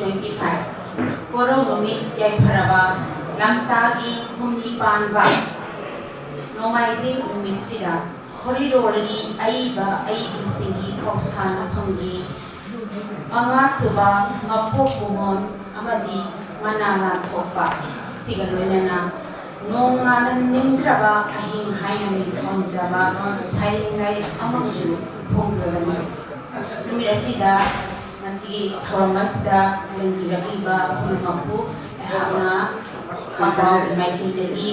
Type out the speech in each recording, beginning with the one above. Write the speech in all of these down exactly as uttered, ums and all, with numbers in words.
Twenty five, ꯀꯣꯔꯧ ꯅꯨꯃꯤꯠ ꯌꯥꯏꯐꯔꯕ ꯂꯝꯇꯥꯒꯤ ꯍꯨꯝꯅꯤ ꯄꯥꯟꯕ ꯅꯣꯡꯃꯥꯏꯖꯤꯡ ꯅꯨꯃꯤꯠꯁꯤꯗ ꯈꯣꯔꯤꯔꯣꯜꯒꯤ ꯑꯏꯕ ꯑꯏꯕꯤꯁꯤꯡꯒꯤ ꯄꯥꯎꯁꯥꯅꯐꯝꯒꯤ ꯃꯉꯥꯁꯨꯕ ꯃꯄꯣꯛ ꯀꯨꯝꯑꯣꯟ ꯑꯃꯗꯤ ꯃꯅꯥ ꯂꯥꯟꯊꯣꯛꯄ ꯁꯤꯒ ꯂꯣꯏꯅꯅ ꯅꯣꯡ ꯉꯥꯅ ꯅꯤꯡꯗ꯭ꯔꯕ ꯑꯍꯤꯡ ꯍꯥꯏꯅ ꯃꯤꯡꯊꯣꯟꯖꯕ ꯁꯩꯔꯦꯡ ꯂꯥꯏꯔꯤꯛ ꯑꯃꯕꯨꯁꯨ ꯐꯣꯡꯖꯕꯅꯤ꯫ ꯅꯨꯃꯤꯠ ꯑꯁꯤꯗ ꯉꯁꯤꯒꯤ ꯊꯧꯔꯝ ꯑꯁꯤꯗ ꯂꯦꯡꯕꯤꯔꯛꯂꯤꯕ ꯄꯨꯝꯅꯃꯛꯄꯨ ꯑꯩꯍꯥꯛꯅ ꯈꯥꯕꯥꯎꯒꯤ ꯃꯥꯏꯀꯩꯗꯒꯤ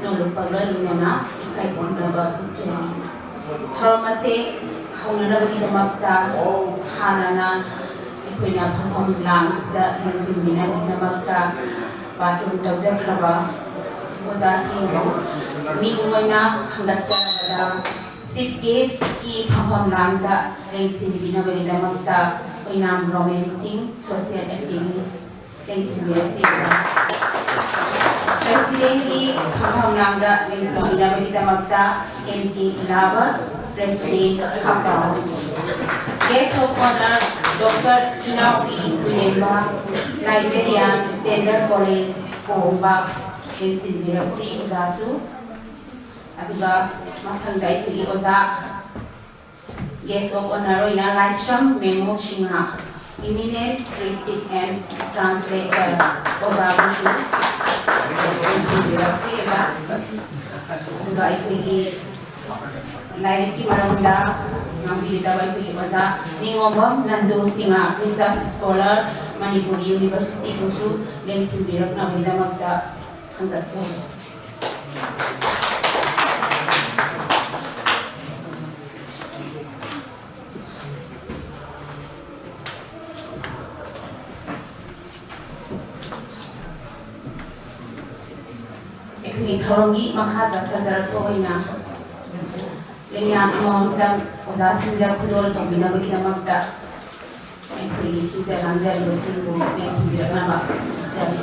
ꯅꯣꯂꯨꯛꯄꯒ ꯂꯣꯏꯅꯅ ꯏꯀꯥꯏ ꯈꯨꯝꯅꯕ ꯎꯠꯆꯔꯤ꯫ ꯊꯧꯔꯝ ꯑꯁꯤ ꯍꯧꯅꯅꯕꯒꯤꯗꯃꯛꯇ ꯍꯥꯟꯅꯅ ꯑꯩꯈꯣꯏꯅ ꯐꯝꯐꯝ ꯂꯥꯡꯁꯤꯗ ꯂꯦꯡꯁꯤꯟꯕꯤꯅꯕꯒꯤꯗꯃꯛꯇ ꯕꯥꯇꯣꯟ ꯇꯧꯖꯈ꯭ꯔꯕ ꯑꯣꯖꯥꯁꯤꯡꯕꯨ ꯃꯤꯡ ꯑꯣꯏꯅ ꯈꯟꯒꯠꯆꯔꯕꯗ Chief Guest ꯀꯤ ꯐꯝꯐꯝ ꯂꯥꯡꯗ ꯂꯦꯡꯁꯤꯟꯕꯤꯅꯕꯒꯤꯗꯃꯛꯇ ꯑꯣꯏꯅꯥꯝ ꯔꯣꯃꯦꯟ ꯁꯤꯡ, Social Activist, ꯂꯦꯡꯁꯤꯟꯕꯤꯔꯛꯁꯤ꯫ President ꯀꯤ ꯐꯝꯐꯝ ꯂꯥꯡꯗ ꯂꯦꯡꯁꯤꯟꯕꯤꯅꯕꯒꯤꯗꯃꯛꯇ M K ꯏꯂꯥꯕ, President ꯈꯥꯕꯥꯎ꯫ Guest of Honour Doctor ꯏꯅꯥꯎꯄꯤ ꯀꯨꯏꯔꯦꯝꯕ, Librarian, Standard College ꯀꯣꯡꯕ, ꯂꯦꯡꯁꯤꯟꯕꯤꯔꯛꯁꯤ ꯑꯣꯖꯥꯁꯨ꯫ ꯑꯗꯨꯒ ꯃꯊꯪꯗ ꯑꯩꯈꯣꯏꯒꯤ ꯑꯣꯖꯥ Guest of Honour ꯑꯣꯏꯅ Laishram Memo Singh, Eminent Critic and Translator ꯑꯣꯖꯥꯕꯨꯁꯨ ꯂꯦꯡꯁꯤꯟꯕꯤꯔꯛꯁꯤ ꯑꯣꯖꯥ꯫ ꯑꯗꯨꯒ ꯑꯩꯈꯣꯏꯒꯤ ꯂꯥꯏꯔꯤꯛꯀꯤ ꯃꯔꯝꯗ ꯉꯥꯡꯕꯤꯒꯗꯕ ꯑꯩꯈꯣꯏꯒꯤ ꯑꯣꯖꯥ ꯅꯤꯉꯣꯝꯕꯝ ꯅꯟꯗꯨ Singh, Research Scholar, Manipur University ꯕꯨꯁꯨ ꯂꯦꯡꯁꯤꯟꯕꯤꯔꯛꯅꯕꯒꯤꯗꯃꯛꯇ ꯈꯟꯒꯠꯆꯔꯤ꯫ ꯑꯩꯈꯣꯏꯒꯤ ꯊꯧꯔꯝꯒꯤ ꯃꯈꯥ ꯆꯠꯊꯖꯔꯛꯄ ꯑꯣꯏꯅ ꯂꯦꯡꯌꯥꯟ ꯑꯃꯃꯝꯇꯪ ꯑꯣꯖꯥꯁꯤꯡꯗ ꯈꯨꯗꯣꯜ ꯇꯧꯕꯤꯅꯕꯒꯤꯗꯃꯛꯇ ꯑꯩꯈꯣꯏꯒꯤ ꯁꯤꯟꯖ ꯂꯥꯡꯖꯔꯤꯕꯁꯤꯡꯕꯨ ꯂꯦꯡꯁꯤꯟꯕꯤꯔꯛꯅꯕ ꯈꯣꯠꯆꯔꯤ꯫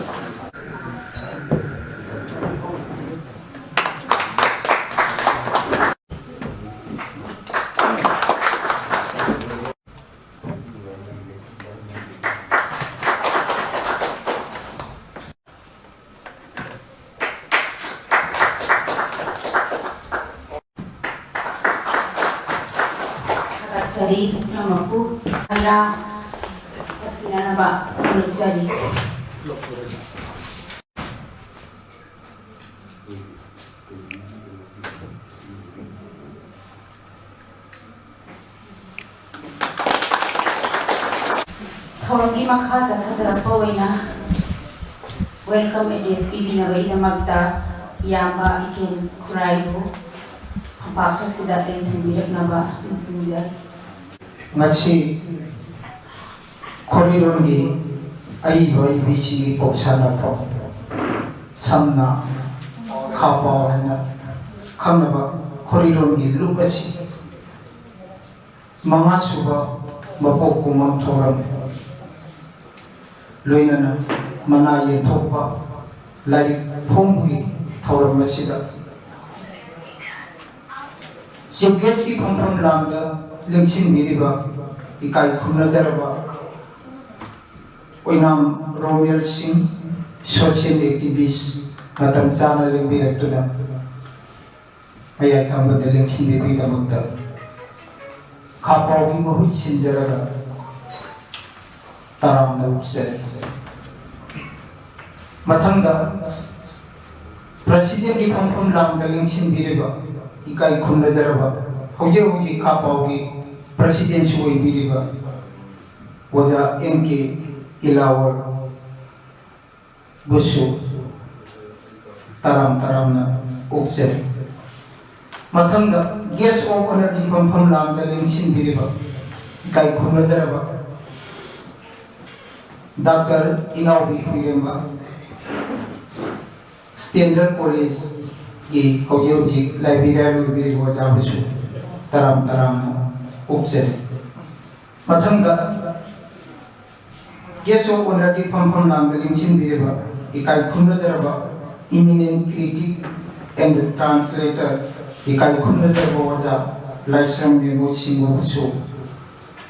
ꯀꯔꯤ ꯄꯨꯝꯅꯃꯛꯄꯨ ꯍꯩꯔꯥ ꯄꯤꯅꯅꯕ ꯈꯪꯍꯟꯖꯔꯤ꯫ ꯊꯧꯔꯝꯒꯤ ꯃꯈꯥ ꯆꯠꯊꯖꯔꯛꯄ ꯑꯣꯏꯅ welcome address ꯄꯤꯕꯤꯅꯕꯒꯤꯗꯃꯛꯇ ꯏꯌꯥꯝꯕ ꯏꯀꯦꯟ ꯈꯨꯔꯥꯏꯕꯨ ꯐꯝꯄꯥꯛ ꯑꯁꯤꯗ ꯂꯦꯡꯁꯤꯟꯕꯤꯔꯛꯅꯕ ꯅꯤꯡꯁꯤꯡꯖꯔꯤ꯫ ꯉꯁꯤ ꯈꯣꯔꯤꯔꯣꯟꯒꯤ ꯑꯏꯕ ꯑꯏꯕꯤꯁꯤꯡꯒꯤ ꯄꯧ ꯁꯥꯟꯅꯐꯝ, ꯁꯝꯅ ꯈꯥ ꯄꯥꯎ ꯍꯥꯏꯅ ꯈꯪꯅꯕ ꯈꯣꯔꯤꯔꯣꯟꯒꯤ ꯂꯨꯞ ꯑꯁꯤ ꯃꯉꯥꯁꯨꯕ ꯃꯄꯣꯛ ꯀꯨꯝꯑꯣꯟ ꯊꯧꯔꯝ, ꯂꯣꯏꯅꯅ ꯃꯅꯥ ꯌꯦꯟꯊꯣꯛꯄ ꯂꯥꯏꯔꯤꯛ ꯐꯣꯡꯕꯒꯤ ꯊꯧꯔꯝ ꯑꯁꯤꯗ ꯆꯤꯐ ꯒꯦꯁꯀꯤ ꯐꯝꯐꯝ ꯂꯥꯡꯗ ꯂꯦꯡꯁꯤꯟꯕꯤꯔꯤꯕ ꯏꯀꯥꯏ ꯈꯨꯝꯅꯖꯔꯕ ꯑꯣꯏꯅꯥꯝ ꯔꯣꯃꯦꯜ ꯁꯤꯡ, ꯁꯣꯁꯤꯌꯦꯜ ꯑꯦꯛꯇꯤꯚꯤꯁ, ꯃꯇꯝ ꯆꯥꯅ ꯂꯦꯡꯕꯤꯔꯛꯇꯨꯅ ꯃꯌꯥꯏ ꯊꯪꯕꯗ ꯂꯦꯡꯁꯤꯟꯕꯤꯕꯒꯤꯗꯃꯛꯇ ꯈꯥ ꯄꯥꯎꯒꯤ ꯃꯍꯨꯠ ꯁꯤꯟꯖꯔꯒ ꯇꯔꯥꯝꯅ ꯑꯣꯛꯆꯔꯤ꯫ ꯃꯊꯪꯗ ꯄ꯭ꯔꯁꯤꯗꯦꯟꯒꯤ ꯐꯝꯐꯝ ꯂꯥꯡꯗ ꯂꯦꯡꯁꯤꯟꯕꯤꯔꯤꯕ ꯏꯀꯥꯏ ꯈꯨꯝꯅꯖꯔꯕ ꯍꯧꯖꯤꯛ ꯍꯧꯖꯤꯛ ꯈꯥ ꯄꯥꯎꯒꯤ ꯄ꯭ꯔꯁꯤꯗꯦꯟꯁꯨ ꯑꯣꯏꯕꯤꯔꯤꯕ ꯑꯣꯖꯥ ꯑꯦꯝ ꯀꯦ ꯏꯂꯥꯋꯔ ꯕꯨꯁꯨ ꯇꯔꯥꯝ ꯇꯔꯥꯝꯅ ꯑꯣꯛꯆꯔꯤ꯫ ꯃꯊꯪꯗ guest of honourꯒꯤ ꯐꯝꯐꯝ ꯂꯥꯡꯗ ꯂꯦꯡꯁꯤꯟꯕꯤꯔꯤꯕ ꯏꯀꯥꯏ ꯈꯨꯝꯅꯖꯔꯕ ꯗꯥꯛꯇꯔ ꯏꯅꯥꯎꯕꯤ ꯍꯨꯏꯔꯦꯝꯕ, ꯁ꯭ꯇꯦꯟꯗꯔ ꯀꯣꯂꯦꯖꯀꯤ ꯍꯧꯖꯤꯛ ꯍꯧꯖꯤꯛ ꯂꯥꯏꯕ꯭ꯔꯦꯔꯤꯌꯥꯟ ꯑꯣꯏꯕꯤꯔꯤꯕ ꯑꯣꯖꯥꯕꯨꯁꯨ ꯇꯔꯥꯝ ꯇꯔꯥꯝꯅ ꯑꯣꯛꯆꯔꯤ꯫ ꯃꯊꯪꯗ guest of honourꯒꯤ ꯐꯝꯐꯝ ꯂꯥꯡꯗ ꯂꯦꯡꯁꯤꯟꯕꯤꯔꯤꯕ ꯏꯀꯥꯏ ꯈꯨꯝꯅꯖꯔꯕ eminent critic and translator, ꯏꯀꯥꯏ ꯈꯨꯝꯅꯖꯔꯕ ꯑꯣꯖꯥ ꯂꯥꯏꯁ꯭ꯔꯝ ꯃꯦꯝꯕꯨ ꯁꯤꯡꯕꯕꯨꯁꯨ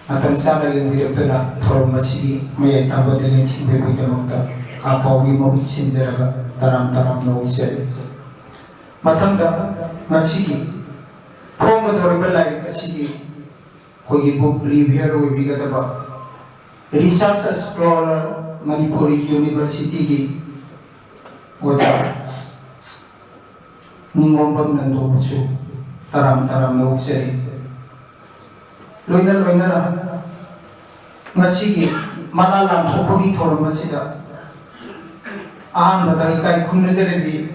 ꯃꯇꯝ ꯆꯥꯅ ꯂꯦꯡꯕꯤꯔꯛꯇꯨꯅ ꯊꯧꯔꯝ ꯑꯁꯤꯒꯤ ꯃꯌꯥꯏ ꯇꯥꯡꯕꯗ ꯂꯦꯡꯁꯤꯟꯕꯤꯕꯒꯤꯗꯃꯛꯇ ꯈꯥ ꯄꯥꯎꯒꯤ ꯃꯍꯨꯠ ꯁꯤꯟꯖꯔꯒ ꯇꯔꯥꯝ ꯇꯔꯥꯝꯅ ꯑꯣꯛꯆꯔꯤ꯫ ꯃꯊꯪꯗ ꯉꯁꯤꯒꯤ ꯐꯣꯡꯒꯗꯧꯔꯤꯕ ꯂꯥꯏꯔꯤꯛ ꯑꯁꯤꯒꯤ ꯑꯩꯈꯣꯏꯒꯤ book reviewer ꯑꯣꯏꯕꯤꯒꯗꯕ research scholar Manipuri ꯌꯨꯅꯤꯚꯔꯁꯤꯇꯤꯒꯤ ꯑꯣꯖꯥ ꯅꯤꯡꯉꯣꯝꯕꯝ ꯅꯟꯗꯣꯕꯨꯁꯨ ꯇꯔꯥꯝ ꯇꯔꯥꯝꯅ ꯑꯣꯛꯆꯔꯤ꯫ ꯂꯣꯏꯅ ꯂꯣꯏꯅꯅ ꯉꯁꯤꯒꯤ ꯃꯅꯥ ꯂꯥꯟꯊꯣꯛꯄꯒꯤ ꯊꯧꯔꯝ ꯑꯁꯤꯗ ꯑꯍꯥꯟꯕꯗ ꯏꯀꯥꯏ ꯈꯨꯝꯅꯖꯔꯕꯤ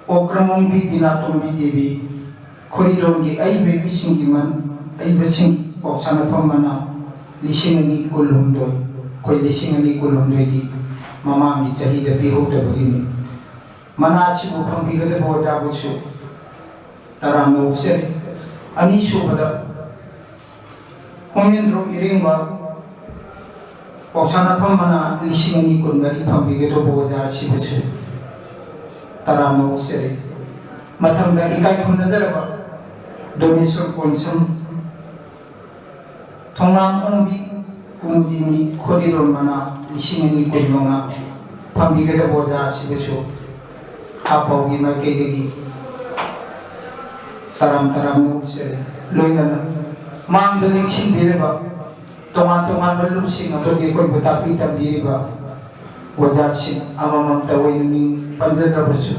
ꯑꯣꯀ꯭ꯔꯝ ꯑꯣꯡꯕꯤ ꯕꯤꯅꯥꯇꯣꯝꯕꯤ ꯗꯦꯕꯤ, ꯈꯣꯔꯤꯂꯣꯟꯒꯤ ꯑꯏꯕ ꯏꯕꯤꯁꯤꯡꯒꯤ ꯃꯟ-, ꯑꯏꯕꯁꯤꯡ ꯄꯥꯎꯁꯥꯟꯅꯐꯝ ꯃꯅꯥ ꯂꯤꯁꯤꯡ ꯑꯅꯤ ꯀꯨꯟꯍꯨꯝꯗꯣꯏ, ꯑꯩꯈꯣꯏ ꯂꯤꯁꯤꯡ ꯑꯅꯤ ꯀꯨꯟꯍꯨꯝꯗꯣꯏꯒꯤ ꯃꯃꯥꯡꯒꯤ ꯆꯍꯤꯗ ꯄꯤꯍꯧꯗꯕꯒꯤꯅꯤ꯫ ꯃꯅꯥ ꯑꯁꯤꯕꯨ ꯐꯪꯕꯤꯒꯗꯕ ꯑꯣꯖꯥꯕꯨꯁꯨ ꯇꯔꯥꯝꯅ ꯑꯣꯛꯆꯔꯤ꯫ ꯑꯅꯤꯁꯨꯕꯗ ꯍꯣꯃꯦꯟꯗ꯭ꯔꯣ ꯏꯔꯦꯡꯕ ꯄꯥꯎꯁꯥꯟꯅꯐꯝ ꯃꯅꯥ ꯂꯤꯁꯤꯡ ꯑꯅꯤ ꯀꯨꯟꯃꯔꯤ ꯐꯪꯕꯤꯒꯗꯧꯕ ꯑꯣꯖꯥ ꯑꯁꯤꯕꯨꯁꯨ ꯇꯔꯥꯝꯅ ꯑꯣꯛꯆꯔꯤ꯫ ꯃꯊꯪꯗ ꯏꯀꯥꯏ ꯈꯨꯝꯅꯖꯔꯕ ꯗꯣꯅꯦꯁꯣꯔ ꯀꯣꯟꯁꯝ, ꯊꯣꯉꯥꯝ ꯑꯣꯡꯕꯤ ꯀꯨꯃꯨꯗꯤꯅꯤ, ꯈꯣꯔꯤꯔꯣꯜ ꯃꯅꯥ ꯂꯤꯁꯤꯡ ꯑꯅꯤ ꯀꯨꯟꯃꯉꯥ ꯐꯪꯕꯤꯒꯗꯕ ꯑꯣꯖꯥ ꯑꯁꯤꯕꯨꯁꯨ ꯈꯥ ꯄꯥꯎꯒꯤ ꯃꯥꯏꯀꯩꯗꯒꯤ ꯇꯔꯥꯝ ꯇꯔꯥꯝꯅ ꯑꯣꯛꯆꯔꯤ꯫ ꯂꯣꯏꯅꯅ ꯃꯥꯡꯗ ꯂꯦꯡꯁꯤꯟꯕꯤꯔꯤꯕ ꯇꯣꯉꯥꯟ ꯇꯣꯉꯥꯟꯕ ꯂꯨꯞꯁꯤꯡ ꯑꯃꯗꯤ ꯑꯩꯈꯣꯏꯕꯨ ꯇꯥꯛꯄꯤ ꯇꯝꯕꯤꯔꯤꯕ ꯑꯣꯖꯥꯁꯤꯡ ꯑꯃꯃꯝꯇ ꯑꯣꯏꯅ ꯃꯤꯡ ꯄꯟꯖꯗ꯭ꯔꯕꯁꯨ,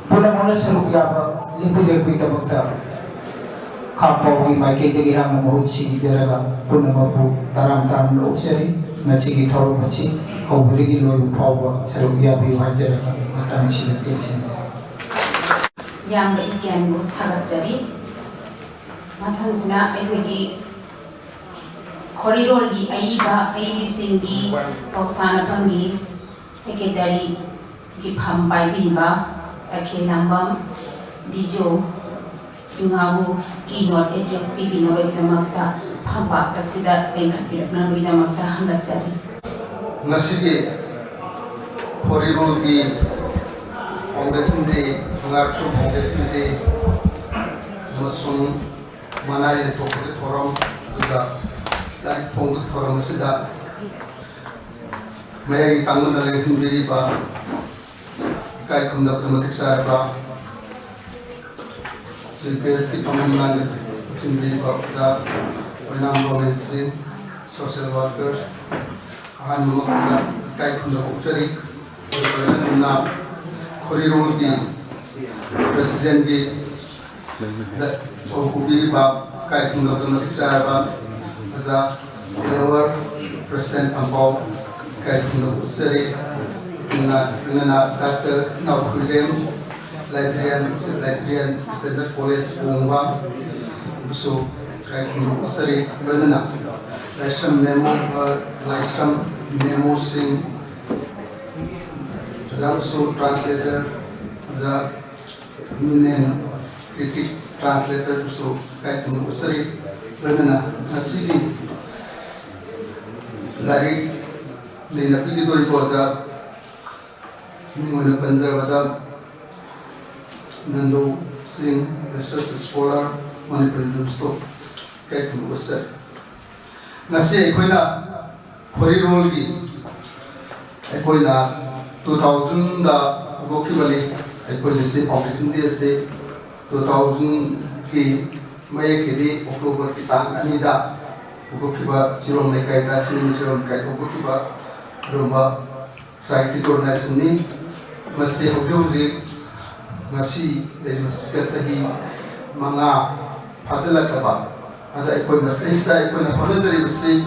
ꯄꯨꯝꯅꯃꯛꯅ ꯁꯔꯨꯛ ꯌꯥꯕ ꯂꯦꯞꯄꯤꯔꯛꯄꯒꯤꯗꯃꯛꯇ ꯈꯥ ꯄꯥꯎꯒꯤ ꯃꯥꯏꯀꯩꯗꯒꯤ ꯍꯥꯟꯅ ꯃꯍꯨꯠ ꯁꯤꯟꯕꯤꯖꯔꯒ ꯄꯨꯝꯅꯃꯛꯄꯨ ꯇꯔꯥꯝ ꯇꯔꯥꯝꯅ ꯑꯣꯛꯆꯔꯤ꯫ ꯉꯁꯤꯒꯤ ꯊꯧꯔꯝ ꯑꯁꯤ ꯍꯧꯕꯗꯒꯤ ꯂꯣꯏꯕ ꯐꯥꯎꯕ ꯁꯔꯨꯛ ꯌꯥꯕꯤꯌꯨ ꯍꯥꯏꯖꯔꯒ ꯃꯇꯥꯡ ꯑꯁꯤꯗ ꯇꯦꯟꯁꯤꯟꯖꯔꯤ꯫ ꯏꯌꯥꯝꯕ ꯏꯀꯦꯟꯕꯨ ꯊꯥꯒꯠꯆꯔꯤ꯫ ꯃꯊꯪꯁꯤꯅ ꯑꯩꯈꯣꯏꯒꯤ ꯈꯣꯔꯤꯔꯣꯜꯒꯤ ꯑꯏꯕ ꯑꯏꯕꯤꯁꯤꯡꯒꯤ ꯄꯥꯎꯁꯥꯟꯅꯐꯝꯒꯤ ꯁꯦꯀ꯭ꯔꯦꯇꯔꯤꯒꯤ ꯐꯝ ꯄꯥꯏꯕꯤꯔꯤꯕ ꯇꯈꯦꯜꯂꯝꯕꯝ ꯗꯤꯖꯣ ꯁꯤꯡꯍꯕꯨ keynote address ꯄꯤꯕꯤꯅꯕꯒꯤꯗꯃꯛꯇ ꯐꯝꯄꯥꯛꯇ ꯑꯁꯤꯗ ꯂꯦꯡꯈꯠꯄꯤꯔꯛꯅꯕꯒꯤꯗꯃꯛꯇ ꯍꯪꯒꯠꯆꯔꯤ꯫ ꯉꯁꯤꯒꯤ ꯈꯣꯔꯤꯔꯣꯜꯒꯤ Foundation Day, ꯑꯉꯥꯛꯁꯨ Foundation Day ꯑꯃꯁꯨꯡ ꯃꯅꯥ ꯌꯦꯟꯊꯣꯛꯄꯒꯤ ꯊꯧꯔꯝ, ꯑꯗꯨꯒ ꯂꯥꯏꯔꯤꯛ ꯐꯣꯡꯕꯒꯤ ꯊꯧꯔꯝ ꯑꯁꯤꯗ ꯃꯌꯥꯏꯒꯤ ꯇꯥꯡꯕꯅ ꯂꯦꯡꯍꯟꯕꯤꯔꯤꯕ ꯏꯀꯥꯏ ꯈꯨꯝꯅꯕꯗ ꯃꯇꯤꯛ ꯆꯥꯔꯕ ꯁꯤ ꯄ꯭ꯔꯦꯁꯀꯤ ꯐꯝꯐꯝ ꯂꯥꯡꯗ ꯊꯤꯟꯕꯤꯔꯤꯕ ꯑꯣꯖꯥ ꯅꯝꯕꯣꯃꯦꯟꯁꯤꯡ, social workers, ꯑꯍꯥꯟꯕꯃꯛꯇ ꯏꯀꯥꯏ ꯈꯨꯝꯅꯕ ꯎꯠꯆꯔꯤ꯫ ꯂꯣꯏꯅꯅ ꯈꯣꯔꯤꯔꯣꯜꯒꯤ presidentꯀꯤ ꯆꯧ ꯄꯨꯕꯤꯔꯤꯕ ꯏꯀꯥꯏ ꯈꯨꯝꯅꯕ ꯃꯇꯤꯛ ꯆꯥꯔꯕ ꯑꯣꯖꯥ ꯑꯦꯂꯋꯔ president ꯑꯝꯄꯥꯎ ꯏꯀꯥꯏ ꯈꯨꯝꯅꯕ ꯎꯠꯆꯔꯤ꯫ ꯂꯣꯏꯅꯅ doctor Inaokhuirem, librarian, chief librarian, Standard College ꯀꯣꯡꯕ ꯕꯨꯁꯨ ꯏꯀꯥꯏ ꯈꯨꯝꯅꯕ ꯎꯠꯆꯔꯤ꯫ ꯂꯣꯏꯅꯅ ꯂꯥꯏꯁ꯭ꯔꯝ ꯃꯦꯃꯣ, ꯑ, ꯂꯥꯏꯁ꯭ꯔꯝ ꯃꯦꯃꯣꯁꯤꯡ, ꯑꯣꯖꯥ ꯕꯨꯁꯨ translator, ꯑꯣꯖꯥ ꯃꯤꯅꯦꯟ critic translator ꯕꯨꯁꯨ ꯏꯀꯥꯏ ꯈꯨꯝꯅꯕ ꯎꯠꯆꯔꯤ꯫ ꯂꯣꯏꯅꯅ ꯉꯁꯤꯒꯤ ꯂꯥꯏꯔꯤꯛ ꯂꯩꯅ ꯄꯤꯒꯗꯧꯔꯤꯕ ꯑꯣꯖꯥ ꯃꯤꯡ ꯑꯣꯏꯅ ꯄꯟꯖꯔꯕꯗ ꯅꯟꯗꯨ ꯁꯤꯡ, research scholar, Manipur University, ꯏꯀꯥꯏ ꯈꯨꯝꯅꯕ ꯎꯠꯆꯔꯤ꯫ ꯉꯁꯤ ꯑꯩꯈꯣꯏꯅ ꯈꯣꯔꯤꯔꯣꯜꯒꯤ ꯑꯩꯈꯣꯏꯅ two thousandꯗ ꯍꯧꯗꯣꯛꯈꯤꯕꯅꯤ꯫ ꯑꯩꯈꯣꯏꯒꯤ ꯁꯤ foundation day ꯑꯁꯤ two thousandꯒꯤ ꯃꯌꯦꯛꯀꯤꯗꯤ Octoberꯒꯤ ꯇꯥꯡ ꯑꯅꯤꯗ ꯍꯧꯗꯣꯛꯈꯤꯕ ꯁꯤꯔꯣꯝ ꯂꯩꯀꯥꯏꯗ, ꯁꯤꯅꯦꯃꯥ ꯁꯤꯔꯣꯝ ꯂꯩꯀꯥꯏꯗ ꯍꯧꯗꯣꯛꯈꯤꯕ ꯑꯗꯨꯒꯨꯝꯕ society organizationꯅꯤ꯫ ꯃꯁꯤ ꯍꯧꯖꯤꯛ ꯍꯧꯖꯤꯛ ꯉꯁꯤ ꯂꯩꯔꯤꯕꯁꯤꯒ ꯆꯍꯤ ꯃꯉꯥ ꯐꯥꯖꯤꯜꯂꯛꯂꯕ ꯑꯗ ꯑꯩꯈꯣꯏ ꯃꯁꯤꯗꯩꯁꯤꯗ ꯑꯩꯈꯣꯏꯅ ꯍꯣꯠꯅꯖꯔꯤꯕꯁꯤ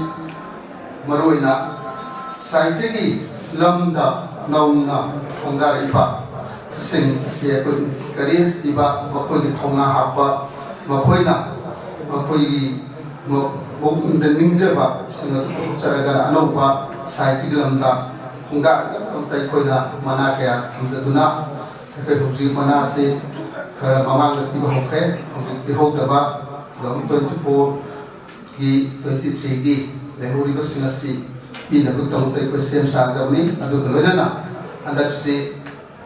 ꯃꯔꯨꯑꯣꯏꯅ ꯁꯥꯍꯤꯇ꯭ꯌꯒꯤ ꯂꯝꯗ ꯅꯧꯅ ꯈꯣꯡꯗꯥꯔꯛꯏꯕ ꯁꯤꯡ ꯑꯁꯤ ꯑꯩꯈꯣꯏ encourage ꯄꯤꯕ, ꯃꯈꯣꯏꯒꯤ ꯊꯧꯅꯥ ꯍꯥꯞꯄ, ꯃꯈꯣꯏꯅ ꯃꯈꯣꯏꯒꯤ ꯃ-, ꯃꯑꯣꯡꯗ ꯅꯤꯡꯖꯕꯁꯤꯡ ꯑꯗꯨ ꯄꯨꯊꯣꯛꯆꯔꯒ ꯑꯅꯧꯕ ꯁꯥꯍꯤꯇ꯭ꯌꯒꯤ ꯂꯝꯗ ꯈꯣꯡꯗꯥꯔꯛꯅꯕꯒꯤꯗꯃꯛꯇ ꯑꯩꯈꯣꯏꯅ ꯃꯅꯥ ꯀꯌꯥ ꯊꯝꯖꯗꯨꯅ ꯑꯩꯈꯣꯏ ꯍꯧꯖꯤꯛ ꯃꯅꯥꯁꯤ ꯈꯔ ꯃꯃꯥꯡꯗ ꯄꯤꯕ ꯍꯧꯈ꯭ꯔꯦ꯫ ꯍꯧꯖꯤꯛ ꯄꯤꯍꯧꯗꯕ two thousand twenty-fourꯒꯤ, twenty-threeꯒꯤ ꯂꯩꯍꯧꯔꯤꯕꯁꯤꯡ ꯑꯁꯤ ꯄꯤꯅꯕꯒꯤꯗꯃꯛꯇ ꯑꯩꯈꯣꯏ ꯁꯦꯝ ꯁꯥꯖꯕꯅꯤ꯫ ꯑꯗꯨꯒ ꯂꯣꯏꯅꯅ ꯍꯟꯗꯛꯁꯤ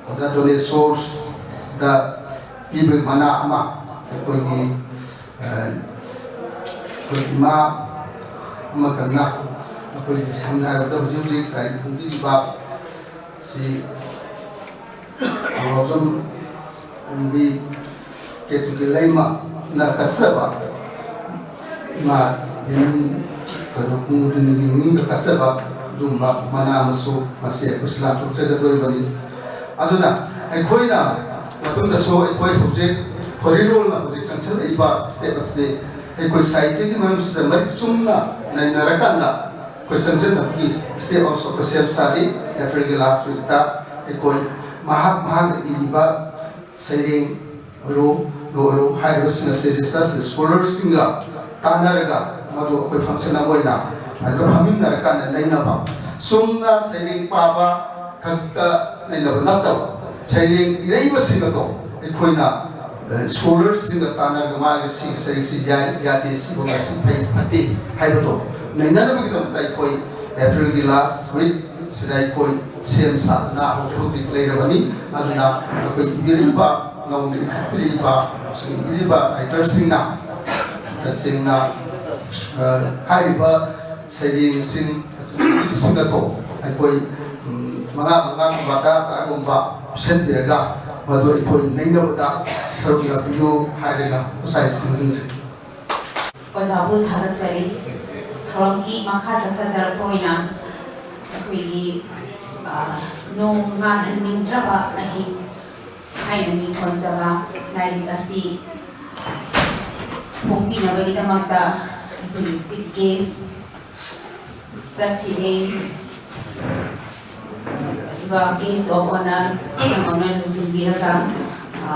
ꯑꯣꯖꯥ ꯗꯣꯅꯦꯁꯣꯔꯁꯗ ꯄꯤꯕꯒꯤ ꯃꯅꯥ ꯑꯃ ꯑꯩꯈꯣꯏꯒꯤ, ꯑ, ꯑꯩꯈꯣꯏ ꯏꯃꯥ ꯑꯃꯈꯛꯅ ꯑꯩꯈꯣꯏꯒꯤ ꯁꯝꯅ ꯍꯥꯏꯔꯕꯗ ꯍꯧꯖꯤꯛ ꯍꯧꯖꯤꯛ ꯂꯥꯏꯔꯤꯛ ꯐꯣꯡꯕꯤꯔꯤꯕ ꯁꯤ ꯊꯧꯅꯥꯎꯖꯝ ꯀꯨꯝꯕꯤ ꯀꯦꯇꯨꯒꯤ ꯂꯩꯃꯅ ꯀꯠꯆꯕ ꯏꯃꯥ ꯌꯦꯅꯨꯝ, ꯀꯩꯅꯣ, ꯄꯨꯡ ꯈꯨꯗꯤꯡꯒꯤ ꯃꯤꯡꯗ ꯀꯠꯆꯕ ꯑꯗꯨꯒꯨꯝꯕ ꯃꯅꯥ ꯃꯁꯤꯡ ꯃꯁꯤ ꯑꯩꯈꯣꯏꯁꯨ ꯂꯥꯟꯊꯣꯛꯆꯒꯗꯧꯔꯤꯕꯅꯤ꯫ ꯑꯗꯨꯅ ꯑꯩꯈꯣꯏꯅ ꯃꯇꯨꯡꯗꯁꯨ ꯑꯩꯈꯣꯏ ꯍꯧꯖꯤꯛ ꯈꯣꯔꯤꯂꯣꯜꯅ ꯍꯧꯖꯤꯛ ꯆꯪꯁꯤꯜꯂꯛꯏꯕ step ꯑꯁꯤ ꯑꯩꯈꯣꯏ ꯁꯥꯍꯤꯇ꯭ꯌꯒꯤ ꯃꯔꯝꯁꯤꯗ ꯃꯔꯤꯛ ꯆꯨꯝꯅ ꯅꯩꯅꯔꯀꯥꯟꯗ ꯑꯩꯈꯣꯏ ꯆꯪꯁꯤꯟꯅꯕꯒꯤ step ꯑꯃꯁꯨ ꯑꯩꯈꯣꯏ ꯁꯦꯝ ꯁꯥꯔꯤ꯫ ꯑꯦꯄ꯭ꯔꯤꯜꯒꯤ last weekꯇ ꯑꯩꯈꯣꯏ ꯃꯍꯥꯛ, ꯃꯍꯥꯛꯅ ꯏꯔꯤꯕ ꯁꯩꯔꯦꯡ ꯑꯣꯏꯔꯣ, ꯂꯣ ꯑꯣꯏꯔꯣ, ꯍꯥꯏꯔꯤꯕꯁꯤꯡ ꯑꯁꯤ research scholarꯁꯤꯡꯒ ꯇꯥꯟꯅꯔꯒ ꯃꯗꯨ ꯑꯩꯈꯣꯏ function ꯑꯃ ꯑꯣꯏꯅ ꯐꯖꯅ ꯐꯝꯃꯤꯟꯅꯔꯀꯥꯟꯗ ꯅꯩꯅꯕ, ꯆꯨꯝꯅ ꯁꯩꯔꯦꯡ ꯄꯥꯕ ꯈꯛꯇ ꯅꯩꯅꯕ ꯅꯠꯇꯕ, ꯁꯩꯔꯦꯡ ꯏꯔꯛꯏꯕꯁꯤꯡ ꯑꯗꯣ ꯑꯩꯈꯣꯏꯅ, ꯑ, scholarꯁꯤꯡꯒ ꯇꯥꯟꯅꯔꯒ ꯃꯥꯒꯤ ꯁꯤ ꯁꯩꯔꯦꯡꯁꯤ ꯌꯥꯏ, ꯌꯥꯗꯦ, ꯁꯤꯕ ꯉꯁꯤ ꯐꯩ, ꯐꯠꯇꯦ ꯍꯥꯏꯕꯗꯣ ꯅꯩꯅꯅꯕꯒꯤꯗꯃꯛꯇ ꯑꯩꯈꯣꯏ ꯑꯦꯄ꯭ꯔꯤꯜꯒꯤ last weekꯁꯤꯗ ꯑꯩꯈꯣꯏ ꯁꯦꯝ ꯁꯥꯗꯨꯅ ꯍꯧꯖꯤꯛ ꯍꯧꯖꯤꯛ ꯂꯩꯔꯕꯅꯤ꯫ ꯑꯗꯨꯅ ꯑꯩꯈꯣꯏ ꯏꯕꯤꯔꯤꯕ, ꯅꯧꯅ ꯏꯕꯤꯔꯤꯕ, ꯏꯕꯤꯔꯤꯕ writerꯁꯤꯡꯅ ꯇꯁꯦꯡꯅ, ꯑ, ꯍꯥꯏꯔꯤꯕ ꯁꯩꯔꯦꯡꯁꯤꯡ, ꯁꯤꯡ ꯑꯗꯣ ꯑꯩꯈꯣꯏ, ꯎꯝ, ꯃꯉꯥ ꯃꯉꯥꯒꯨꯝꯕ, ꯇꯔꯥ ꯇꯔꯥꯒꯨꯝꯕ ꯄꯤꯁꯟꯕꯤꯔꯒ ꯃꯗꯨ ꯑꯩꯈꯣꯏ ꯅꯩꯅꯕꯗ ꯁꯔꯨꯛ ꯌꯥꯕꯤꯌꯨ ꯍꯥꯏꯔꯒ ꯉꯁꯥꯏ ꯁꯤꯡꯖꯤꯟꯖꯩ꯫ ꯑꯣꯖꯥꯕꯨ ꯊꯥꯒꯠꯆꯔꯤ꯫ ꯊꯧꯔꯝꯒꯤ ꯃꯈꯥ ꯆꯠꯊꯖꯔꯛꯄ ꯑꯣꯏꯅ ꯑꯩꯈꯣꯏꯒꯤ, ꯑ, ꯅꯣꯡ ꯉꯥꯜꯍꯟꯅꯤꯡꯗ꯭ꯔꯕ ꯑꯍꯤꯡ ꯍꯥꯏꯅ ꯃꯤꯡꯊꯣꯟꯖꯕ ꯂꯥꯏꯔꯤꯛ ꯑꯁꯤ ꯐꯣꯡꯕꯤꯅꯕꯒꯤꯗꯃꯛꯇ ꯑꯩꯈꯣꯏꯒꯤ chief guest president ꯑꯗꯨꯒ guest of honour ꯄꯨꯝꯅꯃꯛꯅ ꯂꯨꯆꯤꯡꯕꯤꯔꯒ, ꯑ,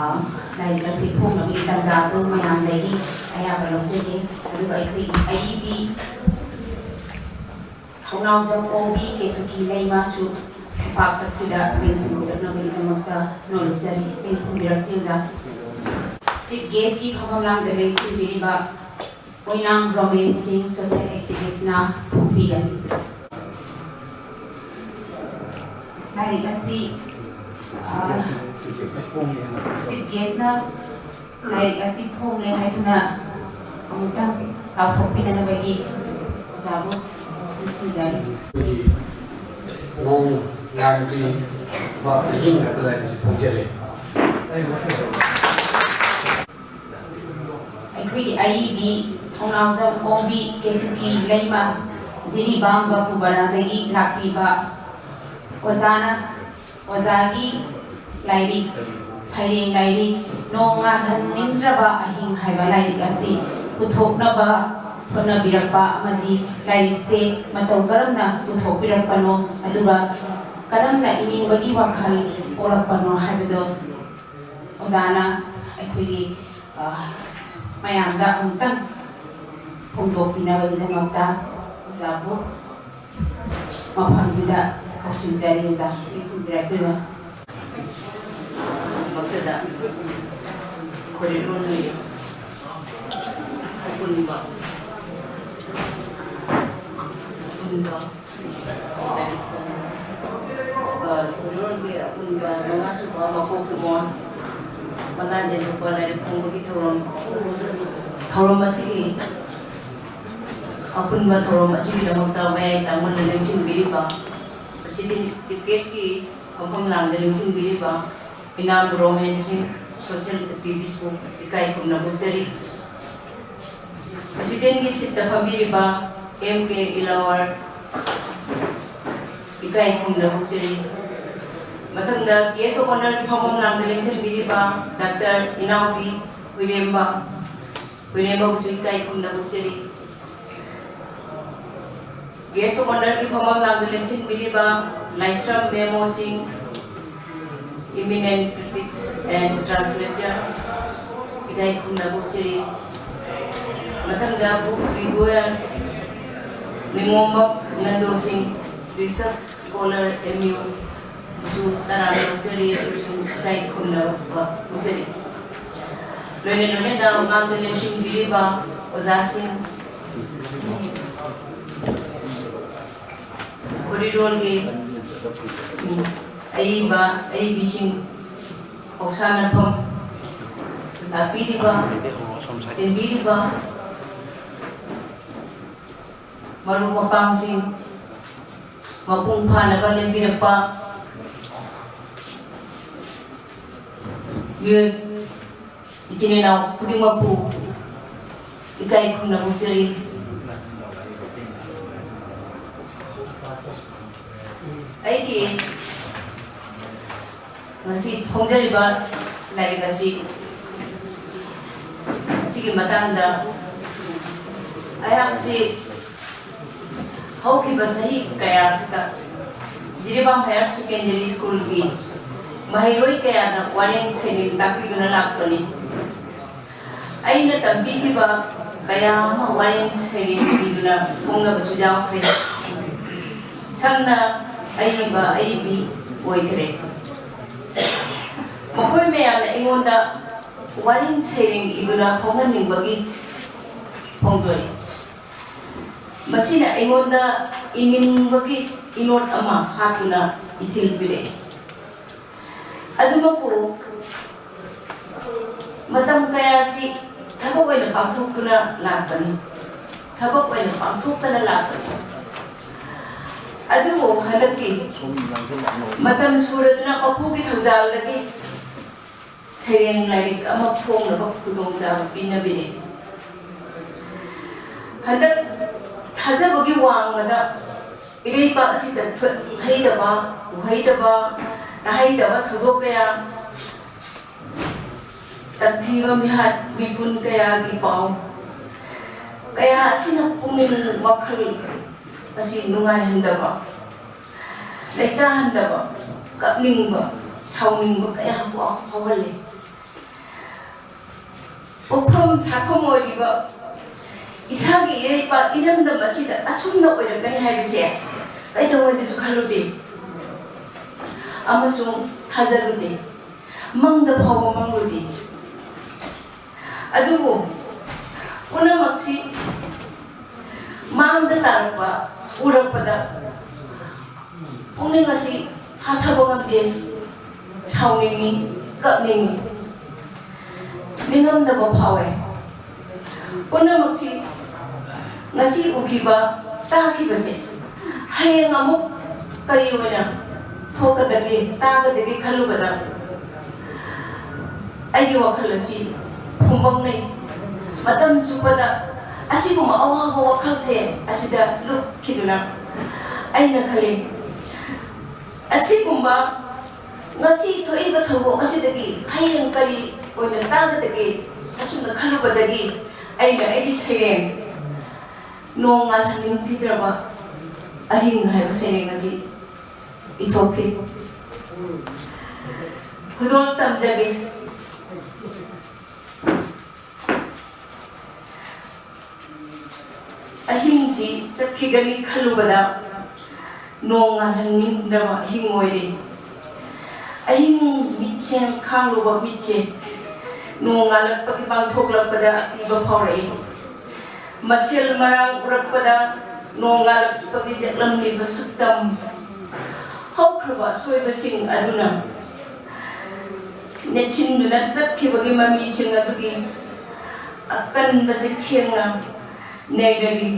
ꯂꯥꯏꯔꯤꯛ ꯑꯁꯤ ꯐꯣꯡꯅꯕꯒꯤ ꯇꯥꯟꯖꯥ ꯑꯗꯨ ꯃꯌꯥꯝꯗꯒꯤ ꯑꯌꯥꯕ ꯂꯧꯖꯒꯦ꯫ ꯑꯗꯨꯒ ꯑꯩꯈꯣꯏꯒꯤ ꯑꯏꯕꯤ ꯊꯧꯅꯥꯎꯖꯝ ꯑꯣꯡꯕꯤ ꯀꯦꯇꯨꯀꯤ ꯂꯩꯃꯁꯨ ꯈꯨꯄꯥꯛ ꯑꯁꯤꯗ ꯂꯦꯡꯁꯤꯟꯕꯤꯔꯛꯅꯕꯒꯤꯗꯃꯛꯇ ꯅꯣꯜꯂꯨꯖꯔꯤ꯫ ꯂꯦꯡꯁꯤꯟꯕꯤꯔꯛꯁꯤ ꯑꯣꯖꯥ꯫ Chief guestꯀꯤ ꯐꯝꯐꯝ ꯂꯥꯡꯗ ꯂꯦꯡꯁꯤꯟꯕꯤꯔꯤꯕ ꯑꯣꯏꯅꯥꯝ ꯔꯣꯃꯦꯟ ꯁꯤꯡ social activistꯅ ꯐꯣꯡꯕꯤꯒꯅꯤ꯫ ꯂꯥꯏꯔꯤꯛ ꯑꯁꯤ, ꯑ, chief guestꯅ ꯂꯥꯏꯔꯤꯛ ꯑꯁꯤ ꯐꯣꯡꯂꯦ ꯍꯥꯏꯗꯨꯅ ꯑꯃꯨꯛꯇꯪ ꯂꯥꯎꯊꯣꯛꯄꯤꯅꯅꯕꯒꯤ ꯑꯣꯖꯥꯕꯨ ꯅꯤꯡꯁꯤꯡꯖꯔꯤ꯫ ꯑꯩꯈꯣꯏꯒꯤ ꯅꯣꯡ ꯉꯥꯟꯗ꯭ꯔꯤꯕ ꯑꯍꯤꯡ ꯍꯥꯏꯕ ꯂꯥꯏꯔꯤꯛ ꯑꯁꯤ ꯐꯣꯡꯖꯔꯦ꯫ ꯑꯩꯈꯣꯏꯒꯤ ꯑꯏꯕꯤ ꯊꯧꯅꯥꯎꯖꯝ ꯑꯣꯡꯕꯤ ꯀꯦꯇꯨꯀꯤ ꯂꯩꯃ ꯖꯤꯔꯤꯕꯥꯝ ꯕꯄꯨꯕꯔꯥꯗꯒꯤ ꯂꯥꯛꯄꯤꯕ ꯑꯣꯖꯥꯅ ꯑꯣꯖꯥꯒꯤ ꯂꯥꯏꯔꯤꯛ ꯁꯩꯔꯦꯡ ꯂꯥꯏꯔꯤꯛ ꯅꯣꯡ ꯉꯥꯜꯍꯟꯅꯤꯡꯗ꯭ꯔꯕ ꯑꯍꯤꯡ ꯍꯥꯏꯕ ꯂꯥꯏꯔꯤꯛ ꯑꯁꯤ ꯄꯨꯊꯣꯛꯅꯕ ꯍꯣꯠꯅꯕꯤꯔꯛꯄ ꯑꯃꯗꯤ ꯂꯥꯏꯔꯤꯛꯁꯦ ꯃꯇꯧ ꯀꯔꯝꯅ ꯄꯨꯊꯣꯛꯄꯤꯔꯛꯄꯅꯣ, ꯑꯗꯨꯒ ꯀꯔꯝꯅ ꯏꯅꯤꯡꯕꯒꯤ ꯋꯥꯈꯜ ꯄꯣꯛꯂꯛꯄꯅꯣ ꯍꯥꯏꯕꯗꯣ ꯑꯣꯖꯥꯅ ꯑꯩꯈꯣꯏꯒꯤ ꯃꯌꯥꯝꯗ ꯑꯃꯨꯛꯇꯪ ꯐꯣꯡꯗꯣꯛꯄꯤꯅꯕꯒꯤꯗꯃꯛꯇ ꯑꯣꯖꯥꯕꯨ ꯃꯐꯝꯁꯤꯗ ꯀꯧꯁꯤꯟꯖꯔꯤ꯫ ꯑꯣꯖꯥ, ꯂꯦꯡꯁꯤꯟꯕꯤꯔꯛꯁꯅꯨ꯫ ꯃꯛꯇꯗ ꯈꯣꯔꯤꯂꯣꯟꯒꯤ ꯑꯄꯨꯟꯕ ꯑꯄꯨꯟꯕ ꯈꯣꯔꯤꯂꯣꯟꯒꯤ ꯑꯄꯨꯟꯕ ꯃꯉꯥꯁꯨꯕ ꯃꯀꯣꯛ ꯀꯨꯝꯑꯣꯟ ꯃꯅꯥ ꯌꯦꯟꯊꯣꯛꯄ ꯂꯥꯏꯔꯤꯛ ꯐꯣꯡꯕꯒꯤ ꯊꯧꯔꯝ ꯊꯧꯔꯝ ꯑꯁꯤꯒꯤ ꯑꯄꯨꯟꯕ ꯊꯧꯔꯝ ꯑꯁꯤꯒꯤꯗꯃꯛꯇ ꯃꯌꯥꯏ ꯇꯥꯡꯃꯟꯅ ꯂꯦꯡꯁꯤꯟꯕꯤꯔꯤꯕ ꯄ꯭ꯔꯁꯤꯗꯦꯟ ꯆꯤꯐ ꯒꯦꯁꯀꯤ ꯃꯐꯝ ꯂꯥꯡꯗ ꯂꯦꯡꯁꯤꯟꯕꯤꯔꯤꯕ ꯏꯅꯥꯝ ꯔꯣꯃꯦꯟ ꯁꯤꯡ, ꯁꯣꯁꯤꯌꯦꯜ ꯑꯦꯛꯇꯤꯚꯤꯁꯄꯨ ꯏꯀꯥꯏ ꯈꯨꯝꯅꯕ ꯎꯠꯆꯔꯤ꯫ ꯄ꯭ꯔꯁꯤꯗꯦꯟꯒꯤ ꯁꯤꯠꯇ ꯐꯝꯕꯤꯔꯤꯕ ꯑꯦꯝ ꯀꯦ ꯏꯂꯥꯋꯔ ꯏꯀꯥꯏ ꯈꯨꯝꯅꯕ ꯎꯠꯆꯔꯤ꯫ ꯃꯊꯪꯗ ꯒꯦꯁ ꯑꯣꯐ ꯑꯣꯅꯔꯒꯤ ꯐꯝꯐꯝ ꯂꯥꯡꯗ ꯂꯦꯡꯁꯤꯟꯕꯤꯔꯤꯕ ꯗꯥꯛꯇꯔ ꯏꯅꯥꯎꯄꯤ ꯍꯨꯏꯔꯦꯝꯕ ꯍꯨꯏꯔꯦꯝꯕꯕꯨꯁꯨ ꯏꯀꯥꯏ ꯈꯨꯝꯅꯕ ꯎꯠꯆꯔꯤ꯫ ꯒꯦꯁ ꯑꯣꯐ ꯑꯣꯅꯔꯒꯤ ꯐꯝꯐꯝ ꯂꯥꯡꯗ ꯂꯦꯡꯁꯤꯟꯕꯤꯔꯤꯕ ꯂꯥꯏꯁ꯭ꯔꯝ ꯃꯦꯃꯣ ꯁꯤꯡ, eminent critics and translator, ꯏꯀꯥꯏ ꯈꯨꯝꯅꯕ ꯎꯠꯆꯔꯤ꯫ ꯃꯊꯪꯗ ꯕꯨꯛ ꯔꯤꯚꯤꯌꯨꯌꯔ ꯅꯤꯉꯣꯝꯕꯝ ꯅꯟꯗꯣ ꯁꯤꯡ, research scholar, M U, ꯁꯨ ꯇꯔꯥꯝꯅ ꯑꯣꯛꯆꯔꯤ ꯑꯃꯁꯨꯡ ꯏꯀꯥꯏ ꯈꯨꯝꯅꯕ ꯎꯠꯆꯔꯤ꯫ ꯂꯣꯏꯅ ꯂꯣꯏꯅꯅ ꯃꯃꯥꯡꯗ ꯂꯦꯡꯁꯤꯟꯕꯤꯔꯤꯕ ꯑꯣꯖꯥꯁꯤꯡ, ꯎꯔꯤꯔꯣꯜꯒꯤ, ꯎꯝ, ꯑꯏꯕ ꯑꯏꯕꯤꯁꯤꯡ, ꯄꯧꯁꯥꯅꯐꯝ ꯂꯥꯛꯄꯤꯔꯤꯕ, ꯇꯤꯟꯕꯤꯔꯤꯕ ꯃꯔꯨꯞ ꯃꯄꯥꯡꯁꯤꯡ, ꯃꯄꯨꯡ ꯐꯥꯅꯕ ꯂꯦꯡꯕꯤꯔꯛꯄ ꯃꯤꯑꯣꯏ ꯏꯆꯤꯟ ꯏꯅꯥꯎ ꯈꯨꯗꯤꯡꯃꯛꯄꯨ ꯏꯀꯥꯏ ꯈꯨꯝꯅꯕ ꯎꯠꯆꯔꯤ꯫ ꯑꯩꯒꯤ ꯉꯁꯤ ꯐꯣꯡꯖꯔꯤꯕ ꯂꯥꯏꯔꯤꯛ ꯑꯁꯤ, ꯑꯁꯤꯒꯤ ꯃꯇꯥꯡꯗ ꯑꯩꯍꯥꯛꯁꯤ ꯍꯧꯈꯤꯕ ꯆꯍꯤ ꯀꯌꯥꯁꯤꯗ ꯖꯤꯔꯤꯕꯥꯝ ꯍꯥꯌꯔ ꯁꯦꯀꯦꯟꯗꯔꯤ ꯁ꯭ꯀꯨꯜꯒꯤ ꯃꯍꯩꯔꯣꯏ ꯀꯌꯥꯅ ꯋꯥꯔꯦꯡ ꯁꯩꯔꯦꯡ ꯇꯥꯛꯄꯤꯗꯨꯅ ꯂꯥꯛꯄꯅꯤ꯫ ꯑꯩꯅ ꯇꯝꯕꯤꯈꯤꯕ ꯀꯌꯥ ꯑꯃ ꯋꯥꯔꯦꯡ ꯁꯩꯔꯦꯡ ꯏꯗꯨꯅ ꯐꯣꯡꯅꯕꯁꯨ ꯌꯥꯎꯈ꯭ꯔꯦ꯫ ꯁꯝꯅ ꯑꯏꯕ ꯑꯏꯕꯤ ꯑꯣꯏꯈ꯭ꯔꯦ꯫ ꯃꯈꯣꯏ ꯃꯌꯥꯝꯅ ꯑꯩꯉꯣꯟꯗ ꯋꯥꯔꯦꯡ ꯁꯩꯔꯦꯡ ꯏꯗꯨꯅ ꯐꯣꯡꯍꯟꯅꯤꯡꯕꯒꯤ ꯐꯣꯡꯗꯣꯛꯏ꯫ ꯃꯁꯤꯅ ꯑꯩꯉꯣꯟꯗ ꯏꯅꯤꯡꯕꯒꯤ ꯏꯅꯣꯠ ꯑꯃ ꯍꯥꯞꯇꯨꯅ ꯏꯊꯤꯜ ꯄꯤꯔꯛꯏ꯫ ꯑꯗꯨꯃꯛꯄꯨ ꯃꯇꯝ ꯀꯌꯥꯁꯤ ꯊꯕꯛ ꯑꯣꯏꯅ ꯄꯥꯡꯊꯣꯛꯇꯨꯅ ꯂꯥꯛꯄꯅꯤ꯫ ꯊꯕꯛ ꯑꯣꯏꯅ ꯄꯥꯡꯊꯣꯛꯇꯅ ꯂꯥꯛꯄꯅꯤ꯫ ꯑꯗꯨꯕꯨ ꯍꯟꯗꯛꯇꯤ ꯃꯇꯝ ꯁꯨꯔꯗꯨꯅ ꯃꯄꯨꯒꯤ ꯊꯧꯖꯥꯜꯗꯒꯤ ꯁꯩꯔꯦꯡ ꯂꯥꯏꯔꯤꯛ ꯑꯃ ꯐꯣꯡꯅꯕ ꯈꯨꯗꯣꯡꯆꯥꯕ ꯄꯤꯅꯕꯤꯔꯦ꯫ ꯍꯟꯗꯛ ꯊꯥꯖꯕꯒꯤ ꯋꯥꯡꯃꯗ ꯏꯔꯩꯄꯥꯛ ꯑꯁꯤꯗ ꯊꯣꯛꯍꯩꯗꯕ, ꯎꯍꯩꯗꯕ, ꯇꯥꯍꯩꯗꯕ ꯊꯧꯗꯣꯛ ꯀꯌꯥ, ꯇꯝꯊꯤꯕ ꯃꯤꯍꯥꯠ ꯃꯤꯄꯨꯟ ꯀꯌꯥꯒꯤ ꯄꯥꯎ ꯀꯌꯥ ꯑꯁꯤꯅ ꯄꯨꯛꯅꯤꯡ ꯋꯥꯈꯜ ꯑꯁꯤ ꯅꯨꯡꯉꯥꯏꯍꯟꯗꯕ, ꯂꯩꯇꯥꯍꯟꯗꯕ, ꯀꯞꯅꯤꯡꯕ, ꯁꯥꯎꯅꯤꯡꯕ ꯀꯌꯥ ꯐꯥꯎꯍꯜꯂꯤ꯫ ꯄꯣꯛꯐꯝ ꯁꯥꯐꯝ ꯑꯣꯏꯔꯤꯕ ꯏꯁꯥꯒꯤ ꯏꯔꯩꯄꯥꯛ ꯏꯔꯝꯗꯝ ꯑꯁꯤꯗ ꯑꯁꯨꯝꯅ ꯑꯣꯏꯔꯛꯀꯅꯤ ꯍꯥꯏꯕꯁꯦ ꯀꯩꯗꯧꯉꯩꯗꯁꯨ ꯈꯜꯂꯨꯗꯦ ꯑꯃꯁꯨꯡ ꯊꯥꯖꯔꯨꯗꯦ꯫ ꯃꯪꯗ ꯐꯥꯎꯕ ꯃꯪꯂꯨꯗꯦ꯫ ꯑꯗꯨꯕꯨ ꯄꯨꯝꯅꯃꯛꯁꯤ ꯃꯥꯡꯗ ꯇꯥꯔꯛꯄ ꯎꯔꯛꯄꯗ ꯄꯨꯛꯅꯤꯡ ꯑꯁꯤ ꯐꯥꯊꯕ ꯉꯝꯗꯦ꯫ ꯁꯥꯎꯅꯤꯡꯏ, ꯀꯞꯅꯤꯡꯏ, ꯅꯤꯡꯉꯝꯗꯕ ꯐꯥꯎꯋꯦ꯫ ꯄꯨꯝꯅꯃꯛꯁꯤ ꯉꯁꯤ ꯎꯈꯤꯕ, ꯇꯥꯈꯤꯕꯁꯦ ꯍꯌꯦꯡ ꯑꯃꯨꯛ ꯀꯔꯤ ꯑꯣꯏꯅ ꯊꯣꯛꯀꯗꯒꯦ, ꯇꯥꯒꯗꯒꯦ ꯈꯜꯂꯨꯕꯗ ꯑꯩꯒꯤ ꯋꯥꯈꯜ ꯑꯁꯤ ꯐꯨꯝꯕꯪꯅꯩ꯫ ꯃꯇꯝ ꯆꯨꯞꯄꯗ ꯑꯁꯤꯒꯨꯝꯕ ꯑꯋꯥꯕ ꯋꯥꯈꯜꯁꯦ ꯑꯁꯤꯗ ꯂꯨꯞꯈꯤꯗꯨꯅ ꯑꯩꯅ ꯈꯜꯂꯤ, ꯑꯁꯤꯒꯨꯝꯕ ꯉꯁꯤ ꯊꯣꯛꯏꯕ ꯊꯧꯗꯣꯛ ꯑꯁꯤꯗꯒꯤ ꯍꯌꯦꯡ ꯀꯔꯤ ꯑꯣꯏꯅ ꯇꯥꯒꯗꯒꯦ ꯑꯁꯨꯝꯅ ꯈꯜꯂꯨꯕꯗꯒꯤ ꯑꯩꯅ ꯑꯩꯒꯤ ꯁꯩꯔꯦꯡ ꯅꯣꯡ ꯉꯥꯜꯍꯟꯅꯤꯡꯈꯤꯗ꯭ꯔꯕ ꯑꯍꯤꯡ ꯍꯥꯏꯕ ꯁꯩꯔꯦꯡ ꯑꯁꯤ ꯏꯊꯣꯛꯈꯤ꯫ ꯈꯨꯗꯣꯜ ꯇꯝꯖꯒꯦ꯫ ꯑꯍꯤꯡꯁꯤ ꯆꯠꯈꯤꯒꯅꯤ ꯈꯜꯂꯨꯕꯗ ꯅꯣꯡ ꯉꯥꯜꯍꯟꯅꯤꯡꯗ꯭ꯔꯕ ꯑꯍꯤꯡ ꯑꯣꯏꯔꯦ꯫ ꯑꯍꯤꯡ ꯃꯤꯠꯁꯦ ꯈꯥꯡꯂꯨꯕ ꯃꯤꯠꯁꯦ ꯅꯣꯡ ꯉꯥꯜꯂꯛꯄꯒꯤ ꯄꯥꯡꯊꯣꯛꯂꯛꯄꯗ ꯑꯀꯤꯕ ꯐꯥꯎꯔꯛꯏ꯫ ꯃꯁꯦꯜ ꯃꯔꯥꯡ ꯎꯔꯛꯄꯗ ꯅꯣꯡ ꯉꯥꯜꯂꯛꯄꯒꯤ ꯌꯦꯛꯂꯝꯂꯤꯕ ꯁꯛꯇꯝ ꯍꯧꯈ꯭ꯔꯕ ꯑꯁꯣꯏꯕꯁꯤꯡ ꯑꯗꯨꯅ ꯅꯦꯠꯁꯤꯟꯗꯨꯅ ꯆꯠꯈꯤꯕꯒꯤ ꯃꯃꯤꯁꯤꯡ ꯑꯗꯨꯒꯤ ꯑꯀꯟꯕꯁꯦ ꯊꯦꯡꯅ ꯅꯩꯔꯔꯤ꯫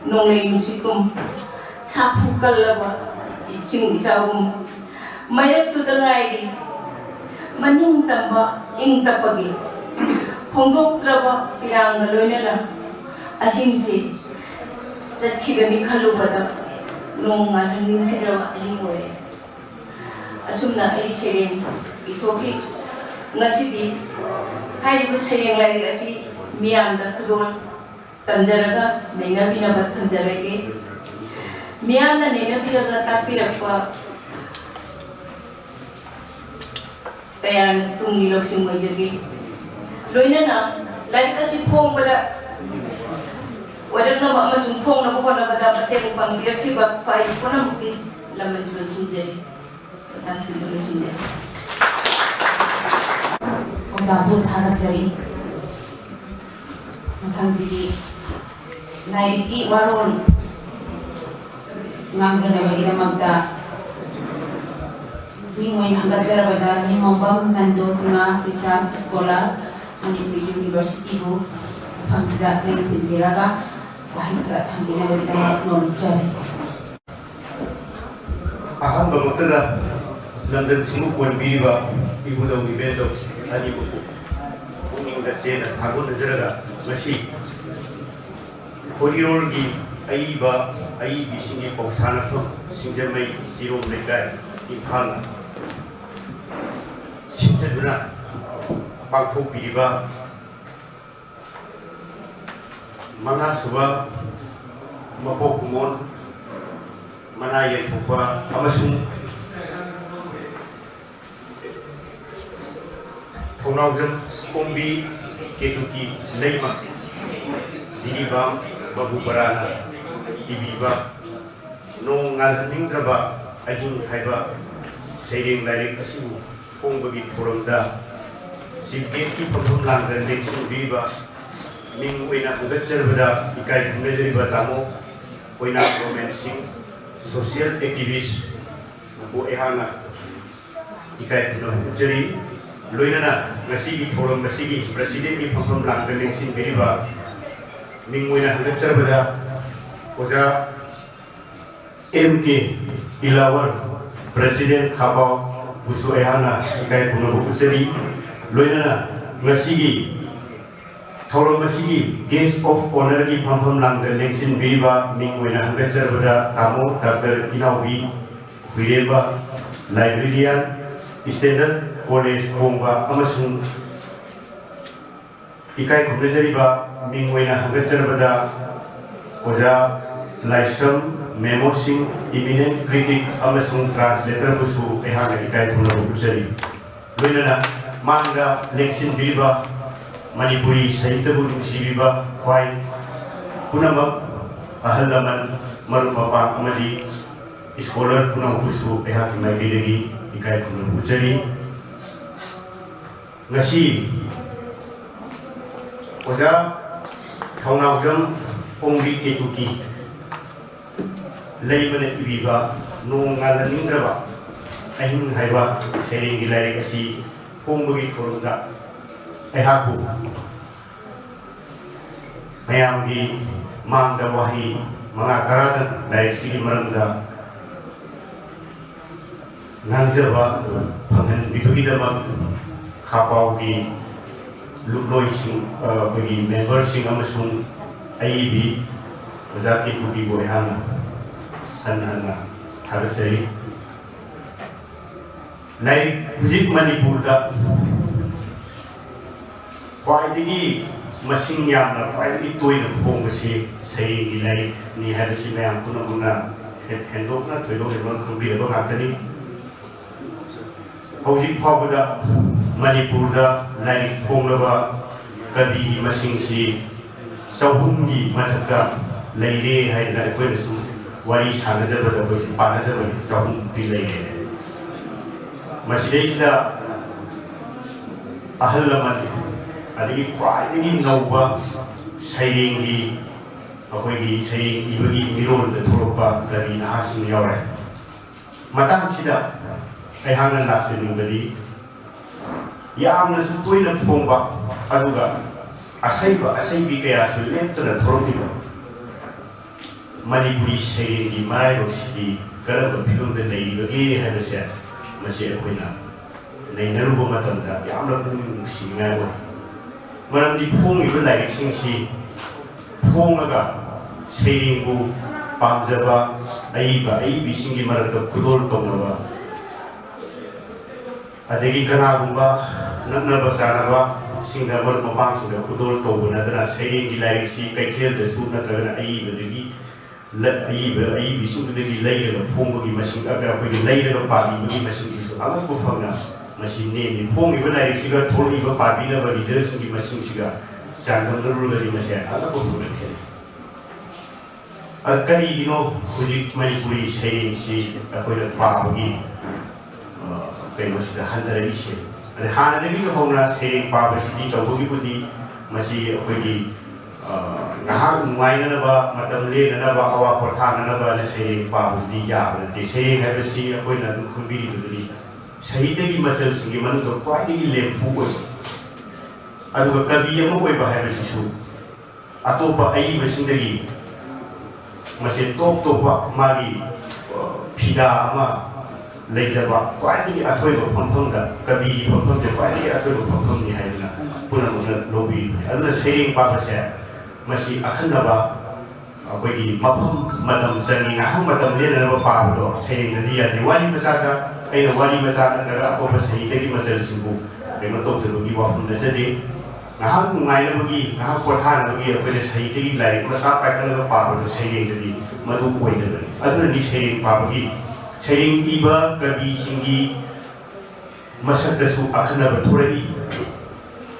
ꯅꯣꯡꯂꯩ ꯅꯨꯡꯁꯤꯠꯀꯨꯝ ꯁꯥꯐꯨ ꯀꯜꯂꯕ ꯏꯁꯤꯡ ꯏꯆꯥꯎꯒꯨꯝ ꯃꯥꯌꯣꯛꯇꯨꯗ ꯉꯥꯏꯔꯤ꯫ ꯃꯅꯤꯡ ꯇꯝꯕ ꯏꯪ ꯇꯞꯄꯒꯤ ꯐꯣꯡꯗꯣꯛꯇ꯭ꯔꯕ ꯄꯤꯔꯥꯡꯒ ꯂꯣꯏꯅꯅ ꯑꯍꯤꯡꯁꯤ ꯆꯠꯈꯤꯒꯅꯤ ꯈꯜꯂꯨꯕꯗ ꯅꯣꯡ ꯉꯥꯜꯍꯟꯅꯤꯡꯈꯤꯗ꯭ꯔꯕ ꯑꯍꯤꯡ ꯑꯣꯏꯔꯦ꯫ ꯑꯁꯨꯝꯅ ꯑꯩ ꯁꯩꯔꯦꯡ ꯏꯊꯣꯛꯈꯤ꯫ ꯉꯁꯤꯗꯤ ꯍꯥꯏꯔꯤꯕ ꯁꯩꯔꯦꯡ ꯂꯥꯏꯔꯤꯛ ꯑꯁꯤ ꯃꯤꯌꯥꯝꯗ ꯈꯨꯗꯣꯜ ꯇꯝꯖꯔꯒ ꯅꯩꯅꯕꯤꯅꯕ ꯊꯝꯖꯔꯒꯦ꯫ ꯃꯤꯌꯥꯝꯅ ꯅꯩꯅꯕꯤꯔꯒ ꯇꯥꯛꯄꯤꯔꯛꯄ ꯀꯌꯥꯅ ꯇꯨꯡꯒꯤ ꯂꯧꯁꯤꯡ ꯑꯣꯏꯖꯒꯦ꯫ ꯂꯣꯏꯅꯅ ꯂꯥꯏꯔꯤꯛ ꯑꯁꯤ ꯐꯣꯡꯕꯗ ꯑꯣꯏꯔꯛꯅꯕ ꯑꯃꯁꯨꯡ ꯐꯣꯡꯅꯕ ꯍꯣꯠꯅꯕꯗ ꯃꯇꯦꯡ ꯄꯥꯡꯕꯤꯔꯛꯈꯤꯕ ꯈ꯭ꯋꯥꯏ ꯄꯨꯝꯅꯃꯛꯀꯤ ꯂꯃꯟ ꯂꯣꯏꯁꯤꯟꯖꯔꯤ꯫ ꯃꯇꯥꯡꯁꯤꯗ ꯂꯣꯏꯁꯤꯟꯖꯔꯤ꯫ ꯑꯣꯖꯥꯕꯨ ꯊꯥꯒꯠꯆꯔꯤ꯫ ꯃꯊꯪꯁꯤꯗꯤ ꯂꯥꯏꯔꯤꯛꯀꯤ ꯋꯥꯔꯣꯜ ꯉꯥꯡꯅꯅꯕꯒꯤꯗꯃꯛꯇ ꯃꯤꯡ ꯑꯣꯏꯅ ꯍꯪꯒꯠꯆꯔꯕꯗ ꯅꯤꯡꯉꯣꯝꯕꯝ ꯅꯟꯗꯣ ꯁꯤꯡꯍ, Research Scholar, ꯃꯅꯤꯄꯨꯔ Universityꯕꯨ ꯃꯐꯝꯁꯤꯗ ꯂꯦꯡꯁꯤꯟꯕꯤꯔꯒ ꯋꯥꯍꯩ ꯈꯔ ꯊꯝꯕꯤꯅꯕꯒꯤꯗꯃꯛ ꯅꯣꯟꯖꯔꯤ꯫ ꯑꯍꯥꯟꯕꯃꯛꯇꯗ ꯂꯝꯗꯝꯁꯤꯕꯨ ꯀꯣꯟꯕꯤꯔꯤꯕ ꯏꯕꯨꯙꯧ ꯏꯕꯦꯟꯗꯧ ꯑꯅꯤꯃꯛꯄꯨ ꯄꯨꯛꯅꯤꯡ ꯇꯁꯦꯡꯅ ꯊꯥꯒꯠꯅꯖꯔꯒ, ꯉꯁꯤ ꯈꯣꯔꯤꯔꯣꯜꯒꯤ ꯑꯏꯕ ꯑꯏꯕꯤꯁꯤꯡꯒꯤ ꯄꯧꯁꯥꯅꯐꯝ, ꯁꯤꯡꯖꯃꯩ ꯆꯤꯔꯣꯝ ꯂꯩꯀꯥꯏ, ꯏꯝꯐꯥꯜꯅ ꯁꯤꯟꯖꯗꯨꯅ ꯄꯥꯡꯊꯣꯛꯄꯤꯔꯤꯕ ꯃꯉꯥꯁꯨꯕ ꯃꯄꯣꯛ ꯀꯨꯝꯑꯣꯟ ꯃꯅꯥ ꯌꯦꯟꯊꯣꯛꯄ ꯑꯃꯁꯨꯡ ꯊꯧꯅꯥꯎꯖꯝ ꯀꯣꯝꯕꯤ ꯀꯦꯇꯨꯀꯤ ꯂꯩꯃ ꯖꯤꯔꯤꯕꯥꯝ ꯕꯕꯨꯄꯔꯥꯅ ꯏꯕꯤꯕ ꯅꯣꯡ ꯉꯥꯜꯍꯟꯅꯤꯡꯗ꯭ꯔꯕ ꯑꯍꯤꯡ ꯍꯥꯏꯕ ꯁꯩꯔꯦꯡ ꯂꯥꯏꯔꯤꯛ ꯑꯁꯤꯕꯨ ꯐꯣꯡꯕꯒꯤ ꯊꯧꯔꯝꯗ ꯆꯤꯐ ꯒꯦꯁꯀꯤ ꯐꯝꯐꯝ ꯂꯥꯡꯗ ꯂꯦꯡꯁꯤꯟꯕꯤꯔꯤꯕ ꯃꯤꯡ ꯑꯣꯏꯅ ꯍꯪꯒꯠꯆꯔꯕꯗ ꯏꯀꯥꯏ ꯈꯨꯝꯅꯖꯔꯤꯕ ꯇꯥꯃꯣ ꯑꯣꯏꯅꯥꯝ ꯔꯣꯃꯦꯟ ꯁꯤꯡ, ꯁꯣꯁꯤꯌꯦꯜ ꯑꯦꯛꯇꯤꯚꯤꯁ ꯕꯨ ꯑꯩꯍꯥꯛꯅ ꯏꯀꯥꯏ ꯈꯨꯝꯅꯕ ꯎꯠꯆꯔꯤ꯫ ꯂꯣꯏꯅꯅ ꯉꯁꯤꯒꯤ ꯊꯧꯔꯝ ꯑꯁꯤꯒꯤ ꯄ꯭ꯔꯁꯤꯗꯦꯟꯒꯤ ꯐꯝꯐꯝ ꯂꯥꯡꯗ ꯂꯦꯡꯁꯤꯟꯕꯤꯔꯤꯕ ꯃꯤꯡ ꯑꯣꯏꯅ ꯍꯪꯒꯠꯆꯔꯕꯗ ꯑꯣꯖꯥ ꯑꯦꯝ ꯀꯦ ꯏꯂꯥꯋꯔ, ꯄ꯭ꯔꯁꯤꯗꯦꯟ ꯈꯥꯕꯥꯎꯕꯨꯁꯨ ꯑꯩꯍꯥꯛꯅ ꯏꯀꯥꯏ ꯈꯨꯝꯅꯕ ꯎꯠꯆꯔꯤ꯫ ꯂꯣꯏꯅꯅ ꯉꯁꯤꯒꯤ ꯊꯧꯔꯝ ꯑꯁꯤꯒꯤ ꯒꯦꯁ ꯑꯣꯐ ꯑꯣꯅꯔꯒꯤ ꯐꯝꯐꯝ ꯂꯥꯡꯗ ꯂꯦꯡꯁꯤꯟꯕꯤꯔꯤꯕ ꯃꯤꯡ ꯑꯣꯏꯅ ꯍꯪꯒꯠꯆꯔꯕꯗ ꯇꯥꯃꯣ ꯗꯥꯛꯇꯔ ꯏꯅꯥꯎꯕꯤ ꯍꯨꯏꯔꯦꯝꯕ, ꯂꯥꯏꯕ꯭ꯔꯦꯔꯤꯌꯥꯟ, ꯁ꯭ꯇꯦꯟꯗꯔꯗ ꯀꯣꯂꯦꯖ ꯍꯣꯡꯕ ꯑꯃꯁꯨꯡ ꯏꯀꯥꯏ ꯈꯨꯝꯅꯖꯔꯤꯕ ꯃꯤꯡ ꯑꯣꯏꯅ ꯍꯪꯒꯠꯆꯔꯕꯗ ꯑꯣꯖꯥ ꯂꯥꯏꯁ꯭ꯔꯝ ꯃꯦꯃꯣ ꯁꯤꯡ, ꯏꯃꯤꯅꯦꯟ ꯀ꯭ꯔꯤꯇꯤꯛ ꯑꯃꯁꯨꯡ ꯇ꯭ꯔꯥꯟꯁꯂꯦꯇꯔꯕꯨꯁꯨ ꯑꯩꯍꯥꯛꯅ ꯏꯀꯥꯏ ꯈꯨꯝꯅꯕ ꯎꯠꯆꯔꯤ꯫ ꯂꯣꯏꯅꯅ ꯃꯥꯡꯗ ꯂꯦꯡꯁꯤꯟꯕꯤꯔꯤꯕ ꯃꯅꯤꯄꯨꯔꯤ ꯁꯥꯍꯤꯇ꯭ꯌꯕꯨ ꯅꯨꯡꯁꯤꯕꯤꯕ ꯈ꯭ꯋꯥꯏ ꯄꯨꯝꯅꯃꯛ, ꯑꯍꯜ ꯂꯃꯟ, ꯃꯔꯨꯞ ꯃꯄꯥꯡ ꯑꯃꯗꯤ ꯁ꯭ꯀꯣꯂꯔ ꯄꯨꯝꯅꯃꯛꯄꯨꯁꯨ ꯑꯩꯍꯥꯛꯀꯤ ꯃꯥꯏꯀꯩꯗꯒꯤ ꯏꯀꯥꯏ ꯈꯨꯝꯅꯕ ꯎꯠꯆꯔꯤ꯫ ꯉꯁꯤ ꯑꯣꯖꯥ ꯊꯧꯅꯥꯎꯖꯝ ꯑꯣꯡꯕꯤ ꯀꯦꯇꯨꯀꯤ ꯂꯩꯃꯅ ꯏꯕꯤꯕ ꯅꯣꯡ ꯉꯥꯜꯍꯟꯅꯤꯡꯗ꯭ꯔꯕ ꯑꯍꯤꯡ ꯍꯥꯏꯕ ꯁꯩꯔꯦꯡꯒꯤ ꯂꯥꯏꯔꯤꯛ ꯑꯁꯤ ꯐꯣꯡꯕꯒꯤ ꯊꯧꯔꯝꯗ ꯑꯩꯍꯥꯛꯄꯨ ꯃꯌꯥꯝꯒꯤ ꯃꯥꯡꯗ ꯋꯥꯍꯩ ꯃꯉꯥ ꯇꯔꯥꯗꯪ ꯂꯥꯏꯔꯤꯛꯁꯤꯒꯤ ꯃꯔꯝꯗ ꯉꯥꯡꯖꯕ ꯐꯪꯍꯟꯕꯤꯕꯒꯤꯗꯃꯛ ꯈꯥꯄꯥꯎꯒꯤ ꯂꯨꯞꯂꯣꯏꯁꯤꯡ, ꯑ, ꯑꯩꯈꯣꯏꯒꯤ ꯃꯦꯝꯕꯔꯁꯤꯡ ꯑꯃꯁꯨꯡ ꯑꯏꯕꯤ ꯑꯣꯖꯥ ꯀꯦꯀꯨꯕꯤꯕꯨ ꯑꯩꯍꯥꯛꯅ ꯍꯟꯅ ꯍꯟꯅ ꯊꯥꯒꯠꯆꯔꯤ꯫ ꯂꯥꯏꯔꯤꯛ ꯍꯧꯖꯤꯛ ꯃꯅꯤꯄꯨꯔꯗ ꯈ꯭ꯋꯥꯏꯗꯒꯤ ꯃꯁꯤꯡ ꯌꯥꯝꯅ, ꯈ꯭ꯋꯥꯏꯗꯒꯤ ꯇꯣꯏꯅ ꯐꯣꯡꯕꯁꯤ ꯁꯩꯔꯦꯡꯒꯤ ꯂꯥꯏꯔꯤꯛꯅꯤ ꯍꯥꯏꯕꯁꯤ ꯃꯌꯥꯝ ꯄꯨꯝꯅꯃꯛꯅ ꯍꯦ-, ꯍꯦꯟꯗꯣꯛꯅ ꯊꯣꯏꯗꯣꯛ ꯍꯦꯟꯗꯣꯛꯅ ꯈꯪꯕꯤꯔꯕ ꯉꯥꯛꯇꯅꯤ꯫ ꯍꯧꯖꯤꯛ ꯐꯥꯎꯕꯗ ꯃꯅꯤꯄꯨꯔꯗ ꯂꯥꯏꯔꯤꯛ ꯐꯣꯡꯂꯕ ꯀꯕꯤꯒꯤ ꯃꯁꯤꯡꯁꯤ ꯆꯍꯨꯝꯒꯤ ꯃꯊꯛꯇ ꯂꯩꯔꯦ ꯍꯥꯏꯗꯅ ꯑꯩꯈꯣꯏꯅ ꯁꯨꯝ ꯋꯥꯔꯤ ꯁꯥꯟꯅꯖꯕꯗ ꯑꯩꯈꯣꯏꯁꯨ ꯄꯥꯅꯖꯕꯅꯤ, ꯆꯍꯨꯝꯃꯨꯛꯇꯤ ꯂꯩꯔꯦ꯫ ꯃꯁꯤꯗꯩꯁꯤꯗ ꯑꯍꯜ ꯂꯃꯟ, ꯑꯗꯒꯤ ꯈ꯭ꯋꯥꯏꯗꯒꯤ ꯅꯧꯕ ꯁꯩꯔꯦꯡꯒꯤ, ꯑꯩꯈꯣꯏꯒꯤ ꯁꯩꯔꯦꯡ ꯏꯕꯒꯤ ꯃꯤꯔꯣꯜꯗ ꯊꯣꯛꯂꯛꯄ ꯀꯕꯤ ꯅꯍꯥꯁꯤꯡ ꯌꯥꯎꯔꯦ꯫ ꯃꯇꯥꯡꯁꯤꯗ ꯑꯩꯍꯥꯛꯅ ꯂꯥꯛꯆꯅꯤꯡꯕꯗꯤ, ꯌꯥꯝꯅꯁꯨ ꯇꯣꯏꯅ ꯐꯣꯡꯕ, ꯑꯗꯨꯒ ꯑꯁꯩꯕ ꯑꯁꯩꯕꯤ ꯀꯌꯥꯁꯨ ꯂꯦꯞꯇꯅ ꯊꯣꯔꯛꯂꯤꯕ ꯃꯅꯤꯄꯨꯔꯤ ꯁꯩꯔꯦꯡꯒꯤ ꯃꯔꯥꯏꯕꯛꯁꯤꯗꯤ ꯀꯔꯝꯕ ꯐꯤꯕꯝꯗ ꯂꯩꯔꯤꯕꯒꯦ ꯍꯥꯏꯕꯁꯦ, ꯃꯁꯤ ꯑꯩꯈꯣꯏꯅ ꯅꯩꯅꯔꯨꯕ ꯃꯇꯝꯗ ꯌꯥꯝꯅ ꯄꯨꯛꯅꯤꯡ ꯅꯨꯡꯁꯤꯅꯤꯡꯉꯥꯏ ꯑꯣꯏ꯫ ꯃꯔꯝꯗꯤ ꯐꯣꯡꯉꯤꯕ ꯂꯥꯏꯔꯤꯛꯁꯤꯡꯁꯤ ꯐꯣꯡꯉꯒ ꯁꯩꯔꯦꯡꯕꯨ ꯄꯥꯝꯖꯕ ꯑꯏꯕ ꯑꯏꯕꯤꯁꯤꯡꯒꯤ ꯃꯔꯛꯇ ꯈꯨꯗꯣꯜ ꯇꯧꯅꯕ, ꯑꯗꯒꯤ ꯀꯅꯥꯒꯨꯝꯕ ꯅꯛꯅꯕ ꯆꯥꯅꯕꯁꯤꯡꯗ, ꯃꯔꯨꯞ ꯃꯄꯥꯡꯁꯤꯡꯗ ꯈꯨꯗꯣꯜ ꯇꯧꯕ ꯅꯠꯇꯅ, ꯁꯩꯔꯦꯡꯒꯤ ꯂꯥꯏꯔꯤꯛꯁꯤ ꯀꯩꯊꯦꯜꯗꯁꯨ ꯅꯠꯇ꯭ꯔꯒꯅ ꯑꯏꯕꯗꯒꯤ ꯂ-, ꯑꯏꯕ, ꯑꯏꯕꯤꯁꯤꯡꯗꯨꯗꯒꯤ ꯂꯩꯔꯒ ꯐꯣꯡꯕꯒꯤ ꯃꯁꯤꯡ, ꯑ, ꯑꯩꯈꯣꯏꯒꯤ ꯂꯩꯔꯒ ꯄꯥꯕꯤꯕꯒꯤ ꯃꯁꯤꯡꯁꯤꯁꯨ ꯑꯉꯛꯄ ꯐꯪꯅ ꯃꯁꯤ ꯅꯦꯝꯃꯤ꯫ ꯐꯣꯡꯉꯤꯕ ꯂꯥꯏꯔꯤꯛꯁꯤꯒ ꯊꯣꯛꯂꯛꯏꯕ ꯄꯥꯕꯤꯅꯕ ꯔꯤꯗꯔꯁꯤꯡꯒꯤ ꯃꯁꯤꯡꯁꯤꯒ ꯆꯥꯡꯗꯝꯅꯔꯨꯔꯒꯗꯤ ꯃꯁꯤ ꯑꯉꯛꯄ ꯐꯪꯅ ꯈꯦꯠꯅꯩ꯫ ꯑ, ꯀꯔꯤꯒꯤꯅꯣ ꯍꯧꯖꯤꯛ ꯃꯅꯤꯄꯨꯔꯤ ꯁꯩꯔꯦꯡꯁꯤ ꯑꯩꯈꯣꯏꯅ ꯄꯥꯕꯒꯤ, ꯑ, ꯀꯩꯅꯣꯁꯤꯗ ꯍꯟꯊꯔꯛꯏꯁꯦ? ꯑꯗꯩ ꯍꯥꯟꯅꯗꯒꯤꯁꯨ ꯍꯧꯅ ꯁꯩꯔꯦꯡ ꯄꯥꯕꯁꯤꯗꯤ ꯇꯧꯕꯒꯤꯕꯨꯗꯤ ꯃꯁꯤ ꯑꯩꯈꯣꯏꯒꯤ, ꯑ, ꯉꯥꯏꯍꯥꯛ ꯅꯨꯡꯉꯥꯏꯅꯅꯕ, ꯃꯇꯝ ꯂꯦꯟꯅꯅꯕ, ꯑꯋꯥ ꯄꯣꯊꯥꯅꯅꯕꯅ ꯁꯩꯔꯦꯡ ꯄꯥꯕꯗꯨꯗꯤ ꯌꯥꯕ ꯅꯠꯇꯦ꯫ ꯁꯩꯔꯦꯡ ꯍꯥꯏꯕꯁꯤ ꯑꯩꯈꯣꯏꯅ ꯑꯗꯨꯝ ꯈꯪꯕꯤꯔꯤꯕꯗꯨꯅꯤ, ꯁꯥꯍꯤꯇ꯭ꯌꯒꯤ ꯃꯆꯜꯁꯤꯡꯒꯤ ꯃꯅꯨꯡꯗ ꯈ꯭ꯋꯥꯏꯗꯒꯤ ꯂꯦꯝꯐꯨ ꯑꯣꯏꯕ꯫ ꯑꯗꯨꯒ ꯀꯕꯤ ꯑꯃ ꯑꯣꯏꯕ ꯍꯥꯏꯕꯁꯤꯁꯨ ꯑꯇꯣꯞꯄ ꯑꯏꯕꯁꯤꯡꯗꯒꯤ ꯃꯁꯦ ꯇꯣꯞ ꯇꯣꯞꯄ ꯃꯥꯒꯤ, ꯑ, ꯐꯤꯗꯥ ꯑꯃ ꯂꯩꯖꯕ, ꯈ꯭ꯋꯥꯏꯗꯒꯤ ꯑꯊꯣꯏꯕ ꯐꯝꯐꯝꯗ, ꯀꯕꯤꯒꯤ ꯐꯝꯐꯝꯁꯦ ꯈ꯭ꯋꯥꯏꯗꯒꯤ ꯑꯊꯣꯏꯕ ꯐꯝꯐꯝꯅꯤ ꯍꯥꯏꯗꯨꯅ ꯄꯨꯝꯅꯃꯛꯅ ꯂꯧꯕꯤꯔꯤꯕꯅꯤ꯫ ꯑꯗꯨꯅ ꯁꯩꯔꯦꯡ ꯄꯥꯕꯁꯦ ꯃꯁꯤ ꯑꯈꯟꯅꯕ ꯑꯩꯈꯣꯏꯒꯤ ꯃꯐꯝ ꯃꯇꯝ ꯆꯪꯉꯤ꯫ ꯉꯥꯏꯍꯥꯛ ꯃꯇꯝ ꯂꯦꯟꯅꯅꯕ ꯄꯥꯕꯗꯣ ꯁꯩꯔꯦꯡꯗꯗꯤ ꯌꯥꯗꯦ꯫ ꯋꯥꯔꯤ ꯃꯆꯥꯗ ꯑꯩꯅ ꯋꯥꯔꯤ ꯃꯆꯥ ꯅꯠꯇ꯭ꯔꯒ ꯑꯇꯣꯞꯄ ꯁꯍꯤꯇꯒꯤ ꯃꯆꯜꯁꯤꯡꯕꯨ ꯀꯩꯅꯣ ꯇꯧꯖꯕꯒꯤ ꯋꯥꯐꯝ ꯅꯠꯆꯗꯦ꯫ ꯉꯥꯏꯍꯥꯛ ꯅꯨꯡꯉꯥꯏꯅꯕꯒꯤ, ꯉꯥꯏꯍꯥꯛ ꯄꯣꯊꯥꯅꯕꯒꯤ ꯑꯩꯈꯣꯏꯅ ꯁꯍꯤꯇꯒꯤ ꯂꯥꯏꯔꯤꯛ ꯃꯆꯥ ꯄꯥꯏꯈꯠꯂꯒ ꯄꯥꯕꯗꯣ ꯁꯩꯔꯦꯡꯗꯗꯤ ꯃꯗꯨ ꯑꯣꯏꯗꯕꯅꯤ꯫ ꯑꯗꯨꯅꯅꯤ ꯁꯩꯔꯦꯡ ꯄꯥꯕꯒꯤ, ꯁꯩꯔꯦꯡ ꯏꯕ ꯀꯕꯤꯁꯤꯡꯒꯤ ꯃꯁꯛꯇꯁꯨ ꯑꯈꯟꯅꯕ ꯊꯣꯔꯛꯏ,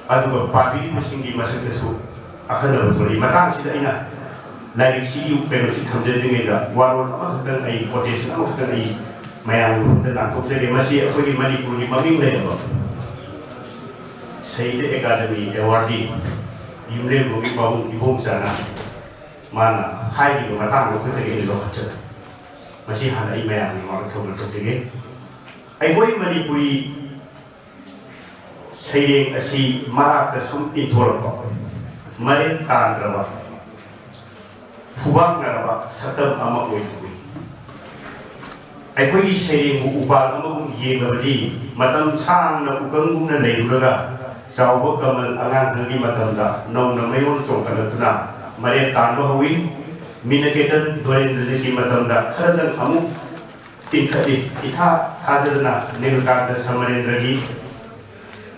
ꯑꯗꯨꯒ ꯄꯥꯕꯤꯔꯤꯕꯁꯤꯡꯒꯤ ꯃꯁꯛꯇꯁꯨ ꯑꯈꯟꯅꯕ ꯊꯣꯔꯛꯏ꯫ ꯃꯇꯥꯡꯁꯤꯗ ꯑꯩꯅ ꯂꯥꯏꯔꯤꯛꯁꯤꯒꯤ ꯀꯩꯅꯣꯁꯤ ꯊꯝꯖꯗ꯭ꯔꯤꯉꯩꯗ ꯋꯥꯔꯣꯜ ꯑꯃꯈꯛꯇꯪ, ꯑꯩ quotation ꯑꯃꯈꯛꯇꯪ ꯑꯩ ꯃꯌꯥꯝꯒꯤ ꯃꯐꯝꯗ ꯂꯥꯟꯊꯣꯛꯆꯒꯦ꯫ ꯃꯁꯤ ꯑꯩꯈꯣꯏꯒꯤ ꯃꯅꯤꯄꯨꯔꯒꯤ ꯃꯃꯤꯡ ꯂꯩꯔꯕ ꯁꯥꯍꯤꯇ꯭ꯌ ꯑꯦꯀꯥꯗꯃꯤ ꯑꯦꯋꯥꯔꯗꯤ ꯌꯨꯝꯂꯦꯝꯕꯝꯒꯤ ꯄꯥꯕꯨꯡ ꯏꯕꯣꯝꯆꯥꯅ ꯃꯥꯅ ꯍꯥꯏꯈꯤꯕ ꯃꯇꯥꯡꯗꯣ ꯑꯩꯈꯣꯏꯗꯒꯤ ꯑꯩꯅ ꯂꯧꯈꯠꯆꯕꯅꯤ꯫ ꯃꯁꯤ ꯍꯥꯟꯅ ꯑꯩ ꯃꯌꯥꯝꯒꯤ ꯃꯃꯥꯡꯗ ꯊꯧꯒꯜ ꯇꯧꯖꯒꯦ꯫ ꯑꯩꯈꯣꯏ ꯃꯅꯤꯄꯨꯔꯤ ꯁꯩꯔꯦꯡ ꯑꯁꯤ ꯃꯔꯥꯛꯇ ꯁꯨꯝ ꯏꯟꯊꯣꯔꯛꯄ, ꯃꯔꯦꯞ ꯇꯥꯟꯗ꯭ꯔꯕ, ꯐꯨꯕꯥꯛꯅꯔꯕ ꯁꯛꯇꯝ ꯑꯃ ꯑꯣꯏꯊꯣꯛꯏ꯫ ꯑꯩꯈꯣꯏꯒꯤ ꯁꯩꯔꯦꯡꯕꯨ ꯎꯄꯥꯜ ꯑꯃꯒꯨꯝ ꯌꯦꯡꯂꯕꯗꯤ, ꯃꯇꯝ ꯁꯥꯡꯅ ꯎꯀꯪꯒꯨꯝꯅ ꯂꯩꯔꯨꯔꯒ ꯆꯥꯎꯕ ꯀꯃꯜ ꯑꯉꯥꯡꯈꯩꯒꯤ ꯃꯇꯝꯗ ꯅꯧꯅ ꯃꯌꯣꯟ ꯆꯣꯡꯈꯠꯂꯛꯇꯨꯅ ꯃꯔꯦꯞ ꯇꯥꯟꯕ ꯍꯧꯏ꯫ ꯃꯤꯅꯀꯦꯇꯟ ꯙꯣꯔꯦꯟꯗ꯭ꯔꯖꯤꯠꯀꯤ ꯃꯇꯝꯗ ꯈꯔꯗꯪ ꯑꯃꯨꯛ ꯇꯤꯡꯈꯠꯂꯤ꯫ ꯏꯊꯥ ꯊꯥꯖꯗꯅ ꯅꯤꯜꯀꯥꯟꯇ ꯁꯃꯔꯦꯟꯗ꯭ꯔꯒꯤ,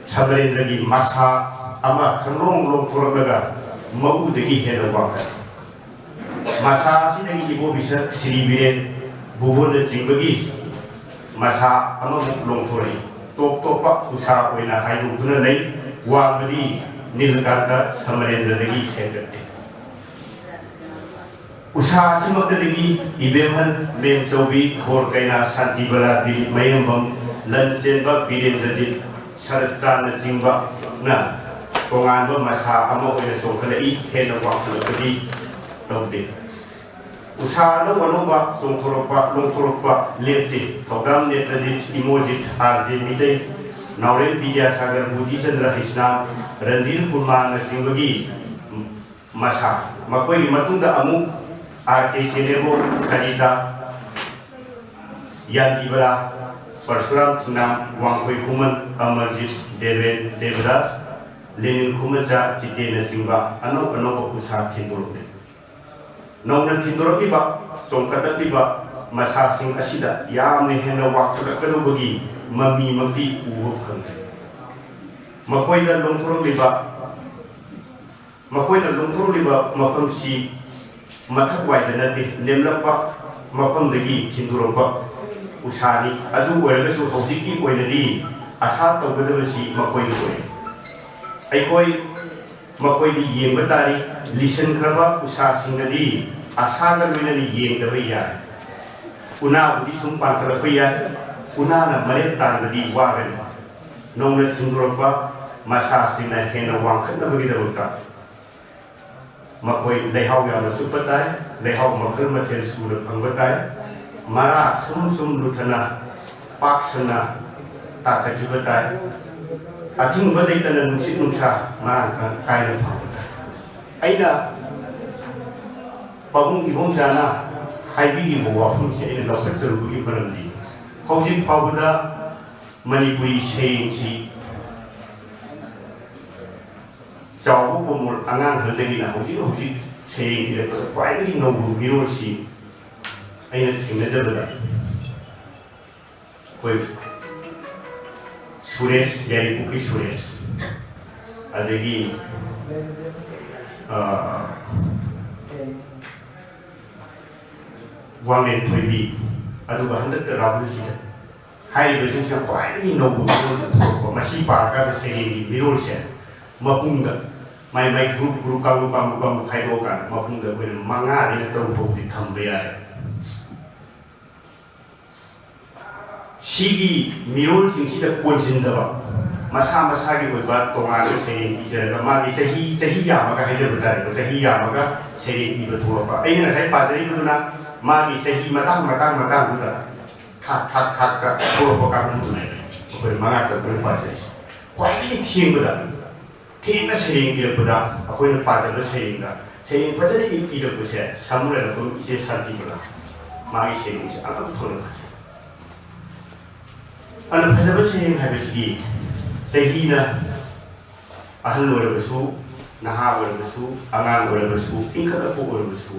ꯁꯃꯔꯦꯟꯗ꯭ꯔꯒꯤ ꯃꯁꯥ ꯑꯃ ꯈꯪꯂꯣꯡ ꯂꯣꯡꯊꯣꯔꯛꯂꯒ ꯃꯎꯗꯒꯤ ꯍꯦꯟꯅ ꯋꯥꯡꯈꯠꯂꯤ꯫ ꯃꯁꯥ ꯑꯁꯤꯗꯒꯤ ꯏꯕꯣꯕꯤꯁꯛ, ꯁꯤꯔꯤ ꯕꯤꯔꯦꯟ, ꯚꯨꯕꯣꯟꯅꯆꯤꯡꯕꯒꯤ ꯃꯁꯥ ꯑꯃꯃꯨꯛ ꯂꯣꯡꯊꯣꯔꯛꯏ꯫ ꯇꯣꯞ ꯇꯣꯞꯄ ꯎꯁꯥ ꯑꯣꯏꯅ ꯍꯥꯏꯗꯣꯛꯇꯨꯅ ꯂꯩ꯫ ꯋꯥꯡꯕꯗꯤ ꯅꯤꯜꯀꯥꯟꯇ ꯁꯃꯔꯦꯟꯗ꯭ꯔꯗꯒꯤ ꯍꯦꯟꯒꯠꯇꯦ꯫ ꯎꯁꯥ ꯑꯁꯤꯃꯛꯇꯗꯒꯤ ꯏꯕꯦꯝꯍꯜ, ꯃꯦꯝꯆꯧꯕꯤ, ꯕꯣꯔ ꯀꯩꯅꯥ, ꯁꯥꯟꯇꯤꯕꯂꯥ, ꯗꯤꯂꯤꯞ ꯃꯌꯦꯡꯕꯝ, ꯂꯟ ꯆꯦꯟꯕ ꯕꯤꯔꯦꯟꯗ꯭ꯔꯖꯤꯠ, ꯁꯔꯠꯆꯥꯟꯅꯆꯤꯡꯕꯅ ꯇꯣꯉꯥꯟꯕ ꯃꯁꯥ ꯑꯃ ꯑꯣꯏꯅ ꯆꯣꯡꯈꯠꯂꯛꯏ꯫ ꯍꯦꯟꯅ ꯋꯥꯡꯈꯠꯂꯛꯄꯗꯤ ꯇꯧꯗꯦ꯫ ꯎꯁꯥ ꯑꯅꯧ ꯑꯅꯧꯕ ꯆꯣꯡꯊꯣꯔꯛꯄ, ꯂꯣꯡꯊꯣꯔꯛꯄ ꯂꯦꯞꯇꯦ꯫ ꯊꯧꯗꯥꯝ ꯅꯦꯇ꯭ꯔꯖꯤꯠ, ꯏꯃꯣꯖꯤꯠ, ꯑꯥꯔ ꯖꯦ ꯃꯤꯇꯩ, ꯅꯥꯎꯔꯦꯝ ꯕꯤꯗ꯭ꯌꯥꯁꯥꯒꯔ, ꯕꯨꯙꯤꯆꯟꯗ꯭ꯔ ꯍꯩꯁꯅꯥꯝ, ꯔꯟꯙꯤꯔ ꯀꯨꯃꯥꯔꯅꯆꯤꯡꯕꯒꯤ ꯃꯁꯥ꯫ ꯃꯈꯣꯏꯒꯤ ꯃꯇꯨꯡꯗ ꯑꯃꯨꯛ ꯑꯥꯔ ꯀꯦ ꯀꯦꯅꯦꯕꯣ, ꯁꯔꯤꯇꯥ, ꯌꯥꯟꯗꯤꯕꯂꯥ, ꯄꯔꯁꯨꯔꯥꯝ ꯊꯤꯡꯅꯥꯝ, ꯋꯥꯡꯈꯣꯏ ꯈꯨꯃꯟ, ꯑꯃꯔꯖꯤꯠ, ꯗꯦꯕꯦꯟ, ꯗꯦꯕꯗꯥꯁ, ꯂꯦꯅꯤꯟ ꯈꯨꯃꯟꯆꯥ ꯆꯤꯇꯦꯅꯆꯤꯡꯕ ꯑꯅꯧ ꯑꯅꯧꯕ ꯎꯁꯥ ꯊꯤꯟꯗꯣꯔꯛꯂꯤ꯫ ꯅꯧꯅ ꯊꯤꯟꯗꯣꯔꯛꯂꯤꯕ, ꯆꯣꯡꯈꯠꯂꯛꯂꯤꯕ ꯃꯁꯥꯁꯤꯡ ꯑꯁꯤꯗ ꯌꯥꯝꯅ ꯍꯦꯟꯅ ꯋꯥꯡꯈꯠꯂꯛꯀꯗꯧꯕꯒꯤ ꯃꯃꯤ ꯃꯄꯤ ꯎꯕ ꯐꯪꯗ꯭ꯔꯤ꯫ ꯃꯈꯣꯏꯗ ꯂꯣꯡꯊꯣꯔꯛꯂꯤꯕ, ꯃꯈꯣꯏꯅ ꯂꯣꯡꯊꯣꯔꯛꯂꯤꯕ ꯃꯐꯝꯁꯤ ꯃꯊꯛ ꯋꯥꯏꯗ ꯅꯠꯇꯦ, ꯅꯦꯝꯂꯛꯄ ꯃꯐꯝꯗꯒꯤ ꯊꯤꯟꯗꯣꯔꯛꯄ ꯎꯁꯥꯅꯤ꯫ ꯑꯗꯨ ꯑꯣꯏꯔꯒꯁꯨ ꯍꯧꯖꯤꯛꯀꯤ ꯑꯣꯏꯅꯗꯤ ꯑꯁꯥ ꯇꯧꯒꯗꯕꯁꯤ ꯃꯈꯣꯏꯗ ꯑꯣꯏ꯫ ꯑꯩꯈꯣꯏ ꯃꯈꯣꯏꯗꯤ ꯌꯦꯡꯕ ꯇꯥꯔꯤ꯫ ꯂꯤꯁꯤꯟꯈ꯭ꯔꯕ ꯎꯁꯥꯁꯤꯡꯅꯗꯤ ꯑꯁꯥꯒ ꯂꯣꯏꯅꯅ ꯌꯦꯡꯗꯕ ꯌꯥꯏ꯫ ꯎꯅꯥꯕꯨꯗꯤ ꯁꯨꯝ ꯄꯥꯟꯈꯠꯂꯛꯄ ꯌꯥꯏ, ꯎꯅꯥꯅ ꯃꯔꯦꯞ ꯇꯥꯟꯕꯗꯤ ꯋꯥꯒꯅꯤ꯫ ꯅꯧꯅ ꯊꯤꯟꯗꯣꯔꯛꯄ ꯃꯁꯥꯁꯤꯡꯅ ꯍꯦꯟꯅ ꯋꯥꯡꯈꯠꯅꯕꯒꯤꯗꯃꯛꯇ ꯃꯈꯣꯏ ꯂꯩꯍꯥꯎ ꯌꯥꯝꯅ ꯆꯨꯞꯄ ꯇꯥꯏ, ꯂꯩꯍꯥꯎ ꯃꯈꯜ ꯃꯊꯦꯜ ꯁꯨꯅ ꯐꯪꯕ ꯇꯥꯏ, ꯃꯔꯥ ꯁꯨꯝ ꯁꯨꯝ ꯂꯨꯊꯅ ꯄꯥꯛ ꯁꯟꯅ ꯇꯥꯊꯈꯤꯕ ꯇꯥꯏ, ꯑꯊꯤꯡꯕ ꯂꯩꯇꯅ ꯅꯨꯡꯁꯤꯠ ꯅꯨꯡꯁꯥ ꯃꯔꯥꯡ ꯀꯥꯏꯅ ꯐꯪꯕ ꯇꯥꯏ꯫ ꯑꯩꯅ ꯄꯥꯕꯨꯡ ꯏꯕꯣꯝꯆꯥꯅ ꯍꯥꯏꯕꯤꯈꯤꯕ ꯋꯥꯐꯝꯁꯦ ꯑꯩꯅ ꯂꯧꯈꯠꯆꯔꯨꯕꯒꯤ ꯃꯔꯝꯗꯤ, ꯍꯧꯖꯤꯛ ꯐꯥꯎꯕꯗ ꯃꯅꯤꯄꯨꯔꯤ ꯁꯩꯔꯦꯡꯁꯤ ꯆꯥꯎꯕ ꯀꯣꯃꯣꯜ ꯑꯉꯥꯡ ꯈꯔꯗꯒꯤꯅ ꯍꯧꯖꯤꯛ ꯍꯧꯖꯤꯛ ꯁꯩꯔꯦꯡ ꯏꯔꯛꯄꯗ ꯈ꯭ꯋꯥꯏꯗꯒꯤ ꯅꯧꯕ ꯃꯤꯔꯣꯜꯁꯤ ꯑꯩꯅ ꯊꯦꯡꯅꯖꯕꯗ ꯑꯩꯈꯣꯏ ꯁꯨꯔꯦꯁ, ꯌꯥꯏꯔꯤꯄꯣꯛꯀꯤ ꯁꯨꯔꯦꯁ, ꯑꯗꯒꯤ, ꯑ, ꯋꯥꯡꯂꯦꯟ ꯊꯣꯏꯕꯤ, ꯑꯗꯨꯒ ꯍꯟꯗꯛꯇ ꯔꯥꯍꯨꯜ ꯍꯤꯗꯟ ꯍꯥꯏꯔꯤꯕꯁꯤꯡꯁꯤꯅ ꯈ꯭ꯋꯥꯏꯗꯒꯤ ꯅꯧꯕ ꯃꯤꯔꯣꯜꯗ ꯊꯣꯛꯂꯛꯄ꯫ ꯃꯁꯤ ꯄꯥꯔꯀꯥꯟꯗ ꯁꯩꯔꯦꯡꯒꯤ ꯃꯤꯔꯣꯜꯁꯦ ꯃꯄꯨꯡꯗ ꯃꯥꯏ ꯃꯥꯏ ꯒ꯭ꯔꯨꯞ ꯒ꯭ꯔꯨꯞ ꯀꯥꯡꯂꯨꯞ ꯀꯥꯡꯂꯨꯞ ꯀꯥꯡꯂꯨꯞ ꯈꯥꯏꯗꯣꯛꯑꯀꯥꯟꯗ ꯃꯄꯨꯡꯗ ꯑꯩꯈꯣꯏꯅ ꯃꯉꯥꯗꯩꯅ ꯇꯔꯨꯛ ꯐꯥꯎꯕꯗꯤ ꯊꯝꯕ ꯌꯥꯔꯦ꯫ ꯁꯤꯒꯤ ꯃꯤꯔꯣꯜꯁꯤꯡꯁꯤꯗ ꯀꯣꯟꯁꯤꯟꯗꯕ, ꯃꯁꯥ ꯃꯁꯥꯒꯤ ꯑꯣꯏꯕ ꯇꯣꯉꯥꯟꯕ ꯁꯩꯔꯦꯡ ꯏꯖꯔꯒ ꯃꯥꯒꯤ ꯆꯍꯤ, ꯆꯍꯤ ꯌꯥꯝꯃꯒ ꯍꯥꯏꯖꯕ ꯇꯥꯔꯦꯀꯣ, ꯆꯍꯤ ꯌꯥꯝꯃꯒ ꯁꯩꯔꯦꯡ ꯏꯕ ꯊꯣꯛꯂꯛꯄ꯫ ꯑꯩꯅ ꯉꯁꯥꯏ ꯄꯥꯖꯔꯤꯕꯗꯨꯅ ꯃꯥꯒꯤ ꯆꯍꯤ ꯃꯇꯥꯡ ꯃꯇꯥꯡ ꯃꯇꯥꯡꯗꯨꯗ ꯊꯥꯛ ꯊꯥꯛ ꯊꯥꯛꯇ ꯊꯣꯛꯂꯛꯄ ꯀꯥꯡꯕꯨꯗꯨꯅꯦ ꯑꯩꯈꯣꯏ ꯃꯉꯥ ꯇꯔꯨꯛ ꯄꯥꯖꯔꯤꯁꯦ꯫ ꯈ꯭ꯋꯥꯏꯗꯒꯤ ꯊꯦꯡꯕꯗ, ꯊꯦꯡꯅ ꯁꯩꯔꯦꯡ ꯏꯔꯛꯄꯗ ꯑꯩꯈꯣꯏꯅ ꯄꯥꯖꯕ ꯁꯩꯔꯦꯡꯗ ꯁꯩꯔꯦꯡ ꯐꯖꯅ ꯏ-, ꯏꯔꯛꯄꯁꯦ ꯁꯥꯃꯨ ꯂꯥꯏꯔꯦꯝꯕꯝ ꯏꯆꯦ ꯁꯥꯟꯇꯤꯕꯂꯥ꯫ ꯃꯥꯒꯤ ꯁꯩꯔꯦꯡꯁꯦ ꯑꯉꯛꯄ ꯊꯣꯛꯅ ꯐꯖꯩ꯫ ꯑꯗꯨꯅ ꯐꯖꯕ ꯁꯩꯔꯦꯡ ꯍꯥꯏꯕꯁꯤꯗꯤ ꯆꯍꯤꯅ ꯑꯍꯜ ꯑꯣꯏꯔꯕꯁꯨ, ꯅꯍꯥ ꯑꯣꯏꯔꯕꯁꯨ, ꯑꯉꯥꯡ ꯑꯣꯏꯔꯕꯁꯨ, ꯏꯟꯈꯠꯂꯛꯄ ꯑꯣꯏꯔꯕꯁꯨ,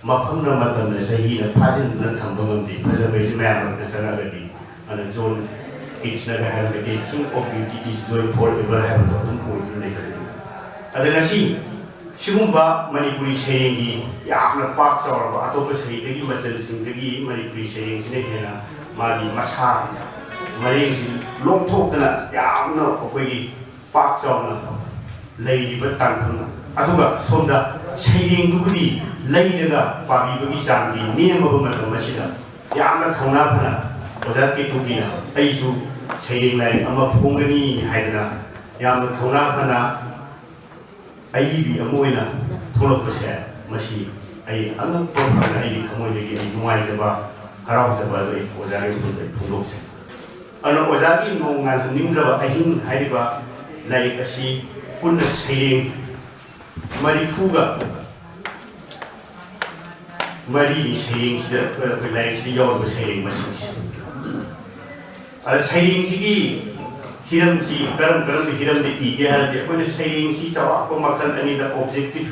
ꯃꯐꯝꯅ ꯃꯇꯝꯅ ꯆꯍꯤꯅ ꯐꯥꯖꯤꯟꯗꯨꯅ ꯊꯝꯕ ꯉꯝꯗꯦ꯫ ꯐꯖꯕ ꯍꯥꯏꯁꯤ ꯃꯌꯥꯝ ꯃꯔꯛꯇ ꯆꯪꯉꯒꯗꯤ, ꯑꯗꯨꯅ ꯖꯣꯟ ꯀꯤꯠꯁꯅꯒ ꯍꯥꯏꯔꯕꯗꯤ, "King of beauty is joy forever" ꯍꯥꯏꯕꯗꯣ ꯑꯗꯨꯝ ꯑꯣꯏꯗꯨꯅ ꯂꯩꯒꯅꯤ꯫ ꯑꯗ ꯉꯁꯤ ꯁꯤꯒꯨꯝꯕ ꯃꯅꯤꯄꯨꯔꯤ ꯁꯩꯔꯦꯡꯒꯤ ꯌꯥꯝꯅ ꯄꯥꯛ ꯆꯥꯎꯔꯕ, ꯑꯇꯣꯞꯄ ꯁꯩꯗꯒꯤ, ꯃꯆꯜꯁꯤꯡꯗꯒꯤ ꯃꯅꯤꯄꯨꯔꯤ ꯁꯩꯔꯦꯡꯁꯤꯅ ꯍꯦꯟꯅ ꯃꯥꯒꯤ ꯃꯁꯥ ꯃꯔꯦꯡꯁꯤ ꯂꯣꯡꯊꯣꯛꯇꯅ ꯌꯥꯝꯅ ꯑꯩꯈꯣꯏꯒꯤ ꯄꯥꯛ ꯆꯥꯎꯅ ꯂꯩꯔꯤꯕ ꯇꯥꯡꯐꯝ, ꯑꯗꯨꯒ ꯁꯣꯝꯗ ꯁꯩꯔꯦꯡꯗꯨꯕꯨꯗꯤ ꯂꯩꯔꯒ ꯄꯥꯕꯤꯕꯒꯤ ꯆꯥꯡꯗꯤ ꯅꯦꯝꯃꯕ ꯃꯇꯝ ꯑꯁꯤꯗ, ꯌꯥꯝꯅ ꯊꯧꯅꯥ ꯐꯅ ꯑꯣꯖꯥ ꯀꯦꯇꯨꯀꯤꯅ ꯑꯩꯁꯨ ꯁꯩꯔꯦꯡ ꯂꯥꯏꯔꯤꯛ ꯑꯃ ꯐꯣꯡꯒꯅꯤ ꯍꯥꯏꯗꯅ ꯌꯥꯝꯅ ꯊꯧꯅꯥ ꯐꯅ ꯑꯏꯕꯤ ꯑꯃ ꯑꯣꯏꯅ ꯊꯣꯛꯂꯛꯄꯁꯦ, ꯃꯁꯤ ꯑꯩ ꯑꯉꯛꯄ ꯐꯪꯅ ꯑꯩꯒꯤ ꯊꯃꯣꯏꯗꯒꯤ ꯑꯩ ꯅꯨꯡꯉꯥꯏꯖꯕ, ꯍꯔꯥꯎꯖꯕ ꯑꯗꯨ ꯑꯩ ꯑꯣꯖꯥꯒꯤ ꯃꯐꯝꯗ ꯑꯩ ꯐꯣꯡꯗꯣꯛꯆꯩ꯫ ꯑꯗꯨꯅ ꯑꯣꯖꯥꯒꯤ "ꯅꯣꯡ ꯉꯥꯜꯍꯟꯅꯤꯡꯗ꯭ꯔꯕ ꯑꯍꯤꯡ" ꯍꯥꯏꯔꯤꯕ ꯂꯥꯏꯔꯤꯛ ꯑꯁꯤ ꯄꯨꯟꯅ ꯁꯩꯔꯦꯡ ꯃꯔꯤꯐꯨꯒ ꯃꯔꯤꯅꯤ ꯁꯩꯔꯦꯡꯁꯤꯗ, ꯑꯩꯈꯣꯏ ꯂꯥꯏꯔꯤꯛꯁꯤꯗ ꯌꯥꯎꯔꯤꯕ ꯁꯩꯔꯦꯡ ꯃꯁꯤꯡꯁꯦ꯫ ꯑꯗ ꯁꯩꯔꯦꯡꯁꯤꯒꯤ ꯍꯤꯔꯝꯁꯤ ꯀꯔꯝ ꯀꯔꯝꯕ ꯍꯤꯔꯝꯗ ꯏꯒꯦ ꯍꯥꯏꯔꯗꯤ, ꯑꯩꯈꯣꯏꯅ ꯁꯩꯔꯦꯡꯁꯤ ꯆꯥꯎꯔꯥꯛꯄ ꯃꯈꯜ ꯑꯅꯤꯗ, objective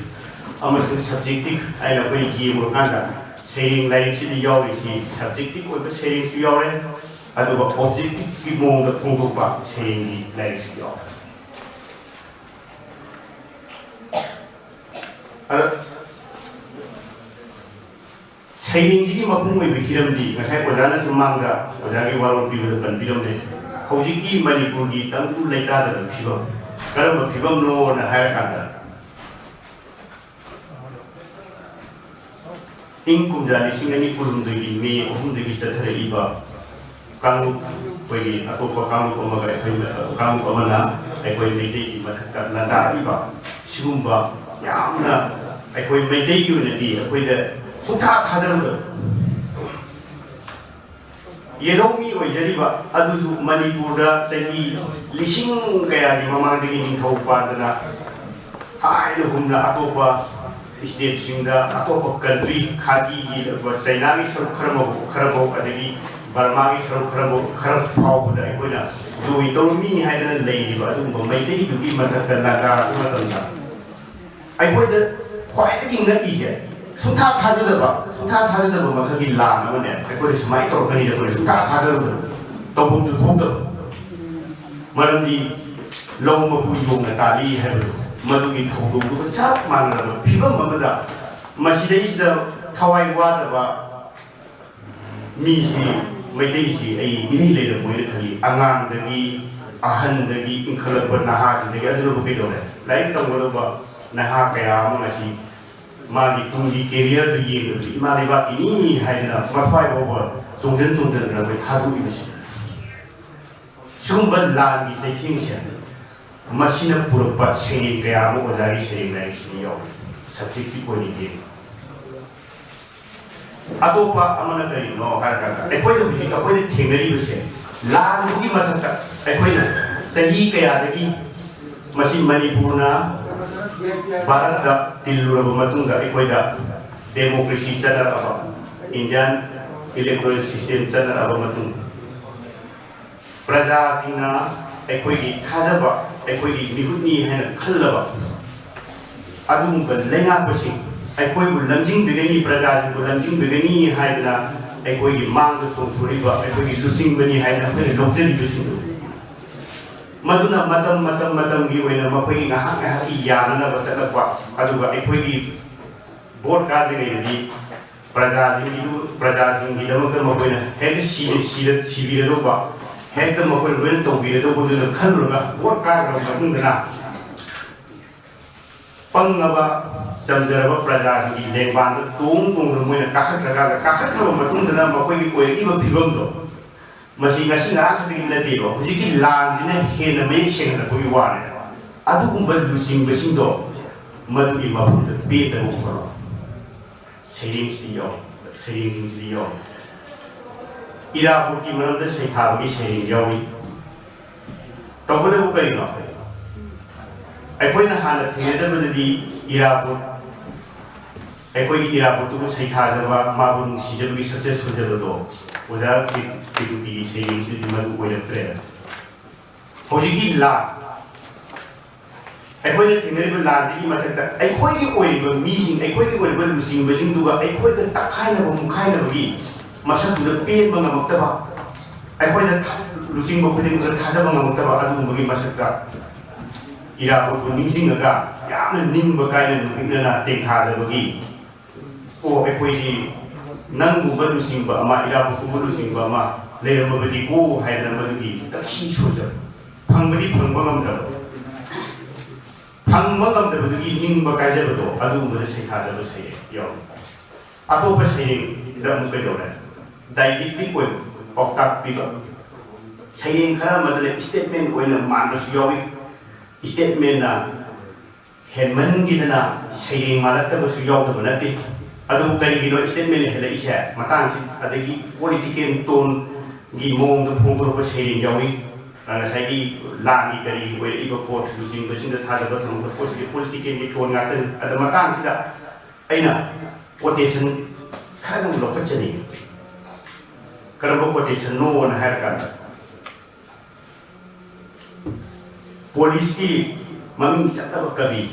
ꯑꯃꯁꯨꯡ subjective ꯍꯥꯏꯅ ꯑꯩꯈꯣꯏ ꯌꯦꯡꯉꯨꯔꯀꯥꯟꯗ, ꯁꯩꯔꯦꯡ ꯂꯥꯏꯔꯤꯛꯁꯤꯗ ꯌꯥꯎꯔꯤꯁꯤ subjective ꯑꯣꯏꯕ ꯁꯩꯔꯦꯡꯁꯨ ꯌꯥꯎꯔꯦ, ꯑꯗꯨꯒ objectiveꯀꯤ ꯃꯑꯣꯡꯗ ꯐꯣꯡꯗꯣꯛꯄ ꯁꯩꯔꯦꯡꯒꯤ ꯂꯥꯏꯔꯤꯛꯁꯨ ꯌꯥꯎꯔꯦ꯫ ꯑꯗ ꯁꯩꯔꯦꯡꯁꯤꯒꯤ ꯃꯄꯨꯡ ꯑꯣꯏꯕ ꯍꯤꯔꯝꯗꯤ ꯉꯁꯥꯏ ꯑꯣꯖꯥꯅꯁꯨ ꯃꯥꯡꯗ ꯑꯣꯖꯥꯒꯤ ꯋꯥꯔꯣꯜ ꯄꯤꯕꯗ ꯄꯟꯕꯤꯔꯝꯃꯦ꯫ ꯍꯧꯖꯤꯛꯀꯤ ꯃꯅꯤꯄꯨꯔꯒꯤ ꯇꯪꯗꯨ ꯂꯩꯇꯥꯗꯕ ꯐꯤꯕꯝ ꯀꯔꯝꯕ ꯐꯤꯕꯝꯅꯣꯅ ꯍꯥꯏꯔꯀꯥꯟꯗ, ꯏꯪ ꯀꯨꯝꯖꯥ ꯂꯤꯁꯤꯡ ꯑꯅꯤ ꯀꯨꯟꯍꯨꯝꯗꯣꯏꯒꯤ ꯃꯦ ꯑꯍꯨꯝꯗꯒꯤ ꯆꯠꯊꯔꯛꯏꯕ ꯀꯥꯡꯂꯨꯞ, ꯑꯩꯈꯣꯏꯒꯤ ꯑꯇꯣꯞꯄ ꯀꯥꯡꯂꯨꯞ ꯑꯃꯒ ꯑꯩꯈꯣꯏ, ꯀꯥꯡꯂꯨꯞ ꯑꯃꯅ ꯑꯩꯈꯣꯏ ꯃꯩꯇꯩꯒꯤ ꯃꯊꯛꯇ ꯂꯥꯟꯗꯥꯔꯛꯂꯤꯕ ꯁꯤꯒꯨꯝꯕ ꯌꯥꯝꯅ ꯑꯩꯈꯣꯏ ꯃꯩꯇꯩꯒꯤ ꯑꯣꯏꯅꯗꯤ ꯑꯩꯈꯣꯏꯗ ꯁꯨꯡꯊꯥ ꯊꯥꯖꯔꯨꯗꯕ ꯌꯦꯜꯍꯧꯃꯤ ꯑꯣꯏꯖꯔꯤꯕ ꯑꯗꯨꯁꯨ ꯃꯅꯤꯄꯨꯔꯗ ꯆꯍꯤ ꯂꯤꯁꯤꯡ ꯀꯌꯥꯒꯤ ꯃꯃꯥꯡꯗꯒꯤ ꯅꯤꯡꯊꯧ ꯄꯥꯟꯗꯅ ꯊꯥꯏꯅꯒꯨꯝꯅ ꯑꯇꯣꯞꯄ stateꯁꯤꯡꯗ, ꯑꯇꯣꯞꯄ country, ꯈꯥꯗꯤꯒꯤ, ꯆꯩꯅꯥꯒꯤ ꯁꯔꯨꯛ ꯈꯔ ꯃꯐꯧ, ꯈꯔ ꯐꯧ, ꯑꯗꯒꯤ ꯕꯔꯃꯥꯒꯤ ꯁꯔꯨꯛ ꯈꯔꯕꯨ ꯈꯔ ꯐꯥꯎꯕꯗ ꯑꯩꯈꯣꯏꯅ ꯖꯣꯏ ꯇꯧꯔꯝꯃꯤ ꯍꯥꯏꯗꯅ ꯂꯩꯔꯤꯕ ꯑꯗꯨꯒꯨꯝꯕ ꯃꯩꯇꯩꯗꯨꯒꯤ ꯃꯊꯛꯇ ꯂꯥꯟꯗꯥꯔꯛꯄ ꯃꯇꯝꯗ ꯑꯩꯈꯣꯏꯗ ꯈ꯭ꯋꯥꯏꯗꯒꯤ ꯉꯛꯏꯁꯦ, ꯁꯨꯡꯊꯥ ꯊꯥꯖꯗꯕ, ꯁꯨꯡꯊꯥ ꯊꯥꯖꯗꯕ ꯃꯈꯜꯒꯤ ꯂꯥꯟ ꯑꯃꯅꯦ꯫ ꯑꯩꯈꯣꯏꯅ ꯁꯨꯃꯥꯏꯅ ꯇꯧꯔꯛꯀꯅꯤꯁꯦ ꯑꯩꯈꯣꯏꯅ ꯁꯨꯡꯊꯥ ꯊꯥꯖꯔꯨꯗꯕ, ꯇꯧꯐꯝꯁꯨ ꯊꯣꯛꯇꯕ꯫ ꯃꯔꯝꯗꯤ ꯂꯧ ꯃꯄꯨ ꯌꯣꯡꯅ ꯇꯥꯜꯂꯤ ꯍꯥꯏꯕꯗꯣ, ꯃꯗꯨꯒꯤ ꯊꯧꯗꯣꯛꯇꯨꯒ ꯆꯞ ꯃꯥꯟꯅꯔꯕ ꯐꯤꯕꯝ ꯑꯃꯗ ꯃꯁꯤꯗꯩꯁꯤꯗ ꯊꯋꯥꯏ ꯋꯥꯗꯕ ꯃꯤꯁꯤ, ꯃꯩꯇꯩꯁꯤ ꯑꯩ ꯏꯔꯩ ꯂꯩꯔꯝꯃꯣꯏꯅ ꯈꯜꯂꯤ꯫ ꯑꯉꯥꯡꯗꯒꯤ, ꯑꯍꯟꯗꯒꯤ, ꯏꯟꯈꯠꯂꯛꯄ ꯅꯍꯥꯁꯤꯡꯗꯒꯤ, ꯑꯗꯨꯅꯕꯨ ꯀꯩꯗꯧꯔꯦ? ꯂꯥꯏꯔꯤꯛ ꯇꯝꯒꯗꯧꯕ ꯅꯍꯥ ꯀꯌꯥ ꯑꯃ ꯉꯁꯤ ꯃꯥꯒꯤ ꯇꯨꯡꯒꯤ ꯀꯦꯔꯤꯌꯔꯗꯨ ꯌꯦꯡꯗꯕꯤꯗ ꯏꯃꯥ ꯂꯩꯕꯥꯛꯀꯤꯅꯤ ꯍꯥꯏꯗꯅ ꯃꯊ꯭ꯋꯥꯏ ꯐꯥꯎꯕ ꯆꯣꯡꯁꯤꯟ ꯆꯣꯡꯁꯤꯟꯗꯅ ꯑꯩꯈꯣꯏ ꯊꯥꯗꯣꯛꯏꯕꯁꯤ꯫ ꯁꯤꯒꯨꯝꯕ ꯂꯥꯟꯒꯤ ꯆꯩꯊꯦꯡꯁꯦ ꯃꯁꯤꯅ ꯄꯨꯔꯛꯄ ꯁꯩꯔꯦꯡ ꯀꯌꯥ ꯑꯃ ꯑꯣꯖꯥꯒꯤ ꯁꯩꯔꯦꯡ ꯂꯥꯏꯔꯤꯛꯁꯤꯗ ꯌꯥꯎꯔꯤ꯫ ꯁꯕꯖꯦꯛꯇꯤꯚ ꯑꯣꯏꯅ ꯌꯦꯡꯉꯤ꯫ ꯑꯇꯣꯞꯄ ꯑꯃꯅ ꯀꯔꯤꯅꯣ ꯍꯥꯏꯔꯀꯥꯟꯗ, ꯑꯩꯈꯣꯏꯅ ꯍꯧꯖꯤꯛ ꯑꯩꯈꯣꯏꯅ ꯊꯦꯡꯅꯔꯤꯕꯁꯦ, ꯂꯥꯟꯗꯨꯒꯤ ꯃꯊꯛꯇ ꯑꯩꯈꯣꯏꯅ ꯆꯍꯤ ꯀꯌꯥꯗꯒꯤ ꯃꯁꯤ ꯃꯅꯤꯄꯨꯔꯅ ꯚꯥꯔꯠꯇ ꯇꯤꯜꯂꯨꯔꯕ ꯃꯇꯨꯡꯗ ꯑꯩꯈꯣꯏꯗ ꯗꯦꯃꯣꯀ꯭ꯔꯦꯁꯤ ꯆꯠꯅꯔꯛꯑꯕ, ꯏꯟꯗꯤꯌꯥꯟ ꯏꯂꯦꯛꯇꯣꯔꯦꯜ ꯁꯤꯁꯇꯦꯝ ꯆꯠꯅꯔꯛꯑꯕ ꯃꯇꯨꯡ, ꯄ꯭ꯔꯖꯥꯁꯤꯡꯅ ꯑꯩꯈꯣꯏꯒꯤ ꯊꯥꯖꯕ, ꯑꯩꯈꯣꯏꯒꯤ ꯃꯤꯍꯨꯠꯅꯤ ꯍꯥꯏꯅ ꯈꯜꯂꯕ ꯑꯗꯨꯒꯨꯝꯕ ꯂꯩꯉꯥꯛꯄꯁꯤꯡ, ꯑꯩꯈꯣꯏꯕꯨ ꯂꯝꯖꯤꯡꯕꯤꯒꯅꯤ, ꯄ꯭ꯔꯖꯥꯁꯤꯡꯕꯨ ꯂꯝꯖꯤꯡꯕꯤꯒꯅꯤ ꯍꯥꯏꯗꯅ ꯑꯩꯈꯣꯏꯒꯤ ꯃꯥꯡꯗ ꯆꯣꯡꯊꯣꯔꯤꯕ, ꯑꯩꯈꯣꯏꯒꯤ ꯂꯨꯆꯤꯡꯕꯅꯤ ꯍꯥꯏꯗꯅ ꯑꯩꯈꯣꯏꯅ ꯂꯧꯖꯔꯤꯕꯁꯤꯡꯗꯨ, ꯃꯗꯨꯅ ꯃꯇꯝ ꯃꯇꯝ ꯃꯇꯝꯒꯤ ꯑꯣꯏꯅ ꯃꯈꯣꯏꯒꯤ ꯉꯥꯏꯍꯥꯛ ꯉꯥꯏꯍꯥꯛꯀꯤ ꯌꯥꯅꯅꯕ ꯆꯠꯂꯛꯄ, ꯑꯗꯨꯒ ꯑꯩꯈꯣꯏꯒꯤ ꯚꯣꯠ ꯀꯥꯗ꯭ꯔꯤꯉꯩꯗꯗꯤ ꯄ꯭ꯔꯖꯥꯁꯤꯡꯒꯤꯗꯨ, ꯄ꯭ꯔꯖꯥꯁꯤꯡꯒꯤꯗꯃꯛꯇ ꯃꯈꯣꯏꯅ ꯍꯦꯛꯇ ꯁꯤ-, ꯁꯤꯔ-, ꯁꯤꯕꯤꯔꯗꯧꯕ, ꯍꯦꯛꯇ ꯃꯈꯣꯏꯅ ꯂꯣꯏꯅ ꯇꯧꯕꯤꯔꯗꯧꯕꯗꯨꯅ ꯈꯜꯂꯨꯔꯒ, ꯚꯣꯠ ꯀꯥꯈ꯭ꯔꯕ ꯃꯇꯨꯡꯗꯅ ꯄꯪꯉꯕ, ꯆꯝꯖꯔꯕ ꯄ꯭ꯔꯖꯥꯁꯤꯡꯒꯤ ꯂꯦꯡꯕꯥꯟꯗ ꯇꯣꯡ ꯇꯣꯡꯗꯨꯅ ꯃꯣꯏꯅ ꯀꯥꯈꯠꯈ꯭ꯔꯀꯥꯟꯗ, ꯀꯥꯈꯠꯈ꯭ꯔꯕ ꯃꯇꯨꯡꯗꯅ ꯃꯈꯣꯏꯒꯤ ꯑꯣꯏꯔꯛꯏꯕ ꯐꯤꯕꯝꯗꯣ, ꯃꯁꯤ ꯉꯁꯤ ꯉꯔꯥꯡ ꯈꯛꯇꯒꯤ ꯅꯠꯇꯦꯕ, ꯍꯧꯖꯤꯛꯀꯤ ꯂꯥꯟꯁꯤꯅ ꯍꯦꯟꯅ ꯃꯌꯦꯛ ꯁꯦꯡꯍꯜꯂꯛꯄꯒꯤ ꯋꯥꯅꯦꯕ꯫ ꯑꯗꯨꯒꯨꯝꯕ ꯂꯨꯆꯤꯡꯕꯁꯤꯡꯗꯣ ꯃꯗꯨꯒꯤ ꯃꯐꯝꯗ ꯄꯦꯟꯗꯕ ꯎꯠꯄꯗꯣ ꯁꯩꯔꯦꯡꯁꯤꯗꯤ ꯌꯥꯎꯏ, ꯁꯩꯔꯦꯡꯁꯤꯡꯁꯤꯗꯤ ꯌꯥꯎꯏ꯫ ꯏꯔꯥꯕꯣꯠꯀꯤ ꯃꯔꯝꯗ ꯁꯩꯊꯥꯕꯒꯤ ꯁꯩꯔꯦꯡ ꯌꯥꯎꯏ꯫ ꯇꯧꯕꯇꯕꯨ ꯀꯔꯤꯅꯣ? ꯑꯩꯈꯣꯏꯅ ꯍꯥꯟꯅ ꯊꯦꯡꯅꯖꯕꯗꯗꯤ ꯏꯔꯥꯕꯣꯠ ꯑꯩꯈꯣꯏꯒꯤ ꯏꯔꯥꯕꯣꯠꯇꯨꯕꯨ ꯁꯩꯊꯥꯖꯕ, ꯃꯥꯕꯨ ꯅꯨꯡꯁꯤꯖꯕꯒꯤ success ꯑꯣꯏꯖꯕꯗꯣ ꯑꯣꯖꯥ ꯀꯦ-, ꯀꯦꯇꯨꯀꯤꯒꯤ ꯁꯩꯔꯦꯡꯁꯤꯗꯤ ꯃꯗꯨ ꯑꯣꯏꯔꯛꯇ꯭ꯔꯦ꯫ ꯍꯧꯖꯤꯛꯀꯤ ꯂꯥꯟ, ꯑꯩꯈꯣꯏꯅ ꯊꯦꯡꯅꯔꯤꯕ ꯂꯥꯟꯁꯤꯒꯤ ꯃꯊꯛꯇ ꯑꯩꯈꯣꯏꯒꯤ ꯑꯣꯏꯔꯤꯕ ꯃꯤꯁꯤꯡ, ꯑꯩꯈꯣꯏꯒꯤ ꯑꯣꯏꯔꯤꯕ ꯂꯨꯆꯤꯡꯕꯁꯤꯡꯗꯨꯒ ꯑꯩꯈꯣꯏꯒ ꯇꯛꯈꯥꯏꯅꯕ ꯃꯨꯛꯈꯥꯏꯅꯕꯒꯤ ꯃꯁꯛꯇꯨꯗ ꯄꯦꯟꯕ ꯉꯝꯃꯛꯇꯕ, ꯑꯩꯈꯣꯏꯅ ꯊ-, ꯂꯨꯆꯤꯡꯕ ꯈꯨꯗꯤꯡꯃꯛꯇ ꯊꯥꯖꯕ ꯉꯝꯃꯛꯇꯕ ꯑꯗꯨꯒꯨꯝꯕꯒꯤ ꯃꯁꯛꯇ ꯏꯔꯥꯕꯣꯠꯄꯨ ꯅꯤꯡꯁꯤꯡꯉꯒ ꯌꯥꯝꯅ ꯅꯤꯡꯕ ꯀꯥꯏꯅ ꯅꯨꯡꯍꯤꯛꯅꯅ ꯇꯦꯡꯊꯥꯖꯕꯒꯤ, "ꯑꯣ, ꯑꯩꯈꯣꯏꯁꯤ ꯅꯪꯒꯨꯝꯕ ꯂꯨꯆꯤꯡꯕ ꯑꯃ, ꯏꯔꯥꯕꯣꯠꯀꯨꯝꯕ ꯂꯨꯆꯤꯡꯕ ꯑꯃ ꯂꯩꯔꯝꯃꯕꯗꯤꯀꯣ" ꯍꯥꯏꯗꯅ ꯃꯗꯨꯒꯤ ꯇꯛꯁꯤ ꯁꯣꯏꯖꯕ, ꯐꯪꯕꯗꯤ ꯐꯪꯕ ꯉꯝꯗ꯭ꯔꯕ, ꯐꯪꯕ ꯉꯝꯗꯕꯗꯨꯒꯤ ꯅꯤꯡꯕ ꯀꯥꯏꯖꯕꯗꯣ, ꯑꯗꯨꯒꯨꯝꯕꯗ ꯁꯩꯊꯥꯖꯕ ꯁꯩꯔꯦꯡ ꯌꯥꯎꯏ꯫ ꯑꯇꯣꯞꯄ ꯁꯩꯔꯦꯡꯗ ꯑꯃꯨꯛ ꯀꯩꯗꯧꯔꯦ? Didactic ꯑꯣꯏꯕ ꯄꯥꯎꯇꯥꯛ ꯄꯤꯕ ꯁꯩꯔꯦꯡ ꯈꯔ ꯑꯃꯗꯅ statement ꯑꯣꯏꯅ ꯃꯥꯟꯕꯁꯨ ꯌꯥꯎꯏ꯫ Statementꯅ ꯍꯦꯟꯃꯟꯈꯤꯗꯅ ꯁꯩꯔꯦꯡ ꯃꯥꯜꯂꯛꯇꯕꯁꯨ ꯌꯥꯎꯗꯕ ꯅꯠꯇꯦ꯫ ꯑꯗꯨꯕꯨ ꯀꯔꯤꯒꯤꯅꯣ statementꯅ ꯍꯦꯜꯂꯛꯏꯁꯦ? ꯃꯇꯥꯡꯁꯤ ꯑꯗꯒꯤ political toneꯒꯤ ꯃꯑꯣꯡꯗ ꯐꯣꯡꯗꯣꯔꯛꯄ ꯁꯩꯔꯦꯡ ꯌꯥꯎꯏ꯫ ꯉꯁꯥꯏꯒꯤ ꯂꯥꯟꯒꯤ ꯀꯔꯤꯒꯤ ꯑꯣꯏꯔꯛꯏꯕ ꯄꯣꯠ, ꯂꯨꯆꯤꯡꯕꯁꯤꯡꯗ ꯊꯥꯖꯕ ꯊꯝꯕ ꯄꯣꯠꯁꯤꯗꯤ politicalꯒꯤ tone ꯉꯥꯛꯇꯅꯤ꯫ ꯑꯗ ꯃꯇꯥꯡꯁꯤꯗ ꯑꯩꯅ quotation ꯈꯔꯗꯪ ꯂꯧꯈꯠꯆꯅꯤꯡꯉꯤ꯫ ꯀꯔꯝꯕ quotationꯅꯣꯅ ꯍꯥꯏꯔꯀꯥꯟꯗ, Policeꯀꯤ ꯃꯃꯤꯡ ꯆꯠꯂꯕ ꯀꯕꯤ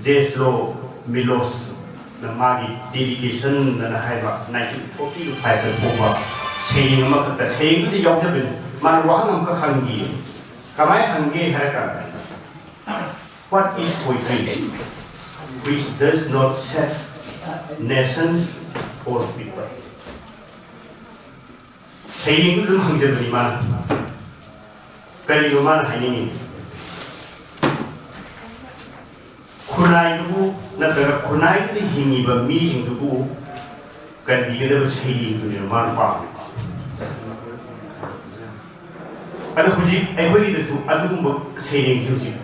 ꯖꯦꯁꯂꯣ ꯃꯤꯂꯣꯁꯅ ꯃꯥꯒꯤ Dedicationꯅ ꯍꯥꯏꯕ nineteen forty fiveꯇ ꯊꯣꯛꯄ ꯁꯩꯔꯦꯡ ꯑꯃꯈꯛꯇ, ꯁꯩꯔꯦꯡꯗꯨꯗ ꯌꯥꯎꯖꯕꯅꯤ꯫ ꯃꯥꯅ ꯋꯥꯍꯪ ꯑꯃꯈꯛ ꯍꯪꯈꯤ꯫ ꯀꯃꯥꯏꯅ ꯍꯪꯒꯦ ꯍꯥꯏꯔ ꯀꯥꯟꯗ, "What is poetry which does not shape nations or people?" ꯁꯩꯔꯦꯡꯗꯨ ꯑꯗꯨꯝ ꯍꯪꯖꯕꯅꯤ ꯃꯥꯅ꯫ ꯀꯔꯤꯅꯣ ꯃꯥꯅ ꯍꯥꯏꯅꯤꯡꯉꯤ? ꯈꯨꯟꯅꯥꯏꯗꯨꯕꯨ ꯅꯠꯇ꯭ꯔꯒ ꯈꯨꯟꯅꯥꯏꯗꯨꯗ ꯍꯤꯡꯉꯤꯕ ꯃꯤꯁꯤꯡꯗꯨꯕꯨ ꯀꯟꯕꯤꯒꯗꯕ ꯁꯩꯔꯦꯡꯗꯨꯅꯦꯕ ꯃꯥꯅ ꯄꯥꯝꯃꯤꯕ꯫ ꯑꯗꯣ ꯍꯧꯖꯤꯛ ꯑꯩꯈꯣꯏꯒꯤꯗꯁꯨ ꯑꯗꯨꯒꯨꯝꯕ ꯁꯩꯔꯦꯡꯁꯦ ꯍꯧꯖꯤꯛ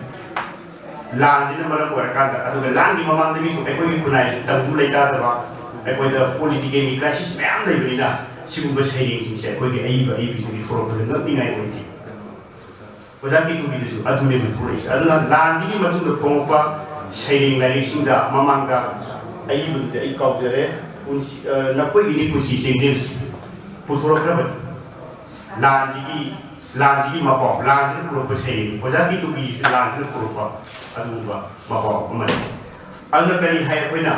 ꯂꯥꯟꯁꯤꯅ ꯃꯔꯝ ꯑꯣꯏꯔꯀꯥꯟꯗ, ꯑꯗꯨꯒ ꯂꯥꯟꯒꯤ ꯃꯃꯥꯡꯗꯒꯤꯁꯨ ꯑꯩꯈꯣꯏꯒꯤ ꯈꯨꯟꯅꯥꯏꯁꯤ ꯇꯪꯗꯨ ꯂꯩꯇꯥꯗꯕ, ꯑꯩꯈꯣꯏꯗ politicalꯒꯤ crisis ꯃꯌꯥꯝ ꯂꯩꯕꯅꯤꯅ, ꯁꯤꯒꯨꯝꯕ ꯁꯩꯔꯦꯡꯁꯤꯡꯁꯦ ꯑꯩꯈꯣꯏꯒꯤ ꯑꯏꯕ ꯑꯏꯕꯤꯁꯤꯡꯒꯤ ꯊꯣꯛꯂꯛꯄꯗ ꯉꯛꯅꯤꯡꯉꯥꯏ ꯑꯣꯏꯗꯦ꯫ ꯑꯣꯖꯥ ꯀꯦꯇꯨꯒꯤꯗꯨꯁꯨ ꯑꯗꯨꯅꯦꯕ ꯊꯣꯛꯂꯛꯏꯁꯦ꯫ ꯑꯗꯨꯅ ꯂꯥꯟꯁꯤꯒꯤ ꯃꯇꯨꯡꯗ ꯐꯣꯡꯉꯛꯄ ꯁꯩꯔꯦꯡ ꯂꯥꯏꯔꯤꯛꯁꯤꯡꯗ ꯃꯃꯥꯡꯗ ꯑꯏꯕꯗꯨꯗꯤ ꯑꯩ ꯀꯥꯎꯖꯔꯦ꯫ ꯄꯨꯟꯁꯤ, ꯑ, ꯅꯈꯣꯏꯒꯤꯅꯤ ꯄꯨꯟꯁꯤ ꯆꯦꯡꯖꯦꯜꯁꯤ ꯄꯨꯊꯣꯔꯛꯈ꯭ꯔꯕꯅꯤ꯫ ꯂꯥꯟꯁꯤꯒꯤ, ꯂꯥꯟꯁꯤꯒꯤ ꯃꯄꯥꯎ, ꯂꯥꯟꯁꯤꯅ ꯄꯨꯔꯛꯄ ꯁꯩꯔꯦꯡ, ꯑꯣꯖꯥ ꯀꯦꯇꯨꯒꯤꯁꯤꯁꯨ ꯂꯥꯟꯁꯤꯅ ꯄꯨꯔꯛꯄ ꯑꯗꯨꯒꯨꯝꯕ ꯃꯄꯥꯎ ꯑꯃꯅꯤ꯫ ꯑꯗꯨꯅ ꯀꯔꯤ ꯍꯥꯏ ꯑꯩꯈꯣꯏꯅ?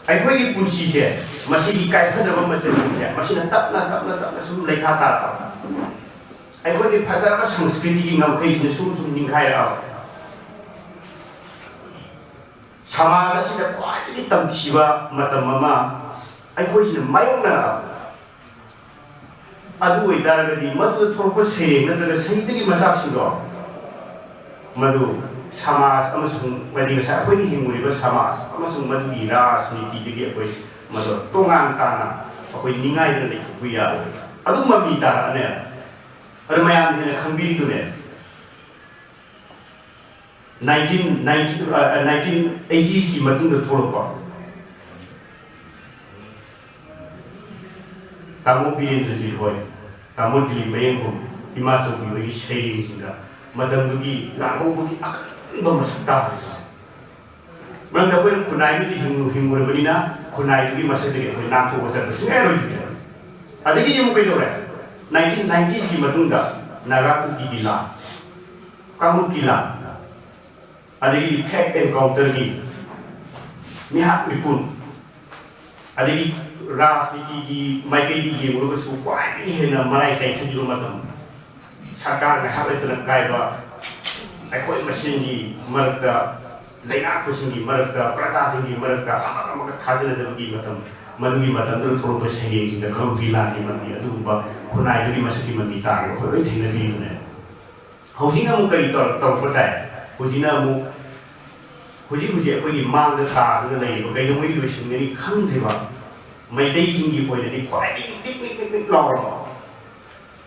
ꯑꯩꯈꯣꯏꯒꯤ ꯄꯨꯟꯁꯤꯁꯦ, ꯃꯁꯤꯒꯤ ꯀꯥꯏꯐꯅꯕ ꯃꯆꯜꯁꯤꯡꯁꯦ, ꯃꯁꯤꯅ ꯇꯞꯅ, ꯇꯞꯅ, ꯇꯞꯅ ꯁꯨꯝ ꯂꯩꯈꯥ ꯇꯥꯔꯛꯑꯕ꯫ ꯑꯩꯈꯣꯏꯒꯤ ꯐꯖꯔꯕ ꯁꯪꯁꯀ꯭ꯔꯤꯇꯤꯒꯤ ꯉꯝꯈꯩꯁꯤꯅ ꯁꯨꯝ ꯁꯨꯝ ꯅꯤꯡꯈꯥꯏꯔꯛꯑꯕ꯫ ꯁꯃꯥꯖ ꯑꯁꯤꯗ ꯈ꯭ꯋꯥꯏꯗꯒꯤ ꯇꯝꯊꯤꯕ ꯃꯇꯝ ꯑꯃ ꯑꯩꯈꯣꯏꯁꯤꯅ ꯃꯥꯌꯣꯛꯅꯔꯛꯑꯕ꯫ ꯑꯗꯨ ꯑꯣꯏꯇꯥꯔꯒꯗꯤ ꯃꯗꯨꯗ ꯊꯣꯛꯂꯛꯄ ꯁꯩꯔꯦꯡ ꯅꯠꯇ꯭ꯔꯒ ꯁꯍꯤꯇꯒꯤ ꯃꯆꯥꯛꯁꯤꯡꯗꯣ, ꯃꯗꯨ ꯁꯃꯥꯖ ꯑꯃꯁꯨꯡ, ꯃꯗꯤ ꯉꯁꯥꯏ ꯑꯩꯈꯣꯏꯅ ꯍꯤꯡꯉꯨꯔꯤꯕ ꯁꯃꯥꯖ ꯑꯃꯁꯨꯡ ꯃꯗꯨꯒꯤ ꯔꯥꯖꯅꯤꯇꯤꯗꯒꯤ ꯑꯩꯈꯣꯏ ꯃꯗꯨ ꯇꯣꯉꯥꯟ ꯇꯥꯅ ꯑꯩꯈꯣꯏ ꯅꯤꯡꯉꯥꯏꯗꯅ ꯂꯩꯊꯣꯛꯄ ꯌꯥꯔꯣꯏ꯫ ꯑꯗꯨꯝ ꯃꯃꯤ ꯇꯥꯔꯛꯑꯅꯦ꯫ ꯑꯗꯨ ꯃꯌꯥꯝꯅ ꯍꯦꯟꯅ ꯈꯪꯕꯤꯔꯤꯗꯨꯅꯦ꯫ ꯅꯥꯏꯟꯇꯤꯟ ꯅꯥꯏꯟꯇꯤ, ꯑ, ꯅꯥꯏꯟꯇꯤꯟ ꯑꯩꯇꯤꯁꯀꯤ ꯃꯇꯨꯡꯗ ꯊꯣꯛꯂꯛꯄ ꯇꯥꯃꯣ ꯕꯤꯔꯦꯟꯗ꯭ꯔꯖꯤꯠ ꯍꯣꯏ, ꯇꯥꯃꯣ ꯗꯤꯂꯤꯞ ꯃꯌꯦꯡꯒꯨꯝ, ꯏꯃꯥ ꯆꯧꯕꯤ ꯍꯣꯏꯒꯤ ꯁꯩꯔꯦꯡꯁꯤꯡꯗ ꯃꯇꯝꯗꯨꯒꯤ ꯂꯥꯜꯍꯧꯕꯒꯤ ꯑꯀꯟꯕ ꯃꯁꯛ ꯇꯥꯍꯜꯂꯤ꯫ ꯃꯔꯝꯗꯤ ꯑꯩꯈꯣꯏꯅ ꯈꯨꯟꯅꯥꯏꯗꯨꯗ ꯍꯤꯡꯉꯨ-, ꯍꯤꯡꯉꯨꯔꯕꯅꯤꯅ ꯈꯨꯟꯅꯥꯏꯗꯨꯒꯤ ꯃꯁꯛꯇꯒꯤ ꯑꯩꯈꯣꯏ ꯅꯥꯟꯊꯣꯛꯑ ꯆꯠꯄ ꯁꯨꯡꯌꯥ ꯌꯥꯔꯣꯏꯗꯣꯏꯅꯦꯕ꯫ ꯑꯗꯒꯤꯗꯤ ꯑꯃꯨꯛ ꯀꯩꯗꯧꯔꯦ? ꯅꯥꯏꯟꯇꯤꯟ ꯅꯥꯏꯟꯇꯤꯁꯀꯤ ꯃꯇꯨꯡꯗ ꯅꯥꯒꯥ ꯀꯨꯀꯤꯒꯤ ꯂꯥꯟ, ꯀꯥꯡꯂꯨꯞꯀꯤ ꯂꯥꯟ, ꯑꯗꯒꯤꯗꯤ ꯐꯦꯛ ꯑꯦꯟꯀꯥꯎꯟꯇꯔꯒꯤ ꯃꯤꯍꯥꯠ ꯃꯤꯄꯨꯟ, ꯑꯗꯒꯤ ꯔꯥꯖꯅꯤꯇꯤꯒꯤ ꯃꯥꯏꯀꯩꯗ ꯌꯦꯡꯂꯨꯔꯒꯁꯨ ꯈ꯭ꯋꯥꯏꯗꯒꯤ ꯍꯦꯟꯅ ꯃꯔꯥꯏ ꯆꯥꯏꯊꯈꯤꯕ ꯃꯇꯝ, ꯁꯔꯀꯥꯔ ꯉꯥꯏꯍꯥꯛ ꯂꯩꯇꯅ ꯀꯥꯏꯕ, ꯑꯩꯈꯣꯏ ꯃꯁꯦꯟꯒꯤ ꯃꯔꯛꯇ, ꯂꯩꯉꯥꯛꯄꯁꯤꯡꯒꯤ ꯃꯔꯛꯇ, ꯄ꯭ꯔꯖꯥꯁꯤꯡꯒꯤ ꯃꯔꯛꯇ ꯑꯃꯒ ꯑꯃꯒ ꯊꯥꯖꯅꯗꯕꯒꯤ ꯃꯇꯝ, ꯃꯗꯨꯒꯤ ꯃꯇꯝꯗꯨꯗ ꯊꯣꯛꯂꯛꯄ ꯁꯩꯔꯦꯡꯁꯤꯡꯗ ꯀꯥꯡꯂꯨꯞꯀꯤ ꯂꯥꯟꯒꯤ ꯃꯃꯤ, ꯑꯗꯨꯒꯨꯝꯕ ꯈꯨꯟꯅꯥꯏꯗꯨꯒꯤ ꯃꯁꯛꯀꯤ ꯃꯃꯤ ꯇꯥꯔꯒ ꯑꯩꯈꯣꯏ ꯂꯣꯏ ꯊꯦꯡꯅꯕꯤꯕꯅꯦ꯫ ꯍꯧꯖꯤꯛꯅ ꯑꯃꯨꯛ ꯀꯔꯤ ꯇꯧꯔꯛ-, ꯇꯧꯔꯛꯄ ꯇꯥꯏ? ꯍꯧꯖꯤꯛꯅ ꯑꯃꯨꯛ, ꯍꯧꯖꯤꯛ ꯍꯧꯖꯤꯛ ꯑꯩꯈꯣꯏꯒꯤ ꯃꯥꯡꯗ ꯇꯥꯗꯨꯅ ꯂꯩꯔꯤꯕ, ꯀꯩꯗꯧꯉꯩ ꯂꯣꯏꯁꯤꯟꯒꯅꯤ ꯈꯪꯗ꯭ꯔꯤꯕ ꯃꯩꯇꯩꯁꯤꯡꯒꯤ ꯑꯣꯏꯅꯗꯤ ꯈ꯭ꯋꯥꯏꯗꯒꯤ ꯅꯤꯛ ꯅꯤꯛ ꯅꯤꯛ ꯅꯤꯛ ꯂꯥꯎꯔꯕ,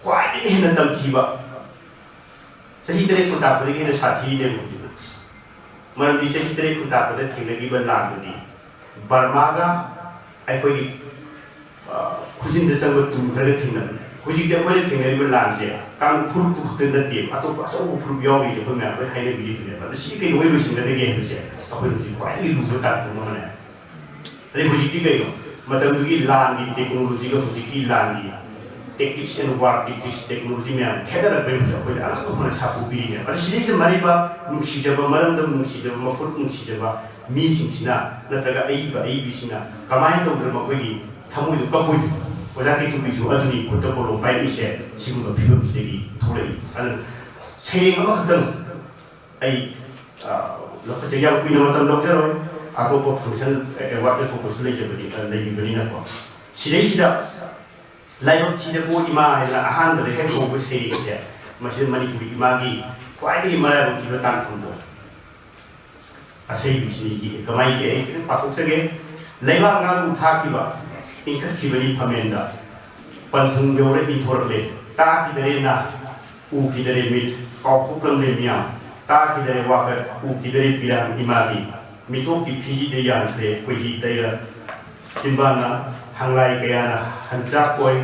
ꯈ꯭ꯋꯥꯏꯗꯒꯤ ꯍꯦꯟꯅ ꯇꯝꯊꯤꯕ, ꯆꯍꯤ ꯇꯔꯦꯠ ꯈꯨꯟꯇꯥꯛꯄꯗꯒꯤ ꯍꯦꯟꯅ ꯁꯥꯊꯤꯔꯤꯅꯦꯕ ꯍꯧꯖꯤꯛꯅ꯫ ꯃꯔꯝꯗꯤ ꯆꯍꯤ ꯇꯔꯦꯠ ꯈꯨꯟꯇꯥꯛꯄꯗ ꯊꯦꯡꯅꯈꯤꯕ ꯂꯥꯟꯗꯨꯗꯤ ꯕꯔꯃꯥꯒ ꯑꯩꯈꯣꯏꯒꯤ, ꯑ, ꯈꯨꯖꯤꯟꯗ ꯆꯪꯕ ꯇꯨ ꯈꯔꯒ ꯊꯦꯡꯅꯕꯅꯤ꯫ ꯍꯧꯖꯤꯛꯇꯤ ꯑꯩꯈꯣꯏꯅ ꯊꯦꯡꯅꯔꯤꯕ ꯂꯥꯟꯁꯦ ꯀꯥꯡꯂꯨꯞ ꯐꯨꯔꯨꯞꯇꯨ ꯈꯛꯇ ꯅꯠꯇꯦꯕ, ꯑꯇꯣꯞꯄ ꯑꯆꯧꯕ ꯐꯨꯔꯨꯞ ꯌꯥꯎꯔꯤꯁꯦ ꯑꯩꯈꯣꯏ ꯃꯌꯥꯝ ꯂꯣꯏ ꯍꯥꯏꯅꯕꯤꯔꯤꯕꯅꯦꯕ꯫ ꯑꯗꯣ ꯁꯤ ꯀꯩꯗꯧꯉꯩ ꯂꯣꯏꯁꯤꯟꯒꯗꯒꯦ ꯍꯥꯏꯕꯁꯦ ꯑꯩꯈꯣꯏ ꯍꯧꯖꯤꯛ ꯈ꯭ꯋꯥꯏꯗꯒꯤ ꯂꯨꯕ ꯇꯥꯡꯀꯛ ꯑꯃꯅꯦ꯫ ꯑꯗꯩ ꯍꯧꯖꯤꯛꯇꯤ ꯀꯩꯅꯣ, ꯃꯇꯝꯗꯨꯒꯤ ꯂꯥꯟꯒꯤ ꯇꯦꯛꯅꯣꯂꯣꯖꯤꯒ ꯍꯧꯖꯤꯛꯀꯤ ꯂꯥꯟꯒꯤ tactics and war tactics, technology ꯃꯌꯥꯝ ꯈꯦꯠꯅꯔꯛꯄꯩ ꯍꯧꯖꯤꯛ ꯑꯩꯈꯣꯏꯗ ꯑꯉꯛꯄ ꯐꯅ ꯁꯥꯐꯨ ꯄꯤꯔꯤꯅꯦꯕ꯫ ꯑꯗꯣ ꯁꯤꯗꯩꯁꯤꯗ ꯃꯔꯤꯕ ꯅꯨꯡꯁꯤꯖꯕ, ꯃꯔꯝꯗꯝ ꯅꯨꯡꯁꯤꯖꯕ, ꯃꯐꯨꯔꯨꯞ ꯅꯨꯡꯁꯤꯖꯕ ꯃꯤꯁꯤꯡꯁꯤꯅ ꯅꯠꯇ꯭ꯔꯒ ꯑꯏꯕ ꯑꯏꯕꯤꯁꯤꯡꯅ ꯀꯃꯥꯏꯅ ꯇꯧꯗꯅ ꯃꯈꯣꯏꯒꯤ ꯊꯃꯣꯏꯗꯨ ꯀꯞꯄꯣꯏꯗꯣꯏꯅꯣ? ꯑꯣꯖꯥ ꯀꯦꯇꯨꯕꯤꯁꯨ ꯑꯗꯨꯅꯤ ꯈꯨꯠꯇ ꯀꯣꯂꯣꯝ ꯄꯥꯏꯔꯛꯏꯁꯦ ꯁꯤꯒꯨꯝꯕ ꯐꯤꯕꯝꯁꯤꯗꯒꯤ ꯊꯣꯛꯂꯛꯏ꯫ ꯑꯗꯨꯅ ꯁꯩꯔꯦꯡ ꯑꯃꯈꯛꯇꯪ ꯑꯩ, ꯑ, ꯂꯧꯈꯠꯆꯩ꯫ ꯌꯥꯝ ꯀꯨꯏꯅ ꯃꯇꯝ ꯂꯧꯖꯔꯣꯏ꯫ ꯑꯇꯣꯞꯄ function, award ꯊꯣꯛꯄꯁꯨ ꯂꯩꯖꯕꯅꯤ, ꯑ, ꯂꯩꯕꯤꯕꯅꯤꯅꯀꯣ꯫ ꯁꯤꯗꯩꯁꯤꯗ ꯂꯥꯏꯕꯛ ꯊꯤꯗꯀꯣ ꯏꯃꯥ ꯍꯥꯏꯗꯅ ꯑꯍꯥꯟꯕꯗ ꯍꯦꯛ ꯍꯧꯕ ꯁꯩꯔꯦꯡꯁꯦ, ꯃꯁꯤ ꯃꯅꯤꯄꯨꯔꯤ ꯏꯃꯥꯒꯤ ꯈ꯭ꯋꯥꯏꯗꯒꯤ ꯃꯔꯥꯏꯕꯛ ꯊꯤꯕ ꯇꯥꯡꯐꯝꯗꯣ ꯑꯁꯩꯕꯤꯁꯤꯅ ꯌꯦꯛꯑꯦ꯫ ꯀꯃꯥꯏꯅ ꯌꯦꯛꯑꯦ? ꯑꯩ ꯈꯤꯇꯪ ꯄꯥꯊꯣꯛꯆꯒꯦ꯫ ꯂꯩꯕꯥꯛ ꯉꯥꯅꯨ ꯊꯥꯈꯤꯕ, ꯏꯟꯈꯠꯈꯤꯕꯅꯤ ꯐꯝꯃꯦꯟꯗ꯫ ꯄꯟꯊꯨꯡ ꯌꯧꯔꯦ ꯏꯟꯊꯣꯔꯛꯂꯦ, ꯇꯥꯈꯤꯗꯔꯦ ꯅꯥ, ꯎꯈꯤꯗꯔꯦ ꯃꯤꯠ, ꯀꯥꯎꯊꯣꯛꯂꯝꯂꯦ ꯃꯤꯌꯥꯝ, ꯇꯥꯈꯤꯗꯔꯦ ꯋꯥꯀꯠ, ꯎꯈꯤꯗꯔꯦ ꯄꯤꯔꯥꯡ ꯏꯃꯥꯒꯤ꯫ ꯃꯤꯇꯣꯞꯀꯤ ꯐꯤꯖꯤꯗ ꯌꯥꯟꯈ꯭ꯔꯦ ꯈꯣꯏꯍꯤ ꯇꯩꯔ꯫ ꯆꯤꯟꯕꯥꯟꯅ ꯍꯪꯂꯥꯏ ꯀꯌꯥꯅ ꯍꯟꯆꯥꯛ ꯀꯣꯏ,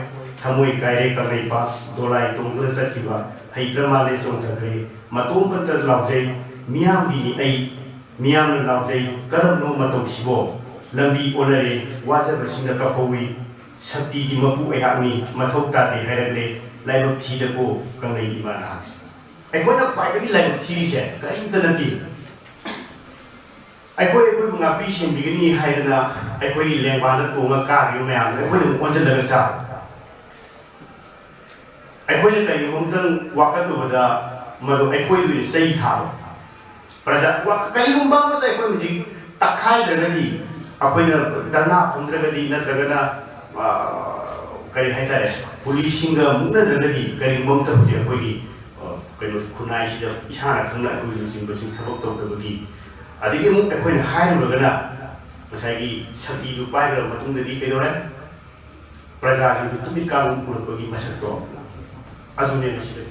ꯊꯃꯣꯏ ꯀꯥꯏꯔꯦ ꯀꯪꯂꯩꯄꯥꯛ, ꯗꯣꯂꯥꯏ ꯇꯣꯡꯗꯨꯅ ꯆꯠꯈꯤꯕ ꯍꯩꯇ꯭ꯔ ꯃꯥꯜꯂꯦ ꯆꯣꯡꯊꯈ꯭ꯔꯦ꯫ ꯃꯇꯣꯝꯇꯇ ꯂꯥꯎꯖꯩ, ꯃꯤꯌꯥꯝꯒꯤꯅꯤ ꯑꯩ, ꯃꯤꯌꯥꯝꯅ ꯂꯥꯎꯖꯩ, ꯀꯔꯝꯅꯣ ꯃꯇꯧꯁꯤꯕꯣ? ꯂꯝꯕꯤ ꯑꯣꯟꯅꯔꯦ, ꯋꯥꯖꯕꯁꯤꯡꯅ ꯀꯞꯍꯧꯏ꯫ ꯁꯛꯇꯤꯒꯤ ꯃꯄꯨ ꯑꯩꯍꯥꯛꯅꯤ, ꯃꯊꯧ ꯇꯥꯗꯦ ꯍꯥꯏꯔꯛꯂꯦ, ꯂꯥꯏꯕꯛ ꯊꯤꯗꯀꯣ ꯀꯪꯂꯩ ꯏꯃꯥ ꯅꯍꯥꯛꯁꯦ꯫ ꯑꯩꯈꯣꯏꯅ ꯈ꯭ꯋꯥꯏꯗꯒꯤ ꯂꯥꯏꯕꯛ ꯊꯤꯔꯤꯁꯦ ꯀꯔꯤꯝꯇ ꯅꯠꯇꯦ꯫ ꯑꯩꯈꯣꯏ ꯑꯩꯈꯣꯏꯕꯨ ꯉꯥꯛꯄꯤ ꯁꯦꯟꯕꯤꯒꯅꯤ ꯍꯥꯏꯗꯅ ꯑꯩꯈꯣꯏꯒꯤ ꯂꯦꯡꯕꯥꯟꯗ ꯇꯣꯡꯉ ꯀꯥꯈꯤꯕ ꯃꯌꯥꯝꯗꯣ ꯑꯩꯈꯣꯏꯅ ꯑꯃꯨꯛ ꯑꯣꯟꯁꯤꯜꯂꯒ ꯆꯥꯕ꯫ ꯑꯩꯈꯣꯏꯅ ꯀꯔꯤꯒꯨꯝꯕ ꯑꯃꯇꯪ ꯋꯥꯀꯠꯂꯨꯕꯗ ꯃꯗꯨ ꯑꯩꯈꯣꯏꯕꯨ ꯑꯣꯏꯅ ꯆꯩ ꯊꯥꯕ꯫ ꯄ꯭ꯔꯖꯥ, ꯋꯥ-, ꯀꯔꯤꯒꯨꯝꯕ ꯑꯃꯇ ꯑꯩꯈꯣꯏ ꯍꯧꯖꯤꯛ ꯇꯛꯈꯥꯏꯗ꯭ꯔꯒꯗꯤ, ꯑꯩꯈꯣꯏꯅ ꯙꯔꯅꯥ ꯐꯝꯗ꯭ꯔꯒꯗꯤ, ꯅꯠꯇ꯭ꯔꯒꯅ, ꯑ, ꯀꯔꯤ ꯍꯥꯏꯇꯥꯔꯦ, ꯄꯨꯂꯤꯁꯁꯤꯡꯒ ꯃꯨꯛꯅꯗ꯭ꯔꯒꯗꯤ, ꯀꯔꯤꯒꯨꯝꯕ ꯑꯃꯇ ꯍꯧꯖꯤꯛ ꯑꯩꯈꯣꯏꯒꯤ, ꯑ, ꯀꯩꯅꯣ, ꯈꯨꯟꯅꯥꯏꯁꯤꯗ ꯏꯁꯥꯅ ꯈꯪꯅ ꯑꯩꯈꯣꯏ ꯂꯨꯆꯤꯡꯕꯁꯤꯡ ꯊꯕꯛ ꯇꯧꯗꯕꯒꯤ, ꯑꯗꯒꯤ ꯑꯃꯨꯛ ꯑꯩꯈꯣꯏꯅ ꯍꯥꯏꯔꯨꯔꯒꯅ ꯉꯁꯥꯏꯒꯤ ꯁꯛꯇꯤꯗꯨ ꯄꯥꯏꯈ꯭ꯔꯕ ꯃꯇꯨꯡꯗꯗꯤ ꯀꯩꯗꯧꯔꯦ? ꯄ꯭ꯔꯖꯥꯁꯤꯡꯗꯨ ꯇꯨꯃꯤꯠ ꯀꯥꯡ ꯀꯨꯔꯛꯄꯒꯤ ꯃꯁꯛꯇꯣ ꯑꯗꯨꯅꯦꯕ ꯁꯤꯗ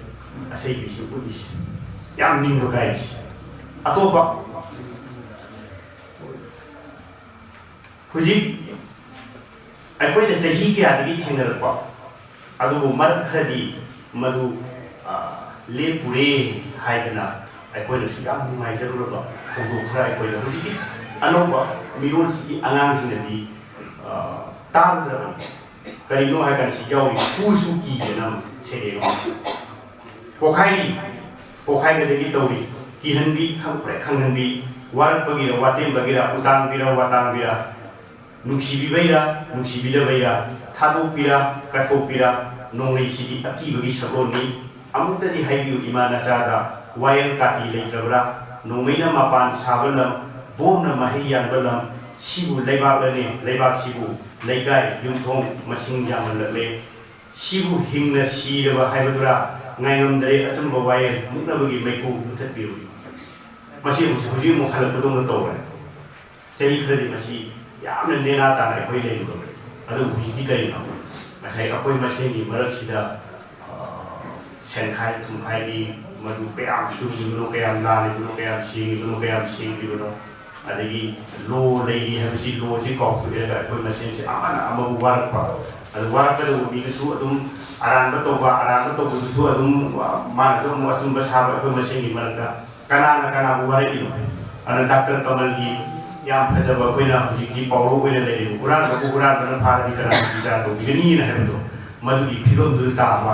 ꯑꯁꯩꯕꯤꯁꯤꯅ ꯎꯠꯂꯤꯁꯦ꯫ ꯌꯥꯝ ꯅꯤꯡꯕ ꯀꯥꯏꯔꯤꯁꯦ꯫ ꯑꯇꯣꯞꯄ ꯍꯧꯖꯤꯛ ꯑꯩꯈꯣꯏꯅ ꯆꯍꯤ ꯀꯌꯥꯗꯒꯤ ꯊꯦꯡꯅꯔꯛꯄ ꯑꯗꯨꯕꯨ ꯃꯔꯛ ꯈꯔꯗꯤ ꯃꯗꯨ, ꯑ, ꯂꯦꯞꯄꯨꯔꯦ ꯍꯥꯏꯗꯅ ꯑꯩꯈꯣꯏꯅꯁꯨ ꯌꯥꯝ ꯅꯨꯡꯉꯥꯏꯖꯔꯨꯔꯕ ꯊꯧꯗꯣꯛ ꯈꯔ ꯑꯩꯈꯣꯏꯗ ꯍꯧꯖꯤꯛꯇꯤ ꯑꯅꯧꯕ ꯃꯤꯔꯣꯜꯁꯤꯒꯤ ꯑꯉꯥꯡꯁꯤꯡꯅꯗꯤ, ꯑ, ꯇꯥꯔꯨꯗ꯭ꯔꯕꯅꯤ꯫ ꯀꯔꯤꯅꯣ ꯍꯥꯏꯔ ꯀꯥꯟꯗ ꯁꯤ ꯌꯥꯎꯔꯤ ꯈꯨꯁꯨ ꯀꯤꯗꯅ ꯁꯦꯔꯦꯡ ꯄꯣꯛꯈꯥꯏꯔꯤ, ꯄꯣꯛꯈꯥꯏꯕꯗꯒꯤ ꯇꯧꯔꯤ꯫ ꯀꯤꯍꯟꯕꯤ, ꯈꯪꯄ꯭ꯔꯦꯛ ꯈꯪꯍꯟꯕꯤ, ꯋꯥꯔꯛꯄꯒꯤꯔ, ꯋꯥꯇꯦꯝꯕꯒꯤꯔ, ꯎꯇꯥꯡꯕꯤꯔ, ꯋꯥꯇꯥꯡꯕꯤꯔ, ꯅꯨꯡꯁꯤꯕꯤꯕꯩꯔ, ꯅꯨꯡꯁꯤꯕꯤꯗꯕꯩꯔ, ꯊꯥꯗꯣꯛꯄꯤꯔ, ꯀꯠꯊꯣꯛꯄꯤꯔ, ꯅꯣꯡꯂꯩꯁꯤꯗꯤ ꯑꯀꯤꯕꯒꯤ ꯁꯛꯂꯣꯟꯅꯤ꯫ ꯑꯃꯨꯛꯇꯗꯤ ꯍꯥꯏꯕꯤꯌꯨ ꯏꯃꯥ ꯅꯆꯥꯗ, ꯋꯥꯌꯦꯜ ꯀꯥꯇꯤ ꯂꯩꯇ꯭ꯔꯕ꯭ꯔꯥ? ꯅꯣꯡꯃꯩꯅ ꯃꯄꯥꯟ ꯁꯥꯕ ꯂꯝ, ꯕꯣꯝꯅ ꯃꯍꯩ ꯌꯥꯟꯕ ꯂꯝ, ꯁꯤꯕꯨ ꯂꯩꯕꯥꯛꯂꯅꯦ, ꯂꯩꯕꯥꯛꯁꯤꯕꯨ ꯂꯩꯀꯥꯏ, ꯌꯨꯝꯊꯣꯡ ꯃꯁꯤꯡ ꯌꯥꯝꯃꯜꯂꯛꯂꯦ꯫ ꯁꯤꯕꯨ ꯍꯤꯡꯅ ꯁꯤꯔꯕ ꯍꯥꯏꯕꯗꯨꯔꯥ? ꯉꯥꯏꯉꯝꯗꯔꯦ ꯑꯆꯨꯝꯕ ꯋꯥꯌꯦꯜ, ꯃꯨꯛꯅꯕꯒꯤ ꯃꯩꯈꯨ ꯃꯨꯊꯠꯄꯤꯔꯨ꯫ ꯃꯁꯤ ꯍꯧꯖꯤꯛ, ꯍꯧꯖꯤꯛ ꯑꯃꯨꯛ ꯍꯜꯂꯛꯄꯗꯧꯅ ꯇꯧꯔꯦ꯫ ꯆꯍꯤ ꯈꯔꯗꯤ ꯃꯁꯤ ꯌꯥꯝꯅ ꯅꯦꯅꯥ ꯇꯥꯅ ꯑꯩꯈꯣꯏ ꯂꯩꯔꯨꯔꯕꯅꯤ꯫ ꯑꯗꯨꯕꯨ ꯍꯧꯖꯤꯛꯇꯤ ꯀꯔꯤꯅꯣ? ꯉꯁꯥꯏ ꯑꯩꯈꯣꯏ ꯃꯁꯦꯟꯒꯤ ꯃꯔꯛꯁꯤꯗ, ꯑ, ꯁꯦꯟꯈꯥꯏ ꯊꯨꯝꯈꯥꯏꯒꯤ ꯃꯗꯨ ꯀꯌꯥꯝ ꯆꯨꯝꯂꯤꯕꯅꯣ, ꯀꯌꯥꯝ ꯂꯥꯜꯂꯤꯕꯅꯣ, ꯀꯌꯥꯝ ꯁꯦꯡꯉꯤꯕꯅꯣ, ꯀꯌꯥꯝ ꯁꯦꯡꯗ꯭ꯔꯤꯕꯅꯣ, ꯑꯗꯒꯤ ꯂꯣ ꯂꯩꯔꯤ ꯍꯥꯏꯕꯁꯤ, ꯂꯣꯁꯤ ꯀꯥꯎꯊꯣꯛꯑꯦ꯫ ꯑꯩꯈꯣꯏ ꯃꯁꯦꯟꯁꯦ ꯑꯃꯅ ꯑꯃꯕꯨ ꯋꯥꯔꯛꯄ, ꯑꯗꯨ ꯋꯥꯔꯛꯀꯗꯧꯕ ꯃꯤꯗꯨꯁꯨ ꯑꯗꯨꯝ ꯑꯔꯥꯟꯕ ꯇꯧꯕ, ꯑꯔꯥꯟꯕ ꯇꯧꯕꯗꯨꯁꯨ ꯑꯗꯨꯝ, ꯑ, ꯃꯥꯅꯁꯨ ꯑꯃꯨꯛ ꯑꯆꯨꯝꯕ ꯁꯥꯕ, ꯑꯩꯈꯣꯏ ꯃꯁꯦꯟꯒꯤ ꯃꯔꯛꯇ ꯀꯅꯥꯅ ꯀꯅꯥꯕꯨ ꯋꯥꯔꯛꯏꯅꯣ? ꯑꯗꯨꯅ ꯗꯥꯛꯇꯔ ꯀꯃꯜꯒꯤ ꯌꯥꯝ ꯐꯖꯕ, ꯑꯩꯈꯣꯏꯅ ꯍꯧꯖꯤꯛꯇꯤ ꯄꯥꯎꯔꯧ ꯑꯣꯏꯅ ꯂꯩꯔꯤꯕ, "ꯍꯨꯔꯥꯟꯕꯕꯨ ꯍꯨꯔꯥꯟꯕꯅ ꯐꯥꯔꯗꯤ ꯀꯅꯥꯅ ꯕꯤꯆꯥꯔ ꯇꯧꯕꯤꯒꯅꯤꯅ" ꯍꯥꯏꯕꯗꯣ, ꯃꯗꯨꯒꯤ ꯐꯤꯕꯝꯗꯨꯗ ꯇꯥꯕ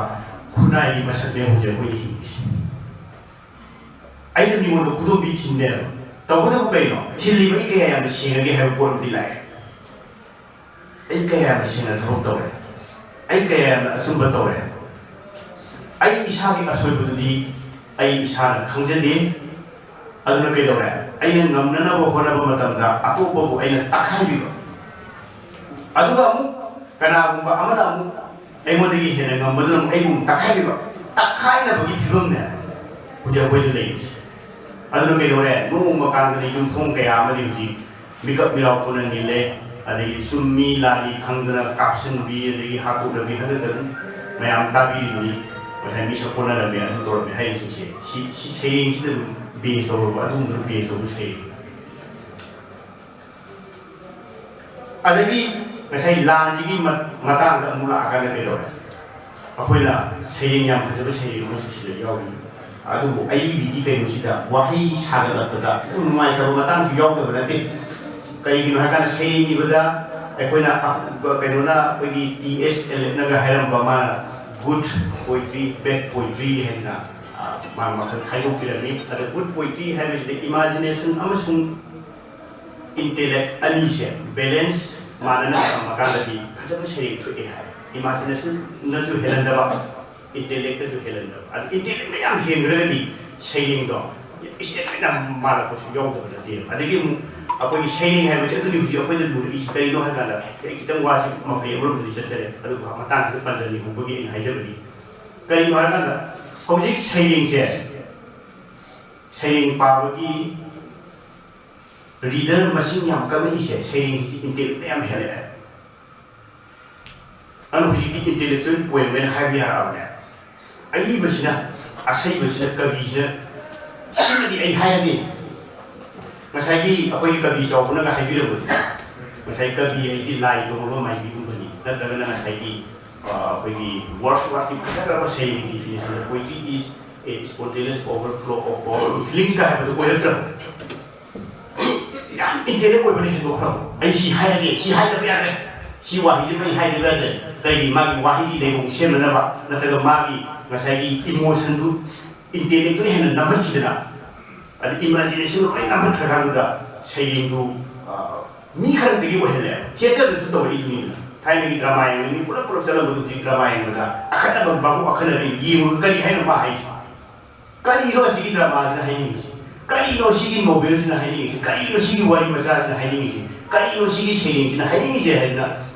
ꯈꯨꯟꯅꯥꯏꯒꯤ ꯃꯁꯛꯅꯦ ꯍꯧꯖꯤꯛ ꯑꯩꯈꯣꯏꯅ ꯍꯤꯡꯉꯤꯁꯦ꯫ ꯑꯩꯅ ꯃꯤꯉꯣꯟꯗ ꯈꯨꯗꯣꯝꯕꯤ ꯊꯤꯟꯗꯦꯕ꯫ ꯇꯧꯕꯇꯕꯨ ꯀꯩꯅꯣ? ꯊꯤꯜꯂꯤꯕ ꯑꯩ ꯀꯌꯥ ꯌꯥꯝꯅ ꯁꯦꯡꯉꯒꯦ ꯍꯥꯏꯕ ꯄꯣꯠ ꯑꯃꯗꯤ ꯂꯥꯛꯑꯦ꯫ ꯑꯩ ꯀꯌꯥ ꯌꯥꯝꯅ ꯁꯦꯡꯅ ꯊꯕꯛ ꯇꯧꯔꯦ? ꯑꯩ ꯀꯌꯥ ꯌꯥꯝꯅ ꯑꯆꯨꯝꯕ ꯇꯧꯔꯦ? ꯑꯩ ꯏꯁꯥꯒꯤ ꯑꯁꯣꯏꯕꯗꯨꯗꯤ ꯑꯩ ꯏꯁꯥꯅ ꯈꯪꯖꯗꯦ꯫ ꯑꯗꯨꯅ ꯀꯩꯗꯧꯔꯦ? ꯑꯩꯅ ꯉꯝꯅꯅꯕ ꯍꯣꯠꯅꯕ ꯃꯇꯝꯗ ꯑꯇꯣꯞꯄꯕꯨ ꯑꯩꯅ ꯇꯛꯈꯥꯏꯕꯤꯕ꯫ ꯑꯗꯨꯒ ꯑꯃꯨꯛ ꯀꯅꯥꯒꯨꯝꯕ ꯑꯃꯅ ꯑꯃꯨꯛ ꯑꯩꯉꯣꯟꯗꯒꯤ ꯍꯦꯟꯅ ꯉꯝꯕꯗꯨꯅ ꯑꯃꯨꯛ ꯑꯩꯕꯨ ꯑꯃꯨꯛ ꯇꯛꯈꯥꯏꯕꯤꯕ꯫ ꯇꯛꯈꯥꯏꯅꯕꯒꯤ ꯐꯤꯕꯝꯅꯦ ꯍꯧꯖꯤꯛ ꯑꯩꯈꯣꯏꯗ ꯂꯩꯔꯤꯁꯦ꯫ ꯑꯗꯨꯅ ꯀꯩꯗꯧꯔꯦ? ꯅꯣꯡꯃ ꯀꯥꯟꯗꯗꯤ ꯌꯨꯝꯊꯣꯡ ꯀꯌꯥ ꯑꯃꯗꯤ ꯍꯧꯖꯤꯛ ꯃꯤꯀꯞ ꯃꯤꯔꯥꯎ ꯄꯨꯟꯅ ꯅꯤꯜꯂꯦ꯫ ꯑꯗꯒꯤ ꯆꯨꯝꯃꯤ ꯂꯥꯜꯂꯤ ꯈꯪꯗꯅ ꯀꯥꯞꯁꯤꯟꯕꯤ, ꯑꯗꯒꯤ ꯍꯥꯠꯇꯣꯛꯅꯕꯤ, ꯍꯟꯗꯛꯇ ꯑꯗꯨꯝ ꯃꯌꯥꯝ ꯇꯥꯕꯤꯔꯤꯗꯨꯅꯤ꯫ ꯉꯁꯥꯏ ꯃꯤꯁꯛ ꯑꯣꯟꯅꯔꯝꯃꯦ, ꯑꯗꯨ ꯇꯧꯔꯝꯃꯦ ꯍꯥꯏꯔꯤꯁꯤꯡꯁꯦ, ꯁꯤ, ꯁꯤ ꯁꯩꯔꯦꯡꯁꯤꯗ ꯑꯗꯨꯝ ꯕꯦꯖ ꯇꯧꯔꯨꯕ, ꯑꯗꯨꯒꯨꯝꯕꯗꯨ ꯕꯦꯖ ꯇꯧꯕ ꯁꯩꯔꯦꯡ꯫ ꯑꯗꯒꯤ ꯉꯁꯥꯏ ꯂꯥꯟꯁꯤꯒꯤ ꯃ-, ꯃꯇꯥꯡꯗ ꯑꯃꯨꯛ ꯂꯥꯛꯑꯀꯥꯟꯗ ꯀꯩꯗꯧꯔꯦ? ꯑꯩꯈꯣꯏꯅ ꯁꯩꯔꯦꯡ ꯌꯥꯝ ꯐꯖꯕ ꯁꯩꯔꯦꯡ ꯑꯃꯁꯨ ꯁꯤꯗ ꯌꯥꯎꯔꯤ꯫ ꯑꯗꯨꯕꯨ ꯑꯏꯕꯤꯒꯤ ꯀꯩꯅꯣꯁꯤꯗ ꯋꯥꯍꯩ ꯁꯥꯒꯠꯂꯛꯄꯗ ꯈꯤꯇꯪ ꯅꯨꯡꯉꯥꯏꯇꯕ ꯃꯇꯥꯡꯁꯨ ꯌꯥꯎꯗꯕ ꯅꯠꯇꯦ꯫ ꯀꯔꯤꯒꯤꯅꯣ ꯍꯥꯏꯔꯀꯥꯟꯗ ꯁꯩꯔꯦꯡ ꯏꯕꯗ ꯑꯩꯈꯣꯏꯅ ꯑ-, ꯀꯩꯅꯣꯅ, ꯑꯩꯈꯣꯏꯒꯤ ꯇꯤ ꯑꯦꯁ ꯑꯦꯂꯤꯌꯠꯅꯒ ꯍꯥꯏꯔꯝꯕ, ꯃꯥꯅ good poetry, bad poetry ꯍꯥꯏꯅ, ꯑ, ꯃꯥ ꯃꯈꯜ ꯈꯥꯏꯗꯣꯛꯄꯤꯔꯝꯃꯤ꯫ ꯑꯗ good poetry ꯍꯥꯏꯕꯁꯤꯗ imagination ꯑꯃꯁꯨꯡ intellect ꯑꯅꯤꯁꯦ balance ꯃꯥꯟꯅꯅ ꯊꯝꯃꯀꯥꯟꯗꯗꯤ ꯐꯖꯕ ꯁꯩꯔꯦꯡ ꯊꯣꯛꯑꯦ ꯍꯥꯏ꯫ Imaginationꯅꯁꯨ ꯍꯦꯜꯍꯟꯗꯕ, intellectꯅꯁꯨ ꯍꯦꯜꯍꯟꯗꯕ꯫ ꯑꯗ intellectꯅ ꯌꯥꯝ ꯍꯦꯟꯈ꯭ꯔꯒꯗꯤ ꯁꯩꯔꯦꯡꯗꯣ statement ꯌꯥꯝ ꯃꯥꯜꯂꯛꯄꯁꯨ ꯌꯥꯎꯗꯕ ꯅꯠꯇꯦꯕ꯫ ꯑꯗꯒꯤ ꯑꯃꯨꯛ ꯑꯩꯈꯣꯏꯒꯤ ꯁꯩꯔꯦꯡ ꯍꯥꯏꯕꯁꯦ ꯑꯗꯨꯅꯤ ꯍꯧꯖꯤꯛ ꯑꯩꯈꯣꯏꯗ ꯂꯨꯔꯛꯏꯁꯤ ꯀꯔꯤꯅꯣ ꯍꯥꯏ ꯀꯥꯟꯗ, ꯑꯩ ꯈꯤꯇꯪ ꯋꯥꯁꯤ ꯃꯄꯩ ꯑꯃꯔꯣꯝꯗꯗꯤ ꯆꯠꯆꯔꯦ, ꯑꯗꯨꯕꯨ ꯃꯇꯥꯡꯁꯤꯗ ꯄꯟꯖꯅꯤꯡꯕꯒꯤ ꯑꯩꯅ ꯍꯥꯏꯖꯕꯅꯤ꯫ ꯀꯔꯤꯅꯣ ꯍꯥꯏꯔꯀꯥꯟꯗ ꯍꯧꯖꯤꯛ ꯁꯩꯔꯦꯡꯁꯦ, ꯁꯩꯔꯦꯡ ꯄꯥꯕꯒꯤ reader ꯃꯁꯤꯡ ꯌꯥꯝ ꯀꯛꯂꯛꯏꯁꯦ ꯁꯩꯔꯦꯡꯁꯤ intellect ꯌꯥꯝ ꯍꯦꯜꯂꯛꯑꯦ꯫ ꯑꯗꯨꯅ ꯍꯧꯖꯤꯛꯇꯤ intellectual poem ꯍꯥꯏꯅ ꯍꯥꯏꯕ ꯌꯥꯔꯛꯑꯕꯅꯦ꯫ ꯑꯏꯕꯁꯤꯅ, ꯑꯁꯩꯕꯁꯤꯅ, ꯀꯕꯤꯁꯤꯅ ꯁꯤꯃꯗꯤ ꯑꯩ ꯍꯥꯏꯔꯒꯦ꯫ ꯉꯁꯥꯏꯒꯤ ꯑꯩꯈꯣꯏꯒꯤ ꯀꯕꯤ ꯆꯥꯎꯕꯅꯒ ꯍꯥꯏꯕꯤꯔꯝꯕꯗꯣ, ꯉꯁꯥꯏ ꯀꯕꯤ ꯍꯥꯏꯗꯤ ꯂꯥꯏ ꯇꯣꯡꯂꯕ ꯃꯥꯏꯕꯤꯒꯨꯝꯕꯅꯤ, ꯅꯠꯇ꯭ꯔꯒꯅ ꯉꯁꯥꯏꯒꯤ, ꯑ, ꯑꯩꯈꯣꯏꯒꯤ Wordsworthꯀꯤ ꯐꯖꯈ꯭ꯔꯕ ꯁꯩꯔꯦꯡꯒꯤ definitionꯗ poetry is a spontaneous overflow of powerful feelingsꯀ ꯍꯥꯏꯕꯗꯣ ꯑꯣꯏꯔꯛꯇ꯭ꯔꯕ? ꯌꯥꯝ intellect ꯑꯣꯏꯕꯅ ꯍꯦꯟꯗꯣꯛꯈ꯭ꯔꯕ? ꯑꯩ ꯁꯤ ꯍꯥꯏꯔꯒꯦ, ꯁꯤ ꯍꯥꯏꯗꯕ ꯌꯥꯗ꯭ꯔꯦ, ꯁꯤ ꯋꯥꯍꯩꯁꯤꯃ ꯑꯩ ꯍꯥꯏꯗꯕ ꯌꯥꯗ꯭ꯔꯦ꯫ ꯀꯩꯒꯤ? ꯃꯥꯒꯤ ꯋꯥꯍꯩꯒꯤ ꯂꯩꯔꯣꯡ ꯁꯦꯝꯅꯅꯕ ꯅꯠꯇ꯭ꯔꯒ ꯃꯥꯒꯤ ꯉꯁꯥꯏꯒꯤ emotionꯗꯨ, intellectꯇꯨꯅ ꯍꯦꯟꯅ ꯅꯝꯍꯟꯈꯤꯗꯅ, ꯑꯗ imaginationꯗꯨ ꯂꯣꯏ ꯅꯝꯍꯟꯈ꯭ꯔꯀꯥꯟꯗꯨꯗ ꯁꯩꯔꯦꯡꯗꯨ, ꯑ, ꯃꯤ ꯈꯔꯗꯒꯤ ꯑꯣꯏꯍꯜꯂꯦꯕ꯫ Theatreꯗꯁꯨ ꯇꯧꯔꯛꯏꯗꯨꯅꯤꯗꯅ꯫ ꯊꯥꯏꯅꯒꯤ drama ꯌꯦꯡꯕꯗ ꯃꯤ ꯄꯨꯂꯞ ꯄꯨꯂꯞ ꯆꯠꯂꯝꯕꯗꯣ ꯍꯧꯖꯤꯛ drama ꯌꯦꯡꯕꯗ ꯑꯈꯟꯅꯕ ꯚꯥꯕꯣꯛ ꯑꯈꯟꯅꯕ ꯌꯦꯡꯉꯒ ꯀꯔꯤ ꯍꯥꯏꯅꯣ ꯃꯥ ꯍꯥꯏꯁꯦ? ꯀꯔꯤꯅꯣ ꯑꯁꯤꯒꯤ dramaꯁꯤꯅ ꯍꯥꯏꯅꯤꯡꯉꯤꯁꯤ? ꯀꯔꯤꯅꯣ ꯁꯤꯒꯤ novelꯁꯤꯅ ꯍꯥꯏꯅꯤꯡꯉꯤꯁꯤ? ꯀꯔꯤꯅꯣ ꯁꯤꯒꯤ ꯋꯥꯔꯤ ꯃꯆꯥꯁꯤꯅ ꯍꯥꯏꯅꯤꯡꯉꯤꯁꯤ? ꯀꯔꯤꯅꯣ ꯁꯤꯒꯤ ꯁꯩꯔꯦꯡꯁꯤꯅ ꯍꯥꯏꯅꯤꯡꯉꯤꯁꯦ ꯍꯥꯏꯗꯅ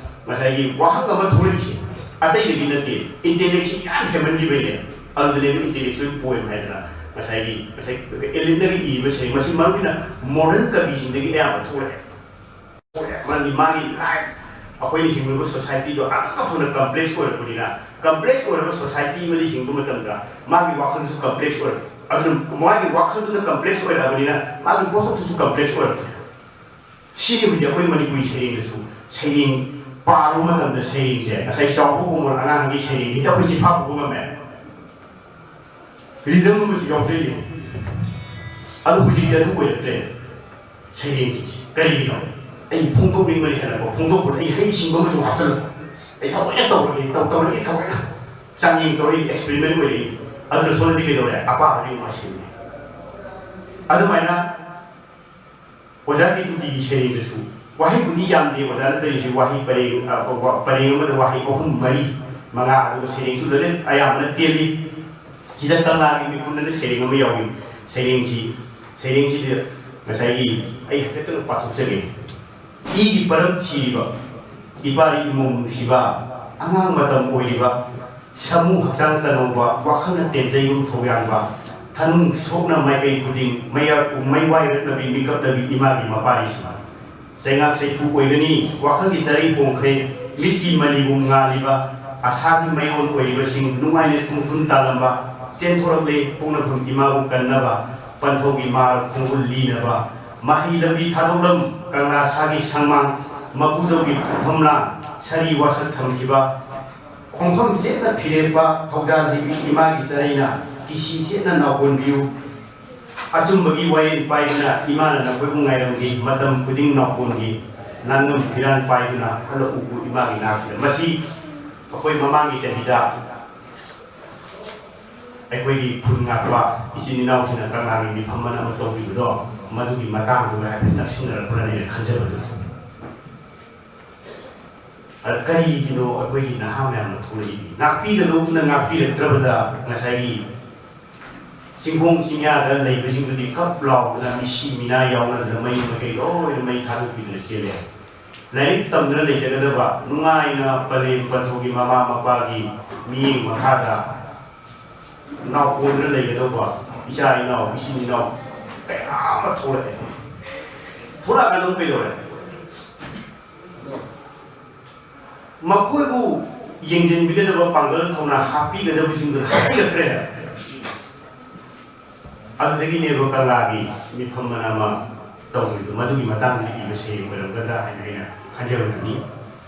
ꯉꯁꯥꯏꯒꯤ ꯋꯥꯍꯪ ꯑꯃ ꯊꯣꯛꯂꯛꯏꯁꯦ ꯑꯇꯩꯗꯒꯤ ꯅꯠꯇꯦ, intellectꯁꯤ ꯌꯥꯝ ꯍꯦꯟꯃꯟꯈꯤꯕꯩꯅꯦ꯫ ꯑꯗꯨꯗꯅꯦꯕ intellectual poem ꯍꯥꯏꯗꯅ ꯉꯁꯥꯏꯒꯤ, ꯉꯁꯥꯏ ꯑꯦꯂꯤꯌꯠꯅꯒ ꯏꯔꯤꯕ ꯁꯩꯔꯦꯡ, ꯃꯁꯤ ꯃꯔꯨ ꯑꯣꯏꯅ modern ꯀꯕꯤꯁꯤꯡꯗꯒꯤ ꯑꯌꯥꯝꯕ ꯊꯣꯛꯂꯛꯑꯦ꯫ ꯃꯔꯝꯗꯤ ꯃꯥꯒꯤ life, ꯑꯩꯈꯣꯏꯅ ꯍꯤꯡꯂꯤꯕ societyꯗꯣ ꯑꯉꯛꯄ ꯐꯪꯅ complex ꯑꯣꯏꯔꯛꯄꯅꯤꯅ, complex ꯑꯣꯏꯔꯕ society ꯑꯃꯗ ꯍꯤꯡꯕ ꯃꯇꯝꯗ ꯃꯥꯒꯤ ꯋꯥꯈꯜꯗꯨꯁꯨ complex ꯑꯣꯏꯔꯛꯄ꯫ ꯑꯗꯨꯅ ꯃꯥꯒꯤ ꯋꯥꯈꯜꯗꯨꯅ complex ꯑꯣꯏꯔꯛꯑꯕꯅꯤꯅ ꯃꯥꯒꯤ ꯄꯣꯠꯊꯣꯛꯇꯨꯁꯨ complex ꯑꯣꯏꯔꯛꯄꯅꯤ꯫ ꯁꯤꯅꯤ ꯍꯧꯖꯤꯛ ꯑꯩꯈꯣꯏ ꯃꯅꯤꯄꯨꯔꯤ ꯁꯩꯔꯦꯡꯗꯁꯨ, ꯁꯩꯔꯦꯡ ꯄꯥꯔꯨꯕ ꯃꯇꯝꯗ ꯁꯩꯔꯦꯡꯁꯦ, ꯉꯁꯥꯏ ꯆꯥꯎꯕ ꯀꯣꯃꯣꯜ ꯑꯉꯥꯡꯒꯤ ꯁꯩꯔꯦꯡ ꯍꯦꯛꯇ ꯑꯩꯈꯣꯏ ꯆꯤꯟꯐꯥ ꯄꯨꯕ ꯉꯝꯃꯦ꯫ ꯔꯤꯗꯝ ꯑꯃꯁꯨ ꯌꯥꯎꯖꯩꯌꯦ꯫ ꯑꯗꯨ ꯍꯧꯖꯤꯛꯇꯤ ꯑꯗꯨ ꯑꯣꯏꯔꯛꯇ꯭ꯔꯦ꯫ ꯁꯩꯔꯦꯡꯁꯤꯡꯁꯤ ꯀꯔꯤꯒꯤꯅꯣ? ꯑꯩ ꯐꯣꯡꯗꯣꯛꯅꯤꯡꯕꯅꯤ ꯍꯦꯜꯂꯛꯄ, ꯐꯣꯡꯗꯣꯛꯄꯗ ꯑꯩ ꯍꯩꯁꯤꯡꯕ ꯑꯃꯁꯨ ꯍꯥꯞꯆꯤꯜꯂꯛꯄ꯫ ꯑꯩ ꯊꯑꯣꯏꯅ ꯇꯧꯔꯒꯦ, ꯇꯧ ꯇꯧꯔꯛꯏ ꯊꯑꯣꯏꯅ꯫ ꯆꯥꯡꯌꯦꯡ ꯇꯧꯔꯛꯏ, ꯑꯦꯛꯁꯄꯦꯔꯤꯃꯦꯟ ꯑꯣꯏꯔꯛꯏ꯫ ꯑꯗꯨꯅ ꯁꯣꯝꯗꯗꯤ ꯀꯩꯗꯧꯔꯦ? ꯑꯄꯥꯕꯗꯤ ꯑꯃꯨꯛ ꯁꯤꯜꯂꯦ꯫ ꯑꯗꯨꯃꯥꯏꯅ ꯑꯣꯖꯥ ꯀꯦꯇꯨꯀꯤꯒꯤ ꯁꯩꯔꯦꯡꯗꯁꯨ ꯋꯥꯍꯩꯕꯨꯗꯤ ꯌꯥꯝꯗꯦ, ꯑꯣꯖꯥꯅ ꯇꯧꯔꯤꯁꯤ ꯋꯥꯍꯩ ꯄꯔꯦꯡ, ꯑ, ꯋꯥ-, ꯄꯔꯦꯡ ꯑꯃꯗ ꯋꯥꯍꯩ ꯑꯍꯨꯝ, ꯃꯔꯤ, ꯃꯉꯥ, ꯑꯗꯨꯒ ꯁꯩꯔꯦꯡꯁꯨ ꯂꯣꯏꯅ ꯑꯌꯥꯝꯕꯅ ꯇꯦꯜꯂꯤ꯫ ꯁꯤꯗ ꯀꯪꯂꯥꯒꯤ ꯃꯤꯈꯨꯟꯗꯅ ꯁꯩꯔꯦꯡ ꯑꯃ ꯌꯥꯎꯏ꯫ ꯁꯩꯔꯦꯡꯁꯤ, ꯁꯩꯔꯦꯡꯁꯤꯗ ꯉꯁꯥꯏꯒꯤ ꯑꯩ ꯍꯥꯏꯐꯦꯠꯇꯪ ꯄꯥꯊꯣꯛꯆꯒꯦ꯫ ꯏꯒꯤ ꯄꯔꯝ ꯊꯤꯔꯤꯕ, ꯏꯄꯥꯔꯤ ꯏꯃꯣꯝ ꯅꯨꯡꯁꯤꯕ, ꯑꯉꯥꯡ ꯃꯇꯝ ꯑꯣꯏꯔꯤꯕ, ꯁꯥꯃꯨ ꯍꯛꯆꯥꯡ ꯇꯅꯧꯕ, ꯋꯥꯈꯜꯅ ꯇꯦꯟꯖꯩꯒꯨꯝ ꯊꯧꯌꯥꯡꯕ, ꯊꯅꯨꯡ ꯁꯣꯛꯅ ꯃꯥꯏꯀꯩ ꯈꯨꯗꯤꯡ ꯃꯩꯌꯥ-, ꯃꯩꯋꯥꯏꯔꯛꯅꯕꯤ ꯃꯤꯀꯞꯅꯕꯤ ꯏꯃꯥꯒꯤ ꯃꯄꯥꯔꯤꯁꯤꯡ꯫ ꯆꯩꯉꯥꯛ ꯆꯩꯊꯨ ꯑꯣꯏꯒꯅꯤ, ꯋꯥꯈꯜꯒꯤ ꯆꯔꯩ ꯍꯣꯡꯈ꯭ꯔꯦ, ꯃꯤꯠꯀꯤ ꯃꯅꯤꯕꯨꯡ ꯉꯥꯜꯂꯤꯕ, ꯑꯁꯥꯒꯤ ꯃꯌꯣꯟ ꯑꯣꯏꯔꯤꯕꯁꯤꯡ ꯅꯨꯡꯉꯥꯏꯅ ꯈꯣꯡꯊꯨꯝ ꯇꯥꯜꯂꯝꯕ, ꯆꯦꯟꯊꯣꯔꯛꯂꯦ ꯄꯣꯛꯅꯐꯝ ꯏꯃꯥꯕꯨ ꯀꯟꯅꯕ, ꯄꯟꯊꯧꯒꯤ ꯃꯥꯔ ꯈꯣꯡꯒꯨꯜ ꯂꯤꯅꯕ, ꯃꯍꯩ ꯂꯝꯕꯤ ꯊꯥꯗꯣꯛꯂꯝ ꯀꯪꯂꯥ ꯁꯥꯒꯤ ꯁꯪꯃꯥꯡ, ꯃꯄꯨꯗꯧꯒꯤ ꯐꯝꯂꯥꯡ, ꯁꯥꯔꯤ ꯋꯥꯁꯛ ꯊꯝꯈꯤꯕ, ꯈꯣꯡꯐꯝ ꯆꯦꯠꯅ ꯐꯤꯔꯦꯞꯄ ꯊꯧꯖꯥꯜ ꯍꯩꯕꯤ ꯏꯃꯥꯒꯤ ꯆꯔꯩꯅ ꯀꯤꯁꯤ ꯆꯦꯠꯅ ꯅꯥꯎꯀꯣꯟꯕꯤꯌꯨ꯫ ꯑꯆꯨꯝꯕꯒꯤ ꯋꯥꯌꯦꯜ ꯄꯥꯏꯗꯨꯅ ꯏꯃꯥꯅ ꯅꯈꯣꯏꯕꯨ ꯉꯥꯏꯔꯝꯒꯦ, ꯃꯇꯝ ꯈꯨꯗꯤꯡ ꯅꯥꯎꯀꯣꯟꯒꯦ꯫ ꯅꯥꯉꯝ ꯐꯤꯔꯥꯟ ꯄꯥꯏꯗꯨꯅ ꯍꯜꯂꯛꯎꯀꯣ ꯏꯃꯥꯒꯤ ꯅꯥꯛꯁꯤꯗ꯫ ꯃꯁꯤ ꯑꯩꯈꯣꯏ ꯃꯃꯥꯡꯒꯤ ꯆꯍꯤꯗ ꯑꯩꯈꯣꯏꯒꯤ ꯈꯨꯟ ꯉꯥꯛꯄ ꯏꯆꯤꯟ ꯏꯅꯥꯎꯁꯤꯡꯅ ꯀꯪꯂꯥꯒꯤ ꯃꯤꯐꯝ ꯑꯃ ꯇꯧꯈꯤꯕꯗꯣ, ꯃꯗꯨꯒꯤ ꯃꯇꯥꯡꯗꯨꯒ ꯍꯥꯏꯐꯦꯠ ꯅꯛꯁꯤꯟꯅꯔꯛꯄ꯭ꯔꯅ ꯑꯩꯅ ꯈꯟꯖꯕꯗꯨ꯫ ꯑꯗ ꯀꯔꯤꯒꯤꯅꯣ ꯑꯩꯈꯣꯏꯒꯤ ꯅꯍꯥ ꯃꯌꯥꯝꯅ ꯊꯣꯛꯂꯛꯏ? ꯉꯥꯛꯄꯤꯒꯗꯧꯕꯅ ꯉꯥꯛꯄꯤꯔꯛꯇ꯭ꯔꯕꯗ ꯉꯁꯥꯏꯒꯤ ꯆꯤꯡꯈꯣꯡ ꯆꯤꯡꯌꯥꯗ ꯂꯩꯕꯁꯤꯡꯗꯨꯗꯤ ꯀꯞ ꯂꯥꯎꯗꯅ ꯃꯤꯁꯤ ꯃꯤꯅꯥ ꯌꯥꯎꯅꯗꯅ ꯃꯌꯨꯝ ꯃꯀꯩ ꯂꯣꯏꯅ ꯃꯩ ꯊꯥꯗꯣꯛꯄꯤꯗꯨꯅ ꯆꯦꯜꯂꯦ꯫ ꯂꯥꯏꯔꯤꯛ ꯇꯝꯗꯨꯅ ꯂꯩꯖꯒꯗꯕ, ꯅꯨꯡꯉꯥꯏꯅ ꯄꯂꯦꯝ ꯄꯟꯊꯧꯒꯤ ꯃꯃꯥ ꯃꯄꯥꯒꯤ ꯃꯤꯠꯌꯦꯡ ꯃꯈꯥꯗ ꯅꯥꯎꯀꯣꯟꯗꯨꯅ ꯂꯩꯒꯗꯧꯕ ꯏꯆꯥ ꯏꯅꯥꯎ, ꯏꯆꯤꯟ ꯏꯅꯥꯎ ꯀꯌꯥ ꯑꯃ ꯊꯣꯛꯂꯛꯑꯦ꯫ ꯊꯣꯛꯂꯛꯑꯀꯥꯟꯗ ꯑꯃꯨꯛ ꯀꯩꯗꯧꯔꯦ? ꯃꯈꯣꯏꯕꯨ ꯌꯦꯡꯁꯤꯟꯕꯤꯒꯗꯕ ꯄꯥꯡꯒꯜ ꯊꯧꯅꯥ ꯍꯥꯞꯄꯤꯒꯗꯕꯁꯤꯡꯗꯨ ꯍꯥꯞꯄꯤꯔꯛꯇ꯭ꯔꯦ꯫ ꯑꯗꯨꯗꯒꯤꯅꯦꯕ ꯀꯪꯂꯥꯒꯤ ꯃꯤꯐꯝ ꯃꯅꯥ ꯑꯃ ꯇꯧꯔꯤꯗꯣ, ꯃꯗꯨꯒꯤ ꯃꯇꯥꯡꯗ ꯏꯕ ꯁꯩꯔꯦꯡ ꯑꯣꯏꯔꯝꯒꯗ꯭ꯔꯥ ꯍꯥꯏꯅ ꯑꯩꯅ ꯈꯟꯖꯕꯅꯤ꯫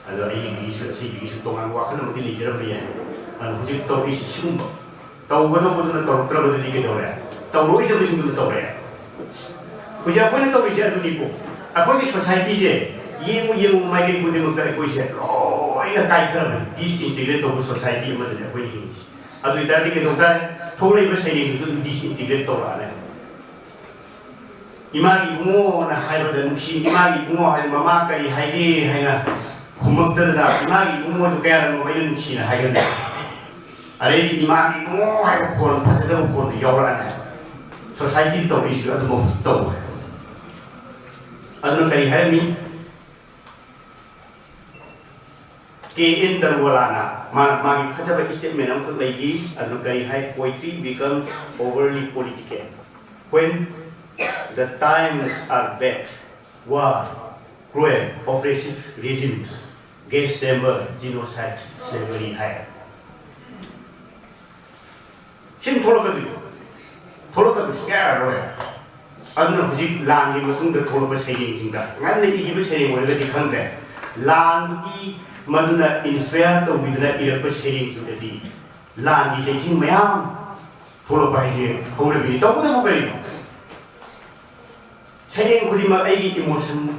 ꯑꯗꯣ ꯑꯩꯒꯤꯁꯨ ꯑꯁꯤꯒꯤꯁꯨ ꯇꯣꯉꯥꯟꯕ ꯋꯥꯈꯜ ꯑꯃꯗꯤ ꯂꯩꯖꯔꯝꯕ ꯌꯥꯏ꯫ ꯑꯗꯣ ꯍꯧꯖꯤꯛ ꯇꯧꯔꯤꯁꯤ ꯁꯤꯒꯨꯝꯕ ꯇꯧꯒꯗꯧꯕꯗꯨꯅ ꯇꯧꯔꯛꯇ꯭ꯔꯕꯗꯗꯤ ꯀꯩꯗꯧꯔꯦ? ꯇꯧꯔꯣꯏꯗꯕꯁꯤꯡꯗꯨꯅ ꯇꯧꯔꯛꯑꯦ꯫ ꯍꯧꯖꯤꯛ ꯑꯩꯈꯣꯏꯅ ꯇꯧꯔꯤꯁꯦ ꯑꯗꯨꯅꯤꯀꯣ꯫ ꯑꯩꯈꯣꯏꯒꯤ ꯁꯣꯁꯥꯏꯇꯤꯁꯦ ꯌꯦꯡꯉꯨ ꯌꯦꯡꯉꯨ ꯃꯥꯏꯀꯩ ꯈꯨꯗꯤꯡꯃꯛꯇ ꯑꯩꯈꯣꯏꯁꯦ ꯂꯣꯏꯅ ꯀꯥꯏꯊꯔꯕꯅꯤ꯫ ꯗꯤꯁꯏꯟꯇꯤꯒ꯭ꯔꯦꯠ ꯇꯧꯕ ꯁꯣꯁꯥꯏꯇꯤ ꯑꯃꯗꯅꯤ ꯑꯩꯈꯣꯏꯅ ꯍꯤꯡꯉꯤꯁꯦ꯫ ꯑꯗꯨ ꯑꯣꯏꯇꯥꯔꯗꯤ ꯀꯩꯗꯧ ꯇꯥꯔꯦ? ꯊꯣꯛꯂꯛꯏꯕ ꯁꯩꯔꯦꯡꯗꯨꯁꯨ ꯑꯗꯨꯝ ꯗꯤꯁꯏꯟꯇꯤꯒ꯭ꯔꯦꯠ ꯇꯧꯔꯛꯑꯅꯤ꯫ ꯏꯃꯥꯒꯤ ꯏꯕꯨꯡꯉꯣꯅ ꯍꯥꯏꯕꯗ ꯅꯨꯡꯁꯤ, ꯏꯃꯥꯒꯤ ꯏꯕꯨꯡꯉꯣ ꯍꯥꯏ ꯃꯃꯥ ꯀꯔꯤ ꯍꯥꯏꯒꯦ ꯍꯥꯏꯅ ꯈꯨꯝꯃꯛꯇꯗꯅ ꯏꯃꯥꯒꯤ ꯏꯕꯨꯡꯉꯣꯗꯨ ꯀꯌꯥꯔꯛꯅꯣ ꯑꯩꯅ ꯅꯨꯡꯁꯤꯅ ꯍꯥꯏꯒꯅꯤ꯫ ꯑꯗꯩꯗꯤ ꯏꯃꯥꯒꯤ ꯏꯕꯨꯡꯉꯣ ꯍꯥꯏꯕ ꯈꯣꯟ ꯐꯖꯗꯕ ꯈꯣꯟꯗꯨ ꯌꯥꯎꯔꯛꯑꯅꯤ꯫ ꯁꯣꯁꯥꯏꯇꯤ ꯇꯧꯔꯤꯁꯤꯁꯨ ꯑꯗꯨꯃꯛ ꯇꯧꯋꯦ꯫ ꯑꯗꯨꯅ ꯀꯔꯤ ꯍꯥꯏꯔꯝꯃꯤ? ꯀꯦ ꯑꯦꯟ ꯗꯔꯋꯥꯂꯥꯅ ꯃꯥ ꯃꯥꯒꯤ ꯐꯖꯕ ꯁ꯭ꯇꯦꯠꯃꯦꯟ ꯑꯃꯈꯛ ꯂꯩꯈꯤ꯫ ꯑꯗꯨ ꯀꯔꯤ ꯍꯥꯏ? Poetry becomes overly political when the times are bad, war, cruel, oppressive regimes, gas chamber, genocide, slavery ꯍꯥꯏ꯫ ꯁꯤꯅ ꯊꯣꯛꯂꯛꯀꯗꯣꯏꯅꯤ꯫ ꯊꯣꯛꯂꯛꯇꯕ ꯁꯨꯡꯌꯥ ꯌꯥꯔꯔꯣꯏ꯫ ꯑꯗꯨꯅ ꯍꯧꯖꯤꯛ ꯂꯥꯟꯒꯤ ꯃꯇꯨꯡꯗ ꯊꯣꯛꯂꯛꯄ ꯁꯩꯔꯦꯡꯁꯤꯡꯗ, ꯉꯟꯅ ꯏꯈꯤꯕ ꯁꯩꯔꯦꯡ ꯑꯣꯏꯔꯒꯗꯤ ꯈꯪꯗ꯭ꯔꯦ, ꯂꯥꯟꯗꯨꯒꯤ ꯃꯗꯨꯅ ꯏꯟꯁꯄꯌꯔ ꯇꯧꯕꯤꯗꯨꯅ ꯏꯔꯛꯄ ꯁꯩꯔꯦꯡꯁꯤꯡꯗꯗꯤ ꯂꯥꯟꯒꯤ ꯆꯩꯊꯦꯡ ꯃꯌꯥꯝ ꯊꯣꯛꯂꯛꯄ ꯍꯥꯏꯁꯦ ꯍꯧꯅꯕꯤꯅꯤ꯫ ꯇꯧꯕꯇꯕꯨ ꯀꯔꯤꯅꯣ? ꯁꯩꯔꯦꯡ ꯈꯨꯗꯤꯡꯃꯛ ꯑꯩꯒꯤ ꯏꯃꯣꯁꯟꯗꯨ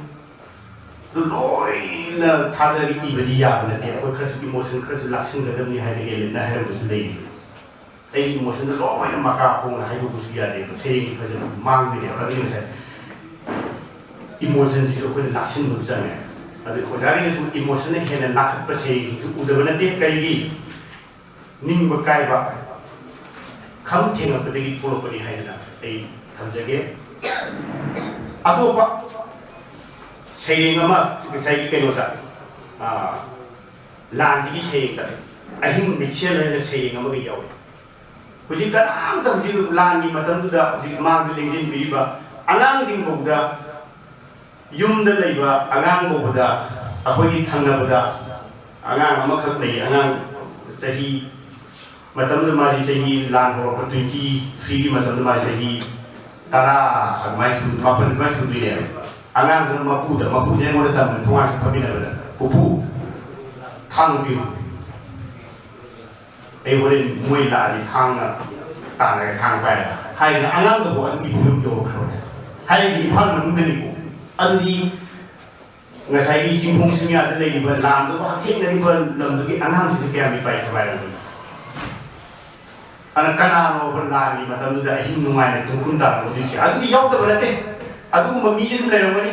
ꯂꯣꯏꯅ ꯊꯥꯗꯔꯒ ꯏꯕꯗꯤ ꯌꯥꯕ ꯅꯠꯇꯦ꯫ ꯑꯩꯈꯣꯏ ꯈꯔꯁꯨ ꯏꯃꯣꯁꯟ ꯈꯔꯁꯨ ꯂꯥꯛꯁꯤꯟꯒꯗꯕꯅꯤ ꯍꯥꯏꯅ ꯑꯦꯂꯦꯟꯅ ꯍꯥꯏꯔꯝꯕꯁꯨ ꯂꯩꯔꯤ꯫ ꯑꯩꯒꯤ ꯏꯃꯣꯁꯟꯗꯨ ꯂꯣꯏꯅ ꯃꯀꯥ ꯍꯣꯡꯅ ꯍꯥꯏꯗꯣꯛꯄꯁꯨ ꯌꯥꯗꯦꯕ꯫ ꯁꯩꯔꯦꯡꯒꯤ ꯐꯖꯕ ꯃꯥꯡꯗꯣꯏꯅꯦꯕ꯫ ꯑꯗꯨꯒꯤ ꯉꯁꯥꯏ ꯏꯃꯣꯁꯟꯁꯤꯁꯨ ꯑꯩꯈꯣꯏꯅ ꯂꯥꯛꯁꯤꯟꯕ ꯑꯃ ꯆꯪꯉꯦ꯫ ꯑꯗꯨ ꯑꯣꯖꯥꯒꯤꯅꯁꯨ ꯏꯃꯣꯁꯟꯅ ꯍꯦꯟꯅ ꯂꯥꯈꯠꯄ ꯁꯩꯔꯦꯡꯁꯤꯡꯁꯨ ꯎꯗꯕ ꯅꯠꯇꯦ꯫ ꯀꯔꯤꯒꯤ? ꯅꯤꯡꯕ ꯀꯥꯏꯕ, ꯈꯝ ꯊꯦꯡꯉꯛꯄꯗꯒꯤ ꯊꯣꯛꯂꯛꯄꯅꯤ ꯍꯥꯏꯗꯅ ꯑꯩ ꯊꯝꯖꯒꯦ꯫ ꯑꯇꯣꯞꯄ ꯁꯩꯔꯦꯡ ꯑꯃ ꯉꯁꯥꯏꯒꯤ ꯀꯩꯅꯣꯗ, ꯑꯥ, ꯂꯥꯟꯁꯤꯒꯤ ꯁꯩꯔꯦꯡꯗ "ꯑꯍꯤꯡ ꯃꯤꯠꯁꯦꯜ" ꯍꯥꯏꯅ ꯁꯩꯔꯦꯡ ꯑꯃꯒ ꯌꯥꯎꯏ꯫ ꯍꯧꯖꯤꯛ ꯀꯅꯥꯝꯇ, ꯍꯧꯖꯤꯛ ꯂꯥꯟꯒꯤ ꯃꯇꯝꯗꯨꯗ ꯍꯧꯖꯤꯛ ꯃꯥꯡꯗ ꯂꯦꯡꯁꯤꯟꯕꯤꯔꯤꯕ ꯑꯉꯥꯡꯁꯤꯡꯐꯥꯎꯗ, ꯌꯨꯝꯗ ꯂꯩꯕ ꯑꯉꯥꯡ ꯐꯥꯎꯕꯗ, ꯑꯩꯈꯣꯏꯒꯤ ꯊꯪꯅꯕꯗ ꯑꯉꯥꯡ ꯑꯃꯈꯛ ꯂꯩ꯫ ꯑꯉꯥꯡ ꯆꯍꯤ, ꯃꯇꯝꯗꯨꯗ ꯃꯥꯁꯤ ꯆꯍꯤ, ꯂꯥꯟ ꯍꯧꯔꯛꯄ ꯇ꯭ꯋꯦꯟꯇꯤ ꯊ꯭ꯔꯤꯒꯤ ꯃꯇꯝꯗ ꯃꯥꯁꯤ ꯆꯍꯤ ꯇꯔꯥ ꯑꯗꯨꯃꯥꯏꯅ ꯁꯨ-, ꯃꯥꯄꯟ ꯑꯗꯨꯃꯥꯏꯅ ꯁꯨꯗꯣꯏꯅꯦꯕ꯫ ꯑꯉꯥꯡꯗꯨꯅ ꯃꯄꯨꯗ, ꯃꯄꯨꯁꯤꯅ ꯑꯩꯉꯣꯟꯗ ꯇꯝꯕꯅꯤ, ꯊꯣꯡꯒꯥꯟꯁꯨ ꯐꯝꯃꯤꯟꯅꯕꯗ, "ꯄꯨꯄꯨ, ꯊꯥꯡ ꯄꯤꯌꯨ, ꯑꯩ ꯍꯣꯔꯦꯟ ꯃꯣꯏ ꯂꯥꯛꯑꯗꯤ ꯊꯥꯡꯅ ꯇꯥꯟꯅꯔꯒ ꯊꯥꯡ ꯄꯥꯏꯔꯒ ꯍꯥꯏꯗꯅ ꯑꯉꯥꯡꯗꯕꯨ ꯑꯗꯨꯒꯤ ꯐꯤꯕꯝ ꯌꯧꯔꯛꯈ꯭ꯔꯕꯅꯦ꯫ ꯍꯥꯏꯔꯤꯁꯤ ꯏꯝꯐꯥꯜ ꯃꯅꯨꯡꯗꯅꯤꯀꯣ꯫ ꯑꯗꯨꯗꯤ ꯉꯁꯥꯏꯒꯤ ꯆꯤꯡꯈꯣꯡ ꯆꯤꯡꯌꯥꯗ ꯂꯩꯔꯤꯕ ꯂꯥꯟꯗꯨꯕꯨ ꯍꯛꯊꯦꯡꯅꯔꯤꯕ ꯂꯝꯗꯨꯒꯤ ꯑꯉꯥꯡꯁꯤꯡꯗꯨ ꯀꯌꯥꯝ ꯃꯤꯄꯥꯏ ꯊꯋꯥꯏ ꯑꯣꯏꯒꯅꯤ? ꯑꯗꯨꯅ ꯀꯅꯥꯅꯣꯕ ꯂꯥꯟꯒꯤ ꯃꯇꯝꯗꯨꯗ ꯑꯍꯤꯡ ꯅꯨꯡꯉꯥꯏꯅ ꯇꯨꯝꯈꯨꯝ ꯇꯥꯔꯝꯒꯗꯣꯏꯁꯦ? ꯑꯗꯨꯗꯤ ꯌꯥꯎꯗꯕ ꯅꯠꯇꯦ꯫ ꯑꯗꯨꯒꯨꯝꯕ ꯃꯤꯗꯤ ꯑꯗꯨꯝ ꯂꯩꯔꯝꯒꯅꯤ꯫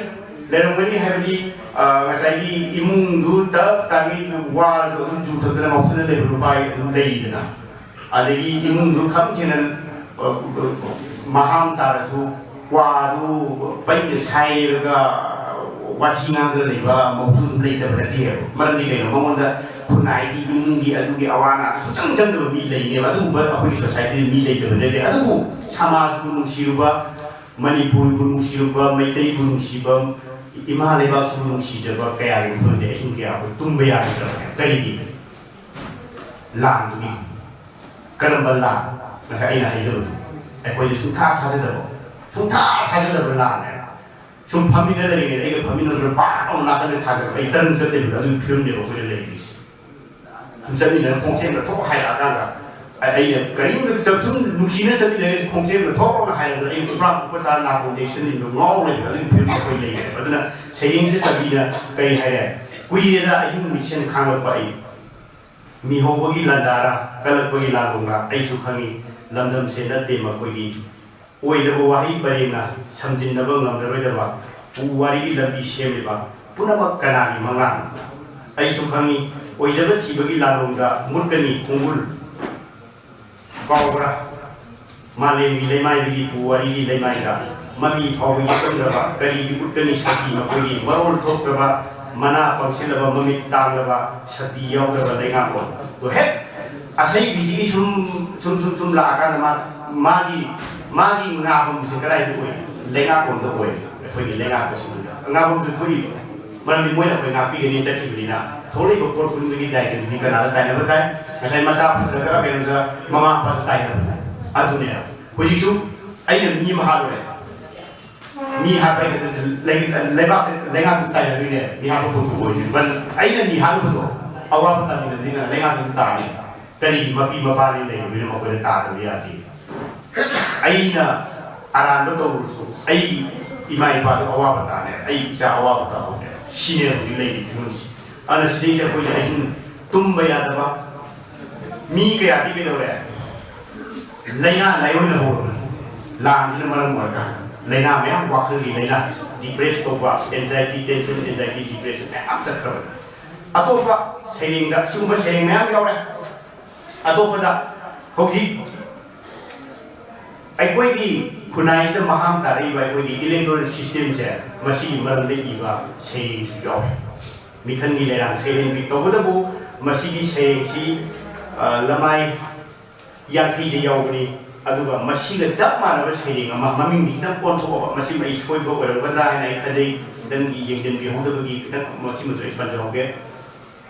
ꯂꯩꯔꯝꯒꯅꯤ ꯍꯥꯏꯕꯗꯤ, ꯑ, ꯉꯁꯥꯏꯒꯤ ꯏꯃꯨꯡꯗꯨ ꯇꯞ ꯇꯥꯉꯩ ꯋꯥꯔꯁꯨ ꯑꯗꯨꯝ ꯖꯨ ꯊꯛꯇꯅ ꯉꯥꯎꯁꯟꯅ ꯂꯩꯕ ꯅꯨꯄꯥ ꯑꯗꯨꯝ ꯂꯩꯔꯤꯗꯅ꯫ ꯑꯗꯒꯤ ꯏꯃꯨꯡꯗꯨ ꯈꯝ ꯊꯦꯡꯅ, ꯑ, ꯃꯍꯥꯝ ꯇꯥꯔꯁꯨ ꯀ꯭ꯋꯥꯗꯨ ꯄꯩꯅ ꯁꯥꯏꯔꯒ ꯋꯥꯊꯤ ꯉꯥꯡꯗꯅ ꯂꯩꯕ ꯃꯧꯁꯨ ꯑꯗꯨꯝ ꯂꯩꯇꯕ ꯅꯠꯇꯦꯕ꯫ ꯃꯔꯝꯗꯤ ꯀꯩꯅꯣ? ꯃꯉꯣꯟꯗ ꯈꯨꯟꯅꯥꯏꯒꯤ, ꯏꯃꯨꯡꯒꯤ, ꯑꯗꯨꯒꯤ ꯑꯋꯥ ꯑꯅꯥ ꯁꯨꯡꯆꯪ ꯆꯪꯗꯕ ꯃꯤ ꯂꯩꯅꯦꯕ꯫ ꯑꯗꯨꯒꯨꯝꯕ ꯑꯩꯈꯣꯏꯒꯤ ꯁꯣꯁꯥꯏꯇꯤꯗ ꯃꯤ ꯂꯩꯇꯕ ꯅꯠꯇꯦ꯫ ꯑꯗꯨꯕꯨ ꯁꯃꯥꯖꯄꯨ ꯅꯨꯡꯁꯤꯔꯨꯕ, ꯃꯅꯤꯄꯨꯔꯕꯨ ꯅꯨꯡꯁꯤꯔꯨꯕ, ꯃꯩꯇꯩꯕꯨ ꯅꯨꯡꯁꯤꯕ, ꯏꯃꯥ ꯂꯩꯕꯥꯛꯁꯤꯕꯨ ꯅꯨꯡꯁꯤꯖꯕ ꯀꯌꯥꯒꯤ ꯃꯐꯝꯗ ꯑꯍꯤꯡ ꯀꯌꯥ ꯑꯩꯈꯣꯏ ꯇꯨꯝꯕ ꯌꯥꯈꯤꯗ꯭ꯔꯕꯅꯦ꯫ ꯀꯔꯤꯒꯤ? ꯂꯥꯟꯗꯨꯒꯤ꯫ ꯀꯔꯝꯕ ꯂꯥꯟ? ꯉꯁꯥꯏ ꯑꯩꯅ ꯍꯥꯏꯖꯕꯗꯨ, ꯑꯩꯈꯣꯏꯗ ꯁꯨꯡꯊꯥ ꯊꯥꯖꯗꯕ, ꯁꯨꯡꯊꯥ ꯊꯥꯖꯗꯕ ꯂꯥꯟꯅꯦꯕ꯫ ꯁꯨꯝ ꯐꯝꯃꯤꯟꯅ ꯂꯩꯔꯤꯉꯩꯗ ꯑꯩꯒ ꯐꯝꯃꯤꯟꯅꯕꯗꯨꯗ ꯄꯥꯛ ꯂꯥꯎꯅ ꯅꯥꯀꯟꯗ ꯊꯥꯖꯕ, ꯑꯩ ꯇꯔꯪ ꯆꯠꯂꯦꯕꯗꯣ꯫ ꯑꯗꯨꯒꯤ ꯐꯤꯕꯝꯅꯦꯕ ꯑꯩꯈꯣꯏꯗ ꯂꯩꯔꯤꯁꯦ꯫ ꯁꯨꯝ ꯆꯠꯃꯤꯟꯅꯔ ꯈꯣꯡꯆꯦꯟꯗ ꯊꯣꯛ ꯍꯥꯏꯔꯛꯑꯀꯥꯟꯗ ꯑꯩ-, ꯑꯩꯅ ꯀꯔꯤꯝꯇ ꯆꯠ-, ꯁꯨꯝ ꯅꯨꯡꯁꯤꯅ ꯆꯠꯃꯤꯟꯅꯔꯤꯁꯦ, ꯈꯣꯡꯆꯦꯟꯗ ꯊꯣꯛꯅ ꯍꯥꯏꯔꯛꯄꯗ ꯑꯩ ꯄꯨꯔꯥ ꯄꯨꯄ ꯇꯥꯔ ꯅꯥꯀꯣꯡꯗ ꯁꯤꯟꯅꯤꯡꯕ ꯉꯥꯎ ꯂꯩꯕꯗꯣ꯫ ꯑꯗꯨꯒꯤ ꯐꯤꯕꯝꯗ ꯑꯩꯈꯣꯏ ꯂꯩꯔꯦꯕ꯫ ꯑꯗꯨꯅ ꯁꯩꯔꯦꯡꯁꯤꯗ ꯀꯕꯤꯅ ꯀꯔꯤ ꯍꯥꯏꯔꯦ? "ꯀꯨꯏꯔꯦꯗ ꯑꯍꯤꯡ ꯃꯤꯠꯁꯦꯟ ꯈꯥꯡꯂꯛꯄ ꯑꯩ, ꯃꯤꯍꯧꯕꯒꯤ ꯂꯥꯟꯗꯥꯔ, ꯀꯜꯂꯛꯄꯒꯤ ꯂꯥꯟꯂꯣꯡꯂ ꯑꯩꯁꯨ ꯈꯪꯏ, ꯂꯝꯗꯝꯁꯦ ꯅꯠꯇꯦ ꯃꯈꯣꯏꯒꯤ꯫ ꯑꯣꯏꯗꯕ ꯋꯥꯍꯩ ꯄꯔꯦꯡꯅ ꯁꯝꯖꯤꯟꯅꯕ ꯉꯝꯂꯔꯣꯏꯗꯕ ꯎ ꯋꯥꯔꯤꯒꯤ ꯂꯝꯕꯤ ꯁꯦꯝꯂꯤꯕ ꯄꯨꯝꯅꯃꯛ ꯀꯅꯥꯒꯤ ꯃꯪꯂꯥꯟ? ꯑꯩꯁꯨ ꯈꯪꯏ, ꯑꯣꯏꯖꯕ ꯊꯤꯕꯒꯤ ꯂꯥꯟꯂꯣꯡꯗ ꯃꯨꯠꯀꯅꯤ ꯈꯣꯡꯒꯨꯜ꯫ ꯀꯥꯎꯕ꯭ꯔꯥ? ꯃꯥꯂꯦꯝꯒꯤ ꯂꯩꯃꯥꯏꯗꯒꯤ ꯄꯨꯋꯥꯔꯤꯒꯤ ꯂꯩꯃꯥꯏꯗ ꯃꯃꯤ ꯐꯥꯎꯕ ꯌꯦꯛꯂꯝꯗ꯭ꯔꯕ ꯀꯔꯤꯒꯤ ꯎꯠꯀꯅꯤ ꯁꯛꯇꯤ ꯃꯈꯣꯏꯒꯤ? ꯃꯔꯣꯜ ꯊꯣꯛꯇ꯭ꯔꯕ, ꯃꯅꯥ ꯄꯪꯁꯤꯜꯂꯕ, ꯃꯃꯤꯠ ꯇꯥꯡꯂꯕ, ꯁꯛꯇꯤ ꯌꯥꯎꯗ꯭ꯔꯕ ꯂꯩꯉꯥꯛꯂꯣꯟ"꯫ ꯑꯗꯣ ꯍꯦꯛ ꯑꯁꯩꯕꯤꯁꯤꯒꯤ ꯁꯨꯝ, ꯁꯨꯝ, ꯁꯨꯝ, ꯁꯨꯝ ꯂꯥꯛꯑꯀꯥꯟꯗ ꯃꯥ, ꯃꯥꯒꯤ, ꯃꯥꯒꯤ ꯉꯥꯕꯝꯁꯦ ꯀꯗꯥꯏꯗ ꯑꯣꯏ? ꯂꯩꯉꯥꯛꯂꯣꯟꯗ ꯑꯣꯏ꯫ ꯑꯩꯈꯣꯏꯒꯤ ꯂꯩꯉꯥꯛꯄꯁꯤꯡꯗꯨꯗ ꯉꯥꯕꯝꯁꯨ ꯊꯣꯛꯏꯕ꯫ ꯃꯔꯝꯗꯤ ꯃꯣꯏꯅ ꯑꯩꯈꯣꯏ ꯉꯥꯛꯄꯤꯒꯅꯤ ꯆꯠꯈꯤꯕꯅꯤꯅ꯫ ꯊꯣꯛꯂꯛꯏꯕ ꯄꯣꯠ ꯄꯨꯝꯕꯒꯤ ꯗꯥꯏꯇꯗꯨꯗꯤ ꯀꯅꯥꯗ ꯇꯥꯏꯅꯕ ꯇꯥꯏ? ꯉꯁꯥꯏ ꯃꯆꯥ ꯐꯠꯇ꯭ꯔꯒ ꯀꯩꯅꯣꯗ ꯃꯃꯥ ꯃꯄꯥꯗ ꯇꯥꯏꯅꯕ ꯇꯥꯏ꯫ ꯑꯗꯨꯅꯦ ꯍꯧꯖꯤꯛꯁꯨ ꯑꯩꯅ ꯃꯤ ꯑꯃ ꯍꯥꯠꯂꯨꯔꯦ꯫ ꯃꯤ ꯍꯥꯠꯄ ꯍꯥꯏꯕꯗꯤ ꯂꯩ-, ꯂꯩꯕꯥꯛꯇ, ꯂꯩꯉꯥꯛꯇ ꯇꯥꯏꯅꯗꯣꯏꯅꯦ꯫ ꯃꯤ ꯍꯥꯠꯄ ꯄꯣꯠꯇꯨ ꯑꯣꯏꯔꯤꯁꯦ꯫ But ꯑꯩꯅ ꯃꯤ ꯍꯥꯠꯂꯨꯕꯗꯣ ꯑꯋꯥꯕ ꯇꯥꯃꯤꯟꯅꯕꯅꯤꯅ ꯂꯩꯉꯥꯛꯇꯁꯨ ꯇꯥꯔꯅꯤ꯫ ꯀꯔꯤꯒꯤ? ꯃꯄꯤ ꯃꯄꯥꯅꯤ ꯂꯩꯔꯕꯅꯤꯅ ꯃꯈꯣꯏꯗ ꯇꯥꯗꯕ ꯌꯥꯗꯦ꯫ ꯑꯩꯅ ꯑꯔꯥꯟꯕ ꯇꯧꯔꯁꯨ ꯑꯩꯒꯤ ꯏꯃꯥ ꯏꯄꯥꯗꯨ ꯑꯋꯥꯕ ꯇꯥꯔꯦ, ꯑꯩ ꯏꯆꯥ ꯑꯋꯥꯕ ꯇꯥꯍꯧꯔꯦ꯫ ꯁꯤꯅꯦ ꯍꯧꯖꯤꯛ ꯂꯩꯔꯤꯕ ꯐꯤꯕꯝꯁꯤ꯫ ꯑꯗꯨꯅ ꯁꯤꯗꯩꯁꯤꯗ ꯑꯩꯈꯣꯏꯁꯦ ꯑꯍꯤꯡ ꯇꯨꯝꯕ ꯌꯥꯗꯕ, ꯃꯤ ꯀꯌꯥꯗꯤ ꯀꯩꯗꯧꯔꯦ, ꯂꯥꯏꯅꯥ ꯂꯥꯏꯑꯣꯟꯅ ꯍꯧꯔꯕꯅꯤ꯫ ꯂꯥꯟꯁꯤꯅ ꯃꯔꯝ ꯑꯣꯏꯔꯒ ꯂꯥꯏꯅꯥ ꯃꯌꯥꯝ, ꯋꯥꯈꯜꯒꯤ ꯂꯥꯏꯅꯥ, ꯗꯤꯄ꯭ꯔꯦꯁ ꯇꯧꯕ, ꯑꯦꯟꯖꯥꯏꯇꯤ, ꯇꯦꯟꯁꯟ, ꯑꯦꯟꯖꯥꯏꯇꯤ, ꯗꯤꯄ꯭ꯔꯦꯁꯟ ꯃꯌꯥꯝ ꯆꯠꯈ꯭ꯔꯕꯅꯤ꯫ ꯑꯇꯣꯞꯄ ꯁꯩꯔꯦꯡꯗ ꯁꯤꯒꯨꯝꯕ ꯁꯩꯔꯦꯡ ꯃꯌꯥꯝ ꯌꯥꯎꯔꯦ꯫ ꯑꯇꯣꯞꯄꯗ ꯍꯧꯖꯤꯛ ꯑꯩꯈꯣꯏꯒꯤ ꯈꯨꯟꯅꯥꯏꯁꯤꯗ ꯃꯍꯥꯡ ꯇꯥꯔꯛꯏꯕ ꯑꯩꯈꯣꯏꯒꯤ ꯏꯂꯦꯛꯇꯣꯔꯦꯜ ꯁꯤꯁꯇꯦꯝꯁꯦ, ꯃꯁꯤꯒꯤ ꯃꯔꯝꯗ ꯏꯕ ꯁꯩꯔꯦꯡꯁꯨ ꯌꯥꯎꯔꯤ꯫ ꯃꯤꯈꯜꯒꯤ ꯂꯩꯔꯥꯡ ꯁꯩꯍꯦꯟꯕꯤ꯫ ꯇꯧꯕꯇꯕꯨ ꯃꯁꯤꯒꯤ ꯁꯩꯔꯦꯡꯁꯤ, ꯑ, ꯂꯃꯥꯏ ꯌꯥꯡꯈꯩꯗ ꯌꯥꯎꯕꯅꯤ꯫ ꯑꯗꯨꯒ ꯃꯁꯤꯒ ꯆꯞ ꯃꯥꯟꯅꯕ ꯁꯩꯔꯦꯡ ꯑꯃ, ꯃꯃꯤꯡꯗꯤ ꯈꯤꯇꯪ ꯑꯣꯟꯊꯣꯛꯑꯕ, ꯃꯁꯤ ꯑꯩ ꯁꯣꯏꯕ ꯑꯣꯏꯔꯝꯒꯗ꯭ꯔꯥ ꯍꯥꯏꯅ ꯑꯩ ꯈꯟꯖꯩ, ꯈꯤꯇꯪ ꯌꯦꯡꯁꯤꯟꯕꯤꯍꯧꯗꯕꯒꯤ ꯈꯤꯇꯪ ꯃꯁꯤꯃꯁꯨ ꯑꯩ ꯄꯟꯖꯍꯧꯒꯦ꯫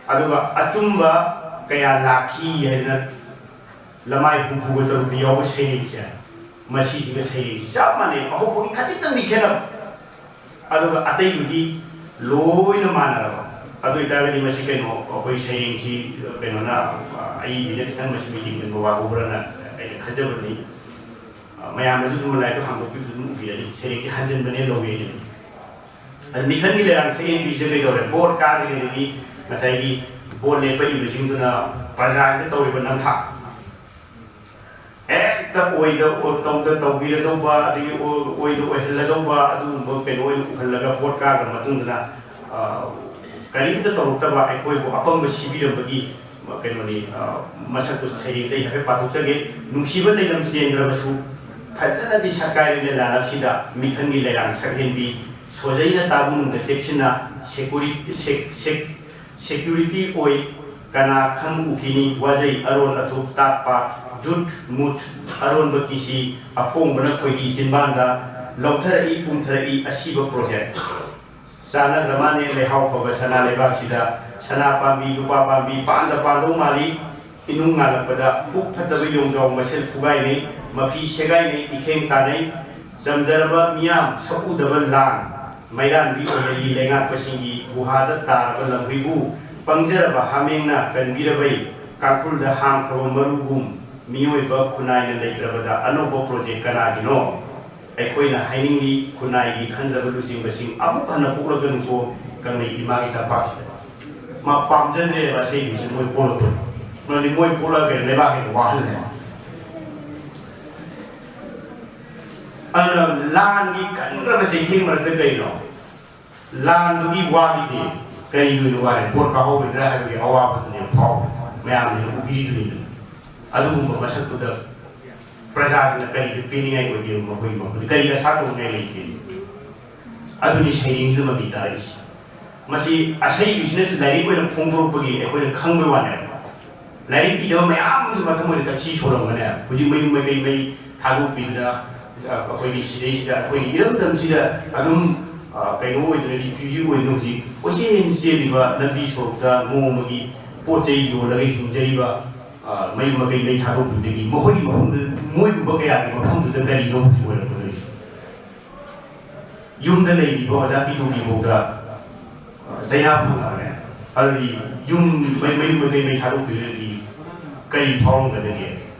ꯑꯗꯨꯒ ꯑꯆꯨꯝꯕ ꯀꯌꯥ ꯂꯥꯛꯈꯤ ꯍꯥꯏꯗꯅ ꯂꯃꯥꯏ ꯍꯨꯝꯐꯨꯒ ꯇꯔꯨꯛꯇ ꯌꯥꯎꯕ ꯁꯩꯔꯦꯡꯁꯦ, ꯃꯁꯤꯁꯤꯒ ꯁꯩꯔꯦꯡꯁꯤ ꯆꯞ ꯃꯥꯟꯅꯩ, ꯑꯍꯧꯕꯒꯤ ꯈꯖꯤꯛꯇꯪꯗꯤ ꯈꯦꯠꯅꯕ꯫ ꯑꯗꯨꯒ ꯑꯇꯩꯗꯨꯗꯤ ꯂꯣꯏꯅ ꯃꯥꯟꯅꯔꯕ꯫ ꯑꯗꯨ ꯑꯣꯏꯇꯥꯔꯒꯗꯤ ꯃꯁꯤ ꯀꯩꯅꯣ, ꯑꯩꯈꯣꯏ ꯁꯩꯔꯦꯡꯁꯤ ꯀꯩꯅꯣꯅ, ꯑꯏꯕꯤꯅ ꯈꯤꯇꯪ ꯃꯁꯤ ꯃꯤꯠꯌꯦꯡ ꯆꯪꯕ ꯋꯥꯠꯍꯧꯕ꯭ꯔꯅ ꯑꯩꯅ ꯈꯟꯖꯕꯅꯤ꯫ ꯃꯌꯥꯝꯅꯁꯨ ꯑꯗꯨꯝ ꯂꯥꯏꯔꯤꯛꯇꯣ ꯍꯥꯡꯗꯣꯛꯄꯤꯕꯗ ꯑꯗꯨꯝ ꯎꯕꯤꯔꯅꯤ, ꯁꯩꯔꯦꯡꯁꯤ ꯍꯟꯖꯤꯟꯕꯅꯦ ꯂꯧꯋꯦ ꯑꯩꯗꯤ꯫ ꯑꯗꯨ ꯃꯤꯈꯜꯒꯤ ꯂꯩꯔꯥꯡ ꯁꯛꯍꯦꯟꯕꯤꯁꯤꯗ ꯀꯩꯗꯧꯔꯦ? ꯚꯣꯠ ꯀꯥꯗ꯭ꯔꯤꯉꯩꯗꯗꯤ ꯉꯁꯥꯏꯒꯤ ꯚꯣꯠ ꯂꯦꯞꯄꯛꯏꯕꯁꯤꯡꯗꯨꯅ ꯄ꯭ꯔꯖꯥꯁꯤꯗ ꯇꯧꯔꯤꯕ ꯅꯝꯊꯥꯛ, ꯍꯦꯛꯇ ꯑꯣꯏꯗ ꯑꯣ-, ꯇꯧꯗ ꯇꯧꯕꯤꯔꯗꯧꯕ, ꯑꯗꯒꯤ ꯑꯣ-, ꯑꯣꯏꯗ ꯑꯣꯏꯍꯜꯂꯗꯧꯕ ꯑꯗꯨꯒꯨꯝꯕ ꯀꯩꯅꯣ ꯑꯣꯏꯅ ꯎꯍꯜꯂꯒ ꯚꯣꯠ ꯀꯥꯈ꯭ꯔ ꯃꯇꯨꯡꯗꯅ, ꯑ, ꯀꯔꯤꯝꯇ ꯇꯧꯔꯛꯇꯕ ꯑꯩꯈꯣꯏꯕꯨ ꯑꯄꯪꯕ ꯁꯤꯕꯤꯔꯝꯕꯒꯤ, ꯑ, ꯀꯩꯅꯣꯅꯤ, ꯑ, ꯃꯁꯛꯇꯨ ꯁꯩꯔꯦꯡꯗ ꯑꯩ ꯍꯥꯏꯐꯦꯠ ꯄꯥꯊꯣꯛꯆꯒꯦ꯫ ꯅꯨꯡꯁꯤꯕ ꯂꯩꯅꯝ ꯆꯦꯟꯗ꯭ꯔꯕꯁꯨ ꯐꯖꯅꯗꯤ ꯁꯛꯀꯥꯏꯔꯦꯅꯦ ꯂꯥꯂꯛꯁꯤꯗ ꯃꯤꯈꯜꯒꯤ ꯂꯩꯔꯥꯡ ꯁꯛꯍꯦꯟꯕꯤ꯫ ꯁꯣꯖꯩꯅ ꯇꯥꯕꯨ ꯅꯨꯡꯗ ꯆꯦꯛꯁꯤꯟꯅ ꯁꯦꯀꯨꯔꯤ-, ꯁꯦꯛ-, ꯁꯦꯛ-, ꯁꯦꯀ꯭ꯌꯨꯔꯤꯇꯤ ꯑꯣꯏ, ꯀꯅꯥ ꯈꯪ ꯎꯈꯤꯅꯤ ꯋꯥꯖꯩ ꯑꯔꯣꯟ ꯑꯊꯨꯞ ꯇꯥꯛꯄ, ꯖꯨꯠ ꯃꯨꯠ ꯑꯔꯣꯟꯕ ꯀꯤꯁꯤ, ꯑꯐꯣꯡꯕꯅ ꯈꯣꯏꯍꯤ ꯆꯤꯟꯕꯥꯟꯗ ꯂꯧꯊꯔꯛꯏ ꯄꯨꯝꯊꯔꯛꯏ ꯑꯁꯤꯕ ꯄ꯭ꯔꯣꯖꯦꯛ꯫ ꯆꯥꯟꯅꯗ꯭ꯔ ꯃꯥꯅꯦ ꯂꯩꯍꯥꯎ ꯐꯕ ꯁꯅꯥ ꯂꯩꯕꯥꯛꯁꯤꯗ, ꯁꯅꯥ ꯄꯥꯝꯕꯤ ꯂꯨꯄꯥ ꯄꯥꯝꯕꯤ ꯄꯥꯟꯗ ꯄꯥꯟꯗꯧ ꯃꯥꯜꯂꯤ, ꯏꯅꯨꯡ ꯉꯥꯜꯂꯛꯄꯗ ꯄꯨꯛ ꯐꯠꯇꯕ ꯌꯣꯡꯖꯥꯎ ꯃꯁꯦꯜ ꯐꯨꯒꯥꯏꯅꯩ, ꯃꯐꯤ ꯁꯦꯒꯥꯏꯅꯩ, ꯏꯈꯦꯡ ꯇꯥꯅꯩ, ꯆꯝꯖꯔꯕ ꯃꯤꯌꯥꯝ ꯁꯛꯎꯗꯕ ꯂꯥꯟ, ꯃꯩꯔꯥꯟꯕꯤ ꯑꯣꯏꯍꯜꯂꯤ ꯂꯩꯉꯥꯛꯄꯁꯤꯡꯒꯤ ꯒꯨꯍꯥꯗ ꯇꯥꯔꯕ ꯂꯝꯍꯨꯏꯕꯨ ꯄꯪꯖꯔꯕ ꯍꯥꯃꯦꯡꯅ ꯀꯟꯕꯤꯔꯕꯩ, ꯀꯥꯡꯈꯨꯜꯗ ꯍꯥꯡꯈ꯭ꯔꯕ ꯃꯔꯨꯒꯨꯝ, ꯃꯤꯑꯣꯏꯕ ꯈꯨꯟꯅꯥꯏꯅ ꯂꯩꯇ꯭ꯔꯕꯗ ꯑꯅꯧꯕ ꯄ꯭ꯔꯣꯖꯦꯛ ꯀꯅꯥꯒꯤꯅꯣ? ꯑꯩꯈꯣꯏꯅ ꯍꯥꯏꯅꯤꯡꯂꯤ, ꯈꯨꯟꯅꯥꯏꯒꯤ ꯈꯟꯖꯕ ꯂꯨꯆꯤꯡꯕꯁꯤꯡ ꯑꯃꯨꯛ ꯍꯟꯅ ꯄꯣꯛꯂꯛꯀꯅꯨꯀꯣ ꯀꯪꯂꯩ ꯏꯃꯥꯒꯤ ꯇꯝꯄꯥꯛꯁꯤꯗ꯫ ꯃꯥ ꯄꯥꯝꯖꯗ꯭ꯔꯦꯕ ꯑꯁꯦꯡꯕꯁꯤ ꯃꯣꯏ ꯄꯣꯛꯂꯛꯄꯗꯣ꯫ ꯃꯔꯝꯗꯤ ꯃꯣꯏ ꯄꯣꯛꯂꯛꯑꯒ ꯂꯩꯕꯥꯛ ꯍꯦꯟꯅ ꯋꯥꯍꯜꯂꯦ꯫ ꯑꯗꯨꯅ ꯂꯥꯟꯒꯤ ꯀꯟꯈ꯭ꯔꯕ ꯆꯩꯊꯦꯡ ꯃꯔꯛꯇ ꯀꯩꯅꯣ? ꯂꯥꯟꯗꯨꯒꯤ ꯋꯥꯒꯤꯗꯤ ꯀꯔꯤꯒꯤ ꯑꯣꯏꯅ ꯋꯥꯔꯦ? ꯚꯣꯠ ꯀꯥꯍꯧꯔꯣꯏꯗ꯭ꯔꯥ ꯍꯥꯏꯕꯒꯤ ꯑꯋꯥꯕꯗꯨꯅꯦ ꯐꯥꯎꯕ ꯃꯌꯥꯝꯅ ꯎꯕꯤꯔꯤꯗꯨꯅꯤꯗꯅ꯫ ꯑꯗꯨꯒꯨꯝꯕ ꯃꯁꯛꯇꯨꯗ ꯄ꯭ꯔꯖꯥꯗꯨꯅ ꯀꯔꯤꯗ ꯄꯦꯟꯅꯤꯡꯉꯥꯏ ꯑꯣꯏꯒꯦ? ꯃꯈꯣꯏꯒꯤ ꯃꯐꯝꯗ ꯀꯔꯤ ꯑꯁꯥ ꯇꯧꯅꯤꯡꯉꯥꯏ ꯂꯩꯒꯦ? ꯑꯗꯨꯅꯤ ꯁꯩꯔꯦꯡꯁꯤꯗ ꯃꯃꯤ ꯇꯥꯔꯛꯏꯁꯤ꯫ ꯃꯁꯤ ꯑꯁꯩꯕꯤꯁꯤꯅꯁꯨ ꯂꯥꯏꯔꯤꯛ ꯑꯣꯏꯅ ꯐꯣꯡꯗꯣꯔꯛꯄꯒꯤ ꯑꯩꯈꯣꯏꯅ ꯈꯪꯕꯩ ꯋꯥꯅꯦꯕ꯫ ꯂꯥꯏꯔꯤꯛ ꯏꯗꯕ ꯃꯌꯥꯝ ꯑꯃꯁꯨ ꯃꯊꯃꯣꯏꯗ ꯇꯛꯁꯤ ꯁꯣꯔꯝꯒꯅꯦꯕ꯫ ꯍꯧꯖꯤꯛ ꯃꯌꯨꯝ ꯃꯀꯩ ꯃꯩ ꯊꯥꯗꯣꯛꯄꯤꯗꯅ, ꯑ, ꯑꯩꯈꯣꯏꯒꯤ ꯁꯤꯗꯩꯁꯤꯗ, ꯑꯩꯈꯣꯏꯒꯤ ꯏꯔꯝꯗꯝꯁꯤꯗ ꯑꯗꯨꯝ, ꯑ, ꯀꯩꯅꯣ ꯑꯣꯏꯗꯅ, ꯔꯤꯐ꯭ꯌꯨꯖꯤ ꯑꯣꯏꯗꯅ ꯍꯧꯖꯤꯛ ꯀꯣꯏꯆꯦꯟ ꯆꯦꯜꯂꯤꯕ ꯂꯝꯕꯤ ꯁꯣꯔꯣꯛꯇ ꯅꯣꯡꯃꯒꯤ ꯄꯣꯠ ꯆꯩ ꯌꯣꯜꯂꯒ ꯍꯤꯡꯖꯔꯤꯕ, ꯑ, ꯃꯌꯨꯝ ꯃꯀꯩ ꯃꯩ ꯊꯥꯗꯣꯛꯄꯤꯕꯗꯒꯤ ꯃꯈꯣꯏꯒꯤ ꯃꯐꯝꯗꯨ, ꯃꯣꯏꯒꯨꯝꯕ ꯀꯌꯥꯒꯤ ꯃꯐꯝꯗꯨꯗ ꯀꯔꯤꯅꯣ ꯍꯧꯖꯤꯛ ꯑꯣꯏꯔꯛꯀꯗꯣꯏꯁꯦ? ꯌꯨꯝꯗ ꯂꯩꯔꯤꯕ ꯑꯣꯖꯥ ꯀꯤꯇꯨꯒꯤꯐꯥꯎꯗ, ꯑ, ꯆꯩꯅꯥ ꯐꯪꯉꯕꯅꯦ꯫ ꯑꯗꯨꯗꯤ ꯌꯨꯝ ꯃꯩ-, ꯃꯌꯨꯝ ꯃꯀꯩ ꯃꯩ ꯊꯥꯗꯣꯛꯄꯤꯔꯗꯤ ꯀꯔꯤ ꯐꯥꯎꯔꯝꯒꯗꯒꯦ?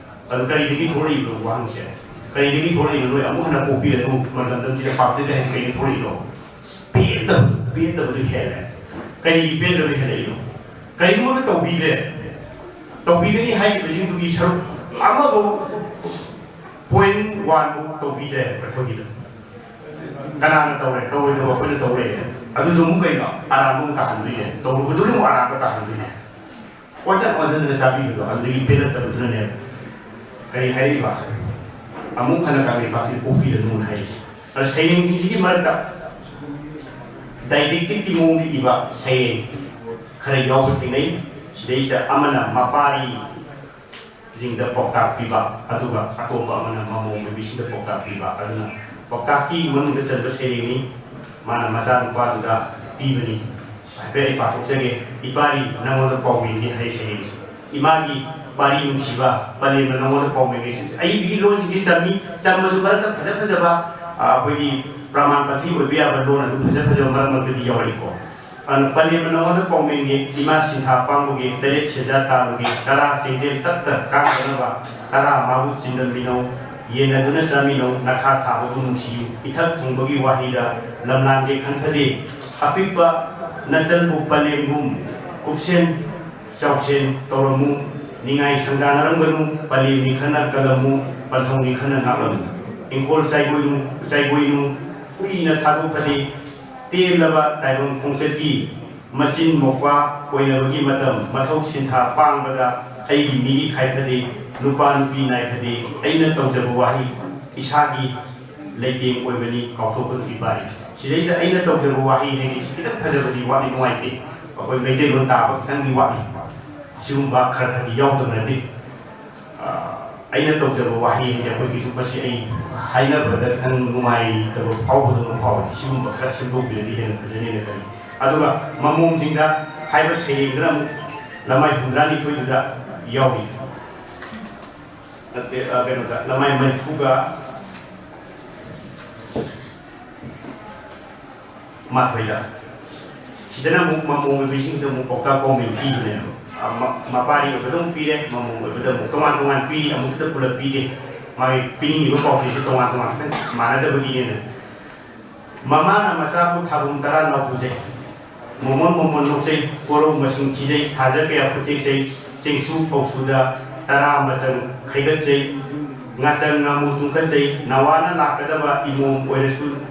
ꯑꯗꯨ ꯀꯔꯤꯗꯒꯤ ꯊꯣꯛꯂꯛꯏꯕꯅꯣ ꯋꯥꯍꯪꯁꯦ? ꯀꯔꯤꯗꯒꯤ ꯊꯣꯛꯂꯛꯏꯅꯣ? ꯅꯣꯏ ꯑꯃꯨꯛ ꯍꯟꯅ ꯄꯣꯛꯄꯤꯔꯅꯨ, ꯃꯇꯝꯗ ꯁꯤꯗ ꯄꯥꯝꯖꯗ꯭ꯔꯦ ꯍꯥꯏꯁꯦ ꯀꯩꯗ ꯊꯣꯛꯂꯛꯏꯅꯣ? ꯄꯦꯟꯗꯕ, ꯄꯦꯟꯗꯕꯗꯨ ꯍꯦꯜꯂꯦ꯫ ꯀꯔꯤꯒꯤ ꯄꯦꯟꯗꯕ ꯍꯦꯜꯂꯛꯏꯅꯣ? ꯀꯔꯤꯒꯨꯝꯕ ꯑꯃ ꯇꯧꯕꯤꯗ꯭ꯔꯦ, ꯇꯧꯕꯤꯒꯅꯤ ꯍꯥꯏꯔꯤꯕꯁꯤꯡꯗꯨꯒꯤ ꯁꯔꯨꯛ ꯑꯃꯐꯥꯎ, ꯄꯣꯏꯟ ꯋꯥꯟ ꯐꯥꯎ ꯇꯧꯕꯤꯗ꯭ꯔꯦ ꯑꯩꯈꯣꯏꯒꯤꯗ꯫ ꯀꯅꯥꯅ ꯇꯧꯔꯦ? ꯇꯧꯔꯣꯏꯗꯕ ꯑꯩꯈꯣꯏꯅ ꯇꯧ ꯂꯩꯔꯦ꯫ ꯑꯗꯨꯁꯨ ꯑꯃꯨꯛ ꯀꯩꯅꯣ? ꯑꯔꯥꯟꯕ ꯑꯃꯨꯛ ꯇꯥꯍꯟꯗꯣꯏꯅꯦ꯫ ꯇꯧꯔꯨꯕꯗꯨꯒꯤ ꯑꯃꯨꯛ ꯑꯔꯥꯟꯕ ꯇꯥꯍꯟꯗꯣꯏꯅꯦ꯫ ꯑꯣꯟꯁꯤꯟ ꯑꯣꯟꯁꯤꯟꯗꯅ ꯆꯥꯕꯤꯕꯗꯣ ꯑꯗꯨꯗꯒꯤ ꯄꯦꯜꯂꯛꯇꯕꯗꯨꯅꯅꯦꯕ꯫ ꯀꯔꯤ ꯍꯥꯏꯔꯤꯕ? ꯑꯃꯨꯛ ꯍꯟꯅ ꯀꯪꯂꯩꯄꯥꯛꯁꯤ ꯄꯣꯛꯄꯤꯔꯅꯨꯅ ꯍꯥꯏꯔꯤꯁꯦ꯫ ꯑꯗꯣ ꯁꯩꯔꯦꯡꯁꯤꯡꯁꯤꯒꯤ ꯃꯔꯛꯇ ꯗꯥꯏꯗꯦꯛꯇꯤꯛꯀꯤ ꯃꯑꯣꯡꯗ ꯏꯕ ꯁꯩꯔꯦꯡ ꯈꯔ ꯌꯥꯎꯕ ꯊꯦꯡꯅꯩ꯫ ꯁꯤꯗꯩꯁꯤꯗ ꯑꯃꯅ ꯃꯄꯥꯔꯤ ꯁꯤꯡꯗ ꯄꯥꯎꯇꯥꯛ ꯄꯤꯕ, ꯑꯗꯨꯒ ꯑꯇꯣꯞꯄ ꯑꯃꯅ ꯃꯃꯣꯝ ꯑꯣꯏꯕꯤꯁꯤꯡꯗ ꯄꯥꯎꯇꯥꯛ ꯄꯤꯕ꯫ ꯑꯗꯨꯅ ꯄꯥꯎꯇꯥꯛꯀꯤ ꯃꯅꯨꯡꯗ ꯆꯟꯕ ꯁꯩꯔꯦꯡꯅꯤ꯫ ꯃꯥꯅ ꯃꯆꯥꯅꯨꯄꯥꯗꯨꯗ ꯄꯤꯕꯅꯤ꯫ ꯍꯥꯏꯐꯦꯠ ꯑꯩ ꯄꯥꯊꯣꯛꯆꯒꯦ꯫ "ꯏꯄꯥꯔꯤ, ꯅꯪꯉꯣꯟꯗ ꯄꯥꯎꯃꯤꯅꯤ" ꯍꯥꯏ ꯁꯩꯔꯦꯡꯁꯦ꯫ "ꯏꯃꯥꯒꯤ ꯄꯥꯔꯤ ꯅꯨꯡꯁꯤꯕ, ꯄꯂꯦꯝꯅ ꯅꯪꯉꯣꯟꯗ ꯄꯥꯎꯃꯤꯅꯤ" ꯍꯥꯏ ꯁꯩꯔꯦꯡꯁꯦ꯫ ꯑꯏꯕꯒꯤ ꯂꯣꯟꯁꯤꯡꯁꯦ ꯆꯝꯃꯤ, ꯆꯝꯃꯁꯨ ꯃꯔꯛꯇ ꯐꯖ ꯐꯖꯕ, ꯑ, ꯑꯩꯈꯣꯏꯒꯤ ꯄ꯭ꯔꯃꯥꯟ ꯄꯥꯟꯊꯩ ꯑꯣꯏꯕ ꯌꯥꯕ ꯂꯣꯟ ꯑꯗꯨꯝ ꯐꯖ ꯐꯖꯕ ꯃꯔꯛ ꯃꯔꯛꯇꯗꯤ ꯌꯥꯎꯔꯛꯏꯀꯣ꯫ ꯑꯗꯨꯅ ꯄꯂꯦꯝ ꯃꯅꯧ ꯍꯟꯗꯛ ꯄꯥꯎꯃꯤꯡꯒꯤ ꯏꯃꯥ ꯁꯤꯟꯊꯥ ꯄꯥꯡꯕꯒꯤ ꯇꯔꯦꯠ ꯁꯦꯟꯖꯥ ꯇꯥꯟꯕꯒꯤ ꯇꯔꯥ ꯆꯦꯡꯖꯦꯜ ꯇꯠꯇ ꯀꯥꯡꯗꯅꯕ ꯇꯔꯥ ꯃꯥꯕꯨ ꯆꯤꯟꯗꯝꯃꯤꯅꯧ, ꯌꯦꯟꯅꯗꯨꯅ ꯆꯥꯃꯤꯅꯧ, ꯅꯈꯥ ꯊꯥꯕꯕꯨ ꯅꯨꯡꯁꯤꯌꯨ, ꯏꯊꯛ ꯊꯣꯡꯕꯒꯤ ꯋꯥꯍꯩꯗ ꯂꯝꯂꯥꯟꯒꯦ ꯈꯟꯐꯗꯦ, ꯑꯄꯤꯛꯄ ꯅꯆꯟꯕꯨ ꯄꯂꯦꯝꯒꯨꯝ ꯀꯨꯞꯁꯦꯟ ꯆꯥꯎꯁꯦꯟ ꯇꯧꯔꯝꯃꯨ, ꯅꯤꯡꯉꯥꯏ ꯁꯪꯗꯥꯅꯔꯝꯒꯅꯨ, ꯄꯂꯦꯝꯅꯤ ꯈꯟꯅ ꯀꯜꯂꯝꯃꯨ, ꯄꯟꯊꯧꯅꯤ ꯈꯟꯅ ꯉꯥꯛꯂꯝꯃꯨ꯫ ꯏꯪꯈꯣꯜ ꯆꯥꯏꯒꯣꯏꯅꯨ, ꯆꯥꯏꯒꯣꯏꯅꯨ, ꯀꯨꯏꯅ ꯊꯥꯗꯣꯛꯐꯗꯦ, ꯇꯦꯜꯂꯕ ꯇꯥꯏꯕꯪ ꯈꯣꯡꯆꯠꯀꯤ ꯃꯆꯤꯟ ꯃꯧꯄ꯭ꯋꯥ ꯑꯣꯏꯅꯕꯒꯤ ꯃꯇꯝ, ꯃꯊꯧ ꯁꯤꯟꯊꯥ ꯄꯥꯡꯕꯗ ꯑꯩꯒꯤ ꯃꯤꯒꯤ ꯈꯥꯏꯐꯗꯦ, ꯅꯨꯄꯥ ꯅꯨꯄꯤ ꯅꯥꯏꯐꯗꯦ, ꯑꯩꯅ ꯇꯧꯖꯕ ꯋꯥꯍꯩ, ꯏꯁꯥꯒꯤ ꯂꯩꯇꯦꯡ ꯑꯣꯏꯕꯅꯤ, ꯀꯥꯎꯊꯣꯛꯀꯅꯨ ꯏꯄꯥ ꯏꯄꯨ꯫ ꯁꯤꯗꯩꯗ ꯑꯩꯅ ꯇꯧꯖꯕ ꯋꯥꯍꯩ ꯍꯥꯏꯁꯦ ꯁꯤ ꯈꯤꯇꯪ ꯐꯖꯕꯗꯤ ꯋꯥꯠꯂꯤ, ꯅꯨꯡꯉꯥꯏꯇꯦ꯫ ꯑꯩꯈꯣꯏ ꯃꯩꯇꯩꯂꯣꯟ ꯇꯥꯕ ꯈꯤꯇꯪꯗꯤ ꯋꯥꯠꯂꯤ꯫ ꯁꯤꯒꯨꯝꯕ ꯈꯔ ꯈꯔꯗꯤ ꯌꯥꯎꯗꯕ ꯅꯠꯇꯦ꯫ ꯑ, ꯑꯩꯅ ꯇꯧꯖꯕ ꯋꯥꯍꯩ ꯍꯥꯏꯁꯦ ꯑꯩꯈꯣꯏꯒꯤꯁꯨ ꯃꯁꯤ ꯑꯩ ꯍꯥꯏꯅꯕꯗ ꯈꯤꯇꯪ ꯅꯨꯡꯉꯥꯏꯇꯕ ꯐꯥꯎꯕꯗꯧꯅ ꯐꯥꯎꯏ꯫ ꯁꯤꯒꯨꯝꯕ ꯈꯔ ꯁꯦꯝꯗꯣꯛꯄꯤꯔꯗꯤ ꯍꯦꯟꯅ ꯐꯖꯅꯤꯅ ꯈꯜꯂꯤ꯫ ꯑꯗꯨꯒ ꯃꯃꯣꯝꯁꯤꯡꯗ ꯍꯥꯏꯕ ꯁꯩꯔꯦꯡꯗꯅ ꯑꯃꯨꯛ ꯂꯃꯥꯏ ꯍꯨꯝꯗ꯭ꯔꯥꯅꯤꯊꯣꯏꯗꯨꯗ ꯌꯥꯎꯔꯤ꯫ ꯅꯠꯇꯦ, ꯑ, ꯀꯩꯅꯣꯗ, ꯂꯃꯥꯏ ꯃꯔꯤꯐꯨꯒ ꯃꯥꯊꯣꯏꯗ꯫ ꯁꯤꯗꯅ ꯑꯃꯨꯛ ꯃꯃꯣꯝ ꯑꯣꯏꯕꯁꯤꯡꯁꯤꯗ ꯑꯃꯨꯛ ꯄꯥꯎꯇꯥꯛ ꯄꯥꯎꯃꯤ ꯄꯤꯕꯅꯦꯕ꯫ ꯑ, ꯃ-, ꯃꯄꯥꯔꯤ ꯑꯣꯏꯕꯗ ꯑꯃꯨꯛ ꯄꯤꯔꯦ, ꯃꯃꯣꯝ ꯑꯣꯏꯕꯗ ꯑꯃꯨꯛ ꯇꯣꯉꯥꯟ ꯇꯣꯉꯥꯟ ꯄꯤꯔꯤ, ꯑꯃꯨꯛꯇꯗ ꯄꯨꯂꯞ ꯄꯤꯗꯦ꯫ ꯃꯥꯒꯤ ꯄꯤꯅꯤꯡꯉꯤꯕ ꯄꯥꯎꯆꯦꯁꯦ ꯇꯣꯉꯥꯟ ꯇꯣꯉꯥꯟ ꯈꯤꯇꯪ ꯃꯥꯟꯅꯗꯕꯒꯤꯅꯦꯅ꯫ ꯃꯃꯥꯅ ꯃꯆꯥꯕꯨ ꯊꯥꯕꯨꯝ ꯇꯔꯥ ꯅꯥꯎꯊꯨꯖꯩ꯫ ꯃꯣꯃꯣꯟ ꯃꯣꯃꯣꯟ ꯅꯣꯛꯆꯩ, ꯀꯣꯔꯧ ꯃꯁꯤꯡ ꯊꯤꯖꯩ, ꯊꯥꯖ ꯀꯌꯥ ꯈꯨꯠꯊꯦꯛꯆꯩ, ꯆꯦꯡꯁꯨ ꯐꯧꯁꯨꯗ ꯇꯔꯥ ꯃꯆꯪ ꯈꯩꯒꯠꯆꯩ, ꯉꯥꯆꯪ ꯉꯥꯃꯨ ꯇꯨꯡꯈꯠꯆꯩ, ꯅꯋꯥꯅ ꯂꯥꯛꯀꯗꯕ ꯏꯃꯣꯝ ꯑꯣꯏꯔꯁꯨ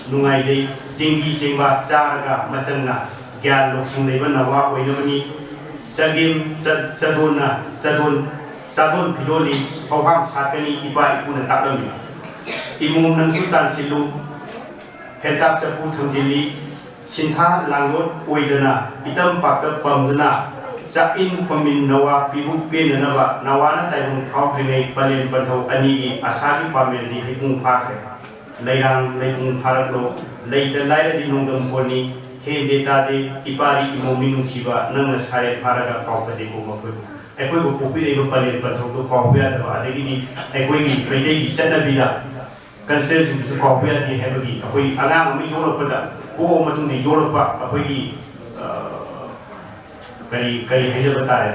ꯅꯨꯡꯉꯥꯏꯖꯩ, ꯆꯦꯡꯕꯤ ꯆꯦꯡꯕꯥ ꯆꯥꯔꯒ ꯃꯆꯪꯅ ꯒ꯭ꯌꯥꯟ ꯂꯧꯁꯤꯡ ꯂꯩꯕ ꯅꯋꯥ ꯑꯣꯏꯅꯕꯅꯤ, ꯆꯒꯦꯝ ꯆ-, ꯆꯗꯣꯟꯅ, ꯆꯗꯣꯟ, ꯆꯥꯗꯣꯟ ꯐꯤꯗꯣꯜꯂꯤ, ꯐꯧꯍꯥꯝ ꯁꯥꯠꯀꯅꯤ, ꯏꯄꯥ ꯏꯄꯨꯅ ꯇꯥꯛꯂꯝꯃꯤ꯫ ꯏꯃꯣꯝ ꯅꯪꯁꯨ ꯇꯥꯟꯁꯤꯜꯂꯨ, ꯍꯦꯟꯇꯥꯛ ꯆꯐꯨ ꯊꯝꯖꯤꯜꯂꯤ, ꯁꯤꯟꯊꯥ ꯂꯥꯡꯂꯣꯠ ꯑꯣꯏꯗꯅ ꯏꯇꯝ ꯄꯥꯛꯇ ꯄꯝꯗꯨꯅ ꯆꯥꯛꯏꯟ ꯈꯣꯝꯃꯤꯟ ꯅꯋꯥ ꯄꯤꯕꯨ ꯄꯦꯟꯅꯅꯕ ꯅꯋꯥꯅ ꯇꯥꯏꯕꯪ ꯐꯥꯎꯗ꯭ꯔꯤꯉꯩ ꯄꯂꯦꯝ ꯄꯟꯊꯧ ꯑꯅꯤꯒꯤ ꯑꯁꯥꯒꯤ ꯄꯥꯃꯦꯟꯗꯤ ꯍꯩꯄꯨꯡ ꯐꯥꯈ꯭ꯔꯦ꯫ ꯂꯩꯔꯥꯡ ꯂꯩꯄꯨꯡ ꯐꯥꯔꯛꯂꯣ, ꯂꯩꯇ ꯂꯥꯏꯔꯗꯤ ꯅꯣꯡꯗꯝ ꯍꯣꯟꯅꯤ, ꯍꯦꯟꯗꯦ ꯇꯥꯗꯦ, ꯏꯄꯥꯗꯤ ꯏꯃꯣꯝꯅꯤ ꯅꯨꯡꯁꯤꯕ, ꯅꯪꯅ ꯁꯥꯔꯦ ꯐꯥꯔꯒ ꯀꯥꯎꯐꯗꯦꯀꯣ ꯃꯈꯣꯏꯕꯨ꯫ ꯑꯩꯈꯣꯏꯕꯨ ꯄꯣꯛꯄꯤꯔꯛꯏꯕ ꯄꯂꯦꯝ ꯄꯟꯊꯧꯗꯣ ꯀꯥꯎꯕ ꯌꯥꯗꯕ, ꯑꯗꯒꯤꯗꯤ ꯑꯩꯈꯣꯏꯒꯤ ꯃꯩꯇꯩꯒꯤ ꯆꯠꯅꯕꯤꯗ cultureꯁꯤꯡꯗꯨꯁꯨ ꯀꯥꯎꯕ ꯌꯥꯗꯦ ꯍꯥꯏꯕꯒꯤ ꯑꯩꯈꯣꯏ ꯑꯉꯥꯡ ꯑꯃ ꯌꯣꯛꯂꯛꯄꯗ, ꯄꯣꯛꯑꯕ ꯃꯇꯨꯡꯗ ꯌꯣꯛꯂꯛꯄ ꯑꯩꯈꯣꯏꯒꯤ ꯀꯔꯤ ꯀꯔꯤ ꯍꯥꯏꯖꯕ ꯇꯥꯔꯦ,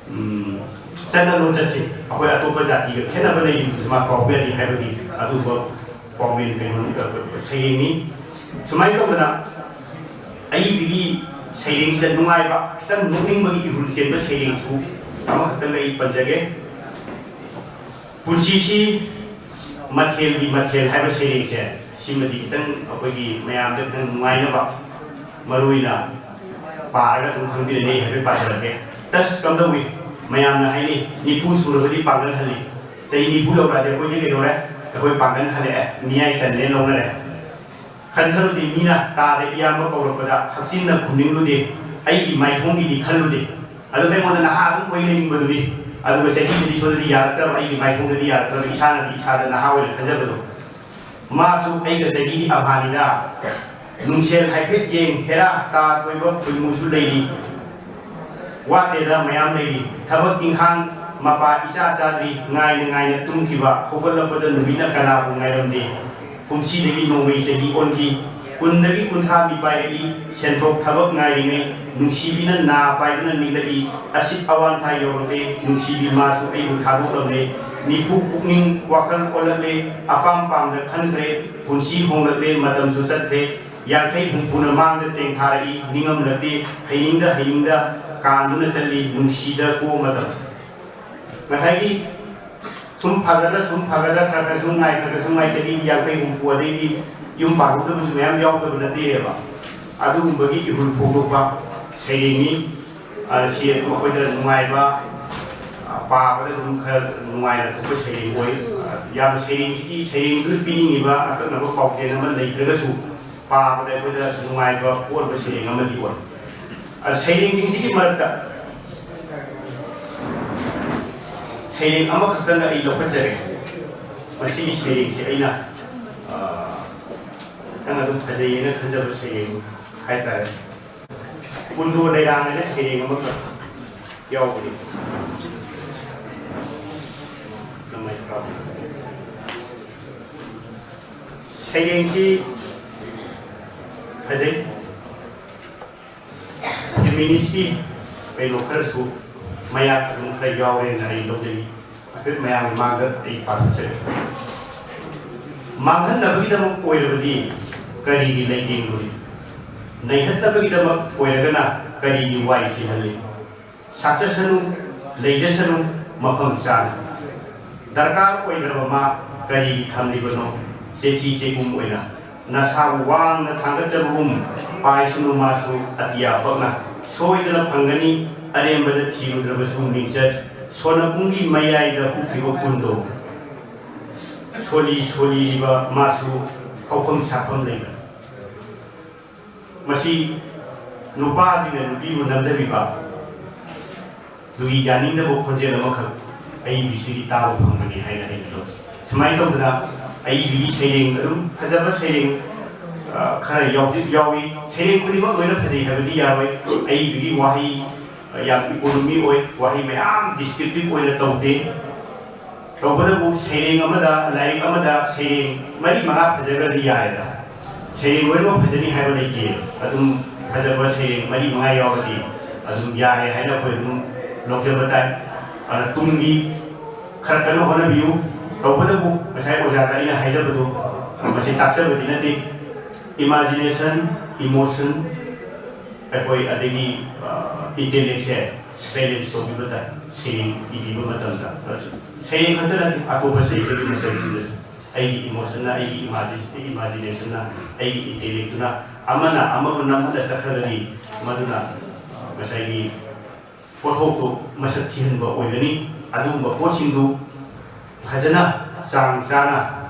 ꯎꯝ, ꯆꯠꯅ ꯂꯣꯟꯆꯠꯁꯦ ꯑꯩꯈꯣꯏ ꯑꯇꯣꯞꯄ ꯖꯥꯇꯤꯒ ꯈꯦꯠꯅꯕ ꯂꯩꯔꯤꯕꯁꯤ ꯃꯥ ꯀꯥꯎꯕ ꯌꯥꯗꯦ ꯍꯥꯏꯕꯒꯤ ꯑꯗꯨꯒꯨꯝꯕ ꯄꯥꯎꯃꯦꯟ ꯀꯩꯅꯣꯅꯤ, ꯑ, ꯁꯩꯔꯦꯡꯅꯤ꯫ ꯁꯨꯃꯥꯏꯅ ꯇꯧꯗꯅ ꯑꯏꯕꯒꯤ ꯁꯩꯔꯦꯡꯁꯤꯗ ꯅꯨꯡꯉꯥꯏꯕ, ꯈꯤꯇꯪ ꯅꯣꯛꯅꯤꯡꯕꯒꯤ ꯏꯍꯨꯜ ꯆꯦꯟꯕ ꯁꯩꯔꯦꯡꯁꯨ ꯑꯃꯈꯛꯇꯪ ꯑꯩ ꯄꯟꯖꯒꯦ꯫ ꯄꯨꯟꯁꯤꯁꯤ ꯃꯊꯦꯜꯒꯤ ꯃꯊꯦꯜ ꯍꯥꯏꯕ ꯁꯩꯔꯦꯡꯁꯦ ꯁꯤꯃꯗꯤ ꯈꯤꯇꯪ ꯑꯩꯈꯣꯏꯒꯤ ꯃꯌꯥꯝꯗ ꯈꯤꯇꯪ ꯅꯨꯡꯉꯥꯏꯅꯕ, ꯃꯔꯨ ꯑꯣꯏꯅ ꯄꯥꯔꯒ ꯑꯗꯨꯝ ꯈꯪꯕꯤꯔꯅꯤ ꯍꯥꯏꯐꯦꯠ ꯄꯥꯖꯔꯛꯀꯦ꯫ ꯇꯁ ꯀꯝꯗꯧꯏ? ꯃꯌꯥꯝꯅ ꯍꯥꯏꯅꯩ, "ꯅꯤꯐꯨ ꯁꯨꯔꯕꯗꯤ ꯄꯥꯡꯒꯜ ꯍꯜꯂꯤ"꯫ ꯆꯍꯤ ꯅꯤꯐꯨ ꯌꯧꯔꯛꯑꯗꯤ ꯑꯩꯈꯣꯏꯁꯦ ꯀꯩꯗꯧꯔꯦ? ꯑꯩꯈꯣꯏ ꯄꯥꯡꯒꯜ ꯍꯜꯂꯛꯑꯦ, ꯃꯤꯌꯥꯏ ꯆꯟꯅꯦ ꯂꯧꯅꯔꯦ꯫ ꯈꯟꯊꯔꯨꯗꯦ, ꯃꯤꯅ ꯇꯥꯗ ꯏꯌꯥꯝꯕ ꯀꯧꯔꯛꯄꯗ ꯍꯛꯆꯤꯟꯅ ꯈꯨꯝꯅꯤꯡꯂꯨꯗꯦ, ꯑꯩꯒꯤ ꯃꯥꯏꯊꯣꯡꯒꯤꯗꯤ ꯈꯜꯂꯨꯗꯦ꯫ ꯑꯗꯨꯝ ꯑꯩꯉꯣꯟꯗ ꯅꯍꯥ ꯑꯗꯨꯝ ꯑꯣꯏ ꯂꯩꯅꯤꯡꯕꯗꯨꯅꯤ꯫ ꯑꯗꯨꯒ ꯆꯍꯤꯗꯨꯗꯤ ꯁꯣꯝꯗꯗꯤ ꯌꯥꯔꯛꯇ꯭ꯔꯕ, ꯑꯩꯒꯤ ꯃꯥꯏꯊꯣꯡꯗꯗꯤ ꯌꯥꯔꯛꯇ꯭ꯔꯕ, ꯏꯁꯥꯅꯗꯤ ꯏꯁꯥꯗ ꯅꯍꯥ ꯑꯣꯏꯅ ꯈꯟꯖꯕꯗꯣ꯫ ꯃꯥꯁꯨ ꯑꯩꯒ ꯆꯍꯤꯗꯤ ꯑꯝꯍꯥꯅꯤꯗ꯫ ꯅꯨꯡꯁꯦꯜ ꯍꯥꯏꯐꯦꯠ ꯌꯦꯡ, ꯍꯦꯔꯥ, ꯇꯥ ꯊꯣꯏꯕ ꯈꯣꯏꯃꯨꯁꯨ ꯂꯩꯔꯤ꯫ ꯋꯥꯠꯇꯦꯗ ꯃꯌꯥꯝ ꯂꯩꯔꯤ꯫ ꯊꯕꯛ ꯏꯪꯈꯥꯡ ꯃꯄꯥ ꯏꯆꯥ ꯆꯥꯗ꯭ꯔꯤ, ꯉꯥꯏꯅ ꯉꯥꯏꯅ ꯇꯨꯝꯈꯤꯕ, ꯍꯧꯒꯠꯂꯛꯄꯗ ꯅꯨꯃꯤꯠꯅ ꯀꯅꯥꯕꯨ ꯉꯥꯏꯔꯝꯗꯦ꯫ ꯀꯨꯝꯁꯤꯗꯒꯤ ꯅꯣꯡꯃꯩ ꯆꯍꯤ ꯑꯣꯟꯈꯤ꯫ ꯀꯨꯟꯗꯒꯤ ꯀꯨꯟꯊ꯭ꯔꯥ ꯃꯤꯄꯥꯏꯔꯛꯏ꯫ ꯁꯦꯟꯊꯣꯛ ꯊꯕꯛ ꯉꯥꯏꯔꯤꯉꯩ ꯅꯨꯡꯁꯤꯕꯤꯅ ꯅꯥ ꯄꯥꯏꯗꯨꯅ ꯅꯤꯛꯂꯛꯏ꯫ ꯑꯁꯤꯠ ꯑꯋꯥꯟꯊꯥ ꯌꯧꯔꯛꯂꯦ꯫ ꯅꯨꯡꯁꯤꯕꯤ ꯃꯥꯁꯨ ꯑꯩꯕꯨ ꯊꯥꯗꯣꯛꯂꯝꯂꯦ꯫ ꯅꯤꯐꯨ ꯄꯨꯛꯅꯤꯡ ꯋꯥꯈꯜ ꯑꯣꯜꯂꯛꯂꯦ꯫ ꯑꯄꯥꯝ ꯄꯥꯝꯗ ꯈꯟꯈ꯭ꯔꯦ꯫ ꯄꯨꯟꯁꯤ ꯍꯣꯡꯂꯛꯂꯦ꯫ ꯃꯇꯝꯁꯨ ꯆꯠꯈ꯭ꯔꯦ꯫ ꯌꯥꯡꯈꯩ ꯍꯨꯝꯐꯨꯅ ꯃꯥꯡꯗ ꯇꯦꯡꯊꯥꯔꯛꯏ꯫ ꯅꯤꯡꯉꯝꯂꯛꯇꯦ꯫ ꯍꯩꯅꯤꯡꯗ ꯍꯩꯅꯤꯡꯗ ꯀꯥꯟꯗꯨꯅ ꯆꯠꯂꯤ꯫ ꯅꯨꯡꯁꯤꯗ ꯀꯣ ꯃꯇꯝ꯫ ꯉꯁꯥꯏꯒꯤ ꯁꯨꯝ ꯐꯒꯗ꯭ꯔꯥ, ꯁꯨꯝ ꯐꯒꯗ꯭ꯔꯥ, ꯈꯔ ꯈꯔ ꯁꯨꯝ ꯉꯥꯏ, ꯈꯔ ꯈꯔ ꯁꯨꯝ ꯉꯥꯏ, ꯆꯍꯤ ꯌꯥꯡꯈꯩ ꯍꯨꯝꯐꯨ, ꯑꯗꯩꯗꯤ ꯌꯨꯝ ꯄꯥꯟꯍꯧꯗꯕꯁꯨ ꯃꯌꯥꯝ ꯌꯥꯎꯗꯕ ꯅꯠꯇꯦꯕ꯫ ꯑꯗꯨꯒꯨꯝꯕꯒꯤ ꯏꯍꯨꯜ ꯐꯣꯡꯗꯣꯛꯄ ꯁꯩꯔꯦꯡꯅꯤ꯫ ꯑ, ꯁꯤ ꯑꯗꯨꯝ ꯑꯩꯈꯣꯏꯗ ꯅꯨꯡꯉꯥꯏꯕ, ꯑ, ꯄꯥꯕꯗ ꯑꯗꯨꯝ ꯈꯔ ꯅꯨꯡꯉꯥꯏꯅ ꯊꯣꯛꯄ ꯁꯩꯔꯦꯡ ꯑꯣꯏ꯫ ꯑ, ꯌꯥꯝ ꯁꯩꯔꯦꯡꯁꯤꯒꯤ, ꯁꯩꯔꯦꯡꯗꯨꯅ ꯄꯤꯅꯤꯡꯉꯤꯕ ꯑꯀꯛꯅꯕ ꯄꯥꯎꯖꯦꯜ ꯑꯃ ꯂꯩꯇ꯭ꯔꯒꯁꯨ, ꯄꯥꯕꯗ ꯑꯩꯈꯣꯏꯗ ꯅꯨꯡꯉꯥꯏꯕ ꯄꯣꯛꯍꯟꯕ ꯁꯩꯔꯦꯡ ꯑꯃꯗꯤ ꯑꯣꯏ꯫ ꯑ, ꯁꯩꯔꯦꯡꯁꯤꯡꯁꯤꯒꯤ ꯃꯔꯛꯇ ꯁꯩꯔꯦꯡ ꯑꯃꯈꯛꯇꯪꯒ ꯑꯩ ꯂꯧꯈꯠꯆꯔꯦ꯫ ꯃꯁꯤꯒꯤ ꯁꯩꯔꯦꯡꯁꯤ ꯑꯩꯅ, ꯑ, ꯈꯤꯇꯪ ꯑꯗꯨꯝ ꯐꯖꯩꯌꯦꯅ ꯈꯟꯖꯕ ꯁꯩꯔꯦꯡ ꯍꯥꯏꯇꯥꯔꯦ꯫ ꯀꯨꯟꯗꯣ ꯂꯩꯔꯥꯡ ꯍꯥꯏꯅ ꯁꯩꯔꯦꯡ ꯑꯃꯈꯛ ꯌꯥꯎꯕꯅꯤ꯫ ꯁꯩꯔꯦꯡꯁꯤ ꯐꯖꯩ꯫ ꯐꯦꯃꯤꯅꯤꯁꯀꯤ ꯀꯩꯅꯣ ꯈꯔꯁꯨ ꯃꯌꯥ ꯑꯗꯨꯝ ꯈꯔ ꯌꯥꯎꯔꯦꯅ ꯑꯩ ꯂꯧꯖꯩ꯫ ꯍꯥꯏꯐꯦꯠ ꯃꯌꯥꯝꯒꯤ ꯃꯥꯡꯗ ꯑꯩ ꯄꯥꯊꯣꯛꯆꯒꯦ꯫ ꯃꯥꯡꯍꯟꯅꯕꯒꯤꯗꯃꯛ ꯑꯣꯏꯔꯕꯗꯤ ꯀꯔꯤꯒꯤ ꯂꯩꯇꯦꯡꯂꯨꯔꯤ? ꯅꯩꯍꯠꯅꯕꯒꯤꯗꯃꯛ ꯑꯣꯏꯔꯒꯅ ꯀꯔꯤꯒꯤ ꯋꯥꯏ ꯆꯤꯜꯍꯜꯂꯤ? ꯁꯥꯆꯁꯅꯨ, ꯂꯩꯖꯁꯅꯨ, ꯃꯐꯝ ꯆꯥꯅ꯫ ꯗꯔꯀꯥꯔ ꯑꯣꯏꯗ꯭ꯔꯕ ꯃꯥ ꯀꯔꯤꯒꯤ ꯊꯝꯂꯤꯕꯅꯣ? ꯆꯦꯊꯤ ꯆꯦꯒꯨꯝ ꯑꯣꯏꯅ ꯅꯁꯥꯕꯨ ꯋꯥꯡꯅ ꯊꯥꯡꯒꯠꯆꯕꯒꯨꯝ ꯄꯥꯏꯁꯅꯨ ꯃꯥꯁꯨ ꯑꯇꯤꯌꯥ ꯄꯛꯅ꯫ ꯁꯣꯏꯗꯅ ꯐꯪꯒꯅꯤ ꯑꯔꯦꯝꯕꯗ ꯊꯤꯔꯨꯗ꯭ꯔꯕꯁꯨ ꯃꯤꯡꯆꯠ꯫ ꯁꯣꯅꯄꯨꯡꯒꯤ ꯃꯌꯥꯏꯗ ꯍꯨꯈꯤꯕ ꯀꯨꯟꯗꯣ ꯁꯣꯜꯂꯤ ꯁꯣꯜꯂꯤꯔꯤꯕ ꯃꯥꯁꯨ ꯍꯧꯐꯝ ꯁꯥꯐꯝ ꯂꯩꯕ꯫ ꯃꯁꯤ ꯅꯨꯄꯥꯁꯤꯡꯅ ꯅꯨꯄꯤꯕꯨ ꯅꯝꯊꯕꯤꯕ ꯑꯗꯨꯒꯤ ꯌꯥꯅꯤꯡꯗꯕ ꯈꯣꯟꯖꯦꯜ ꯑꯃꯈꯛ ꯑꯏꯕꯤꯁꯤꯒꯤ ꯇꯥꯕ ꯐꯪꯕꯅꯤ ꯍꯥꯏꯅ ꯑꯩꯅ ꯂꯧꯖꯩ꯫ ꯁꯨꯃꯥꯏꯅ ꯇꯧꯗꯅ ꯑꯏꯕꯤꯒꯤ ꯁꯩꯔꯦꯡ ꯑꯗꯨꯝ ꯐꯖꯕ ꯁꯩꯔꯦꯡ, ꯑ, ꯈꯔ ꯌꯥꯎꯖꯤ-, ꯌꯥꯎꯏ꯫ ꯁꯩꯔꯦꯡ ꯈꯨꯗꯤꯡꯃꯛ ꯂꯣꯏꯅ ꯐꯖꯩ ꯍꯥꯏꯕꯗꯤ ꯌꯥꯔꯣꯏ꯫ ꯑꯏꯕꯤꯒꯤ ꯋꯥꯍꯩ, ꯑ, ꯌꯥꯝ economy ꯑꯣꯏ, ꯋꯥꯍꯩ ꯃꯌꯥꯝ descriptive ꯑꯣꯏꯅ ꯇꯧꯗꯦ꯫ ꯇꯧꯕꯇꯕꯨ ꯁꯩꯔꯦꯡ ꯑꯃꯗ, ꯂꯥꯏꯔꯤꯛ ꯑꯃꯗ ꯁꯩꯔꯦꯡ ꯃꯔꯤ ꯃꯉꯥ ꯐꯖꯈ꯭ꯔꯗꯤ ꯌꯥꯔꯦꯗ꯫ ꯁꯩꯔꯦꯡ ꯂꯣꯏꯅꯃꯛ ꯐꯖꯅꯤ ꯍꯥꯏꯕ ꯂꯩꯇꯦ꯫ ꯑꯗꯨꯝ ꯐꯖꯕ ꯁꯩꯔꯦꯡ ꯃꯔꯤ ꯃꯉꯥ ꯌꯥꯎꯔꯗꯤ ꯑꯗꯨꯝ ꯌꯥꯔꯦ ꯍꯥꯏꯅ ꯑꯩꯈꯣꯏ ꯑꯗꯨꯝ ꯂꯧꯖꯕ ꯇꯥꯏ꯫ ꯑꯗꯨꯅ ꯇꯨꯡꯒꯤ ꯈꯔ ꯀꯟꯅ ꯍꯣꯠꯅꯕꯤꯌꯨ꯫ ꯇꯧꯕꯇꯕꯨ ꯉꯁꯥꯏ ꯑꯣꯖꯥꯗ ꯑꯩꯅ ꯍꯥꯏꯖꯕꯗꯨ ꯃꯁꯤ ꯇꯥꯛꯆꯕꯗꯤ ꯅꯠꯇꯦ꯫ Imagination, emotion, ꯑꯩꯈꯣꯏ ꯑꯗꯒꯤ, ꯑ, intellect ꯁꯦ balance ꯇꯧꯕꯤꯕ ꯇꯥꯏ ꯁꯩꯔꯦꯡ ꯏꯕꯤꯕ ꯃꯇꯝꯗ꯫ ꯁꯩꯔꯦꯡ ꯈꯛꯇ ꯅꯠꯇꯦ, ꯑꯇꯣꯞꯄ ꯁꯩꯔꯦꯡꯗꯒꯤ ꯃꯆꯜꯁꯤꯡꯗꯁꯨ ꯑꯩꯒꯤ emotion ꯅ, ꯑꯩꯒꯤ imagine-, imagination ꯅ, ꯑꯩꯒꯤ intellect ꯇꯨꯅ ꯑꯃꯅ ꯑꯃꯕꯨ ꯅꯝꯍꯜꯂ ꯆꯠꯈ꯭ꯔꯒꯗꯤ ꯃꯗꯨꯅ, ꯑ, ꯉꯁꯥꯏꯒꯤ ꯄꯣꯠꯊꯣꯛꯇꯨ ꯃꯁꯛ ꯊꯤꯍꯟꯕ ꯑꯣꯏꯒꯅꯤ꯫ ꯑꯗꯨꯒꯨꯝꯕ ꯄꯣꯠꯁꯤꯡꯗꯨ ꯐꯖꯅ ꯆꯥꯡ ꯆꯥꯅ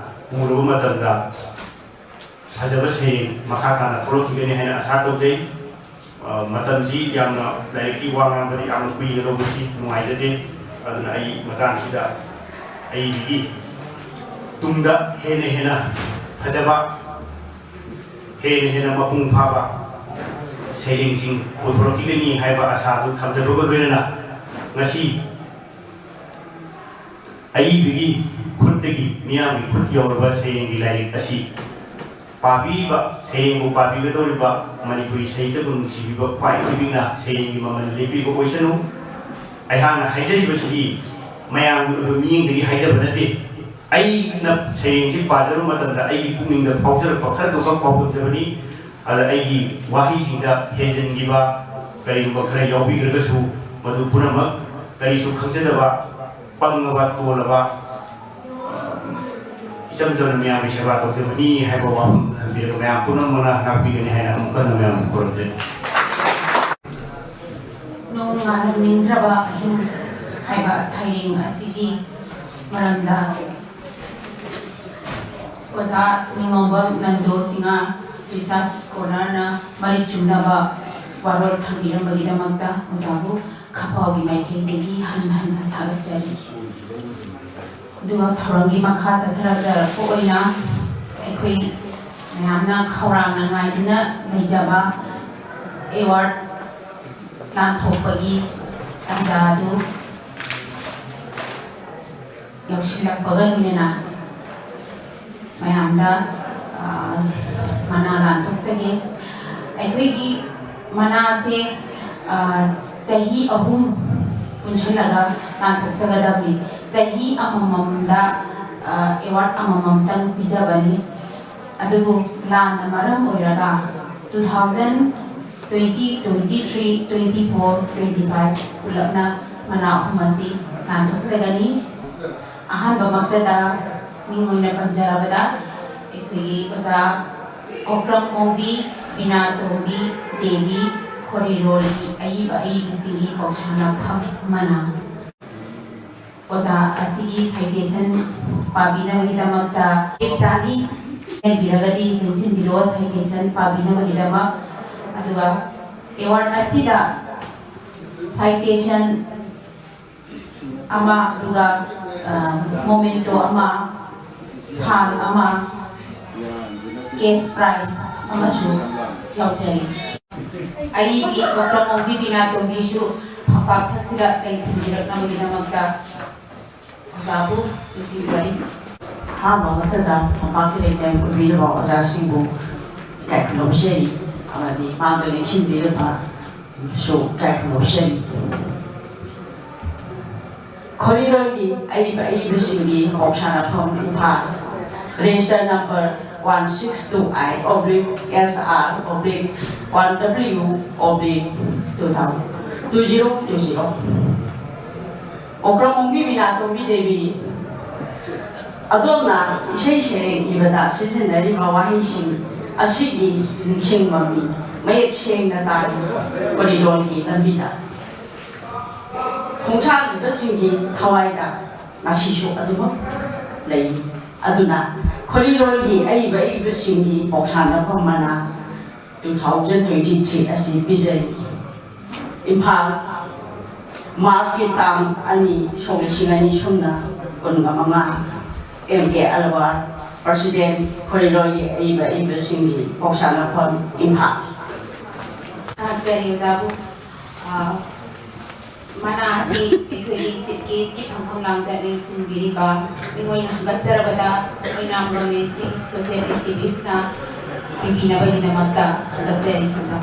ꯄꯨꯔꯕ ꯃꯇꯝꯗ ꯐꯖꯕ ꯁꯩꯔꯦꯡ ꯃꯈꯥ ꯇꯥꯅ ꯊꯣꯛꯂꯛꯈꯤꯒꯅꯤ ꯍꯥꯏꯅ ꯑꯁꯥ ꯇꯧꯖꯩ꯫ ꯑ, ꯃꯇꯝꯁꯤ ꯌꯥꯝꯅ ꯂꯥꯏꯔꯤꯛꯀꯤ ꯋꯥ ꯉꯥꯡꯕꯗ ꯌꯥꯝꯅ ꯀꯨꯏꯅ ꯂꯧꯕꯁꯤ ꯅꯨꯡꯉꯥꯏꯖꯗꯦ꯫ ꯑꯗꯨꯅ ꯑꯩ ꯃꯇꯥꯡꯁꯤꯗ ꯑꯩꯒꯤ ꯇꯨꯡꯗ ꯍꯦꯟꯅ ꯍꯦꯟꯅ ꯐꯖꯕ, ꯍꯦꯟꯅ ꯍꯦꯟꯅ ꯃꯄꯨꯡ ꯐꯥꯕ ꯁꯩꯔꯦꯡꯁꯤꯡ ꯄꯨꯊꯣꯔꯛꯈꯤꯒꯅꯤ ꯍꯥꯏꯕ ꯑꯁꯥꯗꯨ ꯊꯝꯖꯕꯒ ꯂꯣꯏꯅꯅ ꯉꯁꯤ ꯑꯏꯕꯒꯤ ꯈꯨꯠꯇꯒꯤ ꯃꯤꯌꯥꯝꯒꯤ ꯈꯨꯠ ꯌꯧꯔꯕ ꯁꯩꯔꯦꯡꯒꯤ ꯂꯥꯏꯔꯤꯛ ꯑꯁꯤ ꯄꯥꯕꯤꯕ, ꯁꯩꯔꯦꯡꯕꯨ ꯄꯥꯕꯤꯒꯗꯧꯔꯤꯕ ꯃꯅꯤꯄꯨꯔꯤ ꯁꯥꯍꯤꯇ꯭ꯌꯕꯨ ꯅꯨꯡꯁꯤꯕꯤꯕ ꯈ꯭ꯋꯥꯏ ꯊꯣꯏꯕꯤꯅ ꯁꯩꯔꯦꯡꯒꯤ ꯃꯃꯜ ꯂꯦꯞꯄꯤꯕ ꯑꯣꯏꯁꯅꯨ꯫ ꯑꯩꯍꯥꯛꯅ ꯍꯥꯏꯖꯔꯤꯕꯁꯤꯗꯤ ꯃꯌꯥꯝꯒꯤ ꯑꯣꯏꯕ ꯃꯤꯠꯌꯦꯡꯗꯒꯤ ꯍꯥꯏꯖꯕ ꯅꯠꯇꯦ꯫ ꯑꯩꯅ ꯁꯩꯔꯦꯡꯁꯤ ꯄꯥꯖꯔꯨꯕ ꯃꯇꯝꯗ ꯑꯩꯒꯤ ꯄꯨꯛꯅꯤꯡꯗ ꯐꯥꯎꯖꯔꯛꯄ ꯈꯔꯗꯨꯈꯛ ꯄꯥꯎꯗꯝꯖꯕꯅꯤ꯫ ꯑꯗ ꯑꯩꯒꯤ ꯋꯥꯍꯩꯁꯤꯡꯗ ꯍꯦꯟꯖꯤꯟꯈꯤꯕ ꯀꯔꯤꯒꯨꯝꯕ ꯈꯔ ꯌꯥꯎꯕꯤꯈ꯭ꯔꯒꯁꯨ, ꯃꯗꯨ ꯄꯨꯝꯅꯃꯛ ꯀꯔꯤꯁꯨ ꯈꯪꯖꯗꯕ, ꯄꯪꯉꯕ, ꯇꯣꯜꯂꯕ, ꯏꯆꯝ ꯆꯝꯅ ꯃꯌꯥꯝꯒꯤ ꯁꯦꯕꯥ ꯇꯧꯖꯕꯅꯤ ꯍꯥꯏꯕ ꯋꯥꯐꯝ ꯊꯝꯕꯤꯔꯒ ꯃꯌꯥꯝ ꯄꯨꯝꯅꯃꯛꯅ ꯉꯥꯛꯄꯤꯒꯅꯤ ꯍꯥꯏꯅ ꯑꯃꯨꯛ ꯍꯟꯅ ꯃꯌꯥꯝꯕꯨ ꯈꯨꯔꯨꯝꯖꯔꯤ꯫ ꯅꯣꯡ ꯉꯥꯜꯂꯝꯅꯤꯡꯗ꯭ꯔꯕ ꯑꯍꯤꯡ ꯍꯥꯏꯕ ꯁꯩꯔꯦꯡ ꯑꯁꯤꯒꯤ ꯃꯔꯝꯗ ꯑꯣꯖꯥ ꯅꯤꯡꯉꯣꯝꯕꯝ ꯅꯟꯗꯣ ꯁꯤꯡꯍ, research scholarꯅ ꯃꯔꯤꯛ ꯆꯨꯝꯅꯕ ꯋꯥꯔꯣꯜ ꯊꯝꯕꯤꯔꯝꯕꯒꯤꯗꯃꯛꯇ ꯑꯣꯖꯥꯕꯨ ꯈꯐꯥꯎꯒꯤ ꯃꯥꯏꯀꯩꯗꯒꯤ ꯍꯟꯅ ꯍꯟꯅ ꯊꯥꯒꯠꯆꯔꯤ꯫ ꯑꯗꯨꯒ ꯊꯧꯔꯝꯒꯤ ꯃꯈꯥ ꯆꯠꯊꯔꯛꯄ ꯑꯣꯏꯅ ꯑꯩꯈꯣꯏ ꯃꯌꯥꯝꯅ ꯈꯧꯔꯥꯡꯅ ꯉꯥꯏꯗꯨꯅ ꯂꯩꯖꯕ award ꯂꯥꯟꯊꯣꯛꯄꯒꯤ ꯇꯥꯟꯖꯥ ꯑꯗꯨ ꯌꯧꯁꯤꯜꯂꯛꯄꯒ ꯂꯣꯏꯅꯅ ꯃꯌꯥꯝꯗ, ꯑ, ꯃꯅꯥ ꯂꯥꯟꯊꯣꯛꯆꯒꯦ꯫ ꯑꯩꯈꯣꯏꯒꯤ ꯃꯅꯥꯁꯦ, ꯑ, ꯆꯍꯤ ꯑꯍꯨꯝ ꯄꯨꯟꯁꯤꯜꯂꯒ ꯂꯥꯟꯊꯣꯛꯆꯒꯗꯕꯅꯤ꯫ ꯆꯍꯤ ꯑꯃꯃꯝꯗ, ꯑ, award ꯑꯃꯃꯝꯇꯪ ꯄꯤꯖꯕꯅꯤ꯫ ꯑꯗꯨꯕꯨ ꯂꯥꯟꯅ ꯃꯔꯝ ꯑꯣꯏꯔꯒ two thousand twenty, twenty-three, twenty-four, twenty-five ꯄꯨꯂꯞꯅ ꯃꯅꯥ ꯑꯍꯨꯝ ꯑꯁꯤ ꯂꯥꯟꯊꯣꯛꯆꯒꯅꯤ꯫ ꯑꯍꯥꯟꯕꯃꯛꯇꯗ ꯃꯤꯡ ꯑꯣꯏꯅ ꯄꯟꯖꯔꯕꯗ ꯑꯩꯈꯣꯏꯒꯤ ꯑꯣꯖꯥ ꯀꯣꯀ꯭ꯔꯝ ꯑꯣꯡꯕꯤ ꯕꯤꯅꯥꯇꯣꯝꯕꯤ ꯗꯦꯕꯤ ꯈꯣꯔꯤꯔꯣꯜꯒꯤ ꯑꯏꯕ ꯑꯏꯕꯤꯁꯤꯡꯒꯤ ꯄꯥꯎꯁꯥꯅꯐꯝ ꯃꯅꯥ꯫ ꯑꯣꯖꯥ ꯑꯁꯤꯒꯤ citation ꯄꯥꯕꯤꯅꯕꯒꯤꯗꯃꯛꯇ ꯆꯞ ꯆꯥꯅꯤ ꯂꯩꯕꯤꯔꯒꯗꯤ ꯂꯦꯡꯁꯤꯟꯕꯤꯔꯛꯑꯣ citation ꯄꯥꯕꯤꯅꯕꯒꯤꯗꯃꯛ꯫ ꯑꯗꯨꯒ award ꯑꯁꯤꯗ citation ꯑꯃ, ꯑꯗꯨꯒ, ꯑ, memento ꯑꯃ, ꯁꯥꯜ ꯑꯃ, cash prize ꯑꯃꯁꯨ ꯌꯥꯎꯖꯔꯤ꯫ ꯑꯏꯕꯤ ꯀꯣꯀ꯭ꯔꯝ ꯑꯣꯡꯕꯤ ꯕꯤꯅꯥꯇꯣꯝꯕꯤꯁꯨ ꯐꯝꯄꯥꯛ ꯊꯛꯁꯤꯗ ꯂꯦꯡꯁꯤꯟꯕꯤꯔꯛꯅꯕꯒꯤꯗꯃꯛꯇ ꯑꯣꯖꯥꯕꯨ ꯅꯤꯡꯁꯤꯡꯖꯔꯤ꯫ ꯑꯍꯥꯟꯕ ꯃꯛꯇꯗ ꯇꯝꯄꯥꯛꯀꯤ ꯂꯩꯇꯦꯡ ꯄꯤꯕꯤꯔꯕ ꯑꯣꯖꯥꯁꯤꯡꯕꯨ ꯏꯀꯥꯏ ꯈꯨꯝꯅꯧꯖꯔꯤ ꯑꯃꯗꯤ ꯃꯥꯡꯗ ꯂꯦꯡꯁꯤꯟꯕꯤꯔꯕꯁꯨ ꯏꯀꯥꯏ ꯈꯨꯝꯅꯧꯖꯔꯤ꯫ ꯈꯣꯔꯤꯂꯣꯏꯒꯤ ꯑꯏꯕ ꯑꯏꯕꯁꯤꯡꯒꯤ ꯄꯥꯎꯁꯥꯟꯅꯐꯝ, Imphal, register number one six two I oblique S R oblique one W oblique two thousand, two zero two zero꯫ Okram ꯑꯣꯡꯕꯤ ꯕꯤꯅꯥꯇꯣꯝꯕꯤ ꯗꯦꯕꯤ, ꯑꯗꯣꯝꯅ ꯏꯁꯩ ꯁꯩꯔꯦꯡ ꯏꯕꯗ ꯁꯤꯖꯤꯟꯅꯔꯤꯕ ꯋꯥꯍꯩꯁꯤꯡ ꯑꯁꯤꯒꯤ ꯅꯤꯡꯁꯤꯡ ꯃꯃꯤ ꯃꯌꯦꯛ ꯁꯦꯡꯅ ꯇꯥꯔꯤ꯫ ꯈꯣꯔꯤꯂꯣꯏꯒꯤ ꯂꯝꯕꯤꯗ ꯈꯣꯡꯁꯥꯟꯈꯤꯕꯁꯤꯡꯒꯤ ꯊꯋꯥꯏꯗ ꯉꯁꯤꯁꯨ ꯑꯗꯨꯃꯛ ꯂꯩ꯫ ꯑꯗꯨꯅ ꯈꯣꯔꯤꯂꯣꯏꯒꯤ ꯑꯏꯕ ꯑꯏꯕꯁꯤꯡꯒꯤ ꯄꯥꯎꯁꯥꯟꯅꯐꯝ ꯃꯅꯥ two thousand twenty three ꯑꯁꯤ ꯄꯤꯖꯔꯤ꯫ ꯏꯝꯐꯥꯜ, ꯃꯥꯔꯆꯀꯤ ꯇꯥꯡ ꯑꯅꯤ, ꯁꯣꯛ ꯂꯤꯁꯤꯡ ꯑꯅꯤ ꯁꯨꯞꯅ ꯀꯨꯟꯒ ꯃꯉꯥ, ꯑꯦꯝ ꯑꯦ ꯑꯜꯋꯥꯔ, president, ꯈꯣꯔꯤꯂꯣꯏꯒꯤ ꯑꯏꯕ ꯑꯏꯕꯁꯤꯡꯒꯤ ꯄꯥꯎꯁꯥꯟꯅꯐꯝ, ꯏꯝꯐꯥꯜ꯫ ꯊꯥꯒꯠꯆꯔꯤ ꯑꯣꯖꯥꯕꯨ꯫ ꯑ, ꯃꯅꯥ ꯑꯁꯤ ꯑꯩꯈꯣꯏꯒꯤ chief guest ꯀꯤ ꯐꯝꯐꯝ ꯂꯥꯡꯗ ꯂꯦꯡꯁꯤꯟꯕꯤꯔꯤꯕ ꯃꯤꯡ ꯑꯣꯏꯅ ꯍꯪꯒꯠꯆꯔꯕꯗ ꯑꯣꯏꯅꯥꯝ ꯔꯣꯃꯦꯟꯁꯤꯡ social activist ꯅ ꯄꯤꯕꯤꯅꯕꯒꯤꯗꯃꯛꯇ ꯍꯪꯒꯠꯆꯔꯤ ꯑꯣꯖꯥ꯫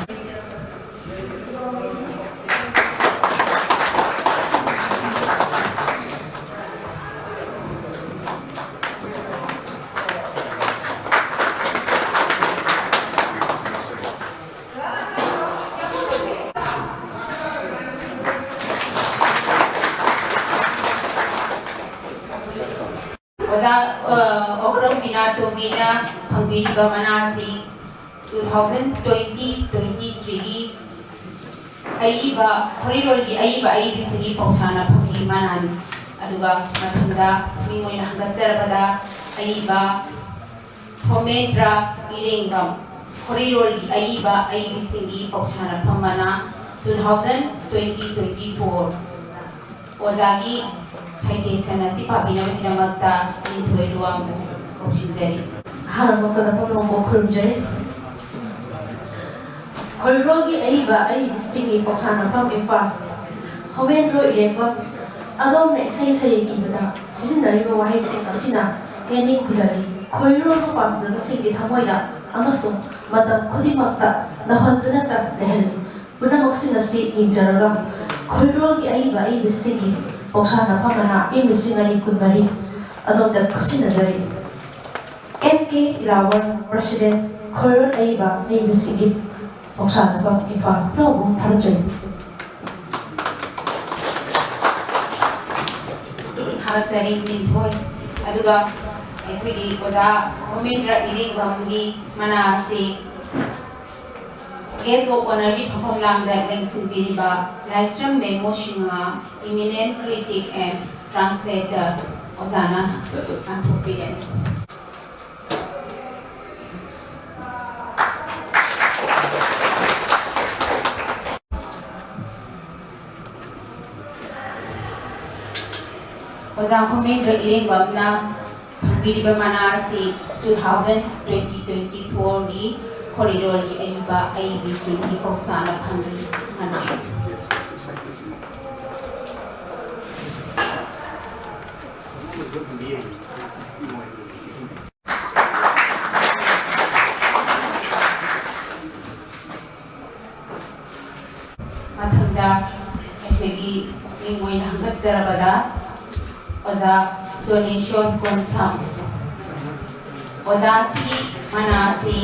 ꯑꯣꯖꯥ, ꯑ, ꯑꯣꯀ꯭ꯔꯝ ꯕꯤꯅꯥ ꯇꯣꯝꯕꯤꯅ ꯐꯪꯕꯤꯔꯤꯕ ꯃꯅꯥ ꯑꯁꯤ two thousand twenty twenty three ꯒꯤ ꯑꯏꯕ, ꯈꯣꯔꯤꯂꯣꯏꯒꯤ ꯑꯏꯕ ꯑꯏꯕꯤꯁꯤꯡꯒꯤ ꯄꯥꯎꯁꯥꯟꯅꯐꯝꯒꯤ ꯃꯅꯥꯅꯤ꯫ ꯑꯗꯨꯒ ꯃꯊꯪꯗ ꯃꯤꯡ ꯑꯣꯏꯅ ꯍꯪꯒꯠꯆꯔꯕꯗ ꯑꯏꯕ ꯊꯣꯃꯦꯟꯗ꯭ꯔ ꯏꯔꯦꯡꯕꯝ, ꯈꯣꯔꯤꯂꯣꯏꯒꯤ ꯑꯏꯕ ꯑꯏꯕꯤꯁꯤꯡꯒꯤ ꯄꯥꯎꯁꯥꯟꯅꯐꯝ ꯃꯅꯥ two thousand twenty twenty four꯫ ꯑꯣꯖꯥꯒꯤ citation ꯑꯁꯤ ꯄꯥꯕꯤꯅꯕꯒꯤꯗꯃꯛꯇ ꯂꯤꯟꯊꯣꯏ ꯂꯨꯋꯥꯡꯕꯨ ꯀꯧꯁꯤꯟꯖꯔꯤ꯫ ꯑꯍꯥꯟꯕ ꯃꯛꯇꯗ ꯄꯨꯝꯅꯃꯛꯄꯨ ꯈꯨꯔꯨꯝꯖꯔꯤ꯫ ꯈꯣꯔꯤꯂꯣꯏꯒꯤ ꯑꯏꯕ ꯑꯏꯕꯤꯁꯤꯡꯒꯤ ꯄꯥꯎꯁꯥꯟꯅꯐꯝ, ꯏꯝꯐꯥꯜ꯫ ꯍꯣꯃꯦꯟꯗ꯭ꯔꯣ ꯏꯔꯦꯡꯕꯝ, ꯑꯗꯣꯝꯅ ꯏꯁꯩ ꯁꯩꯔꯦꯡ ꯏꯕꯗ ꯁꯤꯖꯤꯟꯅꯔꯤꯕ ꯋꯥꯍꯩꯁꯤꯡ ꯑꯁꯤꯅ ꯌꯥꯅꯤꯡ ꯈꯨꯔꯥꯅꯤ꯫ ꯈꯣꯏꯔꯣꯜꯕꯨ ꯄꯥꯝꯖꯕꯁꯤꯡꯒꯤ ꯊꯃꯣꯏꯗ ꯑꯃꯁꯨꯡ ꯃꯇꯝ ꯈꯨꯗꯤꯡꯃꯛꯇ ꯅꯧꯍꯟꯗꯨꯅꯇ ꯂꯩꯍꯜꯂꯤ꯫ ꯄꯨꯝꯅꯃꯛꯁꯤꯡ ꯑꯁꯤ ꯌꯦꯡꯖꯔꯒ ꯈꯣꯏꯔꯣꯜꯒꯤ ꯑꯏꯕ ꯑꯏꯕꯤꯁꯤꯡꯒꯤ ꯄꯧꯁꯥꯅꯐꯝ ꯃꯅꯥ ꯏꯪ ꯂꯤꯁꯤꯡ ꯑꯅꯤ ꯀꯨꯟꯃꯔꯤ ꯑꯗꯣꯝꯗ ꯈꯨꯠꯁꯤꯟꯅꯖꯔꯤ꯫ ꯑꯦꯝ ꯀꯦ ꯏꯂꯥꯋꯔ, ꯄ꯭ꯔꯁꯤꯗꯦꯟ, ꯈꯣꯏꯔꯣꯜ ꯑꯏꯕ ꯑꯏꯕꯤꯁꯤꯡꯒꯤ ꯄꯧꯁꯥꯅꯐꯝ, ꯏꯝꯐꯥꯜ꯫ ꯄꯨꯝꯅꯃꯛꯄꯨ ꯊꯥꯒꯠꯆꯔꯤ꯫ ꯊꯥꯒꯠꯆꯔꯤ ꯃꯤꯡꯊꯣꯏ꯫ ꯑꯗꯨꯒ ꯑꯩꯈꯣꯏꯒꯤ ꯑꯣꯖꯥ ꯍꯣꯃꯦꯟꯗ꯭ꯔ ꯏꯔꯦꯡꯕꯝꯒꯤ ꯃꯅꯥ ꯑꯁꯤ Guest of Honourꯒꯤ ꯐꯝꯐꯝ ꯂꯥꯡꯗ ꯂꯦꯡꯁꯤꯟꯕꯤꯔꯤꯕ Laishram Memo Singh, Eminent Critic and Translator ꯑꯣꯖꯥꯅ ꯄꯥꯡꯊꯣꯛꯄꯤꯒꯅꯤ꯫ ꯑꯣꯖꯥ ꯍꯣꯃꯦꯟꯗ꯭ꯔ ꯏꯔꯦꯡꯕꯝꯅ ꯐꯪꯕꯤꯔꯤꯕ ꯃꯅꯥ ꯑꯁꯤ two thousand twenty twenty fourꯒꯤ ꯈꯣꯔꯤꯔꯣꯜꯒꯤ ꯑꯏꯕ ꯑꯏꯕꯤꯁꯤꯡꯒꯤ ꯄꯧꯁꯥꯅ ꯐꯪꯂꯤ ꯃꯅꯥ꯫ ꯃꯊꯪꯗ ꯑꯩꯈꯣꯏꯒꯤ ꯃꯤꯡ ꯑꯣꯏꯅ ꯍꯪꯒꯠꯆꯔꯕꯗ ꯑꯣꯖꯥ ꯗꯣꯅꯦꯁꯣꯔ ꯀꯣꯟꯁꯝ꯫ ꯑꯣꯖꯥꯁꯤ ꯃꯅꯥꯁꯤ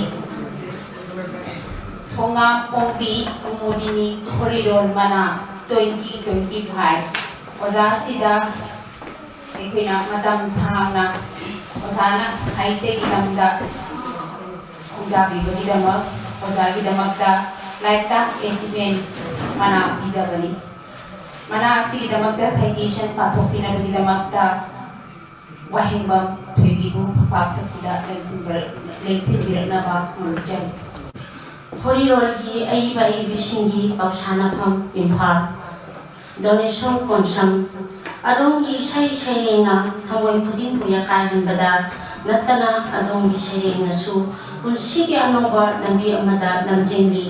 ꯊꯣꯉꯥꯝ ꯄꯣꯝꯕꯤ ꯀꯨꯃꯨꯗꯤꯅꯤ ꯈꯣꯔꯤꯔꯣꯜ ꯃꯅꯥ twenty twenty five꯫ ꯑꯣꯖꯥꯁꯤꯗ ꯑꯩꯈꯣꯏꯅ ꯃꯇꯝ ꯁꯥꯡꯅ ꯑꯣꯖꯥꯅ ꯁꯥꯍꯤꯇ꯭ꯌꯒꯤ ꯂꯝꯗ ꯈꯣꯡꯗꯥꯕꯤꯕꯒꯤꯗꯃꯛ ꯑꯣꯖꯥꯒꯤꯗꯃꯛꯇ lifetime achievement ꯃꯅꯥ ꯄꯤꯖꯕꯅꯤ꯫ ꯃꯅꯥ ꯑꯁꯤꯒꯤꯗꯃꯛꯇ citation ꯄꯥꯊꯣꯛꯄꯤꯅꯕꯒꯤꯗꯃꯛꯇ ꯋꯥꯍꯦꯡꯕꯝ ꯊꯣꯏꯕꯤꯕꯨ ꯐꯝꯄꯥꯛꯊꯛꯁꯤꯗ ꯂꯦꯡꯁꯤꯟꯕꯤꯔꯛ-, ꯂꯦꯡꯁꯤꯟꯕꯤꯔꯛꯅꯕ ꯈꯪꯍꯟꯖꯔꯤ꯫ ꯈꯣꯔꯤꯔꯣꯜꯒꯤ ꯑꯏꯕ ꯑꯏꯕꯤꯁꯤꯡꯒꯤ ꯄꯥꯎꯁꯥꯟꯅꯐꯝ, ꯏꯝꯐꯥꯜ꯫ ꯗꯣꯅꯦꯁꯣꯔ ꯀꯣꯟꯁꯝ, ꯑꯗꯣꯝꯒꯤ ꯏꯁꯩ ꯁꯩꯔꯦꯡꯅ ꯊꯃꯣꯏ ꯈꯨꯗꯤꯡꯕꯨ ꯌꯥꯀꯥꯏꯍꯟꯕꯗ ꯅꯠꯇꯅ ꯑꯗꯣꯝꯒꯤ ꯁꯩꯔꯦꯡꯅꯁꯨ ꯄꯨꯟꯁꯤꯒꯤ ꯑꯅꯧꯕ ꯂꯝꯕꯤ ꯑꯃꯗ ꯂꯝꯖꯤꯡꯂꯤ꯫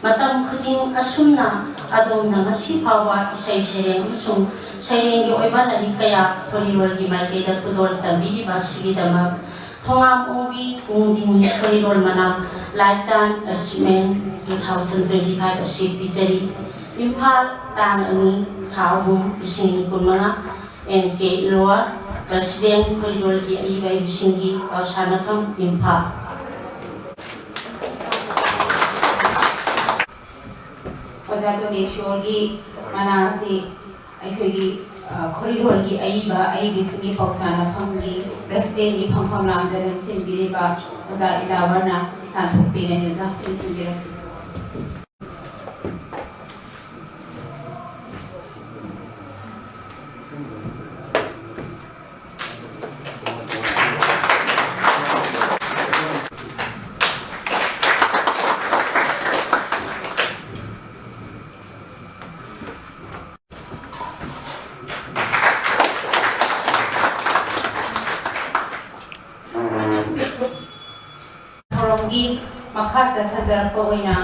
ꯃꯇꯝ ꯈꯨꯗꯤꯡ ꯑꯁꯨꯝꯅ ꯑꯗꯣꯝꯅ ꯉꯁꯤ ꯐꯥꯎꯕ ꯏꯁꯩ ꯁꯩꯔꯦꯡ ꯑꯃꯁꯨꯡ ꯁꯩꯔꯦꯡꯒꯤ ꯑꯣꯏꯕ ꯂꯥꯏꯔꯤꯛ ꯀꯌꯥ ꯈꯣꯔꯤꯔꯣꯜꯒꯤ ꯃꯥꯏꯀꯩꯗ ꯈꯨꯗꯣꯜ ꯇꯝꯕꯤꯔꯤꯕ ꯑꯁꯤꯒꯤꯗꯃꯛ ꯊꯣꯉꯥꯝ ꯑꯣꯡꯕꯤ ꯀꯨꯃꯨꯗꯤꯅꯤ ꯈꯣꯔꯤꯔꯣꯜ ꯃꯅꯥ Lifetime Achievement two thousand twenty five ꯑꯁꯤ ꯄꯤꯖꯔꯤ꯫ ꯏꯝꯐꯥꯜ, ꯇꯥꯡ ꯑꯅꯤ, ꯊꯥ ꯑꯍꯨꯝ, ꯂꯤꯁꯤꯡ ꯑꯅꯤ ꯀꯨꯟꯃꯉꯥ, M K Lower, President, ꯈꯣꯔꯤꯔꯣꯜꯒꯤ ꯑꯏꯕ ꯑꯍꯩꯕꯁꯤꯡꯒꯤ ꯄꯥꯎꯁꯥꯅꯐꯝ, ꯏꯝꯐꯥꯜ꯫ ꯑꯣꯖꯥ ꯇꯣꯅꯦꯁꯣꯔꯒꯤ ꯃꯅꯥ ꯑꯁꯤ ꯑꯩꯈꯣꯏꯒꯤ, ꯑ, ꯈꯣꯔꯤꯔꯣꯜꯒꯤ ꯑꯏꯕ ꯑꯍꯩꯕꯁꯤꯡꯒꯤ ꯄꯥꯎꯁꯥꯅꯐꯝꯒꯤ Presidentꯒꯤ ꯐꯝꯐꯝ ꯂꯥꯝꯗ ꯂꯦꯡꯁꯤꯟꯕꯤꯔꯤꯕ ꯑꯣꯖꯥ ꯏꯂꯥꯋꯔꯅ ꯂꯥꯟꯊꯣꯛꯄꯤꯒꯅꯤ꯫ ꯑꯣꯖꯥ, ꯂꯦꯡꯁꯤꯟꯕꯤꯔꯁꯤ꯫ ꯊꯧꯔꯝꯒꯤ ꯃꯈꯥ ꯆꯠꯊꯖꯔꯛꯄ ꯑꯣꯏꯅ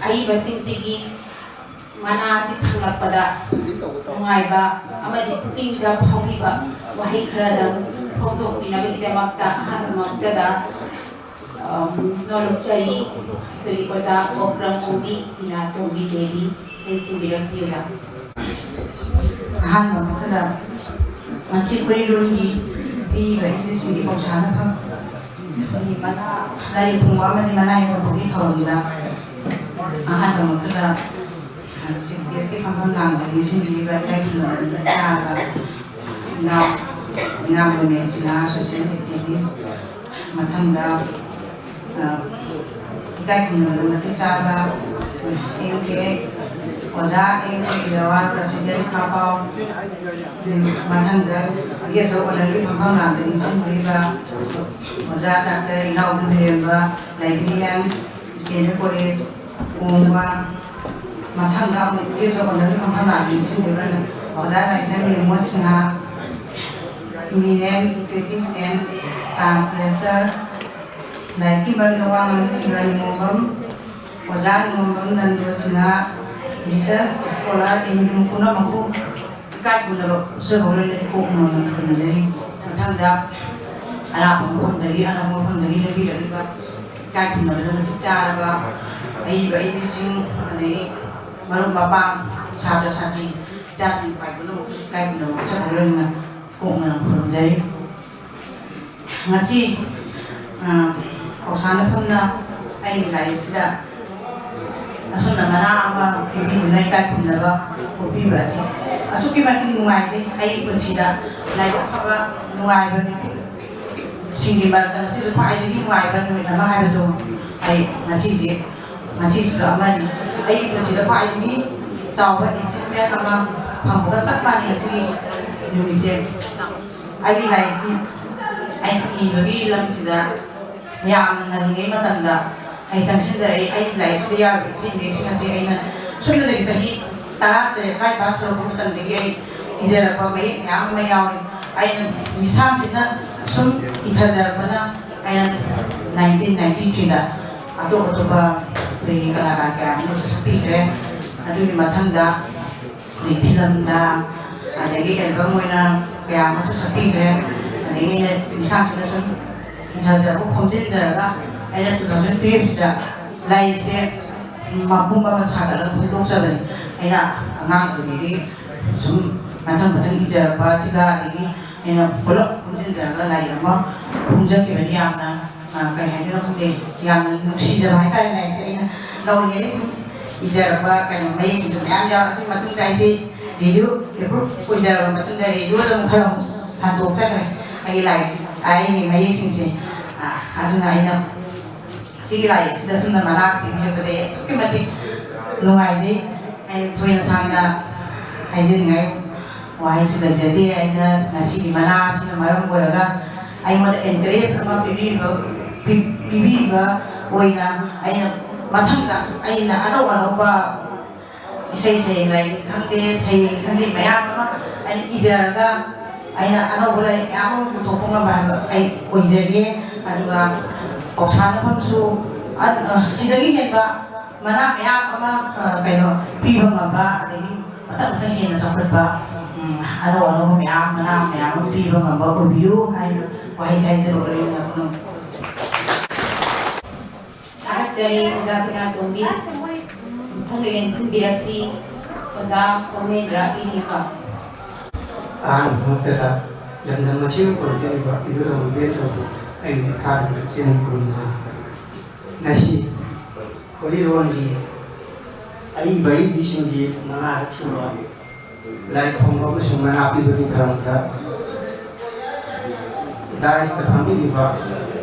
ꯑꯏꯕꯁꯤꯡꯁꯤꯒꯤ ꯃꯅꯥ ꯑꯁꯤ ꯐꯪꯂꯛꯄꯗ ꯅꯨꯡꯉꯥꯏꯕ ꯑꯃꯗꯤ ꯄꯨꯛꯅꯤꯡꯗ ꯐꯥꯎꯕꯤꯕ ꯋꯥꯍꯩ ꯈꯔꯗꯪ ꯐꯣꯡꯗꯣꯛꯄꯤꯅꯕꯒꯤꯗꯃꯛꯇ ꯑꯍꯥꯟꯕꯃꯛꯇꯗ, ꯑꯝ, ꯅꯣꯂꯨꯛꯆꯔꯤ ꯑꯩꯈꯣꯏꯒꯤ ꯑꯣꯖꯥ ꯑꯣꯀ꯭ꯔꯝ ꯑꯣꯡꯕꯤ ꯏꯅꯥꯇꯣꯝꯕꯤ ꯗꯦꯕꯤ꯫ ꯂꯦꯡꯁꯤꯟꯕꯤꯔꯁꯤ ꯑꯣꯖꯥ꯫ ꯑꯍꯥꯟꯕ ꯃꯛꯇꯗ ꯉꯁꯤ ꯈꯣꯔꯤꯔꯣꯜꯒꯤ ꯄꯤꯔꯤꯕ ꯑꯍꯩꯕꯁꯤꯡꯒꯤ ꯄꯥꯎꯁꯥꯅꯐꯝ ꯑꯩꯈꯣꯏꯒꯤ ꯃꯅꯥ, ꯂꯥꯏꯔꯤꯛ ꯐꯣꯡꯕ ꯑꯃꯗꯤ ꯃꯅꯥ ꯌꯦꯟꯊꯣꯛꯄꯒꯤ ꯊꯧꯔꯝꯗ ꯑꯍꯥꯟꯕ ꯃꯛꯇꯗ Chief Guestꯀꯤ ꯐꯝꯐꯝ ꯂꯥꯡꯗ ꯂꯦꯡꯁꯤꯟꯕꯤꯔꯤꯕ ꯏꯀꯥꯏ ꯈꯨꯝꯅꯕ ꯆꯥꯕ ꯏꯅꯥꯎ, ꯏꯅꯥꯎ ꯒꯣꯃꯦꯟꯁꯤꯅ social activist, ꯃꯊꯪꯗ, ꯑ, ꯏꯀꯥꯏ ꯈꯨꯝꯅꯕꯗ ꯃꯇꯤꯛ ꯆꯥꯕ M K ꯑꯣꯖꯥ M K ꯏꯂꯋꯥꯔ, President ꯈꯥꯄꯥꯎ, ꯃꯊꯪꯗ Guest of Honourꯒꯤ ꯐꯝꯐꯝ ꯂꯥꯡꯗ ꯅꯤꯡꯁꯤꯡꯕꯤꯔꯤꯕ ꯑꯣꯖꯥ ꯗꯥꯛꯇꯔ ꯏꯅꯥꯎꯕꯤ ꯃꯤꯔꯦꯝꯕ, Librarian, Standard College, ꯀꯣꯡꯕ, ꯃꯊꯪꯗ ꯑꯃꯨꯛ Guest of Honourꯒꯤ ꯐꯝꯐꯝ ꯂꯥꯡꯗ ꯅꯤꯡꯁꯤꯡꯕꯤꯔꯤꯕ ꯑꯣꯖꯥ ꯂꯥꯏꯁ꯭ꯔꯝ ꯔꯦꯃꯣ Singh, Eminent Critics and Translator, ꯂꯥꯏꯔꯤꯛꯀꯤ ꯃꯔꯝꯗ ꯋꯥ ꯉꯥꯡꯕꯤꯕ ꯅꯤꯉꯣꯝꯕꯝ ꯑꯣꯖꯥ ꯅꯣꯡꯕꯝ ꯅꯟꯗꯣꯁꯤꯅ research scholar ꯑꯦꯝ ꯌꯨ ꯄꯨꯝꯅꯃꯛꯄꯨ ꯏꯀꯥꯏ ꯈꯨꯝꯅꯕ ꯎꯠꯆꯕꯒ ꯂꯣꯏꯅꯅ ꯄꯨꯛꯅꯤꯡ ꯅꯣꯟꯅ ꯈꯨꯔꯨꯝꯖꯔꯤ꯫ ꯃꯊꯪꯗ ꯑꯔꯥꯞꯄ ꯃꯐꯝꯗꯒꯤ, ꯑꯅꯛꯄ ꯃꯐꯝꯗꯒꯤ ꯂꯦꯡꯕꯤꯔꯛꯂꯤꯕ ꯏꯀꯥꯏ ꯈꯨꯝꯅꯕꯗ ꯃꯇꯤꯛ ꯆꯥꯔꯕ ꯑꯏꯕ ꯑꯏꯕꯤꯁꯤꯡ, ꯑꯗꯒꯤ ꯃꯔꯨꯞ ꯃꯄꯥꯡ, ꯁꯥꯇ꯭ꯔ ꯁꯥꯇ꯭ꯔꯤ, ꯏꯆꯥꯁꯤꯡ ꯈ꯭ꯋꯥꯏ ꯄꯨꯝꯅꯃꯛꯄꯨ ꯏꯀꯥꯏ ꯈꯨꯝꯅꯕ ꯎꯠꯆꯕꯒ ꯂꯣꯏꯅꯅ ꯄꯨꯛꯅꯤꯡ ꯅꯣꯟꯅ ꯈꯨꯔꯨꯝꯖꯔꯤ꯫ ꯉꯁꯤ, ꯑ, ꯄꯥꯎꯁꯥꯅ ꯐꯝꯅ ꯑꯩꯒꯤ ꯂꯥꯏꯔꯤꯛꯁꯤꯗ ꯑꯁꯨꯝꯅ ꯃꯅꯥ ꯑꯃ ꯄꯤꯕꯤꯗꯨꯅ ꯏꯀꯥꯏ ꯈꯨꯝꯅꯕ ꯎꯠꯄꯤꯕ ꯑꯁꯤ ꯑꯁꯨꯛꯀꯤ ꯃꯇꯤꯛ ꯅꯨꯡꯉꯥꯏꯖꯩ꯫ ꯑꯩꯒꯤ ꯄꯨꯟꯁꯤꯗ ꯂꯥꯏꯕꯛ ꯐꯕ, ꯅꯨꯡꯉꯥꯏꯕ ꯃꯤꯀꯨꯞꯁꯤꯡꯒꯤ ꯃꯔꯛꯇ ꯉꯁꯤꯁꯨ ꯈ꯭ꯋꯥꯏꯗꯒꯤ ꯅꯨꯡꯉꯥꯏꯕ ꯅꯨꯃꯤꯠ ꯑꯃ ꯍꯥꯏꯕꯗꯨ ꯑꯩ ꯉꯁꯤꯁꯦ, ꯉꯁꯤꯁꯤꯁꯨ ꯑꯃꯅꯤ꯫ ꯑꯩꯒꯤ ꯄꯨꯟꯁꯤꯗ ꯈ꯭ꯋꯥꯏꯗꯒꯤ ꯆꯥꯎꯕ achievement ꯑꯃ ꯐꯪꯕꯒ ꯆꯞ ꯃꯥꯟꯅꯩ ꯉꯁꯤꯒꯤ ꯅꯨꯃꯤꯠꯁꯦ꯫ ꯑꯩꯒꯤ ꯂꯥꯏꯔꯤꯛꯁꯤ ꯑꯩꯁꯤ ꯏꯕꯒꯤ ꯂꯝꯁꯤꯗ ꯌꯥꯝꯅ ꯉꯜꯂꯤꯉꯩ ꯃꯇꯝꯗ ꯑꯩ ꯆꯪꯁꯤꯟꯖꯔꯛꯏ꯫ ꯑꯩꯒꯤ ꯂꯥꯏꯔꯤꯛꯁꯤꯗ ꯌꯥꯎꯔꯤꯕ ꯏꯁꯩ ꯃꯌꯦꯛꯁꯤꯡ ꯑꯁꯤ ꯑꯩꯅ ꯁꯨꯞꯅꯇꯒꯤ ꯆꯍꯤ ꯇꯔꯥ ꯇꯔꯦꯠ, ꯇꯔꯥꯅꯤꯄꯥꯜ ꯁꯨꯔꯛꯄ ꯃꯇꯝꯗꯒꯤ ꯑꯩ ꯏꯖꯔꯛꯄ ꯃꯌꯦꯛ ꯃꯌꯥꯝ ꯑꯃ ꯌꯥꯎꯔꯤ꯫ ꯑꯩꯅ ꯂꯤꯁꯥꯡꯁꯤꯠꯅ ꯁꯨꯝ ꯏꯊꯖꯔꯛꯄꯅ ꯑꯩꯅ nineteen ninety three ꯗ ꯑꯇꯣꯞ ꯑꯇꯣꯞꯄ ꯑꯩꯈꯣꯏꯒꯤ ꯀꯂꯥꯀꯥꯔ ꯀꯌꯥ ꯑꯃꯁꯨ ꯁꯛꯄꯤꯈ꯭ꯔꯦ꯫ ꯑꯗꯨꯒꯤ ꯃꯊꯪꯗ ꯑꯩꯈꯣꯏ ꯐꯤꯂꯝꯗ, ꯑꯗꯒꯤ album ꯑꯣꯏꯅ ꯀꯌꯥ ꯑꯃꯁꯨ ꯁꯛꯄꯤꯈ꯭ꯔꯦ꯫ ꯑꯗꯒꯤ ꯑꯩꯅ ꯂꯤꯁꯥꯡꯁꯤꯠꯅ ꯁꯨꯝ ꯏꯊꯖꯔꯛꯄ ꯈꯣꯝꯖꯤꯟꯖꯔꯒ ꯑꯩꯅ two thousand twelve ꯁꯤꯗ ꯂꯥꯏꯔꯤꯛꯁꯦ ꯃꯄꯨꯝ ꯑꯃ ꯁꯥꯒꯠꯂꯒ ꯐꯣꯡꯗꯣꯛꯆꯕꯅꯤ꯫ ꯑꯩꯅ ꯑꯉꯥꯡ ꯑꯣꯏꯔꯤꯉꯩꯗꯒꯤ ꯁꯨꯝ ꯃꯊꯪ ꯃꯊꯪ ꯏꯖꯔꯛꯄ ꯑꯁꯤꯒ, ꯑꯗꯒꯤ ꯑꯩꯅ ꯄꯨꯂꯞ ꯈꯣꯝꯖꯤꯟꯖꯔꯒ ꯂꯥꯏꯔꯤꯛ ꯑꯃ ꯐꯣꯡꯖꯈꯤꯕꯅꯤ꯫ ꯌꯥꯝꯅ, ꯑ, ꯀꯩ ꯍꯥꯏꯗꯣꯏꯅꯣ ꯈꯪꯗꯦ, ꯌꯥꯝꯅ ꯅꯨꯡꯁꯤꯖꯕ ꯍꯥꯏꯇꯥꯔꯦ꯫ ꯂꯥꯏꯔꯤꯛꯁꯦ ꯑꯩꯅ ꯅꯧꯔꯤꯉꯩꯗꯒꯤ ꯁꯨꯝ ꯏꯖꯔꯛꯄ ꯀꯩꯅꯣ ꯃꯌꯦꯛꯁꯤꯡꯁꯨ ꯃꯌꯥꯝ ꯌꯥꯎꯔꯦ꯫ ꯑꯗꯨꯒꯤ ꯃꯇꯨꯡꯗ ꯑꯩꯁꯦ radio approve ꯑꯣꯏꯖꯔꯕ ꯃꯇꯨꯡꯗ radioꯗ ꯑꯃꯨꯛ ꯈꯔ ꯑꯃꯨꯛ ꯁꯟꯗꯣꯛꯆꯈ꯭ꯔꯦ ꯑꯩꯒꯤ ꯂꯥꯏꯔꯤꯛꯁꯦ, ꯑꯩꯒꯤ ꯃꯌꯦꯛꯁꯤꯡꯁꯦ꯫ ꯑ, ꯑꯗꯨꯅ ꯑꯩꯅ ꯁꯤꯒꯤ ꯂꯥꯏꯔꯤꯛꯁꯤꯗ ꯁꯨꯝꯅ ꯃꯅꯥ ꯄꯤꯕꯤꯔꯛꯄꯁꯦ ꯑꯩ ꯑꯁꯨꯛꯀꯤ ꯃꯇꯤꯛ ꯅꯨꯡꯉꯥꯏꯖꯩ꯫ ꯑꯩ ꯊꯣꯏꯅ ꯁꯥꯡꯅ ꯍꯥꯏꯖꯅꯤꯡꯉꯥꯏ ꯋꯥꯍꯩꯁꯨ ꯂꯩꯖꯗꯦ꯫ ꯑꯩꯅ ꯉꯁꯤꯒꯤ ꯃꯅꯥ ꯑꯁꯤꯅ ꯃꯔꯝ ꯑꯣꯏꯔꯒ ꯑꯩꯉꯣꯟꯗ encourage ꯑꯃ ꯄꯤꯕꯤꯕ, ꯄꯤ-, ꯄꯤꯕꯤꯕ ꯑꯣꯏꯅ ꯑꯩꯅ ꯃꯊꯪꯗ ꯑꯩꯅ ꯑꯅꯧ ꯑꯅꯧꯕ ꯏꯁꯩ ꯁꯩꯔꯦꯡ ꯈꯪꯗꯦ, ꯁꯩꯔꯦꯡ ꯈꯪꯗꯦ, ꯃꯌꯥꯝ ꯑꯃ ꯑꯩꯅ ꯏꯖꯔꯒ ꯑꯩꯅ ꯑꯅꯧꯕ ꯂꯥꯏꯔꯤꯛ ꯃꯌꯥꯝ ꯑꯃ ꯄꯨꯊꯣꯛꯄ ꯉꯝꯕ ꯍꯥꯏꯕ ꯑꯩ ꯑꯣꯏꯖꯒꯦ꯫ ꯑꯗꯨꯒ ꯄꯥꯎꯁꯥꯅꯐꯝꯁꯨ, ꯑ, ꯁꯤꯗꯒꯤ ꯍꯦꯟꯕ ꯃꯅꯥ ꯃꯌꯥꯝ ꯑꯃ, ꯑ, ꯀꯩꯅꯣ, ꯄꯤꯕ ꯉꯝꯕ, ꯑꯗꯒꯤ ꯃꯊꯪ ꯃꯊꯪ ꯍꯦꯟꯅ ꯆꯥꯎꯈꯠꯄ, ꯎꯝ, ꯑꯅꯧ ꯑꯅꯧꯕ ꯃꯌꯥꯝ, ꯃꯅꯥ ꯃꯌꯥꯝ ꯑꯃ ꯄꯤꯕ ꯉꯝꯕ ꯑꯣꯏꯕꯤꯌꯨ ꯍꯥꯏꯅ ꯋꯥꯍꯩꯁꯦ ꯍꯥꯏꯖꯕꯒ ꯂꯣꯏꯅꯅ ꯈꯨꯔꯨꯝ-, ꯊꯥꯒꯠꯆꯔꯤ ꯑꯣꯖꯥ ꯄꯤꯅꯥꯇꯣꯝꯕꯤ꯫ ꯃꯊꯪꯗ ꯂꯦꯡꯁꯤꯟꯕꯤꯔꯛꯁꯤ ꯑꯣꯖꯥ ꯀꯣꯃꯦꯟꯗ꯭ꯔ ꯏꯔꯤꯀꯣ꯫ ꯑꯍꯥꯟꯕ ꯃꯛꯇꯗ ꯂꯝꯗꯝ ꯑꯁꯤꯕꯨ ꯀꯣꯟꯕꯤꯔꯤꯕ ꯏꯕꯨꯙꯧ ꯏꯕꯦꯟꯊꯧꯕꯨ ꯑꯩꯅ ꯊꯥꯒꯠꯄ ꯆꯦꯟ ꯈꯨꯔꯨꯝꯖꯔꯤ꯫ ꯉꯁꯤ ꯈꯣꯔꯤꯔꯣꯟꯒꯤ ꯑꯏꯕ ꯑꯏꯕꯤꯁꯤꯡꯒꯤ ꯃꯉꯥꯔꯛ ꯁꯨꯕ ꯂꯥꯏꯔꯤꯛ ꯐꯣꯡꯕ ꯑꯃꯁꯨꯡ ꯃꯅꯥ ꯄꯤꯕꯒꯤ ꯊꯧꯔꯝꯗ ꯗꯥꯏꯁꯇ ꯐꯝꯕꯤꯔꯤꯕ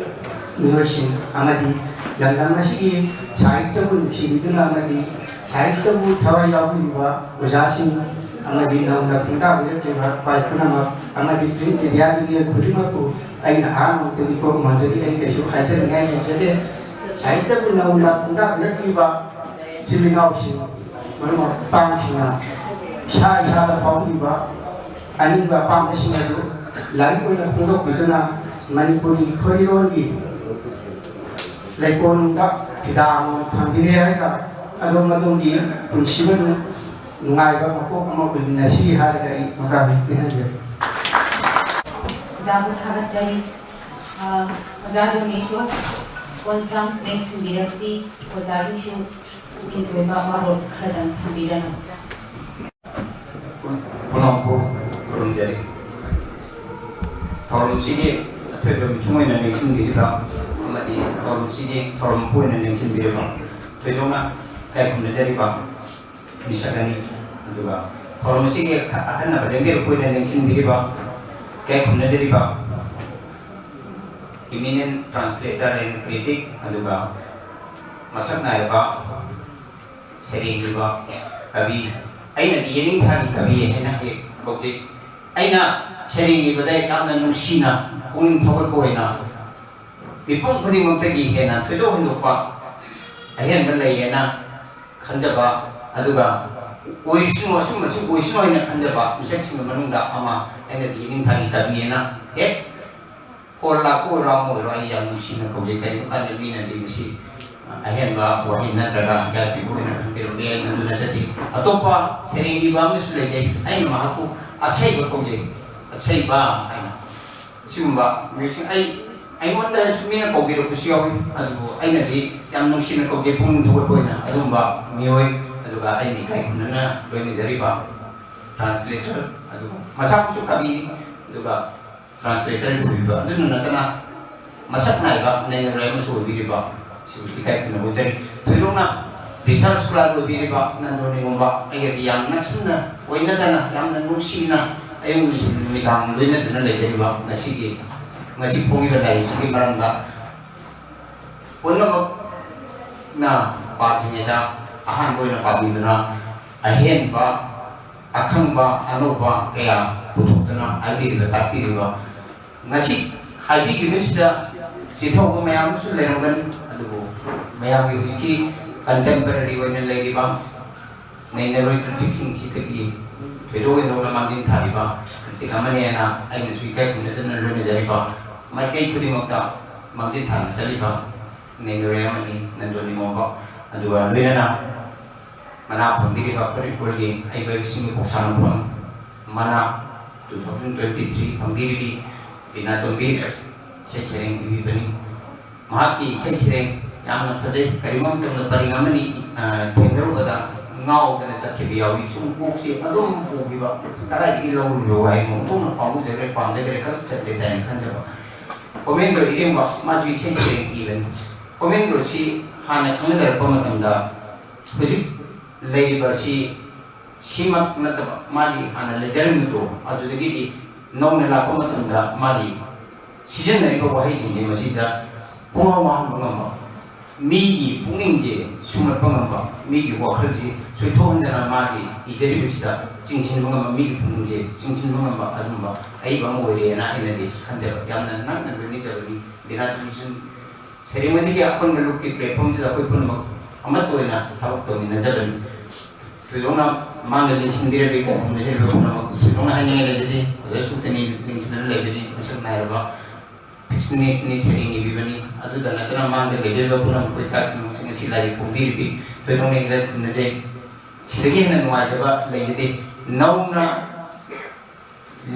ꯃꯤꯑꯣꯏꯁꯤꯡ ꯑꯃꯗꯤ ꯂꯝꯗꯝ ꯑꯁꯤꯒꯤ ꯁꯥꯍꯤꯇ꯭ꯌꯕꯨ ꯅꯨꯡꯁꯤꯕꯤꯗꯨꯅ ꯑꯃꯗꯤ ꯁꯥꯍꯤꯇ꯭ꯌꯕꯨ ꯊꯋꯥꯏ ꯌꯥꯎꯕꯤꯔꯤꯕ ꯑꯣꯖꯥꯁꯤꯡ ꯑꯃꯗꯤ ꯅꯧꯅ ꯈꯣꯡꯗꯥꯕꯤꯔꯛꯂꯤꯕ ꯈ꯭ꯋꯥꯏ ꯄꯨꯝꯅꯃꯛ ꯑꯃꯗꯤ print media ꯒꯤ ꯃꯤꯑꯣꯏ ꯈꯨꯗꯤꯡꯃꯛꯄꯨ ꯑꯩꯅ ꯑꯍꯥꯟꯕꯃꯛꯇꯗꯤ ꯀꯣꯛ ꯉꯝꯖꯔꯤ꯫ ꯑꯩ ꯀꯩꯁꯨ ꯍꯥꯏꯖꯅꯤꯡꯉꯥꯏ ꯂꯩꯖꯗꯦ꯫ ꯁꯥꯍꯤꯇ꯭ꯌꯕꯨ ꯅꯧꯅ ꯈꯣꯡꯗꯥꯕꯤꯔꯛꯂꯤꯕ ꯏꯆꯤꯜ ꯏꯅꯥꯎꯁꯤꯡ, ꯃꯔꯨꯞ ꯃꯄꯥꯡꯁꯤꯡꯅ ꯏꯁꯥ ꯏꯁꯥꯗ ꯐꯥꯎꯔꯤꯕ ꯑꯅꯤꯡꯕ ꯑꯄꯥꯝꯕꯁꯤꯡ ꯑꯗꯨ ꯂꯥꯏꯔꯤꯛ ꯑꯣꯏꯅ ꯐꯣꯡꯗꯣꯛꯄꯤꯗꯨꯅ ꯃꯅꯤꯄꯨꯔꯤ ꯈꯣꯏꯔꯣꯟꯒꯤ ꯂꯩꯀꯣꯜꯗ ꯐꯤꯗꯥ ꯑꯃꯃꯝ ꯊꯝꯕꯤꯔꯦ ꯍꯥꯏꯔꯒ ꯑꯗꯣꯝ ꯑꯗꯣꯝꯒꯤ ꯄꯨꯟꯁꯤ ꯃꯅꯨꯡ ꯅꯨꯡꯉꯥꯏꯕ ꯃꯄꯣꯛ ꯑꯃ ꯑꯣꯏꯃꯤꯟꯅꯁꯤ ꯍꯥꯏꯔꯒ ꯑꯩ ꯃꯈꯥ ꯄꯤꯍꯟꯖꯔꯤ꯫ ꯑꯣꯖꯥꯕꯨ ꯊꯥꯒꯠꯆꯔꯤ꯫ ꯑ, ꯑꯣꯖꯥ ꯔꯣꯅꯦꯁꯁꯨ ꯀꯣꯟꯁꯥꯡ ꯂꯦꯡꯁꯤꯟꯕꯤꯔꯛꯁꯤ꯫ ꯑꯣꯖꯥꯒꯤꯁꯨ ꯄꯨꯛꯅꯤꯡ ꯑꯣꯏꯕ ꯋꯥꯔꯣꯜ ꯈꯔꯗꯪ ꯊꯝꯕꯤꯔꯝꯃꯨ꯫ ꯄꯨꯝꯅꯃꯛꯄꯨ ꯈꯨꯔꯨꯝꯖꯔꯤ꯫ ꯊꯧꯔꯝꯁꯤꯒꯤ ꯑꯊꯣꯏꯕ ꯃꯤꯊꯨꯡ ꯑꯣꯏꯅ ꯂꯦꯡꯁꯤꯟꯕꯤꯔꯤꯕ ꯑꯃꯗꯤ ꯊꯧꯔꯝꯁꯤꯒꯤ ꯊꯧꯔꯝ ꯃꯄꯨ ꯑꯣꯏꯅ ꯂꯦꯡꯁꯤꯟꯕꯤꯔꯤꯕ ꯊꯣꯏꯗꯣꯛꯅ ꯏꯀꯥꯏ ꯈꯨꯝꯅꯖꯔꯤꯕ ꯃꯤꯁꯛ ꯑꯅꯤ, ꯑꯗꯨꯒ ꯊꯧꯔꯝ ꯑꯁꯤꯒꯤ ꯑꯈꯟꯅꯕ ꯂꯦꯡꯕꯤꯔꯛꯄ ꯑꯣꯏꯅ ꯂꯦꯡꯁꯤꯟꯕꯤꯔꯤꯕ ꯏꯀꯥꯏ ꯈꯨꯝꯅꯖꯔꯤꯕ eminent translator and critic, ꯑꯗꯨꯒ ꯃꯁꯛ ꯅꯥꯏꯔꯕ ꯁꯩꯔꯦꯡ ꯏꯕ ꯀꯕꯤ, ꯑꯩꯅꯗꯤ ꯌꯦꯅꯤꯡꯊꯥꯒꯤ ꯀꯕꯤ ꯍꯥꯏꯅ ꯍꯦꯛ ꯀꯧꯖꯩ꯫ ꯑꯩꯅ ꯁꯩꯔꯦꯡ ꯏꯕꯗ ꯌꯥꯝꯅ ꯅꯨꯡꯁꯤꯅ ꯄꯨꯛꯅꯤꯡ ꯊꯧꯒꯠꯄ ꯑꯣꯏꯅ ꯃꯤꯄꯨꯝ ꯈꯨꯗꯤꯡꯃꯛꯇꯒꯤ ꯍꯦꯟꯅ ꯊꯣꯏꯗꯣꯛ ꯍꯦꯟꯗꯣꯛꯄ ꯑꯍꯦꯟꯕ ꯂꯩꯌꯦꯅ ꯈꯟꯖꯕ, ꯑꯗꯨꯒ ꯑꯣꯏꯁꯅꯨ, ꯑꯁꯨꯝꯕꯁꯨ ꯑꯣꯏꯁꯅꯨ ꯍꯥꯏꯅ ꯈꯟꯖꯕ ꯃꯤꯁꯛꯁꯤꯡꯒꯤ ꯃꯅꯨꯡꯗ ꯑꯃ ꯑꯩꯅꯗꯤ ꯌꯦꯅꯤꯡꯊꯥꯒꯤ ꯀꯕꯤ ꯍꯥꯏꯅ ꯍꯦꯛ ꯐꯣꯟ ꯂꯥꯛꯄ ꯑꯣꯏꯔꯣ, ꯑꯃ ꯑꯣꯏꯔꯣ, ꯑꯩ ꯌꯥꯝ ꯅꯨꯡꯁꯤꯅ ꯀꯧꯖꯩ꯫ ꯀꯔꯤꯒꯨꯝꯕ ꯀꯥꯟꯗ ꯃꯤꯅꯗꯤ ꯃꯁꯤ, ꯑ, ꯑꯍꯦꯟꯕ ꯋꯥꯍꯩ ꯅꯠꯇ꯭ꯔꯒ ꯏꯀꯥꯏ ꯄꯤꯕ ꯑꯣꯏꯅ ꯈꯟꯕꯤꯔꯝꯕ ꯌꯥꯏ, ꯃꯗꯨ ꯅꯠꯆꯗꯦ꯫ ꯑꯇꯣꯞꯄ ꯁꯩꯔꯦꯡ ꯏꯕ ꯑꯃꯁꯨ ꯂꯩꯖꯩ, ꯑꯩꯅ ꯃꯍꯥꯛꯄꯨ ꯑꯁꯩꯕ ꯀꯧꯖꯩ꯫ ꯑꯁꯩꯕ ꯍꯥꯏꯅ, ꯁꯤꯒꯨꯝꯕ ꯃꯤꯑꯣꯏꯁꯤꯡ ꯑꯩ, ꯑꯩꯉꯣꯟꯗꯁꯨ ꯃꯤꯅ ꯀꯧꯕꯤꯔꯛꯄꯁꯨ ꯌꯥꯎꯏ, ꯑꯗꯨꯕꯨ ꯑꯩꯅꯗꯤ ꯌꯥꯝ ꯅꯨꯡꯁꯤꯅ ꯀꯧꯖꯩ, ꯄꯨꯛꯅꯤꯡ ꯊꯧꯒꯠꯄ ꯑꯣꯏꯅ ꯑꯗꯨꯒꯨꯝꯕ ꯃꯤꯑꯣꯏ꯫ ꯑꯗꯨꯒ ꯑꯩꯅ ꯏꯀꯥꯏ ꯈꯨꯝꯅꯅ ꯂꯣꯏꯅꯖꯔꯤꯕ translator, ꯑꯗꯨꯒ ꯃꯁꯥꯃꯛꯁꯨ ꯀꯕꯤꯅꯤ, ꯑꯗꯨꯒ translatorꯁꯨ ꯑꯣꯏꯕꯤꯕ, ꯑꯗꯨꯅ ꯅꯠꯇꯅ ꯃꯁꯛ ꯅꯥꯏꯕ ꯅꯩꯅꯔꯣꯏ ꯑꯃꯁꯨ ꯑꯣꯏꯕꯤꯔꯤꯕ, ꯁꯤꯕꯨ ꯏꯀꯥꯏ ꯈꯨꯝꯅꯕ ꯎꯠꯆꯔꯤ꯫ ꯊꯣꯏꯗꯣꯛꯅ research scholar ꯑꯣꯏꯕꯤꯔꯤꯕ ꯅꯟꯗꯣ ꯅꯤꯉꯣꯝꯕ, ꯑꯩꯒꯗꯤ ꯌꯥꯝ ꯅꯛꯁꯤꯟꯅ, ꯑꯣꯏꯅꯗꯅ, ꯌꯥꯝꯅ ꯅꯨꯡꯁꯤꯅ ꯑꯌꯨꯛ ꯅꯨꯡꯊꯤꯜ ꯅꯨꯃꯤꯗꯥꯡ ꯂꯣꯏꯅꯗꯨꯅ ꯂꯩꯖꯔꯤꯕ ꯉꯁꯤꯒꯤ, ꯉꯁꯤ ꯐꯣꯡꯉꯤꯕ ꯂꯥꯏꯔꯤꯛꯁꯤꯒꯤ ꯃꯔꯝꯗ ꯄꯨꯝꯅꯃꯛꯅ ꯄꯥꯗ꯭ꯔꯤꯉꯩꯗ ꯑꯍꯥꯟꯕ ꯑꯣꯏꯅ ꯄꯥꯕꯤꯗꯨꯅ ꯑꯍꯦꯟꯕ, ꯑꯈꯪꯕ, ꯑꯅꯧꯕ ꯀꯌꯥ ꯄꯨꯊꯣꯛꯇꯨꯅ ꯍꯥꯏꯕꯤꯔꯤꯕ, ꯇꯥꯛꯄꯤꯔꯤꯕ, ꯉꯁꯤ ꯍꯥꯏꯕꯤꯈꯤꯕꯁꯤꯗ ꯆꯤꯊꯍꯧꯕ ꯃꯌꯥꯝ ꯑꯃꯁꯨ ꯂꯩꯔꯝꯒꯅꯤ, ꯑꯗꯨꯕꯨ ꯃꯌꯥꯝꯒꯤ ꯍꯧꯖꯤꯛꯀꯤ contemporary ꯑꯣꯏꯅ ꯂꯩꯔꯤꯕ ꯅꯩꯅꯔꯣꯏ criticꯁꯤꯡꯁꯤꯗꯒꯤ ꯊꯣꯏꯗꯣꯛ ꯍꯦꯟꯗꯣꯛꯅ ꯃꯥꯡꯖꯤꯟ ꯊꯥꯔꯤꯕ critic ꯑꯃꯅꯦꯅ ꯑꯩꯅꯁꯨ ꯏꯀꯥꯏ ꯈꯨꯝꯅꯖꯅ ꯂꯣꯏꯅꯖꯔꯤꯕ, ꯃꯥꯏꯀꯩ ꯈꯨꯗꯤꯡꯃꯛꯇ ꯃꯥꯡꯖꯤꯟ ꯊꯥꯅ ꯆꯠꯂꯤꯕ ꯅꯩꯅꯔꯣꯏ ꯑꯃꯅꯤ ꯅꯟꯗꯣ ꯅꯤꯉꯣꯝꯕ꯫ ꯑꯗꯨꯒ ꯂꯣꯏꯅꯅ ꯃꯅꯥ ꯐꯝꯕꯤꯔꯤꯕ ꯐꯨꯔꯤꯠ ꯐꯨꯔꯤꯠꯀꯤ ꯍꯩꯕꯁꯤꯡꯒꯤ ꯄꯧꯁꯥꯅ ꯐꯝ ꯃꯅꯥ two thousand twenty three ꯐꯝꯕꯤꯔꯤꯕꯤ ꯕꯤꯅꯥꯇꯣꯝꯕꯤ ꯏꯁꯩ ꯁꯩꯔꯦꯡ ꯏꯕꯤꯕꯅꯤ꯫ ꯃꯍꯥꯛꯀꯤ ꯏꯁꯩ ꯁꯩꯔꯦꯡ ꯌꯥꯝꯅ ꯐꯖꯩ꯫ ꯀꯔꯤꯒꯨꯝꯕ ꯃꯇꯝꯗ ꯄꯔꯤꯡ ꯑꯃꯅꯤ, ꯑ, ꯊꯦꯡꯅꯔꯨꯕꯗ ꯉꯥꯎꯗꯅ ꯆꯠꯈꯤꯕ ꯌꯥꯎꯏ꯫ ꯁꯨꯝ ꯀꯣꯛꯁꯤ ꯑꯗꯨꯝ ꯄꯨꯈꯤꯕ, ꯀꯗꯥꯏꯗꯒꯤ ꯂꯧꯔꯨꯔꯣ ꯍꯥꯏꯅ ꯑꯣꯟꯊꯣꯛꯅ ꯄꯥꯝꯃꯨꯖꯈ꯭ꯔꯦ, ꯄꯥꯝꯖꯈ꯭ꯔꯦ, ꯈꯔ ꯆꯠꯂꯦ ꯍꯥꯏꯅ ꯈꯟꯖꯕ꯫ ꯀꯣꯃꯦꯟꯗ꯭ꯔꯣ ꯏꯔꯦꯡꯕ, ꯃꯥꯁꯨ ꯏꯁꯩ ꯁꯩꯔꯦꯡ ꯏꯕꯅꯤ꯫ ꯀꯣꯃꯦꯟꯗ꯭ꯔꯣꯁꯤ ꯍꯥꯟꯅ ꯈꯪꯅꯖꯔꯛꯄ ꯃꯇꯝꯗ ꯍꯧꯖꯤꯛ ꯂꯩꯔꯤꯕ ꯑꯁꯤ ꯁꯤꯃꯛ ꯅꯠꯇꯕ, ꯃꯥꯒꯤ ꯍꯥꯟꯅ ꯂꯩꯖꯔꯝꯃꯤꯗꯣ, ꯑꯗꯨꯗꯒꯤꯗꯤ ꯅꯧꯅ ꯂꯥꯛꯄ ꯃꯇꯝꯗ ꯃꯥꯒꯤ ꯁꯤꯖꯤꯟꯅꯔꯤꯕ ꯋꯥꯍꯩꯁꯤꯡꯁꯦ ꯃꯁꯤꯗ ꯄꯨꯡꯍꯥꯎ ꯍꯥꯎꯍꯟꯕ ꯉꯝꯕ, ꯃꯤꯒꯤ ꯄꯨꯛꯅꯤꯡꯁꯦ ꯁꯨꯝꯍꯠꯄ ꯉꯝꯕ, ꯃꯤꯒꯤ ꯋꯥꯈꯜꯁꯤ ꯁꯣꯏꯊꯣꯛꯍꯟꯗꯅ ꯃꯥꯒꯤ ꯏꯖꯔꯤꯕꯁꯤꯗ ꯆꯤꯡꯁꯤꯟꯕ ꯉꯝꯕ, ꯃꯤꯒꯤ ꯄꯨꯛꯅꯤꯡꯁꯦ ꯆꯤꯡꯁꯤꯟꯕ ꯉꯝꯕ ꯑꯗꯨꯒꯨꯝꯕ ꯑꯏꯕ ꯑꯃ ꯑꯣꯏꯔꯦꯅ ꯑꯩꯅꯗꯤ ꯈꯟꯖꯕ꯫ ꯌꯥꯝꯅ ꯅꯛꯅ ꯂꯣꯏꯅꯖꯕꯅꯤ ꯕꯤꯅꯥ ꯇꯨꯃꯤꯁꯟ ꯁꯩꯔꯦꯡ ꯑꯁꯤꯒꯤ ꯑꯄꯨꯟꯕ ꯂꯨꯞꯀꯤ platformꯁꯤꯗ ꯑꯩꯈꯣꯏ ꯄꯨꯝꯅꯃꯛ ꯑꯃꯠꯇ ꯑꯣꯏꯅ ꯊꯕꯛ ꯇꯧꯃꯤꯟꯅꯖꯕꯅꯤ꯫ ꯊꯣꯏꯗꯣꯛꯅ ꯃꯥꯡꯗ ꯂꯦꯡꯁꯤꯟꯕꯤꯔꯕꯤ ꯀꯟꯐꯔꯃꯦꯁꯟ ꯄꯨꯝꯅꯃꯛ ꯊꯣꯏꯗꯣꯛꯅ ꯍꯥꯏꯅꯤꯡꯉꯥꯏ ꯂꯩꯖꯗꯦ꯫ ꯑꯣꯖꯥ ꯁꯨꯛꯇꯅꯤ ꯂꯦꯡꯁꯤꯟꯗꯨꯅ ꯂꯩꯕꯅꯤ, ꯃꯁꯛ ꯅꯥꯏꯔꯕ ꯁꯤꯅꯤ ꯁꯤꯅꯤ ꯁꯩꯔꯦꯡ ꯏꯕꯤꯕꯅꯤ꯫ ꯑꯗꯨꯗ ꯅꯠꯇꯅ ꯃꯥꯡꯗ ꯂꯩꯕꯤꯔꯤꯕ ꯄꯨꯝꯅꯃꯛ ꯑꯩꯈꯣꯏ ꯀꯥꯏ ꯄꯨꯝꯅꯃꯛꯁꯤꯡ ꯑꯁꯤ ꯂꯥꯏꯔꯤꯛ ꯐꯣꯡꯕꯤꯔꯤꯕꯤ ꯊꯣꯏꯗꯣꯛꯅ ꯏꯪꯅ ꯈꯨꯝꯅꯖꯩ꯫ ꯁꯤꯗꯒꯤ ꯍꯦꯟꯅ ꯅꯨꯡꯉꯥꯏꯖꯕ ꯂꯩꯖꯗꯦ꯫ ꯅꯧꯅ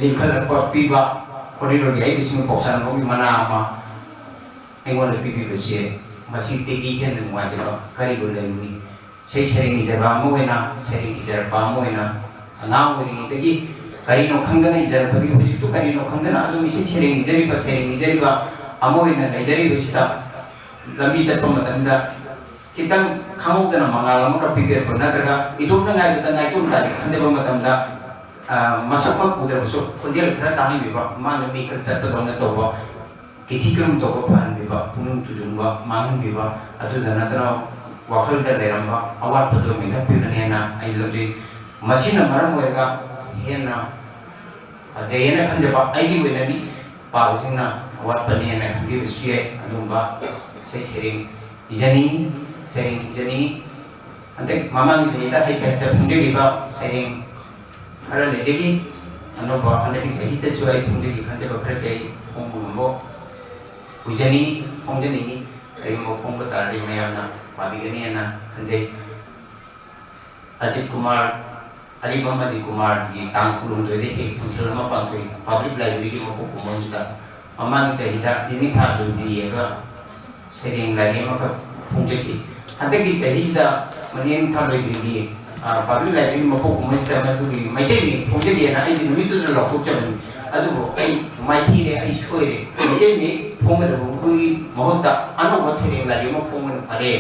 ꯂꯤꯡꯈꯠꯂꯛꯄ ꯄꯤꯕ ꯍꯣꯔꯤꯔꯣꯒꯤ ꯍꯩꯕꯁꯤꯡ ꯄꯥꯎꯁꯥꯟꯕꯒꯤ ꯃꯅꯥ ꯑꯃ ꯑꯩꯉꯣꯟꯗ ꯄꯤꯕꯤꯕꯁꯦ ꯃꯁꯤꯗꯒꯤ ꯍꯦꯟꯅ ꯅꯨꯡꯉꯥꯏꯖꯕ ꯀꯔꯤꯕꯨ ꯂꯩꯔꯨꯅꯤ? ꯏꯁꯩ ꯁꯩꯔꯦꯡ ꯏꯖꯕ ꯑꯃ ꯑꯣꯏꯅ, ꯁꯩꯔꯦꯡ ꯏꯖꯔꯛꯄ ꯑꯃ ꯑꯣꯏꯅ, ꯑꯉꯥꯡ ꯑꯣꯏꯔꯤꯉꯩꯗꯒꯤ ꯀꯔꯤꯅꯣ ꯈꯪꯗꯅ ꯏꯖꯔꯛꯄꯗꯒꯤ ꯍꯧꯖꯤꯛꯁꯨ ꯀꯔꯤꯅꯣ ꯈꯪꯗꯅ ꯑꯗꯨꯝ ꯏꯁꯩ ꯁꯩꯔꯦꯡ ꯏꯖꯔꯤꯕ, ꯁꯩꯔꯦꯡ ꯏꯖꯔꯤꯕ ꯑꯃ ꯑꯣꯏꯅ ꯂꯩꯖꯔꯤꯕꯁꯤꯗ ꯂꯝꯕꯤ ꯆꯠꯄ ꯃꯇꯝꯗ ꯈꯤꯇꯪ ꯈꯪꯍꯧꯗꯅ ꯃꯉꯥꯜ ꯑꯃꯈꯛ ꯄꯤꯕꯤꯔꯛꯄ ꯅꯠꯇ꯭ꯔꯒ ꯏꯇꯣꯝꯇ ꯉꯥꯏꯕꯗ ꯅꯥꯏꯇꯣꯝ ꯇꯥꯔꯤ ꯈꯟꯖꯕ ꯃꯇꯝꯗ, ꯑ, ꯃꯁꯛꯃꯛ ꯎꯗ꯭ꯔꯕꯁꯨ ꯈꯣꯟꯖꯦꯜ ꯈꯔ ꯇꯥꯍꯟꯕꯤꯕ, ꯃꯥꯅ ꯃꯤ ꯈꯔ ꯆꯠꯄꯗꯧꯅ ꯇꯧꯕ, ꯀꯤꯊꯤ ꯀꯔꯨꯝ ꯇꯧꯕ ꯐꯍꯟꯕꯤꯕ, ꯄꯨꯛꯅꯤꯡ ꯇꯨꯖꯨꯡꯕ ꯃꯥꯡꯍꯟꯕꯤꯕ, ꯑꯗꯨꯗ ꯅꯠꯇꯅ ꯋꯥꯈꯜꯗ ꯂꯩꯔꯝꯕ ꯑꯋꯥꯠꯄꯗꯣ ꯃꯦꯟꯈꯠꯄꯤꯕꯅꯦꯅ ꯑꯩ ꯂꯧꯖꯩ꯫ ꯃꯁꯤꯅ ꯃꯔꯝ ꯑꯣꯏꯔꯒ ꯍꯦꯟꯅ ꯐꯖꯩꯌꯦꯅ ꯈꯟꯖꯕ ꯑꯩꯒꯤ ꯑꯣꯏꯅꯗꯤ ꯄꯥꯕꯁꯤꯡꯅ ꯑꯋꯥꯠꯄꯅꯦꯅ ꯈꯟꯕꯤꯕꯁꯨ ꯌꯥꯏ꯫ ꯑꯗꯨꯒꯨꯝꯕ ꯏꯁꯩ ꯁꯩꯔꯦꯡ ꯏꯖꯅꯤꯡꯉꯤ, ꯁꯩꯔꯦꯡ ꯏꯖꯅꯤꯡꯉꯤ꯫ ꯍꯟꯗꯛ ꯃꯃꯥꯡꯒꯤ ꯆꯍꯤꯗ ꯍꯩꯇ ꯍꯩꯇ ꯐꯣꯡꯖꯈꯤꯕ ꯁꯩꯔꯦꯡ ꯈꯔ ꯂꯩꯖꯈꯤ꯫ ꯑꯅꯧꯕ ꯍꯟꯗꯛꯀꯤ ꯆꯍꯤꯗꯁꯨ ꯑꯩ ꯐꯣꯡꯖꯒꯦ ꯈꯟꯖꯕ ꯈꯔꯁꯦ ꯑꯩ ꯐꯣꯡꯕ ꯉꯝꯕ ꯑꯣꯏꯖꯅꯤꯡꯉꯤ, ꯐꯣꯡꯖꯅꯤꯡꯉꯤ꯫ ꯀꯔꯤꯒꯨꯝꯕ ꯐꯣꯡꯕ ꯇꯥꯔꯗꯤ ꯃꯌꯥꯝꯅ ꯄꯥꯕꯤꯒꯅꯤꯅ ꯈꯟꯖꯩ꯫ ꯑꯖꯤꯠ ꯀꯨꯃꯥꯔ, ꯑꯔꯤꯕꯝ ꯑꯖꯤꯠ ꯀꯨꯃꯥꯔꯒꯤ ꯇꯥꯡ ꯀꯨꯟꯍꯨꯝꯗꯣꯏꯗ ꯍꯦꯛ ꯐꯪꯁꯟ ꯑꯃ ꯄꯥꯡꯊꯣꯛꯏ ꯄꯕ꯭ꯂꯤꯛ ꯂꯥꯏꯕ꯭ꯔꯦꯔꯤꯒꯤ ꯃꯄꯣꯛ ꯀꯨꯝꯑꯣꯟꯁꯤꯗ꯫ ꯃꯃꯥꯡꯒꯤ ꯆꯍꯤꯗ ꯅꯤꯅꯤꯡꯊꯥ ꯂꯣꯏꯗ꯭ꯔꯤꯑꯒ ꯁꯩꯔꯦꯡ ꯂꯥꯏꯔꯤꯛ ꯑꯃꯈꯛ ꯐꯣꯡꯖꯈꯤ꯫ ꯍꯟꯗꯛꯀꯤ ꯆꯍꯤꯁꯤꯗ ꯃꯅꯤꯡꯊꯥ ꯂꯣꯏꯗ꯭ꯔꯤꯒꯤ, ꯑ, ꯄꯕ꯭ꯂꯤꯛ ꯂꯥꯏꯕ꯭ꯔꯦꯔꯤ ꯃꯄꯣꯛ ꯀꯨꯝꯑꯣꯟꯁꯤꯗ ꯃꯗꯨꯒꯤ ꯃꯩꯇꯩ ꯃꯌꯦꯛ ꯐꯣꯡꯖꯒꯦꯅ ꯑꯩꯗꯤ ꯅꯨꯃꯤꯠꯇꯨꯗ ꯂꯥꯎꯊꯣꯛꯆꯕꯅꯤ꯫ ꯑꯗꯨꯕꯨ ꯑꯩ ꯃꯥꯏꯊꯤꯔꯦ, ꯑꯩ ꯁꯣꯏꯔꯦ꯫ ꯃꯩꯇꯩ ꯃꯌꯦꯛ ꯐꯣꯡꯒꯗꯕꯒꯤ ꯃꯍꯨꯠꯇ ꯑꯅꯧꯕ ꯁꯩꯔꯦꯡ ꯂꯥꯏꯔꯤꯛ ꯑꯃ ꯐꯣꯡꯕꯅ ꯐꯔꯦ꯫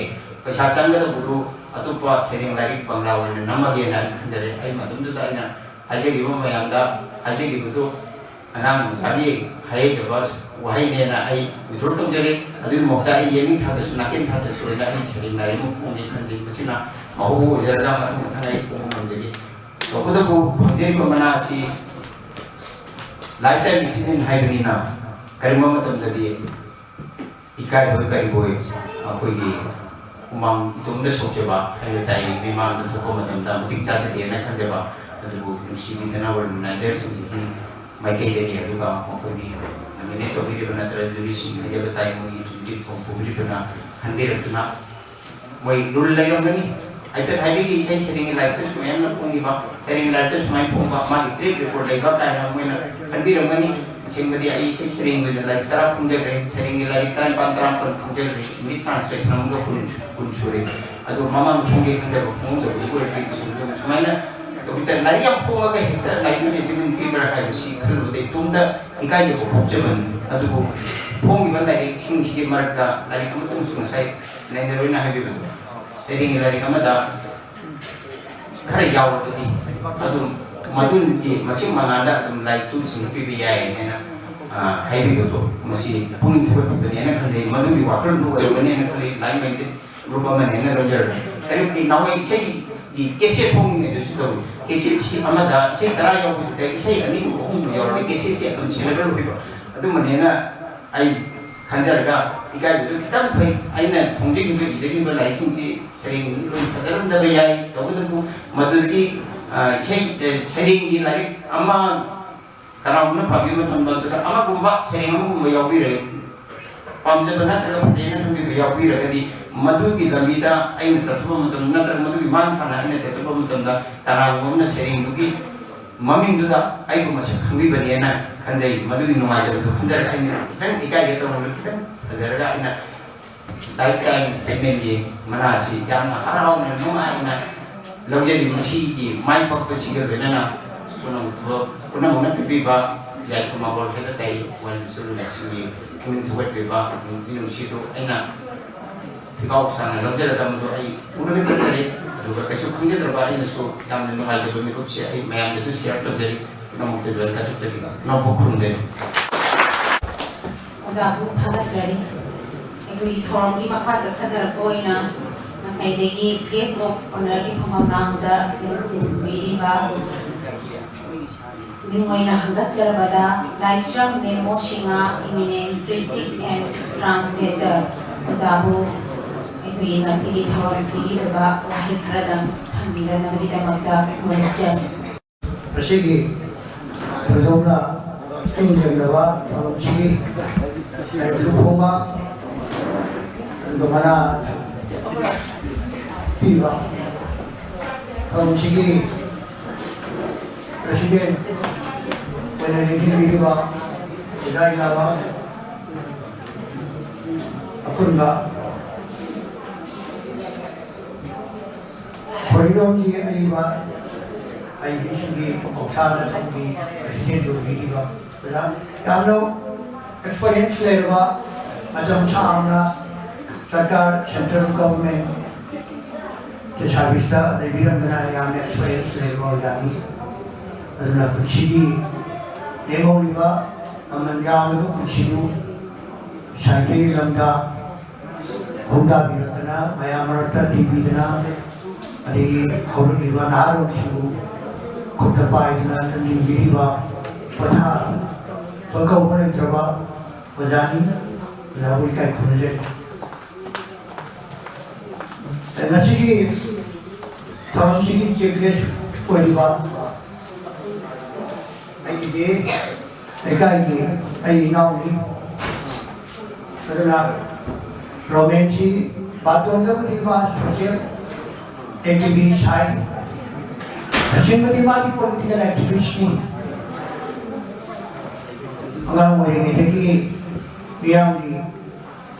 ꯄꯩꯁꯥ ꯆꯪꯒꯗꯕꯗꯨ ꯑꯇꯣꯞꯄ ꯁꯩꯔꯦꯡ ꯂꯥꯏꯔꯤꯛ ꯄꯪꯂꯥ ꯑꯣꯏꯅ ꯅꯝꯃꯒꯦꯅ ꯑꯩ ꯈꯟꯖꯔꯦ꯫ ꯑꯩ ꯃꯇꯝꯗꯨꯗ ꯑꯩꯅ ꯍꯥꯏꯖꯈꯤꯕ ꯃꯌꯥꯝꯗ ꯍꯥꯏꯖꯈꯤꯕꯗꯨ ꯑꯉꯥꯡ ꯃꯆꯥꯒꯤ ꯍꯥꯏꯍꯩꯗꯕ ꯋꯥꯍꯩꯅꯦꯅ ꯑꯩ withdraw ꯇꯧꯖꯔꯦ꯫ ꯑꯗꯨꯒꯤ ꯃꯍꯨꯠꯇ ꯑꯩ ꯌꯦꯅꯤꯡ ꯊꯥꯗꯁꯨ ꯅꯥꯀꯦꯟ ꯊꯥꯗꯁꯨ ꯑꯣꯏꯅ ꯑꯩ ꯁꯩꯔꯦꯡ ꯂꯥꯏꯔꯤꯛ ꯑꯃ ꯐꯣꯡꯒꯦ ꯈꯟꯖꯩ꯫ ꯃꯁꯤꯅ ꯃꯍꯧꯕ ꯑꯣꯏꯖꯔꯒ ꯃꯊꯪ ꯃꯊꯪ ꯑꯩ ꯐꯣꯡꯕ ꯉꯝꯖꯒꯦ꯫ ꯇꯧꯕꯇꯕꯨ ꯐꯪꯖꯔꯤꯕ ꯃꯅꯥ ꯑꯁꯤ lifetime incident ꯍꯥꯏꯕꯅꯤꯅ ꯀꯔꯤꯒꯨꯝꯕ ꯃꯇꯝꯗꯗꯤ ꯏꯀꯥꯏꯕꯣꯏ ꯀꯔꯤꯕꯣꯏ ꯑꯩꯈꯣꯏꯒꯤ ꯍꯨꯃꯥꯡ ꯏꯇꯣꯝꯇ ꯁꯣꯛꯆꯕ ꯍꯥꯏꯕ ꯇꯥꯏ, ꯃꯤꯃꯥꯡꯗ ꯊꯣꯛꯄ ꯃꯇꯝꯗ ꯃꯇꯤꯛ ꯆꯥꯖꯗꯦꯅ ꯈꯟꯖꯕ꯫ ꯑꯗꯨꯕꯨ ꯅꯨꯡꯁꯤꯕꯤꯗꯅ organizerꯁꯤꯡꯁꯤꯒꯤ ꯃꯥꯏꯀꯩꯗꯒꯤ, ꯑꯗꯨꯒ ꯃꯈꯣꯏꯒꯤ ꯅꯣꯃꯤꯅꯦꯠ ꯇꯧꯕꯤꯔꯤꯕ ꯅꯠꯇ꯭ꯔꯒ ꯖꯨꯔꯤꯁꯤꯡ ꯍꯥꯏꯖꯕ ꯇꯥꯏ, ꯃꯣꯏꯒꯤ ꯇꯤꯝ ꯇꯤꯝ ꯊꯣꯛ ꯄꯨꯕꯤꯔꯤꯕꯅ ꯈꯟꯕꯤꯔꯛꯇꯨꯅ ꯃꯣꯏ ꯔꯨꯜ ꯂꯩꯔꯝꯒꯅꯤ꯫ ꯍꯥꯏꯐꯦꯠ ꯍꯥꯏꯕꯤꯒꯦ, ꯏꯁꯩ ꯁꯩꯔꯦꯡꯒꯤ ꯂꯥꯏꯔꯤꯛꯇ ꯁꯨꯃꯥꯏꯅ ꯐꯣꯡꯈꯤꯕ, ꯁꯩꯔꯦꯡꯒꯤ ꯂꯥꯏꯔꯤꯛꯇ ꯁꯨꯃꯥꯏꯅ ꯐꯣꯡꯕ, ꯃꯥꯒꯤ ꯇ꯭ꯔꯦꯛ ꯔꯦꯀꯣꯔꯗ ꯂꯩꯕ ꯀꯥꯏꯅ ꯃꯣꯏꯅ ꯈꯟꯕꯤꯔꯝꯒꯅꯤ꯫ ꯑꯁꯦꯡꯕꯗꯤ ꯑꯩ ꯏꯁꯩ ꯁꯩꯔꯦꯡꯒꯤ ꯑꯣꯏꯅ ꯂꯥꯏꯔꯤꯛ ꯇꯔꯥ ꯐꯣꯡꯖꯈ꯭ꯔꯦ, ꯁꯩꯔꯦꯡꯒꯤ ꯂꯥꯏꯔꯤꯛ ꯇꯔꯥꯅꯤꯄꯥꯟ ꯇꯔꯥꯃꯥꯄꯟ ꯐꯣꯡꯖꯈ꯭ꯔꯦ, ꯏꯪꯂꯤꯁ ꯇ꯭ꯔꯥꯟꯁꯂꯦꯁꯟ ꯑꯃꯒ ꯀꯨꯟ ꯀꯨꯟ ꯁꯨꯔꯦ꯫ ꯑꯗꯣ ꯃꯃꯥꯡꯗ ꯐꯣꯡꯒꯦ ꯈꯟꯖꯕ ꯐꯣꯡꯍꯧꯗꯕꯗꯨ ꯑꯣꯏꯔꯗꯤ ꯁꯨꯝ ꯁꯨꯃꯥꯏꯅ ꯇꯧꯕꯤꯗ ꯂꯥꯏꯔꯤꯛ ꯌꯥꯝ ꯐꯣꯡꯉꯒ ꯍꯦꯛꯇ ꯂꯥꯏꯔꯤꯛ ꯃꯦꯅꯦꯖꯃꯦꯟ ꯄꯤꯕ꯭ꯔꯥ ꯍꯥꯏꯕꯁꯤ ꯈꯜꯂꯨꯕꯗ ꯏꯇꯣꯝꯇ ꯏꯀꯥꯏꯖꯕ ꯄꯣꯛꯆꯕꯅꯤ꯫ ꯑꯗꯨꯕꯨ ꯐꯣꯡꯉꯤꯕ ꯂꯥꯏꯔꯤꯛꯁꯤꯡꯁꯤꯒꯤ ꯃꯔꯛꯇ ꯂꯥꯏꯔꯤꯛ ꯑꯃꯇꯪꯁꯨ ꯉꯁꯥꯏ ꯅꯦꯅꯦ ꯂꯣꯏꯅ ꯍꯥꯏꯕꯤꯕꯗꯣ, ꯁꯩꯔꯦꯡꯒꯤ ꯂꯥꯏꯔꯤꯛ ꯑꯃꯗ ꯈꯔ ꯌꯥꯎꯔꯕꯗꯤ ꯑꯗꯨꯝ ꯃꯗꯨꯒꯤ ꯃꯁꯤꯡ ꯃꯉꯥꯗ ꯑꯗꯨꯝ ꯂꯥꯏꯔꯤꯛꯇꯨ ꯁꯤꯟꯅꯕꯤꯕ ꯌꯥꯏ ꯍꯥꯏꯅ, ꯑ, ꯍꯥꯏꯕꯤꯕꯗꯣ ꯃꯁꯤ ꯄꯨꯛꯅꯤꯡ ꯊꯧꯒꯠꯄꯤꯕꯅꯦꯅ ꯈꯟꯖꯩ꯫ ꯃꯗꯨꯒꯤ ꯋꯥꯈꯜꯗꯨ ꯑꯣꯏꯔꯝꯒꯅꯦꯅ ꯈꯜꯂꯤ꯫ ꯂꯥꯏꯛ ꯃꯥꯏꯟꯗꯦꯠ ꯒ꯭ꯔꯨꯞ ꯑꯃꯅꯦꯅ ꯂꯧꯖꯔꯒꯦ꯫ ꯀꯔꯤꯒꯨꯝꯕ ꯅꯍꯥꯟꯋꯥꯏ ꯏꯁꯩꯒꯤ ꯀꯦꯁꯦꯠ ꯐꯣꯡꯉꯤꯉꯩꯗꯁꯨ ꯇꯧꯏ꯫ ꯀꯦꯁꯦꯠꯁꯤ ꯑꯃꯗ ꯏꯁꯩ ꯇꯔꯥ ꯌꯥꯎꯕꯁꯤꯗ ꯏꯁꯩ ꯑꯅꯤ ꯑꯍꯨꯝ ꯌꯥꯎꯔꯒ ꯀꯦꯁꯦꯠꯁꯤ ꯑꯗꯨꯝ ꯁꯤꯜꯂꯒ ꯂꯣꯏꯕ꯫ ꯑꯗꯨꯃꯅꯦꯅ ꯑꯩ ꯈꯟꯖꯔꯒ ꯏꯀꯥꯏꯕꯗꯨ ꯈꯤꯇꯪ ꯐꯩ꯫ ꯑꯩꯅ ꯐꯣꯡꯖꯈꯤꯕ, ꯏꯖꯈꯤꯕ ꯂꯥꯏꯔꯤꯛꯁꯤꯡꯁꯤ ꯁꯩꯔꯦꯡꯁꯤꯡꯁꯤ ꯂꯣꯏꯅ ꯐꯖꯔꯝꯗꯕ ꯌꯥꯏ꯫ ꯇꯧꯕꯇꯕꯨ ꯃꯗꯨꯗꯒꯤ, ꯑ, ꯏꯁꯩ, ꯑ, ꯁꯩꯔꯦꯡꯒꯤ ꯂꯥꯏꯔꯤꯛ ꯑꯃ ꯀꯅꯥꯒꯨꯝꯕꯅ ꯄꯥꯕꯤꯕ ꯃꯇꯝꯗ ꯑꯗꯨꯗ ꯑꯃꯒꯨꯝꯕ, ꯁꯩꯔꯦꯡ ꯑꯃꯒꯨꯝꯕ ꯌꯥꯎꯕꯤꯔꯒꯗꯤ, ꯄꯥꯝꯖꯕ ꯅꯠꯇ꯭ꯔꯒ ꯐꯖꯩꯅ ꯈꯟꯕꯤꯕ ꯌꯥꯎꯕꯤꯔꯒꯗꯤ, ꯃꯗꯨꯒꯤ ꯂꯝꯕꯤꯗ ꯑꯩꯅ ꯆꯠꯆꯕ ꯃꯇꯝꯗ ꯅꯠꯇ꯭ꯔꯒ ꯃꯗꯨꯒꯤ ꯃꯥꯡ ꯊꯥꯅ ꯑꯩꯅ ꯆꯠꯆꯕ ꯃꯇꯝꯗ ꯀꯅꯥꯒꯨꯝꯕ ꯑꯃꯅ ꯁꯩꯔꯦꯡꯗꯨꯒꯤ ꯃꯃꯤꯡꯗꯨꯗ ꯑꯩꯕꯨ ꯃꯁꯛ ꯈꯪꯕꯤꯕꯅꯦꯅ ꯈꯟꯖꯩ꯫ ꯃꯗꯨꯒꯤ ꯅꯨꯡꯉꯥꯏꯖꯕꯗꯨ ꯈꯟꯖꯔꯒ ꯑꯩꯅ ꯈꯤꯇꯪ ꯏꯀꯥꯏꯒꯦ ꯇꯧꯔꯝꯕꯗꯨ ꯈꯤꯇꯪ ꯐꯖꯔꯒ ꯑꯩꯅ ꯂꯥꯏꯐ ꯇꯥꯏꯝ ꯑꯦꯆꯤꯞꯃꯦꯟꯒꯤ ꯃꯅꯥꯁꯤ ꯌꯥꯝꯅ ꯍꯔꯥꯎꯅ, ꯅꯨꯡꯉꯥꯏꯅ ꯂꯧꯖꯔꯤ꯫ ꯃꯁꯤꯒꯤ ꯃꯥꯏ ꯄꯥꯛꯄꯁꯤꯒ ꯂꯣꯏꯅꯅ ꯄꯨꯝꯅꯃꯛ-, ꯄꯨꯝꯅꯃꯛꯅ ꯄꯤꯕꯤꯕ ꯌꯥꯏꯐ ꯃꯪꯒꯣꯜ ꯍꯥꯏꯕ ꯇꯥꯏ, ꯋꯥꯔꯤ ꯁꯨꯔꯨꯕꯁꯤꯡꯒꯤ ꯄꯨꯛꯅꯤꯡ ꯊꯧꯒꯠꯄꯤꯕ, ꯃꯤꯅꯨꯡꯁꯤꯗꯨ ꯑꯩꯅ ꯐꯤꯕꯥꯎ ꯁꯥꯡꯅ ꯂꯧꯖꯔꯒ ꯃꯗꯨ ꯑꯩ ꯄꯨꯔꯒ ꯆꯠꯆꯔꯤ꯫ ꯑꯗꯨꯒ ꯀꯩꯁꯨ ꯈꯪꯖꯗ꯭ꯔꯕ ꯑꯩꯅꯁꯨ ꯌꯥꯝꯅ ꯅꯨꯡꯉꯥꯏꯖꯕ ꯃꯤꯀꯨꯞꯁꯦ ꯑꯩ ꯃꯌꯥꯝꯗꯁꯨ ꯁꯤꯌꯔ ꯇꯧꯖꯔꯤ꯫ ꯄꯨꯝꯅꯃꯛꯇꯁꯨ ꯑꯩ ꯊꯥꯒꯠꯆꯔꯤ, ꯄꯨꯝꯅꯃꯛꯄꯨ ꯈꯨꯔꯨꯝꯖꯔꯤ꯫ ꯑꯣꯖꯥꯕꯨ ꯊꯥꯒꯠꯆꯔꯤ꯫ ꯑꯩꯈꯣꯏꯒꯤ ꯊꯧꯔꯝꯒꯤ ꯃꯈꯥ ꯆꯠꯊꯖꯔꯛꯄ ꯑꯣꯏꯅ ꯉꯁꯥꯏꯗꯒꯤ ꯒꯦꯁ ꯑꯣꯐ ꯑꯣꯅꯔꯒꯤ ꯐꯝꯐꯝ ꯂꯥꯡꯗ ꯂꯦꯡꯁꯤꯟꯕꯤꯔꯤꯕ ꯃꯤꯡ ꯑꯣꯏꯅ ꯍꯪꯒꯠꯆꯔꯕꯗ Laishram Memo Singh, eminent critic and translator, ꯑꯣꯖꯥꯕꯨ ꯑꯩꯈꯣꯏꯒꯤ ꯉꯁꯤꯒꯤ ꯊꯧꯔꯝꯁꯤꯒꯤ ꯑꯣꯏꯕ ꯋꯥꯍꯩ ꯈꯔꯗꯪ ꯊꯝꯕꯤꯔꯛꯅꯕꯒꯤꯗꯃꯛꯇ ꯅꯣꯂꯨꯛꯆꯔꯤ꯫ ꯃꯁꯤꯒꯤ ꯊꯣꯏꯗꯣꯛꯅ ꯆꯤꯡ ꯂꯦꯝꯂꯕ ꯊꯧꯔꯝꯁꯤꯒꯤ ꯂꯥꯏꯔꯤꯛꯁꯨ ꯐꯣꯡꯕ, ꯑꯗꯨꯒ ꯃꯅꯥ ꯄꯤꯕ ꯊꯧꯔꯝꯁꯤꯒꯤ president ꯑꯣꯏꯅ ꯂꯦꯡꯁꯤꯟꯕꯤꯔꯤꯕ ꯑꯣꯖꯥ ꯏꯂꯥꯕ ꯑꯄꯨꯟꯕ ꯈꯣꯔꯤꯔꯣꯝꯒꯤ ꯑꯏꯕ ꯑꯏꯕꯤꯁꯤꯡꯒꯤ ꯄꯥꯎꯁꯥꯅ ꯊꯣꯡꯒꯤ president ꯑꯣꯏꯕꯤꯔꯤꯕ ꯑꯣꯖꯥ, ꯌꯥꯝꯅ experience ꯂꯩꯔꯕ, ꯃꯇꯝ ꯁꯥꯡꯅ ꯁꯔꯀꯥꯔ, central government service ꯇ ꯂꯩꯕꯤꯔꯝꯗꯅ ꯌꯥꯝꯅ experience ꯂꯩꯔꯕ ꯑꯣꯖꯥꯅꯤ꯫ ꯑꯗꯨꯅ ꯄꯨꯟꯁꯤꯒꯤ ꯂꯦꯝꯍꯧꯔꯤꯕ ꯃꯃꯜ ꯌꯥꯝꯂꯕ ꯄꯨꯟꯁꯤꯗꯨ ꯁꯥꯍꯤꯇ꯭ꯌꯒꯤ ꯂꯝꯗ ꯈꯣꯡꯗꯥꯕꯤꯔꯛꯇꯅ, ꯃꯌꯥꯝ ꯃꯔꯛꯇ ꯇꯤꯟꯕꯤꯗꯅ, ꯑꯗꯒꯤ ꯍꯧꯔꯛꯂꯤꯕ ꯅꯍꯥꯔꯣꯜꯁꯤꯡꯕꯨ ꯈꯨꯠꯇ ꯄꯥꯏꯗꯨꯅ ꯂꯝꯖꯤꯡꯕꯤꯔꯤꯕ, ꯄꯣꯊꯥꯕ ꯀꯧꯕ ꯂꯩꯇ꯭ꯔꯕ ꯑꯣꯖꯥꯅꯤ꯫ ꯑꯣꯖꯥꯕꯨ ꯏꯀꯥꯏ ꯈꯨꯝꯅꯖꯔꯤ꯫ ꯉꯁꯤꯒꯤ ꯊꯧꯔꯝꯁꯤꯒꯤ chief guest ꯑꯣꯏꯔꯤꯕ ꯑꯩꯒꯤꯗꯤ ꯂꯩꯀꯥꯏꯒꯤ ꯑꯩ ꯏꯅꯥꯎꯅꯤ꯫ ꯑꯗꯨꯅ ꯔꯣꯃꯦꯟꯁꯤ ꯕꯥꯇꯣꯟꯗꯕꯨꯗꯤ ꯃꯥ social activist ꯍꯥꯏ, ꯑꯁꯦꯡꯕꯗꯤ ꯃꯥꯗꯤ political activist ꯅꯤ꯫ ꯑꯉꯥꯡ ꯑꯣꯏꯔꯤꯉꯩꯗꯒꯤ ꯃꯤꯌꯥꯝꯒꯤ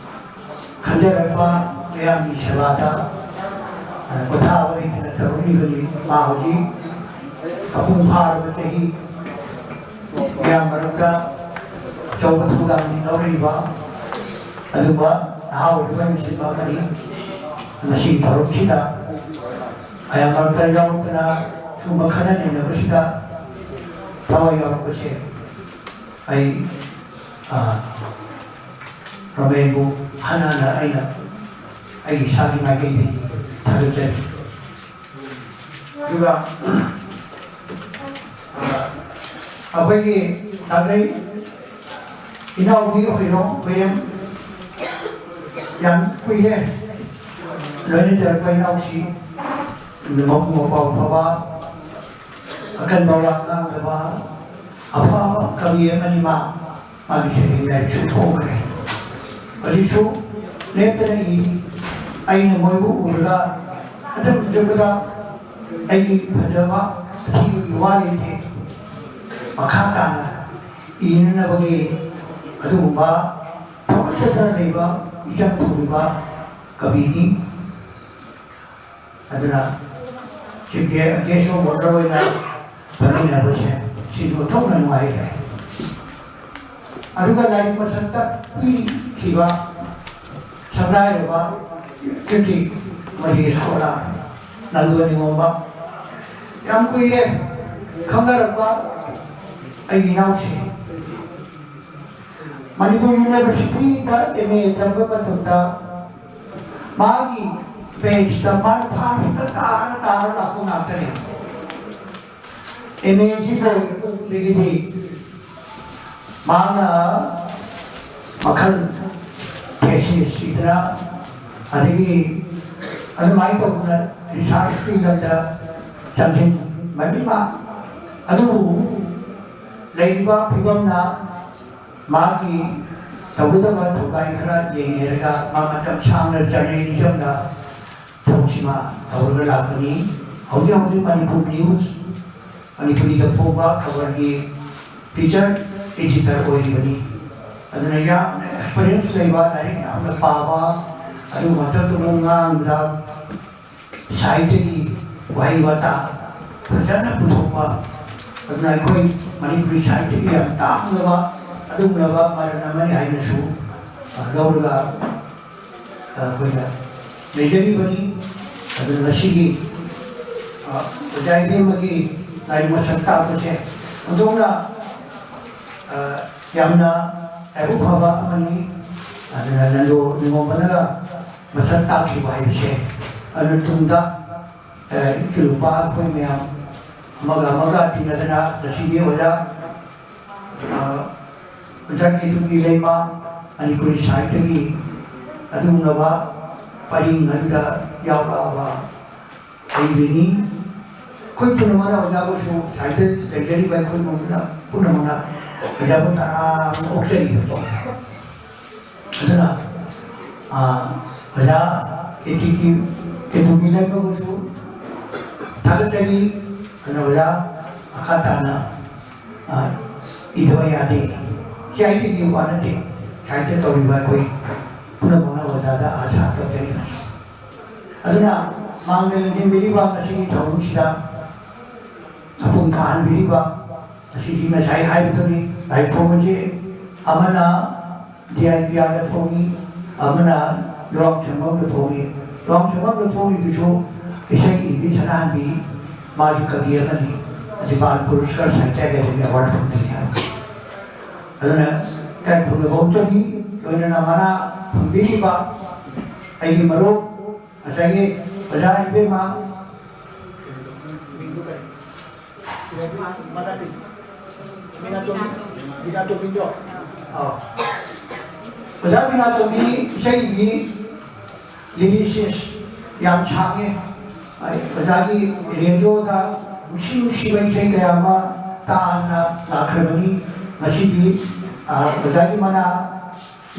ꯈꯟꯖꯔꯛꯄ, ꯃꯤꯌꯥꯝꯒꯤ ꯁꯦꯕꯥꯗ, ꯑ, ꯄꯣꯊꯥꯕ ꯂꯩꯇꯅ ꯇꯧꯔꯛꯂꯤꯕꯅꯤ꯫ ꯃꯥ ꯍꯧꯖꯤꯛ ꯃꯄꯨꯡ ꯐꯥꯔꯕ ꯆꯍꯤ, ꯃꯤꯌꯥꯝ ꯃꯔꯛꯇ ꯑꯆꯧꯕ ꯊꯧꯗꯥꯡ ꯂꯧꯔꯤꯕ ꯑꯗꯨꯒꯨꯝꯕ ꯅꯍꯥ ꯑꯣꯏꯔꯤꯕ ꯂꯨꯆꯤꯡꯕ ꯑꯃꯅꯤ꯫ ꯉꯁꯤꯒꯤ ꯊꯧꯔꯝꯁꯤꯗ ꯃꯌꯥꯝ ꯃꯔꯛꯇ ꯌꯥꯎꯔꯛꯇꯅ ꯁꯨꯝꯕ ꯈꯟꯅ ꯅꯩꯅꯕꯁꯤꯗ ꯊꯋꯥꯏ ꯌꯥꯎꯔꯛꯄꯁꯦ ꯑꯩ, ꯑ, ꯔꯣꯃꯦꯟꯕꯨ ꯍꯟꯅ ꯍꯟꯅ ꯑꯩꯅ ꯑꯩꯒꯤ ꯏꯁꯥꯒꯤ ꯃꯥꯏꯀꯩꯗꯒꯤ ꯊꯥꯒꯠꯆꯔꯤ꯫ ꯑꯗꯨꯒ, ꯑ, ꯑꯩꯈꯣꯏꯒꯤ ꯅꯥꯒꯩ ꯏꯅꯥꯎꯕꯤ ꯍꯨꯏꯔꯣꯡ ꯍꯨꯏꯔꯦꯝ ꯌꯥꯝ ꯀꯨꯏꯔꯦ ꯂꯣꯏꯅꯖꯔꯛꯄ ꯏꯅꯥꯎꯁꯤ, ꯃꯕꯨꯛ ꯃꯄꯥꯎ ꯐꯕ, ꯑꯀꯟꯕ ꯋꯥ ꯉꯥꯡꯗꯕ, ꯑꯐꯕ ꯀꯕꯤ ꯑꯃꯅꯤ꯫ ꯃꯥ ꯃꯥꯒꯤ ꯁꯩꯔꯦꯡ ꯂꯥꯏꯔꯤꯛꯁꯨ ꯊꯣꯛꯈ꯭ꯔꯦ꯫ ꯍꯧꯖꯤꯛꯁꯨ ꯂꯦꯞꯇꯅ ꯏꯔꯤ꯫ ꯑꯩꯅ ꯃꯣꯏꯕꯨ ꯎꯔꯒ ꯑꯗꯨꯝ ꯎꯖꯕꯗ ꯑꯩꯒꯤ ꯐꯖꯕ ꯑꯊꯤꯕꯒꯤ ꯋꯥ ꯂꯩꯇꯦ꯫ ꯃꯈꯥ ꯇꯥꯅ ꯏꯅꯅꯕꯒꯤ ꯑꯗꯨꯒꯨꯝꯕ ꯊꯧꯒꯠꯇꯅ ꯂꯩꯕ ꯏꯆꯪ ꯊꯧꯔꯤꯕ ꯀꯕꯤꯅꯤ꯫ ꯑꯗꯨꯅ ꯆꯤꯐ ꯒꯦꯁ ꯑꯣꯐ ꯑꯣꯅꯔ ꯑꯣꯏꯅ ꯐꯝꯃꯤꯟꯅꯕꯁꯦ ꯁꯤꯁꯨ ꯑꯣꯟꯊꯣꯛꯅ ꯅꯨꯡꯉꯥꯏꯈ꯭ꯔꯦ꯫ ꯑꯗꯨꯒ ꯂꯥꯏꯔꯤꯛ ꯃꯁꯛ ꯇꯥꯛꯄꯤꯈꯤꯕ ꯁꯛꯅꯥꯏꯔꯕ ꯀꯤꯔꯇꯤ ꯑꯃꯗꯤ ꯁ꯭ꯀꯣꯂꯥꯔ ꯅꯟꯗꯣ ꯅꯤꯉꯣꯝꯕ, ꯌꯥꯝ ꯀꯨꯏꯔꯦ ꯈꯪꯅꯔꯛꯄ ꯑꯩꯒꯤ ꯏꯅꯥꯎꯁꯤꯡ꯫ ꯃꯅꯤꯄꯨꯔ ꯌꯨꯅꯤꯚꯔꯁꯤꯇꯤꯗ ꯑꯦꯝ ꯑꯦ ꯇꯝꯕ ꯃꯇꯝꯗ ꯃꯥꯒꯤ ꯕꯦꯁꯇ ꯃꯥꯅ ꯐꯥꯔꯁꯇ ꯇꯥꯔ ꯇꯥꯔ ꯂꯥꯛꯄ ꯉꯥꯛꯇꯅꯦ꯫ ꯑꯦꯝ ꯑꯦꯁꯤ ꯂꯣꯏꯔꯕꯗꯒꯤꯗꯤ ꯃꯥꯅ ꯃꯈꯜ ꯊꯦꯁꯤꯁ ꯏꯗꯅ ꯑꯗꯒꯤ ꯑꯗꯨꯃꯥꯏꯅ ꯇꯧꯗꯅ ꯔꯤꯁꯥꯔꯁꯀꯤ ꯂꯝꯗ ꯆꯪꯁꯤꯟꯕꯅꯤ ꯃꯥ꯫ ꯑꯗꯨꯕꯨ ꯂꯩꯔꯤꯕ ꯐꯤꯕꯝꯅ ꯃꯥꯒꯤ ꯇꯧꯒꯗꯕ ꯊꯧꯗꯥꯡ ꯈꯔ ꯌꯦꯡꯅꯔꯒ ꯃꯥ ꯃꯇꯝ ꯁꯥꯡꯅ ꯖꯔꯅꯦꯂꯤꯖꯝꯗ ꯊꯕꯛꯁꯤꯃ ꯇꯧꯔꯒ ꯂꯥꯛꯄꯅꯤ꯫ ꯍꯧꯖꯤꯛ ꯍꯧꯖꯤꯛ ꯃꯅꯤꯄꯨꯔ ꯅ꯭ꯌꯨꯁ, ꯃꯅꯤꯄꯨꯔꯤꯗ ꯐꯣꯡꯕ ꯈꯕꯔꯒꯤ ꯐꯤꯆꯔ ꯏꯗꯤꯇꯔ ꯑꯣꯏꯔꯤꯕꯅꯤ꯫ ꯑꯗꯨꯅ ꯌꯥꯝꯅ ꯑꯦꯛꯁꯄꯔꯤꯌꯦꯟꯁ ꯂꯩꯕ, ꯂꯥꯏꯔꯤꯛ ꯌꯥꯝꯅ ꯄꯥꯕ, ꯑꯗꯨꯒ ꯃꯊꯛꯇ ꯑꯃꯨꯛ ꯉꯥꯡꯕꯗ ꯁꯥꯍꯤꯇ꯭ꯌꯒꯤ ꯋꯥꯍꯩ ꯋꯥꯇꯥ ꯐꯖꯅ ꯄꯨꯊꯣꯛꯄ, ꯑꯗꯨꯅ ꯑꯩꯈꯣꯏ ꯃꯅꯤꯄꯨꯔꯤ ꯁꯥꯍꯤꯇ꯭ꯌꯒꯤ ꯌꯥꯝ ꯇꯥꯡꯂꯕ ꯑꯗꯨꯒꯨꯝꯂꯕ ꯃꯔꯜ ꯑꯃꯅꯤ ꯍꯥꯏꯅꯁꯨ, ꯑ, ꯂꯧꯔꯒ, ꯑ, ꯑꯩꯈꯣꯏꯅ ꯂꯩꯖꯔꯤꯕꯅꯤ꯫ ꯑꯗꯨꯅ ꯉꯁꯤꯒꯤ, ꯑ, ꯑꯣꯖꯥ ꯏꯕꯦꯝꯃꯒꯤ ꯂꯥꯏꯔꯤꯛ ꯃꯁꯛ ꯇꯥꯛꯄꯁꯦ ꯑꯣꯟꯊꯣꯛꯅ, ꯑ, ꯌꯥꯝꯅ ꯂꯥꯏꯕꯛ ꯐꯕ ꯑꯃꯅꯤ꯫ ꯑꯗꯨꯅ ꯅꯟꯗꯣ ꯅꯤꯉꯣꯝꯕꯅꯒ ꯃꯁꯛ ꯇꯥꯛꯈꯤꯕ ꯍꯥꯏꯕꯁꯦ, ꯑꯗꯨꯅ ꯇꯨꯡꯗ, ꯑ, ꯏꯆꯤꯜ ꯅꯨꯄꯥ ꯑꯩꯈꯣꯏ ꯃꯌꯥꯝ ꯑꯃꯒ ꯑꯃꯒ ꯇꯤꯟꯅꯗꯅ ꯉꯁꯤꯗꯤ ꯑꯣꯖꯥ, ꯑ, ꯑꯣꯖꯥ ꯀꯦꯇꯨꯒꯤ ꯂꯩꯃ ꯃꯅꯤꯄꯨꯔꯤ ꯁꯥꯍꯤꯇ꯭ꯌꯒꯤ ꯑꯗꯨꯒꯨꯝꯂꯕ ꯄꯔꯤꯡ ꯑꯗꯨꯗ ꯌꯥꯎꯔꯛꯑꯕ ꯍꯩꯕꯤꯅꯤ꯫ ꯑꯩꯈꯣꯏ ꯄꯨꯝꯅꯃꯛꯅ ꯑꯣꯖꯥꯕꯨꯁꯨ ꯁꯥꯍꯤꯇ꯭ꯌ ꯂꯩꯖꯔꯤꯕ ꯑꯩꯈꯣꯏ ꯄꯨꯝꯅꯃꯛꯅ ꯄꯨꯝꯅꯃꯛꯅ ꯑꯣꯖꯥꯕꯨ ꯇꯔꯥꯝꯅ ꯑꯣꯛꯆꯔꯤꯕꯅꯤ꯫ ꯑꯗꯨꯅ, ꯑ, ꯑꯣꯖꯥ ꯀꯦꯇꯨꯒꯤ, ꯀꯦꯇꯨꯒꯤ ꯂꯩꯃꯕꯨꯁꯨ ꯊꯥꯒꯠꯆꯔꯤ꯫ ꯑꯗꯨꯅ ꯑꯣꯖꯥ ꯃꯈꯥ ꯇꯥꯅ, ꯑ, ꯏꯗꯕ ꯌꯥꯗꯦ꯫ ꯁꯤ ꯑꯩꯒꯤ ꯋꯥ ꯅꯠꯇꯦ, ꯁꯥꯍꯤꯇ꯭ꯌ ꯇꯧꯔꯤꯕ ꯑꯩꯈꯣꯏ ꯄꯨꯝꯅꯃꯛꯅ ꯑꯣꯖꯥꯗ ꯑꯥꯁꯥ ꯇꯧꯖꯔꯤꯕꯅꯤ꯫ ꯑꯗꯨꯅ ꯃꯥꯡꯗ ꯂꯦꯡꯁꯤꯟꯕꯤꯔꯤꯕ ꯉꯁꯤꯒꯤ ꯊꯧꯔꯝꯁꯤꯗ ꯃꯄꯨꯡ ꯐꯥꯍꯟꯕꯤꯔꯤꯕ ꯑꯁꯤꯒꯤ ꯉꯁꯥꯏ ꯍꯥꯏꯕꯗꯨꯅꯤ, ꯂꯥꯏ ꯐꯣꯡꯕꯁꯤ ꯑꯃꯅ ꯗꯤ ꯑꯥꯏ ꯄꯤ ꯑꯥꯔꯗ ꯐꯣꯡꯉꯤ, ꯑꯃꯅ ꯂꯨꯋꯥꯡ ꯁꯪꯕꯝꯗ ꯐꯣꯡꯉꯤ꯫ ꯂꯨꯋꯥꯡ ꯁꯪꯕꯝꯗ ꯐꯣꯡꯉꯤꯗꯨꯁꯨ ꯏꯁꯩ ꯏꯕꯤ ꯁꯅꯥꯍꯟꯕꯤ, ꯃꯥꯁꯨ ꯀꯕꯤ ꯑꯃꯅꯤ, ꯑꯗꯤ ꯕꯥꯜ ꯄꯨꯔꯁꯀꯥꯔ ꯁꯥꯍꯤꯇ꯭ꯌ ꯑꯦꯀꯥꯗꯦꯃꯤ ꯑꯦꯋꯥꯔꯗ ꯐꯪꯈꯤꯅꯤ꯫ ꯑꯗꯨꯅ ꯏꯀꯥꯏ ꯈꯨꯝꯅꯕ ꯎꯠꯆꯔꯤ꯫ ꯂꯣꯏꯅꯅ ꯃꯅꯥ ꯐꯪꯕꯤꯔꯤꯕ ꯑꯩꯒꯤ ꯃꯔꯨꯞ ꯉꯁꯥꯏꯒꯤ ꯑꯣꯖꯥ ꯏꯕꯦꯝꯃ ꯕꯤꯅꯥꯇꯣꯝꯕꯤ, ꯕꯤꯅꯥꯇꯣꯝꯕꯤꯗꯣ? ꯑꯥꯎ꯫ ꯑꯣꯖꯥ ꯕꯤꯅꯥꯇꯣꯝꯕꯤ ꯏꯁꯩꯒꯤ ꯂꯤꯔꯤꯁꯤꯁ ꯌꯥꯝ ꯁꯥꯡꯉꯦ꯫ ꯑꯩ ꯑꯣꯖꯥꯒꯤ ꯔꯦꯗꯤꯑꯣꯗ ꯅꯨꯡꯁꯤ ꯅꯨꯡꯁꯤꯕ ꯏꯁꯩ ꯀꯌꯥ ꯑꯃ ꯇꯥꯅ ꯂꯥꯛꯈ꯭ꯔꯕꯅꯤ꯫ ꯉꯁꯤꯗꯤ, ꯑ, ꯑꯣꯖꯥꯒꯤ ꯃꯅꯥ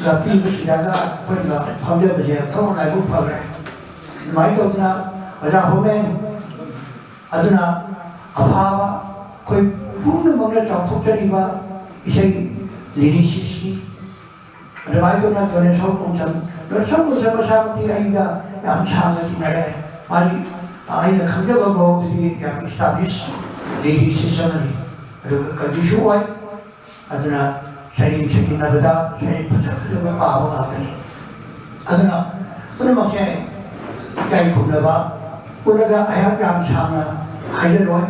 ꯂꯥꯛꯄꯤꯕꯁꯤꯗꯒ ꯑꯩꯈꯣꯏꯅ ꯐꯝꯖꯕꯁꯦ ꯊꯧꯔ ꯂꯥꯏꯕꯛ ꯐꯈ꯭ꯔꯦ꯫ ꯑꯗꯨꯃꯥꯏꯅ ꯇꯧꯗꯅ ꯑꯣꯖꯥ ꯍꯣꯃꯦꯟ ꯑꯗꯨꯅ ꯑꯐꯕ ꯑꯩꯈꯣꯏ ꯄꯨꯝꯅꯃꯛꯅ ꯆꯥꯎꯊꯣꯛꯆꯔꯤꯕ ꯏꯁꯩ ꯂꯤꯔꯤꯁꯤꯁꯅꯤ꯫ ꯑꯗꯨꯃꯥꯏꯅ ꯇꯧꯅ ꯗꯣꯅꯦꯁꯣꯔ ꯀꯣꯡꯁꯝ, ꯗꯣꯅꯦꯁꯣꯔ ꯀꯣꯡꯁꯝ ꯃꯁꯥꯃꯛꯇꯤ ꯑꯩꯒ ꯌꯥꯝ ꯁꯥꯡꯅ ꯇꯤꯟꯅꯔꯦ꯫ ꯃꯥꯗꯤ ꯑꯩꯅ ꯈꯪꯖꯕ ꯐꯥꯎꯕꯗꯗꯤ ꯌꯥꯝ ꯏꯁꯇꯥꯕ꯭ꯂꯤꯁ ꯂꯤꯔꯤꯁꯤꯁ ꯑꯃꯅꯤ꯫ ꯑꯗꯨꯒ ꯀꯕꯤꯁꯨ ꯑꯣꯏ꯫ ꯑꯗꯨꯅ ꯁꯩꯔꯦꯡ ꯁꯩꯖꯤꯟꯅꯕꯗ ꯁꯩꯔꯦꯡ ꯐꯖ ꯐꯖꯕ ꯄꯥꯕ ꯉꯥꯛꯇꯅꯤ꯫ ꯑꯗꯨꯅ ꯄꯨꯝꯅꯃꯛꯁꯦ ꯏꯀꯥꯏ ꯈꯨꯝꯅꯕ ꯎꯠꯂꯒ ꯑꯩꯍꯥꯛ ꯌꯥꯝ ꯁꯥꯡꯅ ꯍꯥꯏꯖꯔꯣꯏ,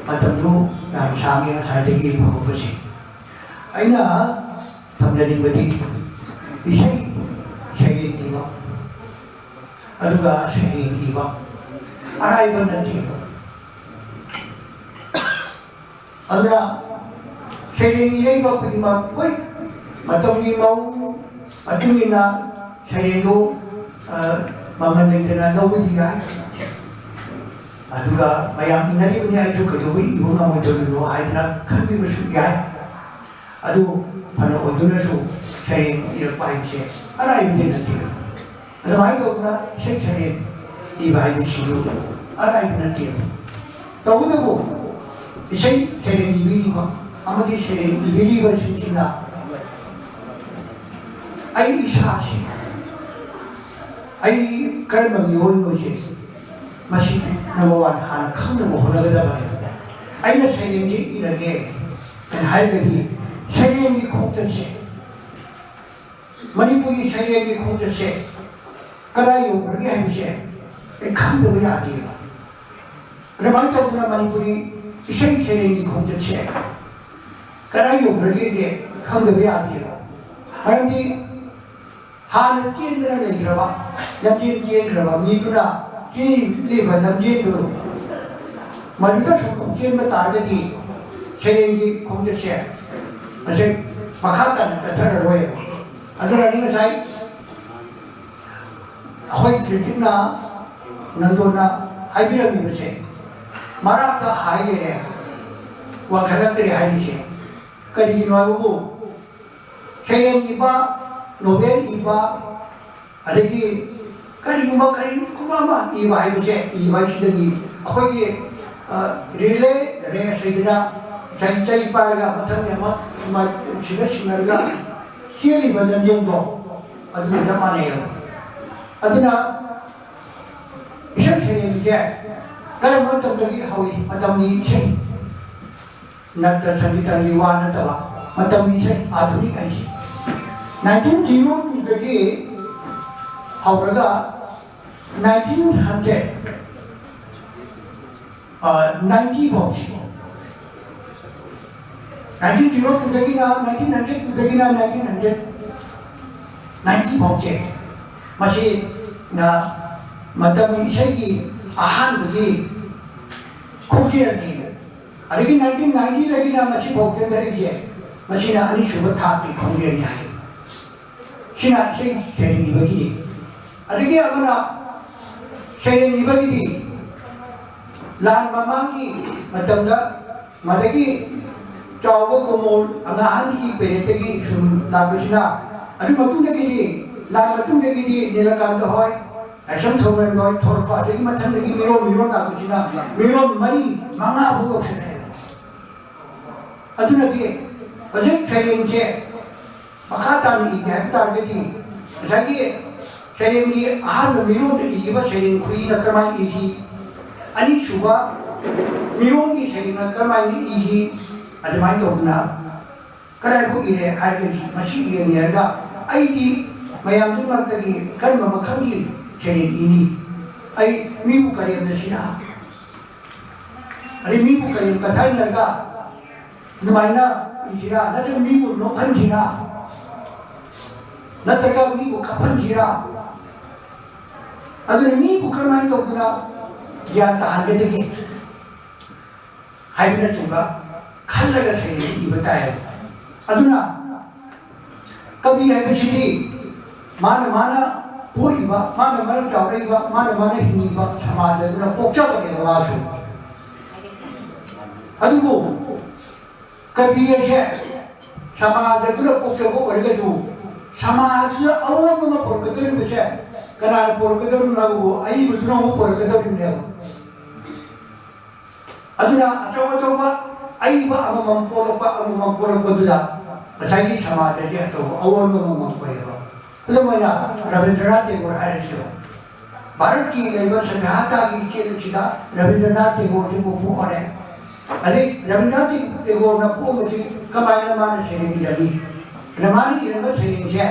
ꯃꯇꯝꯁꯨ ꯌꯥꯝ ꯁꯥꯡꯉꯦ ꯉꯁꯥꯏꯗꯒꯤ ꯍꯧꯔꯛꯄꯁꯦ꯫ ꯑꯩꯅ ꯊꯝꯖꯅꯤꯡꯕꯗꯤ ꯏꯁꯩ ꯁꯩꯔꯦꯡ ꯏꯕ, ꯑꯗꯨꯒ ꯁꯩꯔꯦꯡ ꯏꯕ ꯑꯔꯥꯏꯕ ꯅꯠꯇꯦꯕ꯫ ꯑꯗꯨꯅ ꯁꯩꯔꯦꯡ ꯏꯔꯛꯏꯕ ꯈꯨꯗꯤꯡꯃꯛ, ꯍꯣꯏ, ꯃꯇꯝꯒꯤ ꯃꯑꯣꯡ ꯃꯇꯨꯡ ꯏꯟꯅ ꯁꯩꯔꯦꯡꯗꯨ, ꯑ, ꯃꯃꯜ ꯂꯩꯇꯅ ꯂꯧꯕꯗꯤ ꯌꯥꯏ꯫ ꯑꯗꯨꯒ ꯃꯌꯥꯝ ꯏꯟꯅꯔꯤꯕꯅꯤ, ꯑꯩꯁꯨ ꯀꯩꯗꯧꯕꯩ ꯏꯕ ꯉꯝꯃꯣꯏꯗꯣꯔꯤꯅꯣ ꯍꯥꯏꯗꯅ ꯈꯟꯕꯤꯕꯁꯨ ꯌꯥꯏ꯫ ꯑꯗꯨ ꯐꯅ ꯑꯣꯏꯗꯨꯅꯁꯨ ꯁꯩꯔꯦꯡ ꯏꯔꯛꯄ ꯍꯥꯏꯕꯁꯦ ꯑꯔꯥꯏꯕꯗꯤ ꯅꯠꯇꯦ꯫ ꯑꯗꯨꯃꯥꯏꯅ ꯇꯧꯗꯅ ꯏꯁꯩ ꯁꯩꯔꯦꯡ ꯏꯕ ꯍꯥꯏꯕꯁꯤꯁꯨ ꯑꯔꯥꯏꯕ ꯅꯠꯇꯦ꯫ ꯇꯧꯕꯇꯕꯨ ꯏꯁꯩ ꯁꯩꯔꯦꯡ ꯏꯕꯤꯔꯤꯕ ꯑꯃꯗꯤ ꯁꯩꯔꯦꯡ ꯏꯕꯤꯔꯤꯕꯁꯤꯡꯁꯤꯅ ꯑꯩ ꯏꯁꯥꯁꯤ, ꯑꯩ ꯀꯔꯝꯕ ꯃꯤꯑꯣꯏꯅꯣꯁꯦ, ꯃꯁꯤ number one ꯍꯥꯟꯅ ꯈꯪꯅꯕ ꯍꯣꯠꯅꯒꯗꯕꯅꯦ꯫ ꯑꯩꯅ ꯁꯩꯔꯦꯡꯁꯤ ꯏꯔꯒꯦ ꯍꯥꯏꯅ ꯍꯥꯏꯔꯒꯗꯤ ꯁꯩꯔꯦꯡꯒꯤ ꯈꯣꯡꯆꯠꯁꯦ, ꯃꯅꯤꯄꯨꯔꯤ ꯁꯩꯔꯦꯡꯒꯤ ꯈꯣꯡꯆꯠꯁꯦ ꯀꯗꯥꯏ ꯌꯧꯈ꯭ꯔꯒꯦ ꯍꯥꯏꯕꯁꯦ ꯑꯩ ꯈꯪꯗꯕ ꯌꯥꯗꯦꯕ꯫ ꯑꯗꯨꯃꯥꯏꯅ ꯇꯧꯗꯅ ꯃꯅꯤꯄꯨꯔꯤ ꯏꯁꯩ ꯁꯩꯔꯦꯡꯒꯤ ꯈꯣꯡꯆꯠꯁꯦ ꯀꯗꯥꯏ ꯌꯧꯈ꯭ꯔꯒꯦꯁꯦ ꯈꯪꯗꯕ ꯌꯥꯗꯦꯕ꯫ ꯃꯔꯝꯗꯤ ꯍꯥꯟꯅ ꯆꯦꯟꯗꯅ ꯂꯩꯈ꯭ꯔꯕ, ꯂꯝꯖꯦꯟ ꯆꯦꯟꯈ꯭ꯔꯕ ꯃꯤꯗꯨꯅ ꯆꯦꯜꯂꯤꯕ ꯂꯝꯖꯦꯟꯗꯨ ꯃꯗꯨꯗ ꯁꯨꯝ ꯆꯦꯟꯕ ꯇꯥꯔꯒꯗꯤ ꯁꯩꯔꯦꯡꯒꯤ ꯈꯣꯡꯆꯠꯁꯦ ꯃꯁꯤ ꯃꯈꯥ ꯇꯥꯅ ꯆꯠꯊꯔꯔꯣꯏꯕ꯫ ꯑꯗꯨꯅꯅꯤ ꯉꯁꯥꯏ ꯑꯩꯈꯣꯏ ꯀ꯭ꯔꯤꯇꯤꯛꯅ ꯅꯟꯗꯣꯟꯅ ꯍꯥꯏꯕꯤꯔꯝꯃꯤꯕꯁꯦ ꯃꯔꯛꯇ ꯍꯥꯏ ꯂꯩꯔꯦ, ꯋꯥꯡꯈꯠꯂꯛꯇ꯭ꯔꯦ ꯍꯥꯏꯔꯤꯁꯦ ꯀꯔꯤꯒꯤꯅꯣ ꯍꯥꯏꯕꯕꯨ ꯁꯩꯔꯦꯡ ꯏꯕ, ꯅꯣꯕꯦꯜ ꯏꯕ, ꯑꯗꯒꯤ ꯀꯔꯤꯒꯨꯝꯕ ꯀꯔꯤꯒꯨꯝꯕ ꯑꯃ ꯏꯕ ꯍꯥꯏꯕꯁꯦ, ꯏꯕ ꯍꯥꯏꯁꯤꯗꯒꯤ ꯑꯩꯈꯣꯏꯒꯤ, ꯑ, ꯔꯤꯂꯦ ꯔꯦꯁ ꯍꯥꯏꯗꯅ ꯆꯩ, ꯆꯩ ꯄꯥꯏꯔꯒ ꯃꯊꯪꯒꯤ ꯑꯃ ꯁꯨꯃꯥꯏ-, ꯁꯤꯗ ꯁꯤꯟꯅꯔꯒ ꯆꯦꯜꯂꯤꯕ ꯂꯝꯖꯦꯜꯗꯣ ꯑꯗꯨꯒ ꯆꯞ ꯃꯥꯟꯅꯩꯌꯦꯕ꯫ ꯑꯗꯨꯅ ꯏꯁꯩ ꯁꯩꯔꯦꯡꯁꯦ ꯀꯔꯝꯕ ꯃꯇꯝꯗꯒꯤ ꯍꯧꯏ? ꯃꯇꯝꯒꯤ ꯏꯁꯩ ꯅꯠꯇ ꯁꯪꯒꯤꯇꯒꯤ ꯋꯥ ꯅꯠꯇꯕ ꯃꯇꯝꯒꯤ ꯏꯁꯩ ꯑꯥꯙꯨꯅꯤꯛ ꯍꯥꯏꯁꯦ nineteen zero two ꯗꯒꯤ ꯍꯧꯔꯒ nineteen hundred ninety ꯐꯥꯎꯁꯤ, nineteen zero two ꯗꯒꯤꯅ, nineteen hundred two ꯗꯒꯤꯅ nineteen hundred ninety ꯐꯥꯎꯁꯦ, ꯃꯁꯤꯅ ꯃꯇꯝꯒꯤ ꯏꯁꯩꯒꯤ ꯑꯍꯥꯟꯕꯒꯤ ꯈꯣꯡꯖꯦꯜꯅꯤ꯫ ꯑꯗꯒꯤ nineteen ninety ꯗꯒꯤꯅ ꯉꯁꯤꯐꯥꯎ ꯆꯦꯟꯊꯔꯛꯏꯁꯦ, ꯃꯁꯤꯅ ꯑꯅꯤꯁꯨꯕ ꯊꯥꯛꯀꯤ ꯈꯣꯡꯖꯦꯜꯅꯤ ꯍꯥꯏ꯫ ꯁꯤꯅ ꯏꯁꯩ ꯁꯩꯔꯦꯡ ꯏꯕꯒꯤꯅꯤ꯫ ꯑꯗꯒꯤ ꯑꯃꯅ ꯁꯩꯔꯦꯡ ꯏꯕꯒꯤꯗꯤ ꯂꯥꯟ ꯃꯃꯥꯡꯒꯤ ꯃꯇꯝꯗ ꯃꯗꯒꯤ ꯆꯥꯎꯕ ꯀꯣꯃꯣꯜ ꯑꯉꯥꯍꯟꯒꯤ ꯄꯦꯔꯦꯠꯇꯒꯤ ꯁꯨꯝ ꯂꯥꯛꯄꯁꯤꯅ, ꯑꯗꯨꯒꯤ ꯃꯇꯨꯡꯗꯒꯤꯗꯤ, ꯂꯥꯟ ꯃꯇꯨꯡꯗꯒꯤꯗꯤ ꯅꯤꯂꯀꯥꯟꯇ ꯍꯣꯏ, ꯂꯥꯏꯁ꯭ꯔꯝ ꯁꯧꯒ꯭ꯔꯦꯟ ꯍꯣꯏ ꯊꯣꯛꯂꯛꯄ, ꯑꯗꯒꯤ ꯃꯊꯪꯗꯒꯤ ꯃꯤꯔꯣꯟ ꯃꯤꯔꯣꯟ ꯂꯥꯛꯄꯁꯤꯅ ꯃꯤꯔꯣꯟ ꯃꯔꯤ ꯃꯉꯥ ꯐꯥꯎ ꯌꯧꯁꯤꯜꯂꯛꯑꯦ꯫ ꯑꯗꯨꯅꯗꯤ ꯍꯧꯖꯤꯛ ꯁꯩꯔꯦꯡꯁꯦ ꯃꯈꯥ ꯇꯥꯅ ꯏꯒꯦ ꯍꯥꯏꯕ ꯇꯥꯔꯒꯗꯤ, ꯉꯁꯥꯏꯒꯤ ꯁꯩꯔꯦꯡꯒꯤ ꯑꯍꯥꯟꯕ ꯃꯤꯔꯣꯟꯗ ꯏꯈꯤꯕ ꯁꯩꯔꯦꯡ ꯈꯨꯏꯅ ꯀꯔꯝꯍꯥꯏꯅ ꯏꯈꯤ, ꯑꯅꯤꯁꯨꯕ ꯃꯤꯔꯣꯟꯒꯤ ꯁꯩꯔꯦꯡꯅ ꯀꯔꯝꯍꯥꯏꯅ ꯏꯈꯤ, ꯑꯗꯨꯃꯥꯏꯅ ꯇꯧꯗꯅ ꯀꯗꯥꯏꯐꯥꯎ ꯏꯔꯦ ꯍꯥꯏꯔꯒꯗꯤ, ꯃꯁꯤ ꯌꯦꯡꯉꯦ ꯍꯥꯏꯔꯒ ꯑꯩꯗꯤ ꯃꯌꯥꯝꯗꯨꯒꯤ ꯃꯔꯛꯇꯒꯤ ꯀꯔꯝꯕ ꯃꯈꯜꯒꯤ ꯁꯩꯔꯦꯡ ꯏꯅꯤ? ꯑꯩ ꯃꯤꯕꯨ ꯀꯔꯦꯝꯅꯁꯤꯔꯥ? ꯑꯗꯩ ꯃꯤꯕꯨ ꯀꯔꯦꯝ ꯀꯊꯥꯏꯅꯔꯒ ꯑꯗꯨꯃꯥꯏꯅ ꯏꯁꯤꯔꯥ? ꯅꯠꯇ꯭ꯔꯒ ꯃꯤꯕꯨ ꯅꯣꯛꯍꯟꯁꯤꯔꯥ? ꯅꯠꯇ꯭ꯔꯒ ꯃꯤꯕꯨ ꯀꯞꯍꯟꯁꯤꯔꯥ? ꯑꯗꯨꯅ ꯃꯤꯕꯨ ꯀꯔꯝꯍꯥꯏꯅ ꯇꯧꯗꯅ ꯒ꯭ꯌꯥꯟ ꯇꯥꯍꯟꯒꯗꯒꯦ ꯍꯥꯏꯕꯅꯆꯤꯡꯕ ꯈꯜꯂꯒ ꯁꯩꯔꯦꯡꯗꯤ ꯏꯕ ꯇꯥꯏ ꯍꯥꯏꯕ꯫ ꯑꯗꯨꯅ ꯀꯕꯤ ꯍꯥꯏꯕꯁꯤꯗꯤ ꯃꯥꯅ ꯃꯥꯅ ꯄꯣꯛꯏꯕ, ꯃꯥꯅ ꯃꯥꯅ ꯆꯥꯎꯔꯛꯏꯕ, ꯃꯥꯅ ꯃꯥꯅ ꯍꯤꯡꯉꯤꯕ ꯁꯃꯥꯖ ꯑꯗꯨꯅ ꯄꯣꯛꯆꯕꯅꯦꯕ ꯃꯥꯁꯨ꯫ ꯑꯗꯨꯕꯨ ꯀꯕꯤ ꯑꯁꯦ ꯁꯃꯥꯖ ꯑꯗꯨꯅ ꯄꯣꯛꯆꯕ ꯑꯣꯏꯔꯒꯁꯨ, ꯁꯃꯥꯖ ꯑꯗꯨꯗ ꯑꯑꯣꯟꯕ ꯑꯃ ꯄꯨꯔꯛꯀꯗꯧꯔꯤꯕꯁꯦ ꯀꯅꯥꯅ ꯄꯨꯔꯛꯀꯗꯧꯔꯤꯅꯣ ꯍꯥꯏꯕꯕꯨ ꯑꯏꯕꯗꯨꯅ ꯑꯃꯨꯛ ꯄꯨꯔꯛꯀꯗꯧꯔꯤꯕꯅꯦꯕ꯫ ꯑꯗꯨꯅ ꯑꯆꯧ ꯑꯆꯧꯕ ꯑꯏꯕ ꯑꯃꯃꯝ ꯄꯣꯛꯂꯛꯄ, ꯑꯃꯃꯝ ꯄꯣꯛꯂꯛꯄꯗꯨꯗ ꯉꯁꯥꯏꯒꯤ ꯁꯃꯥꯖ ꯑꯁꯤ ꯑꯆꯧꯕ ꯑꯑꯣꯟꯕ ꯑꯃꯃꯝ ꯑꯣꯏꯌꯦꯕ꯫ ꯈꯨꯗꯝ ꯑꯣꯏꯅ ꯔꯕꯤꯟꯗ꯭ꯔꯅꯥꯊ ꯇꯦꯒꯣꯔ ꯍꯥꯏꯔꯁꯤꯕ, ꯚꯥꯔꯠꯀꯤ ꯂꯩꯕ ꯁꯟꯙꯥꯇꯥꯒꯤ ꯏꯆꯦꯜ ꯑꯁꯤꯗ ꯔꯕꯤꯟꯗ꯭ꯔꯅꯥꯊ ꯇꯦꯒꯣꯔꯁꯤꯕꯨ ꯄꯣꯛꯍꯜꯂꯦ꯫ ꯑꯗꯩ ꯔꯕꯤꯟꯗ꯭ꯔꯅꯥꯊ ꯇꯦꯒꯣꯔꯅ ꯄꯣꯛꯑꯝꯕꯁꯤ ꯀꯃꯥꯏꯅ ꯃꯥꯅ ꯁꯩꯔꯦꯡ ꯏꯔꯝꯃꯤ? ꯑꯗ ꯃꯥꯅ ꯏꯔꯝꯕ ꯁꯩꯔꯦꯡꯁꯦ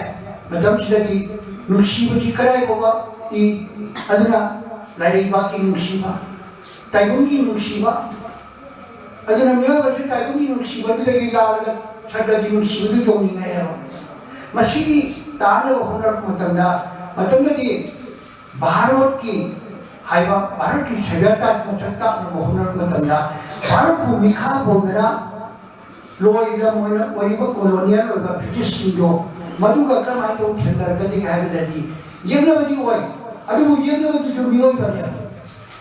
ꯃꯇꯝꯁꯤꯗꯗꯤ ꯅꯨꯡꯁꯤꯕꯁꯤ ꯀꯗꯥꯏ ꯐꯥꯎꯕ ꯏ? ꯑꯗꯨꯅ ꯂꯥꯏꯔꯩꯕꯥꯛꯀꯤ ꯅꯨꯡꯁꯤꯕ, ꯇꯥꯏꯕꯪꯒꯤ ꯅꯨꯡꯁꯤꯕ, ꯑꯗꯨꯅ ꯃꯤꯑꯣꯏꯕꯁꯤ ꯇꯥꯏꯕꯪꯒꯤ ꯅꯨꯡꯁꯤꯕꯗꯨꯗꯒꯤ ꯂꯥꯜꯂꯒ ꯁꯔꯒꯒꯤ ꯅꯨꯡꯁꯤꯕꯗꯨ ꯌꯧꯅꯤꯡꯉꯛꯑꯦꯕ꯫ ꯃꯁꯤꯒꯤ ꯇꯥꯅꯕ ꯍꯣꯠꯅꯔꯛꯄ ꯃꯇꯝꯗ, ꯃꯇꯝꯗꯗꯤ ꯚꯥꯔꯠꯀꯤ ꯍꯥꯏꯕ, ꯚꯥꯔꯠꯀꯤ ꯁꯚ꯭ꯌꯇꯥꯁꯤ ꯃꯁꯛ ꯇꯥꯛꯅꯕ ꯍꯣꯠꯅꯔꯛꯄ ꯃꯇꯝꯗ, ꯚꯥꯔꯠꯄꯨ ꯃꯤꯈꯥ ꯄꯣꯟꯗꯅ ꯂꯣꯏ ꯂꯝ ꯑꯣꯏꯅ ꯑꯣꯏꯔꯤꯕ ꯀꯣꯂꯣꯅꯤꯌꯦꯜ ꯑꯣꯏꯕ ꯕ꯭ꯔꯤꯇꯤꯁꯁꯤꯡꯗꯣ ꯃꯗꯨꯒ ꯀꯔꯝꯍꯥꯏꯅ ꯇꯧ ꯊꯦꯡꯅꯔꯒꯅꯤ ꯍꯥꯏꯕꯗꯗꯤ ꯌꯦꯛꯅꯕꯗꯤ ꯑꯣꯏ, ꯑꯗꯨꯕꯨ ꯌꯦꯛꯅꯕꯗꯨꯁꯨ ꯃꯤꯑꯣꯏꯕꯅꯦꯕ꯫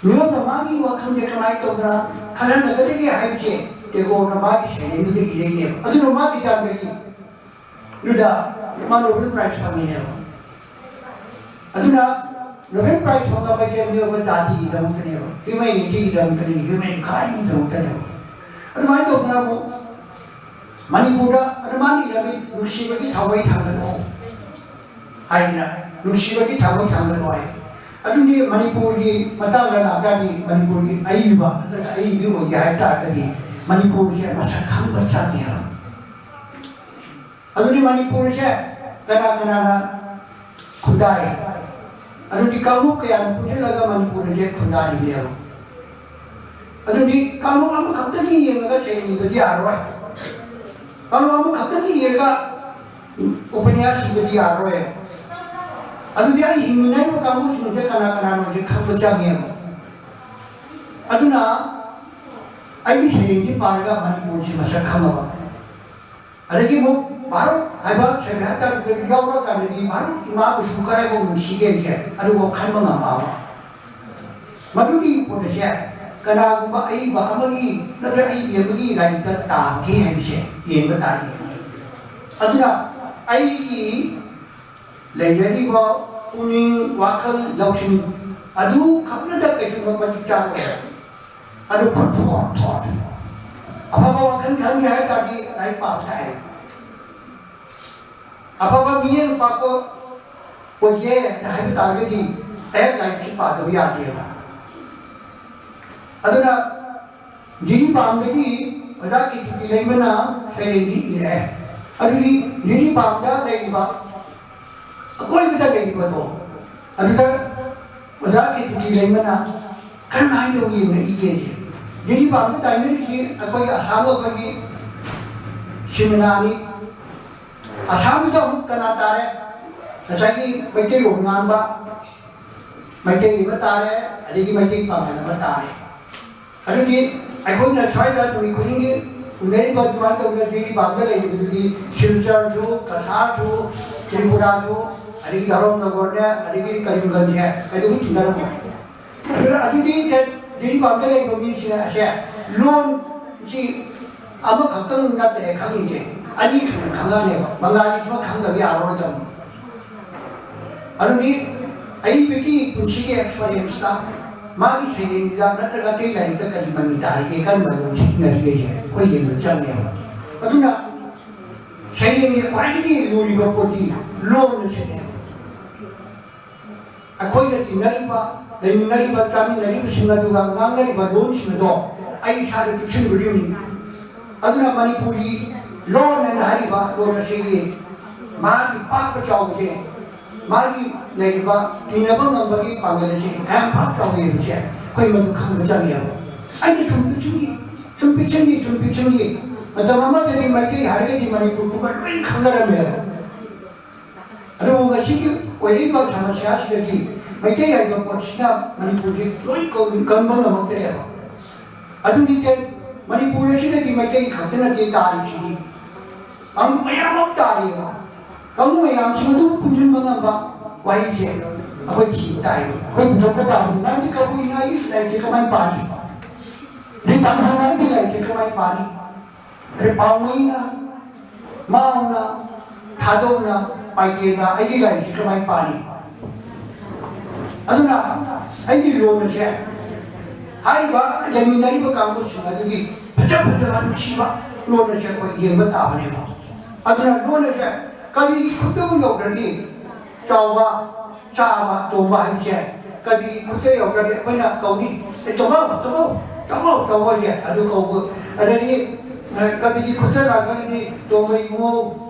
ꯃꯤꯑꯣꯏꯕ ꯃꯥꯒꯤ ꯋꯥꯈꯜꯁꯦ ꯀꯃꯥꯏꯅ ꯇꯧꯗꯅ ꯈꯜꯍꯜꯂꯒꯗꯒꯦ ꯍꯥꯏꯕꯁꯦ ꯇꯦꯒꯣꯔꯅ ꯃꯥꯒꯤ ꯁꯩꯔꯦꯡꯗꯨꯗ ꯏꯔꯩꯅꯦꯕ꯫ ꯑꯗꯨꯅ ꯃꯥꯒꯤ ꯇꯥꯟꯗꯒꯤ ꯑꯗꯨꯗ ꯃꯥ ꯅꯣꯕꯦꯜ ꯄ꯭ꯔꯥꯏꯖ ꯐꯪꯉꯤꯅꯦꯕ꯫ ꯑꯗꯨꯅ ꯅꯣꯕꯦꯜ ꯄ꯭ꯔꯥꯏꯖ ꯐꯪꯂꯕ ꯍꯥꯏꯁꯦ ꯃꯤꯑꯣꯏꯕ ꯖꯥꯇꯤꯒꯤꯗꯃꯛꯇꯅꯦꯕ, ꯍ꯭ꯌꯨꯃꯦꯅꯤꯇꯤꯒꯤꯗꯃꯛꯇꯅꯦ, ꯍ꯭ꯌꯨꯃꯦꯟ ꯀꯥꯏꯟꯒꯤꯗꯃꯛꯇꯅꯦꯕ꯫ ꯑꯗꯨꯃꯥꯏꯅ ꯇꯧꯗꯅ ꯑꯃꯨꯛ ꯃꯅꯤꯄꯨꯔꯗ ꯑꯗꯨ ꯃꯥꯅ ꯏꯔꯝꯃꯤ, ꯅꯨꯡꯁꯤꯕꯒꯤ ꯊꯥꯎꯃꯩ ꯊꯥꯡꯒꯠꯂꯣ ꯍꯥꯏꯗꯅ, ꯅꯨꯡꯁꯤꯕꯒꯤ ꯊꯥꯎꯃꯩ ꯊꯥꯡꯒꯠꯂꯣ ꯍꯥꯏ꯫ ꯑꯗꯨꯗꯤ ꯃꯅꯤꯄꯨꯔꯒꯤ ꯃꯇꯥꯡꯗ ꯂꯥꯛꯇꯥꯔꯗꯤ, ꯃꯅꯤꯄꯨꯔꯒꯤ ꯑꯏꯕ ꯅꯠꯇ꯭ꯔꯒ ꯑꯏꯕꯤ ꯑꯣꯏꯒꯦ ꯍꯥꯏ ꯇꯥꯔꯒꯗꯤ ꯃꯅꯤꯄꯨꯔꯁꯦ ꯃꯁꯛ ꯈꯪꯕ ꯆꯪꯉꯦꯕ꯫ ꯑꯗꯨꯗꯤ ꯃꯅꯤꯄꯨꯔꯁꯦ ꯀꯅꯥ ꯀꯅꯥꯅ ꯈꯨꯟꯗꯥꯏ? ꯑꯗꯨꯗꯤ ꯀꯥꯡꯂꯨꯞ ꯀꯌꯥꯅ ꯄꯨꯟꯁꯤꯜꯂꯒ ꯃꯅꯤꯄꯨꯔ ꯑꯁꯦ ꯈꯨꯟꯗꯥꯔꯤꯕꯅꯦꯕ꯫ ꯑꯗꯨꯗꯤ ꯀꯥꯡꯂꯨꯞ ꯑꯃꯈꯛꯇꯒꯤ ꯌꯦꯡꯉꯒ ꯁꯩꯔꯦꯡ ꯏꯕꯗꯤ ꯌꯥꯔꯔꯣꯏ꯫ ꯀꯥꯡꯂꯨꯞ ꯑꯃꯈꯛꯇꯒꯤ ꯌꯦꯡꯉꯒ ꯎꯄꯅ꯭ꯌꯥꯁ ꯏꯕꯗꯤ ꯌꯥꯔꯔꯣꯏ꯫ ꯑꯗꯨꯗꯤ ꯑꯩ ꯍꯤꯡꯃꯤꯟꯅꯔꯤꯕ ꯀꯥꯡꯕꯨꯁꯤꯡꯁꯦ ꯀꯅꯥ ꯀꯅꯥꯅꯣꯁꯦ ꯈꯪꯕ ꯆꯪꯉꯦꯕ꯫ ꯑꯗꯨꯅ ꯑꯩꯒꯤ ꯁꯩꯔꯦꯡꯁꯤ ꯄꯥꯔꯒ ꯃꯅꯤꯄꯨꯔꯁꯤ ꯃꯁꯛ ꯈꯪꯉꯕ꯫ ꯑꯗꯒꯤ ꯑꯃꯨꯛ ꯚꯥꯔꯠ ꯍꯥꯏꯕ ꯁꯩꯔꯦꯡ ꯍꯥꯏꯇꯥꯔꯒꯗꯤ ꯌꯥꯎꯔꯛꯑꯀꯥꯟꯗꯗꯤ ꯚꯥꯔꯠ ꯏꯃꯥꯕꯨꯁꯨ ꯀꯗꯥꯏꯐꯥꯎ ꯅꯨꯡꯁꯤꯒꯦꯁꯦ ꯑꯗꯨꯐꯥꯎ ꯈꯟꯕ ꯉꯝꯃꯛꯑꯕ꯫ ꯃꯗꯨꯒꯤ ꯄꯣꯠ ꯑꯁꯦ ꯀꯅꯥꯒꯨꯝꯕ ꯑꯏꯕ ꯑꯃꯒꯤ ꯅꯠꯇ꯭ꯔꯒ ꯑꯏꯕꯤ ꯑꯃꯒꯤ ꯂꯥꯏꯔꯤꯛꯇ ꯇꯥꯕꯒꯦ ꯍꯥꯏꯕꯁꯦ ꯌꯦꯡꯕ ꯇꯥꯔꯤ꯫ ꯑꯗꯨꯅ ꯑꯩꯒꯤ ꯂꯩꯖꯔꯤꯕ ꯄꯨꯛꯅꯤꯡ, ꯋꯥꯈꯜ, ꯂꯧꯁꯤꯡ ꯑꯗꯨ ꯈꯛꯅꯗ ꯀꯩꯁꯨ ꯃꯇꯤꯛ ꯆꯥꯔꯣꯏ꯫ ꯑꯗꯨ food for thought꯫ ꯑꯐꯕ ꯋꯥꯈꯜ ꯈꯟꯒꯦ ꯍꯥꯏ ꯇꯥꯔꯗꯤ ꯂꯥꯏꯔꯤꯛ ꯄꯥꯕ ꯇꯥꯏ꯫ ꯑꯐꯕ ꯃꯤꯠꯌꯦꯡ ꯄꯥꯛꯄ ꯑꯣꯏꯒꯦ ꯍꯥꯏꯕ ꯇꯥꯔꯒꯗꯤ ꯑꯩꯍꯥꯛ ꯂꯥꯏꯔꯤꯛꯁꯤ ꯄꯥꯗꯕ ꯌꯥꯗꯦꯕ꯫ ꯑꯗꯨꯅ ꯖꯤꯔꯤꯕꯥꯝꯗꯒꯤ ꯑꯣꯖꯥ ꯀꯦꯇꯨꯀꯤ ꯂꯩꯃꯅ ꯁꯩꯔꯦꯡꯗꯤ ꯏꯔꯛꯑꯦ꯫ ꯑꯗꯨꯗꯤ ꯖꯤꯔꯤꯕꯥꯝꯗ ꯂꯩꯔꯤꯕ ꯑꯀꯣꯏꯕꯗ ꯂꯩꯔꯤꯕꯗꯣ ꯑꯗꯨꯗ ꯑꯣꯖꯥ ꯀꯦꯇꯨꯀꯤ ꯂꯩꯃꯅ ꯀꯔꯝꯍꯥꯏꯅ ꯇꯧꯅ ꯌꯦꯡꯉꯛꯏꯒꯦꯁꯦ꯫ ꯖꯤꯔꯤꯕꯥꯝꯗ ꯇꯥꯏꯅꯔꯤꯁꯤ ꯑꯩꯈꯣꯏꯒꯤ ꯑꯁꯥꯝꯒ ꯑꯩꯈꯣꯏꯒꯤ ꯁꯤꯃꯅꯥꯅꯤ꯫ ꯑꯁꯥꯝꯗꯨꯗ ꯑꯃꯨꯛ ꯀꯅꯥ ꯇꯥꯔꯦ? ꯉꯁꯥꯏꯒꯤ ꯃꯩꯇꯩꯂꯣꯟ ꯉꯥꯡꯕ ꯃꯩꯇꯩ ꯑꯃ ꯇꯥꯔꯦ, ꯑꯗꯒꯤ ꯃꯩꯇꯩ ꯄꯥꯉꯜ ꯑꯃ ꯇꯥꯔꯦ꯫ ꯑꯗꯨꯗꯤ ꯑꯩꯈꯣꯏꯅ ꯁ꯭ꯋꯥꯏꯗ ꯅꯨꯃꯤꯠ ꯈꯨꯗꯤꯡꯒꯤ ꯎꯅꯔꯤꯕ ꯑꯗꯨꯃꯥꯏꯅ ꯇꯧꯗꯅ ꯖꯤꯔꯤꯕꯥꯝꯗ ꯂꯩꯔꯤꯕꯗꯨꯗꯤ ꯁꯤꯜꯆꯔꯁꯨ, ꯀꯁꯥꯔꯁꯨ, ꯇ꯭ꯔꯤꯄꯨꯔꯥꯁꯨ, ꯑꯗꯒꯤ ꯙꯔꯝꯅꯒꯔꯅꯦ, ꯑꯗꯒꯤ ꯀꯔꯤꯝꯒꯟꯖꯁꯦ ꯀꯩꯗꯧꯕꯩ ꯇꯤꯟꯅꯔꯝꯃꯣꯏ? ꯑꯗꯨꯗꯤ ꯖꯤꯔꯤꯕꯥꯝꯗ ꯂꯩꯕ ꯃꯤꯁꯤꯡ ꯑꯁꯦ ꯂꯣꯟꯁꯤ ꯑꯃꯈꯛꯇꯪ ꯅꯠꯇ꯭ꯔꯦ ꯈꯪꯉꯤꯁꯦ, ꯑꯅꯤ ꯁꯨꯅ ꯈꯪꯉꯛꯑꯅꯦꯕ꯫ ꯕꯪꯒꯥꯂꯤꯁꯤꯃ ꯈꯪꯗꯕ ꯌꯥꯔꯔꯣꯏꯗꯕꯅꯤ꯫ ꯑꯗꯨꯗꯤ ꯑꯏꯕꯒꯤ ꯄꯨꯟꯁꯤꯒꯤ ꯑꯦꯛꯁꯄꯔꯤꯌꯦꯟꯁꯇ ꯃꯥꯒꯤ ꯁꯩꯔꯦꯡꯗ ꯅꯠꯇ꯭ꯔꯒ ꯑꯇꯩ ꯂꯥꯏꯔꯤꯛꯇ ꯀꯔꯤ ꯃꯃꯤ ꯇꯥꯔꯤꯒꯦ, ꯀꯔꯝꯕ ꯂꯣꯟ ꯁꯤꯖꯤꯟꯅꯔꯤꯒꯦꯁꯦ ꯑꯩꯈꯣꯏ ꯌꯦꯡꯕ ꯆꯪꯉꯦꯕ꯫ ꯑꯗꯨꯅ ꯁꯩꯔꯦꯡꯒꯤ ꯈ꯭ꯋꯥꯏꯗꯒꯤ ꯂꯨꯔꯤꯕ ꯄꯣꯠꯇꯤ ꯂꯣꯟ ꯑꯁꯤꯅꯦꯕ꯫ ꯑꯩꯈꯣꯏꯒ ꯇꯤꯟꯅꯔꯤꯕ, ꯂꯩꯃꯤꯟꯅꯔꯤꯕ, ꯆꯥꯃꯤꯟꯅꯔꯤꯕꯁꯤꯡ ꯑꯗꯨꯒ ꯉꯥꯡꯅꯔꯤꯕ ꯂꯣꯟꯁꯤꯡ ꯑꯗꯣ ꯑꯩ ꯏꯁꯥꯗ ꯆꯨꯞꯁꯤꯟꯗꯣꯔꯤꯕꯅꯤ꯫ ꯑꯗꯨꯅ ꯃꯅꯤꯄꯨꯔꯤ ꯂꯣꯟ ꯍꯥꯏꯅ ꯍꯥꯏꯔꯤꯕ ꯂꯣꯟ ꯑꯁꯤꯒꯤ ꯃꯥꯒꯤ ꯄꯥꯛꯄ ꯆꯥꯎꯕꯁꯦ, ꯃꯥꯒꯤ ꯂꯩꯔꯤꯕ ꯇꯤꯟꯅꯕ ꯉꯝꯕꯒꯤ ꯄꯥꯡꯒꯜ ꯑꯁꯤ ꯀꯌꯥꯝ ꯄꯥꯛ ꯆꯥꯎꯏ ꯍꯥꯏꯕꯁꯦ ꯑꯩꯈꯣꯏ ꯃꯗꯨ ꯈꯪꯕ ꯆꯪꯉꯦꯕ꯫ ꯑꯩꯅ ꯁꯨꯝ ꯄꯤꯛꯁꯤꯟꯈꯤ, ꯁꯨꯝ ꯄꯤꯛꯁꯤꯟꯈꯤ, ꯁꯨꯝ ꯄꯤꯛꯁꯤꯟꯈꯤ꯫ ꯃꯇꯝ ꯑꯃꯗꯗꯤ ꯃꯩꯇꯩ ꯍꯥꯏꯔꯒꯗꯤ ꯃꯅꯤꯄꯨꯔ ꯄꯨꯝꯕ ꯂꯣꯏꯅ ꯈꯪꯅꯔꯝꯃꯦꯕ꯫ ꯑꯗꯨꯕꯨ ꯉꯁꯤꯒꯤ ꯑꯣꯏꯔꯛꯏꯕ ꯁꯃꯁ꯭ꯌꯥꯁꯤꯗꯗꯤ ꯃꯩꯇꯩ ꯍꯥꯏꯕ ꯄꯣꯠꯁꯤꯅ ꯃꯅꯤꯄꯨꯔꯁꯤ ꯂꯣꯏ ꯀꯧ-, ꯀꯟꯕ ꯉꯝꯃꯛꯇ꯭ꯔꯦꯕ꯫ ꯑꯗꯨꯗꯤ ꯇꯦ-, ꯃꯅꯤꯄꯨꯔ ꯑꯁꯤꯗꯗꯤ ꯃꯩꯇꯩ ꯈꯛꯇ ꯅꯠꯇꯦ ꯇꯥꯔꯤꯁꯤꯗꯤ, ꯀꯥꯡꯂꯨꯞ ꯃꯌꯥꯝ ꯑꯃ ꯇꯥꯔꯤꯑꯕ꯫ ꯀꯥꯡꯂꯨꯞ ꯃꯌꯥꯝꯁꯤꯡ ꯑꯗꯨ ꯄꯨꯟꯁꯤꯟꯕ ꯉꯝꯕ ꯋꯥꯍꯩꯁꯦ ꯑꯩꯈꯣꯏ ꯊꯤꯕ ꯇꯥꯏ, ꯑꯩꯈꯣꯏ ꯄꯨꯊꯣꯛꯄ ꯇꯥꯕꯅꯤ꯫ ꯃꯔꯝꯗꯤ ꯀꯕꯨꯏꯅ ꯑꯩꯒꯤ ꯂꯥꯏꯔꯤꯛꯁꯦ ꯀꯃꯥꯏꯅ ꯄꯥꯅꯤ? ꯑꯗꯩ ꯇꯥꯡꯈꯨꯜꯅ ꯑꯩꯒꯤ ꯂꯥꯏꯔꯤꯛꯁꯦ ꯀꯃꯥꯏꯅ ꯄꯥꯅꯤ? ꯑꯗꯩ ꯄꯥꯎꯃꯩꯅ, ꯃꯥꯎꯅ, ꯊꯥꯗꯧꯅ, ꯄꯥꯏꯇꯦꯅ ꯑꯩꯒꯤ ꯂꯥꯏꯔꯤꯛꯁꯤ ꯀꯃꯥꯏꯅ ꯄꯥꯅꯤ? ꯑꯗꯨꯅ ꯑꯩꯒꯤ ꯂꯣꯟ ꯑꯁꯦ ꯍꯥꯏꯔꯤꯕ ꯂꯩꯃꯤꯟꯅꯔꯤꯕ ꯀꯥꯡꯕꯨꯁꯤꯡ ꯑꯗꯨꯒꯤ ꯐꯖ ꯐꯖꯕ ꯅꯨꯡꯁꯤꯕ ꯂꯣꯟ ꯑꯁꯦ ꯑꯩꯈꯣꯏ ꯌꯦꯡꯕ ꯇꯥꯕꯅꯦꯕ꯫ ꯑꯗꯨꯅ ꯂꯣꯟ ꯑꯁꯦ ꯀꯕꯤꯒꯤ ꯈꯨꯠꯇꯕꯨ ꯌꯧꯈ꯭ꯔꯗꯤ ꯆꯥꯎꯕ, ꯆꯥꯕ, ꯇꯣꯡꯕ ꯍꯥꯏꯕꯁꯦ ꯀꯕꯤꯒꯤ ꯈꯨꯠꯇ ꯌꯧꯈ꯭ꯔꯗꯤ ꯑꯩꯈꯣꯏꯅ ꯀꯧꯅꯤ, "ꯑꯦ, ꯇꯣꯝꯕꯧ, ꯇꯣꯝꯕꯧ, ꯆꯥꯎꯕꯧ, ꯆꯥꯎꯕꯧ" ꯍꯥꯏꯁꯦ ꯑꯗꯨ ꯀꯧꯕ꯫ ꯑꯗꯒꯤ, ꯑ, ꯀꯕꯤꯒꯤ ꯈꯨꯠꯇ ꯂꯥꯛꯈ꯭ꯔꯒꯗꯤ "ꯇꯣꯝꯕ ꯏꯕꯨꯡꯉꯣ,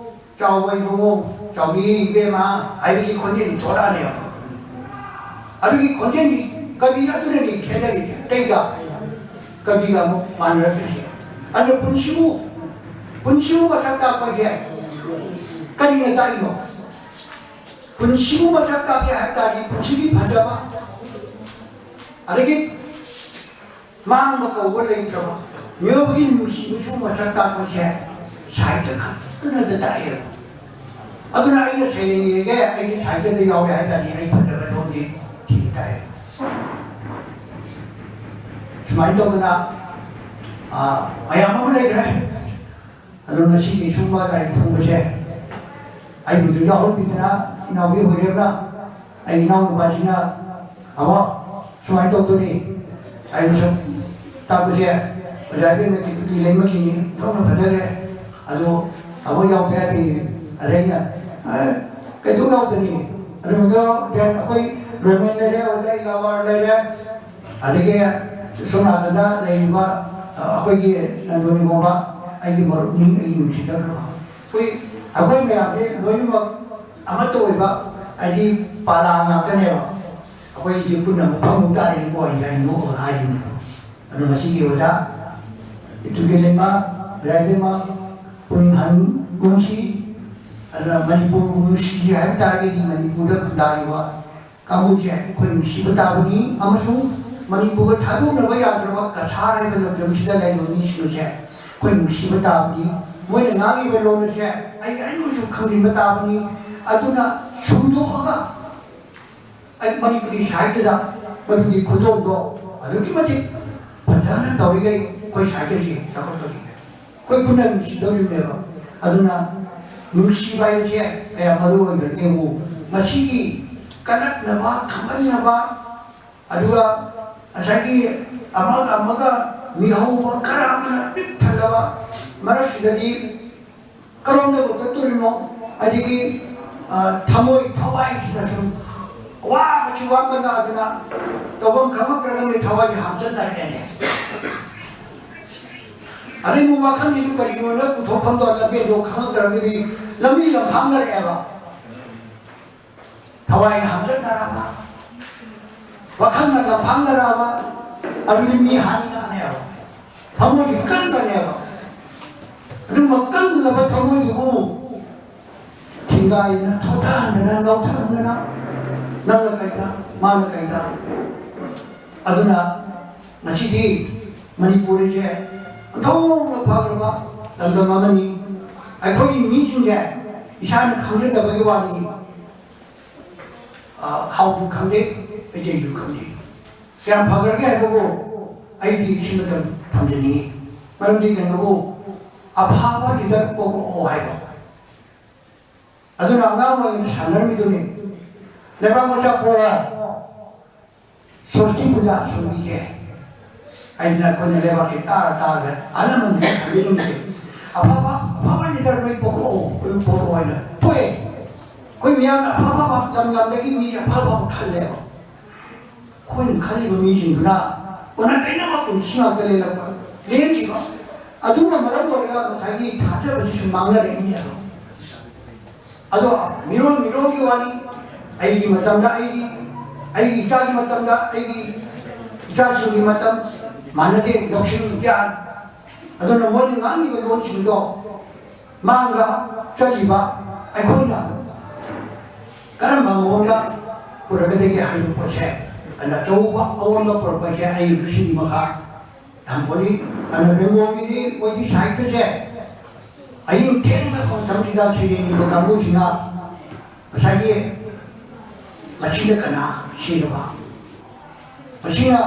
ꯆꯥꯎꯕ ꯏꯕꯨꯡꯉꯣ, ꯆꯥꯎꯕꯤ ꯏꯕꯦꯝꯃ" ꯍꯥꯏꯕꯒꯤ ꯈꯣꯟꯖꯦꯜ ꯊꯣꯛꯂꯛꯑꯅꯦꯕ꯫ ꯑꯗꯨꯒꯤ ꯈꯣꯟꯖꯦꯜꯗꯤ ꯀꯕꯤ ꯑꯗꯨꯅꯅꯤ ꯈꯦꯠꯅꯔꯤꯁꯦ, ꯑꯇꯩꯒ ꯀꯕꯤꯒ ꯑꯃꯨꯛ ꯃꯥꯟꯅꯔꯛꯇ꯭ꯔꯤꯁꯦ꯫ ꯑꯗꯨꯅ ꯄꯨꯟꯁꯤꯕꯨ, ꯄꯨꯟꯁꯤꯕꯨ ꯃꯁꯛ ꯇꯥꯛꯄꯁꯦ ꯀꯔꯤꯅ ꯇꯥꯛꯏꯅꯣ? ꯄꯨꯟꯁꯤꯕꯨ ꯃꯁꯛ ꯇꯥꯛꯀꯦ ꯍꯥꯏꯕ ꯇꯥꯔꯗꯤ ꯄꯨꯟꯁꯤꯒꯤ ꯐꯖꯕ, ꯑꯗꯒꯤ ꯃꯥꯡꯕ ꯀꯧꯕ ꯂꯩꯇ꯭ꯔꯕ ꯃꯤꯑꯣꯏꯕꯒꯤ ꯅꯨꯡꯁꯤꯕꯁꯨ ꯃꯁꯛ ꯇꯥꯛꯄꯁꯦ ꯁꯥꯍꯤꯇ꯭ꯌ ꯈꯛꯇꯅꯗ ꯇꯥꯛꯑꯦꯕ꯫ ꯑꯗꯨꯅ ꯑꯩꯅ ꯁꯩꯔꯦꯡ ꯏꯔꯒꯦ, ꯑꯩꯒꯤ ꯁꯥꯍꯤꯇ꯭ꯌꯗ ꯌꯥꯎꯔꯦ ꯍꯥꯏ ꯇꯥꯔꯗꯤ ꯑꯩ ꯐꯖꯕ ꯂꯣꯟꯁꯦ ꯊꯤꯕ ꯇꯥꯏ꯫ ꯁꯨꯃꯥꯏꯅ ꯇꯧꯗꯅ, ꯑ, ꯃꯌꯥꯝ ꯑꯃ ꯂꯩꯈ꯭ꯔꯦ꯫ ꯑꯗꯣ ꯉꯁꯤꯒꯤ ꯁꯨꯝꯕ ꯂꯥꯏ ꯈꯨꯔꯨꯝꯕꯁꯦ ꯑꯩꯕꯨꯁꯨ ꯌꯥꯎꯍꯟꯕꯤꯗꯅ, ꯏꯅꯥꯎꯕꯤ ꯍꯣꯏꯔꯦꯝꯅ, ꯑꯩ ꯏꯅꯥꯎ ꯅꯨꯄꯥꯁꯤꯅ, "ꯑꯕꯣ, ꯁꯨꯃꯥꯏꯅ ꯇꯧꯗꯣꯔꯤ, ꯑꯩꯕꯨꯁꯨ ꯇꯥꯛꯄꯁꯦ ꯑꯣꯖꯥ ꯏꯕꯦꯝꯃ ꯀꯤꯀꯨꯀꯤ ꯂꯩꯃꯛꯀꯤꯅꯤ, ꯊꯣꯛꯅ ꯐꯖꯈ꯭ꯔꯦ꯫ ꯑꯗꯣ ꯑꯕꯣ ꯌꯥꯎꯗ ꯌꯥꯗꯦ꯫" ꯑꯗ ꯑꯩꯅ, "ꯑꯦ, ꯀꯩꯗꯧ ꯌꯥꯎꯗꯅꯤ? ꯑꯗꯨꯝ ꯌꯥꯎꯗꯦ, ꯑꯩꯈꯣꯏ ꯔꯣꯃꯦꯟ ꯂꯩꯔꯦ, ꯑꯣꯖꯥ ꯏꯂꯥꯋꯥꯔ ꯂꯩꯔꯦ, ꯑꯗꯒꯤ ꯁꯣꯝ ꯅꯥꯀꯟꯗ ꯂꯩꯔꯤꯕ, ꯑ, ꯑꯩꯈꯣꯏꯒꯤ ꯅꯟꯗꯣꯅꯤꯒꯣꯕ, ꯑꯩꯒꯤ ꯃꯔꯨꯞꯅꯤ, ꯑꯩꯒꯤ ꯅꯨꯡꯁꯤꯖꯈ꯭ꯔꯕ꯫ ꯑꯩꯈꯣꯏ, ꯑꯩꯈꯣꯏ ꯃꯌꯥꯝꯁꯦ ꯂꯣꯏꯅꯃꯛ ꯑꯃꯠꯇ ꯑꯣꯏꯕ, ꯍꯥꯏꯗꯤ ꯄꯥꯂꯥ ꯉꯥꯛꯇꯅꯦꯕ꯫ ꯑꯩꯈꯣꯏ ꯍꯧꯖꯤꯛ ꯄꯨꯟꯅ ꯃꯐꯝ ꯃꯨꯛ ꯇꯥꯔꯦꯅꯦꯀꯣ", ꯑꯩꯅ ꯍꯥꯏ ꯅꯣꯛꯑꯒ ꯍꯥꯏꯔꯤꯅꯦ꯫ ꯑꯗꯣ ꯉꯁꯤꯒꯤ ꯑꯣꯖꯥ ꯏꯇꯨꯒꯤ ꯂꯩꯃ, ꯂꯥꯏꯕꯦꯝꯃ, ꯄꯨꯡꯍꯟ ꯀꯨꯝꯁꯤ, ꯑꯗꯨꯅ ꯃꯅꯤꯄꯨꯔ ꯀꯨꯝꯁꯤ ꯍꯥꯏꯕ ꯇꯥꯔꯒꯗꯤ ꯃꯅꯤꯄꯨꯔꯗ ꯈꯨꯟꯗꯥꯔꯤꯕ ꯀꯥꯡꯕꯨꯁꯦ ꯑꯩꯈꯣꯏ ꯅꯨꯡꯁꯤꯕ ꯇꯥꯕꯅꯤ꯫ ꯑꯃꯁꯨꯡ ꯃꯅꯤꯄꯨꯔꯒ ꯊꯥꯗꯣꯛꯅꯕ ꯌꯥꯗ꯭ꯔꯕ ꯀꯁꯥꯔ ꯍꯥꯏꯕ ꯂꯝꯗꯝꯁꯤꯗ ꯂꯩꯔꯤꯕ ꯃꯤꯁꯤꯡ ꯑꯁꯦ ꯑꯩꯈꯣꯏ ꯅꯨꯡꯁꯤꯕ ꯇꯥꯕꯅꯤ꯫ ꯃꯣꯏꯅ ꯉꯥꯡꯉꯤꯕ ꯂꯣꯟ ꯑꯁꯦ ꯑꯩ ꯑꯩꯅꯁꯨ ꯈꯪꯖꯤꯟꯕ ꯇꯥꯕꯅꯤ꯫ ꯑꯗꯨꯅ ꯁꯨꯝꯗꯣꯛꯑꯒ ꯑꯩ ꯃꯅꯤꯄꯨꯔꯤ ꯁꯥꯍꯤꯇ꯭ꯌꯗ ꯃꯗꯨꯒꯤ ꯈꯨꯗꯣꯜꯗꯣ ꯑꯗꯨꯛꯀꯤ ꯃꯇꯤꯛ ꯐꯖꯅ ꯇꯧꯔꯤꯈꯩ ꯑꯩꯈꯣꯏ ꯁꯥꯍꯤꯇ꯭ꯌꯁꯤ ꯆꯥꯎꯈꯠꯀꯗꯣꯏꯅꯦ꯫ ꯑꯩꯈꯣꯏ ꯄꯨꯟꯅ ꯅꯨꯡꯁꯤꯗꯧꯔꯤꯕꯅꯦꯕ꯫ ꯑꯗꯨꯅ ꯅꯨꯡꯁꯤꯕ ꯍꯥꯏꯕꯁꯦ ꯀꯌꯥꯝ ꯃꯔꯨ ꯑꯣꯏꯈ꯭ꯔꯒꯦꯕꯨ, ꯉꯁꯤꯒꯤ ꯀꯂꯛꯅꯕ, ꯈꯪꯍꯟꯅꯕ, ꯑꯗꯨꯒ ꯉꯁꯥꯏꯒꯤ ꯑꯃꯒ ꯑꯃꯒ ꯃꯤꯍꯧꯕ ꯈꯔ ꯑꯃꯅ ꯄꯤꯛ ꯊꯜꯂꯕ ꯃꯔꯛꯁꯤꯗꯗꯤ ꯀꯔꯣꯝꯗꯕꯨ ꯆꯠꯇꯣꯔꯤꯅꯣ? ꯑꯗꯒꯤ, ꯑ, ꯊꯃꯣꯏ ꯊꯋꯥꯏꯁꯤꯗ ꯁꯨꯝ ꯑꯋꯥꯕꯁꯤ ꯋꯥꯃꯜꯂꯛꯑꯗꯅ ꯇꯧꯐꯝ ꯈꯪꯉꯛꯇ꯭ꯔꯒꯅꯤ ꯊꯋꯥꯏꯁꯦ ꯍꯥꯝꯆꯠꯅꯔꯛꯑꯦꯅꯦ꯫ ꯑꯗꯩ ꯑꯃꯨꯛ ꯋꯥꯈꯜꯁꯤꯁꯨ ꯀꯔꯤꯅꯣꯅ ꯄꯨꯊꯣꯛꯐꯝꯗꯣ ꯂꯝꯕꯦꯟꯗꯣ ꯈꯪꯉꯛꯇ꯭ꯔꯒꯗꯤ ꯂꯝꯕꯤ ꯂꯝꯈꯥꯡꯅꯔꯛꯑꯦꯕ꯫ ꯊꯋꯥꯏꯅ ꯍꯥꯝꯆꯠꯅꯔꯛꯑꯕ, ꯋꯥꯈꯜꯅ ꯂꯝꯈꯥꯡꯅꯔꯛꯑꯕ, ꯑꯗꯨꯗꯤ ꯃꯤ ꯍꯥꯠꯅꯤꯡꯉꯛꯑꯅꯦꯕ꯫ ꯊꯃꯣꯏꯗꯤ ꯀꯜꯂꯅꯦꯕ꯫ ꯑꯗꯨꯒꯨꯝꯕ ꯀꯜꯂꯕ ꯊꯃꯣꯏꯗꯨꯕꯨ ꯊꯤꯡꯒꯥꯏꯗꯅ, ꯊꯣꯊꯍꯟꯗꯅ, ꯅꯧꯊꯍꯟꯗꯅ ꯅꯪꯅ ꯀꯩꯗ, ꯃꯥꯅ ꯀꯩꯗ꯫ ꯑꯗꯨꯅ ꯉꯁꯤꯗꯤ ꯃꯅꯤꯄꯨꯔ ꯑꯁꯦ ꯑꯣꯟꯊꯣꯛꯅ ꯐꯈ꯭ꯔꯕ ꯂꯝꯗꯝ ꯑꯃꯅꯤ꯫ ꯑꯩꯈꯣꯏꯒꯤ ꯃꯤꯁꯤꯡꯁꯦ ꯏꯁꯥꯅ ꯈꯪꯖꯗꯕꯒꯤ ꯋꯥꯅꯤ꯫ ꯑ, ꯍꯥꯎꯁꯨ ꯈꯪꯗꯦ, ꯃꯩꯇꯩꯁꯨ ꯈꯪꯗꯦ꯫ ꯀꯌꯥꯝ ꯐꯈ꯭ꯔꯒꯦ ꯍꯥꯏꯕꯕꯨ, ꯑꯩꯗꯤ ꯁꯤꯃꯇꯪ ꯊꯝꯖꯅꯤꯡꯉꯤ꯫ ꯃꯔꯝꯗꯤ ꯀꯩꯅꯣꯕꯨ, ꯑꯐꯕ ꯂꯤꯗꯔ ꯄꯣꯛꯂꯛꯑꯣ ꯍꯥꯏꯕ꯫ ꯑꯗꯨꯅ ꯑꯉꯥꯡ ꯑꯣꯏꯔꯤꯉꯩꯗ ꯁꯥꯟꯅꯔꯝꯃꯤꯗꯨꯅꯤ꯫ ꯂꯩꯕꯥꯛ ꯃꯆꯥ ꯄꯣꯛꯑꯣ, ꯁꯣꯁꯇꯤ ꯄꯨꯖꯥ ꯁꯣꯟꯕꯤꯒꯦ ꯍꯥꯏꯗꯅ ꯑꯩꯈꯣꯏꯅ ꯂꯩꯕꯥꯛꯁꯦ ꯇꯥꯔ ꯇꯥꯔꯒ ꯑꯍꯜ ꯂꯃꯟꯁꯤꯡꯅ ꯊꯝꯕꯤꯔꯝꯃꯤꯁꯦ꯫ ꯑꯐꯕ ꯑꯐꯕ ꯂꯤꯗꯔ ꯅꯣꯏ ꯄꯣꯛꯂꯛꯑꯣ, ꯑꯩꯈꯣꯏ ꯄꯣꯛꯂꯛꯑꯣ ꯍꯥꯏꯅ ꯄꯣꯛꯑꯦ꯫ ꯑꯩꯈꯣꯏ ꯃꯤꯌꯥꯝꯅ ꯑꯐ ꯑꯐꯕ ꯂꯝ ꯂꯝꯗꯒꯤ ꯃꯤ ꯑꯐ ꯑꯐꯕ ꯈꯜꯂꯦꯕ꯫ ꯑꯩꯈꯣꯏꯅ ꯈꯜꯂꯤꯕ ꯃꯤꯁꯤꯡꯗꯨꯅ ꯑꯣꯟꯅ ꯇꯩꯅꯕ ꯄꯨꯟꯁꯤ ꯉꯥꯛꯇ ꯂꯦꯜꯂꯛꯄ, ꯂꯦꯟꯈꯤꯕ꯫ ꯑꯗꯨꯅ ꯃꯔꯝ ꯑꯣꯏꯔꯒ ꯉꯁꯥꯏꯒꯤ ꯊꯥꯖꯕꯁꯤꯁꯨ ꯃꯥꯡꯅꯔꯛꯏꯅꯦꯕ꯫ ꯑꯗꯣ ꯃꯤꯔꯣꯜ ꯃꯤꯔꯣꯜꯒꯤ ꯋꯥꯅꯤ꯫ ꯑꯩꯒꯤ ꯃꯇꯝꯗ ꯑꯩꯒꯤ, ꯑꯩꯒꯤ ꯏꯆꯥꯒꯤ ꯃꯇꯝꯗ ꯑꯩꯒꯤ ꯏꯆꯥꯁꯤꯡꯒꯤ ꯃꯇꯝ ꯃꯥꯟꯅꯗꯦ, ꯂꯧꯁꯤꯡ ꯒ꯭ꯌꯥꯟ꯫ ꯑꯗꯨꯅ ꯃꯣꯏꯅ ꯉꯥꯡꯉꯤꯕ ꯂꯣꯟꯁꯤꯡꯗꯣ ꯃꯥꯡꯗ ꯆꯠꯂꯤꯕ ꯑꯩꯈꯣꯏꯅ ꯀꯔꯝꯕ ꯃꯑꯣꯡꯗ ꯄꯨꯔꯛꯀꯗꯒꯦ ꯍꯥꯏꯕ ꯄꯣꯠꯁꯦ, ꯑꯗ ꯑꯆꯧꯕ ꯑꯑꯣꯟꯕ ꯄꯨꯔꯛꯄꯁꯦ ꯑꯩ ꯁꯤꯒꯤ ꯃꯈꯥ ꯌꯥꯝ ꯄꯣꯜꯂꯤ꯫ ꯑꯗꯨꯅ ꯕꯦꯡꯒꯣꯜꯒꯤꯗꯤ ꯃꯣꯏꯗꯤ ꯁꯥꯍꯤꯇ꯭ꯌꯁꯦ ꯑꯍꯤꯡ ꯊꯦꯡꯅ ꯃꯇꯝꯁꯤꯗ ꯁꯩꯔꯦꯡ ꯏꯕ ꯀꯥꯡꯕꯨꯁꯤꯅ ꯉꯁꯥꯏꯒꯤ ꯃꯁꯤꯗ ꯀꯅꯥ ꯁꯤꯔꯕ? ꯃꯁꯤꯅ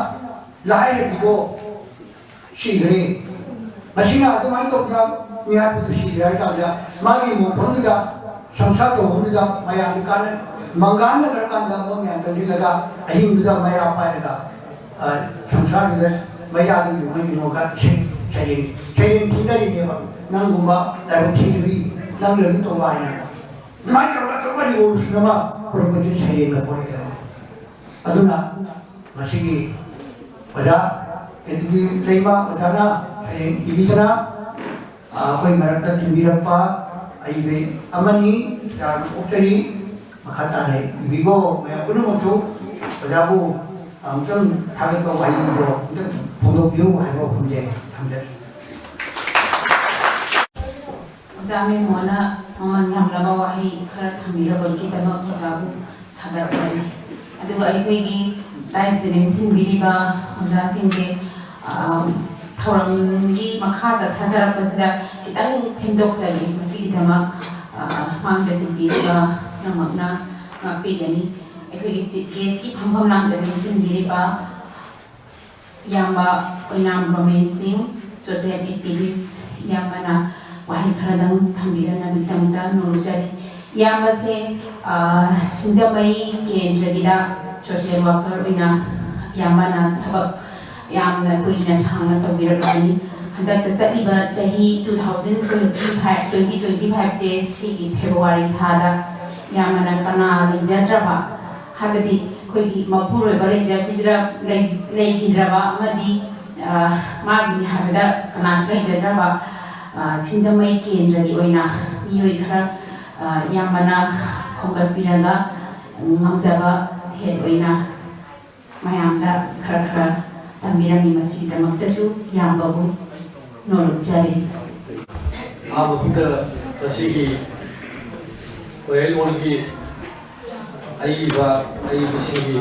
ꯂꯥꯏꯔꯕꯤꯗꯣ ꯁꯤꯈ꯭ꯔꯦ꯫ ꯃꯁꯤꯅ ꯑꯗꯨꯃꯥꯏꯅ ꯇꯧꯗꯅ ꯃꯤꯍꯥꯠꯄꯗꯨ ꯁꯤꯈ꯭ꯔꯦ ꯍꯥꯏ ꯀꯥꯟꯗ ꯃꯥꯒꯤ ꯃꯣꯡꯐꯝꯗꯨꯗ ꯁꯪꯁꯥꯔ ꯇꯧꯐꯝꯗꯨꯗ ꯃꯌꯥꯝꯗꯤ ꯀꯥꯟꯅ ꯃꯪꯒꯥꯟꯅ ꯈꯔ ꯀꯥꯟꯗ ꯃꯣꯏ ꯃꯌꯥꯝ ꯆꯪꯁꯤꯜꯂꯒ ꯑꯍꯤꯡꯗꯨꯗ ꯃꯩꯔꯥ ꯄꯥꯏꯔꯒ, ꯑ, ꯁꯪꯁꯥꯔꯗꯨꯗ ꯃꯩꯔꯥꯗꯨꯒꯤ ꯃꯩ ꯃꯣꯛꯑꯒ ꯏꯁꯩ ꯁꯩꯔꯦꯡ, ꯁꯩꯔꯦꯡ ꯊꯤꯅꯔꯤꯅꯦꯕ꯫ ꯅꯪꯒꯨꯝꯕ ꯂꯥꯏꯕꯛ ꯊꯤꯗꯕꯤ, ꯅꯪꯗ ꯑꯗꯨꯝ ꯇꯧꯕ ꯍꯥꯏꯅ꯫ ꯑꯗꯨꯃꯥꯏꯅ ꯇꯧꯔꯒ ꯑꯆꯧꯕ revolution ꯑꯃ ꯄꯨꯔꯛꯄꯁꯦ ꯁꯩꯔꯦꯡꯅ ꯄꯨꯔꯛꯑꯦꯕ꯫ ꯑꯗꯨꯅ ꯉꯁꯤꯒꯤ ꯑꯣꯖꯥ ꯀꯦꯇꯨꯀꯤ ꯂꯩꯃ ꯑꯣꯖꯥꯅ ꯁꯩꯔꯦꯡ ꯏꯕꯤꯗꯅ, ꯑ, ꯑꯩꯈꯣꯏ ꯃꯔꯛꯇ ꯇꯤꯟꯕꯤꯔꯛꯄ ꯑꯏꯕ ꯑꯃꯅꯤ꯫ ꯌꯥꯝꯅ ꯑꯣꯛꯆꯔꯤ꯫ ꯃꯈꯥ ꯇꯥꯅ ꯏꯕꯤꯒꯣ ꯃꯌꯥꯝ ꯄꯨꯝꯅꯃꯛꯁꯨ ꯑꯣꯖꯥꯕꯨ ꯑꯃꯨꯛꯇꯪ ꯊꯥꯒꯠꯄ ꯋꯥꯍꯩꯗꯣ ꯑꯃꯨꯛꯇꯪ ꯐꯣꯡꯗꯣꯛꯄꯤꯌꯨ ꯍꯥꯏꯕ ꯋꯥꯐꯝꯁꯦ ꯊꯝꯖꯔꯤ꯫ ꯑꯣꯖꯥ ꯃꯦꯃꯣꯅ ꯃꯃꯜ ꯌꯥꯝꯂꯕ ꯋꯥꯍꯩ ꯈꯔ ꯊꯝꯕꯤꯔꯕꯒꯤꯗꯃꯛ ꯑꯣꯖꯥꯕꯨ ꯊꯥꯒꯠꯆꯔꯤ꯫ ꯑꯗꯨꯒ ꯑꯩꯈꯣꯏꯒꯤ ꯗꯥꯏꯁꯇ ꯂꯦꯡꯁꯤꯟꯕꯤꯔꯤꯕ ꯑꯣꯖꯥꯁꯤꯡꯁꯦ, ꯑ, ꯊꯧꯔꯝꯒꯤ ꯃꯈꯥ ꯆꯠꯊꯖꯔꯛꯄꯁꯤꯗ ꯈꯤꯇꯪ ꯁꯦꯝꯗꯣꯛꯆꯒꯦ꯫ ꯃꯁꯤꯒꯤꯗꯃꯛ, ꯑ, ꯃꯥꯡꯗ ꯇꯤꯟꯕꯤꯔꯤꯕ ꯄꯨꯝꯅꯃꯛꯅ ꯉꯥꯛꯄꯤꯒꯅꯤ꯫ ꯑꯩꯈꯣꯏꯒꯤ ꯆꯤꯐ ꯒꯦꯁꯀꯤ ꯐꯝꯐꯝ ꯂꯥꯡꯗ ꯂꯦꯡꯁꯤꯟꯕꯤꯔꯤꯕ ꯏꯌꯥꯝꯕ ꯑꯣꯏꯅꯥꯝ ꯔꯣꯃꯦꯟ ꯁꯤꯡ, ꯁꯣꯁꯤꯌꯦꯜ ꯑꯦꯛꯇꯤꯚꯤꯁ, ꯏꯌꯥꯝꯕꯅ ꯋꯥꯍꯩ ꯈꯔꯗꯪ ꯊꯝꯕꯤꯔꯛꯅꯕꯒꯤꯗꯃꯛꯇ ꯅꯣꯡꯖꯔꯤ꯫ ꯏꯌꯥꯝꯕꯁꯦ, ꯑ, ꯁꯤꯡꯖꯃꯩ ꯀꯦꯟꯗ꯭ꯔꯒꯤꯗ ꯁꯣꯁꯤꯌꯦꯜ ꯋꯥꯔꯀꯔ ꯑꯣꯏꯅ ꯏꯌꯥꯝꯕꯅ ꯊꯕꯛ ꯌꯥꯝꯅ ꯀꯨꯏꯅ ꯁꯥꯡꯅ ꯇꯧꯕꯤꯔꯛꯂꯕꯅꯤ꯫ ꯍꯟꯗꯛꯇ ꯆꯠꯂꯤꯕ ꯆꯍꯤ two thousand twenty five, twenty twenty five ꯁꯦ ꯁꯤꯒꯤ ꯐꯦꯕ꯭ꯔꯨꯋꯥꯔꯤ ꯊꯥꯗ ꯏꯌꯥꯝꯕꯅ ꯀꯅꯥ ꯂꯩꯖꯗ꯭ꯔꯕ, ꯍꯥꯏꯕꯗꯤ ꯑꯩꯈꯣꯏꯒꯤ ꯃꯄꯨꯔꯣꯏꯕ ꯂꯩꯖꯈꯤꯗ꯭ꯔ-, ꯂꯩ-, ꯂꯩꯈꯤꯗ꯭ꯔꯕ ꯑꯃꯗꯤ, ꯑ, ꯃꯥꯒꯤꯅꯤ ꯍꯥꯏꯕꯗ ꯀꯅꯥꯁꯨ ꯂꯩꯖꯗ꯭ꯔꯕ, ꯑ, ꯁꯤꯡꯖꯃꯩ ꯀꯦꯟꯗ꯭ꯔꯒꯤ ꯑꯣꯏꯅ ꯃꯤꯑꯣꯏ ꯈꯔ, ꯑ, ꯏꯌꯥꯝꯕꯅ ꯈꯣꯝꯒꯠꯄꯤꯔꯒ ꯉꯝꯖꯕ ꯁꯦꯟ ꯑꯣꯏꯅ ꯃꯌꯥꯝꯗ ꯈꯔ ꯈꯔ ꯇꯝꯕꯤꯔꯝꯃꯤ꯫ ꯃꯁꯤꯒꯤꯗꯃꯛꯇꯁꯨ ꯏꯌꯥꯝꯕꯕꯨ ꯅꯣꯂꯨꯛꯆꯔꯤ꯫ ꯑꯍꯥꯟꯕ ꯃꯐꯝꯗ ꯉꯁꯤꯒꯤ ꯀꯣꯌꯦꯜ ꯋꯥꯔꯜꯒꯤ ꯑꯏꯕ, ꯑꯏꯕꯁꯤꯡꯒꯤ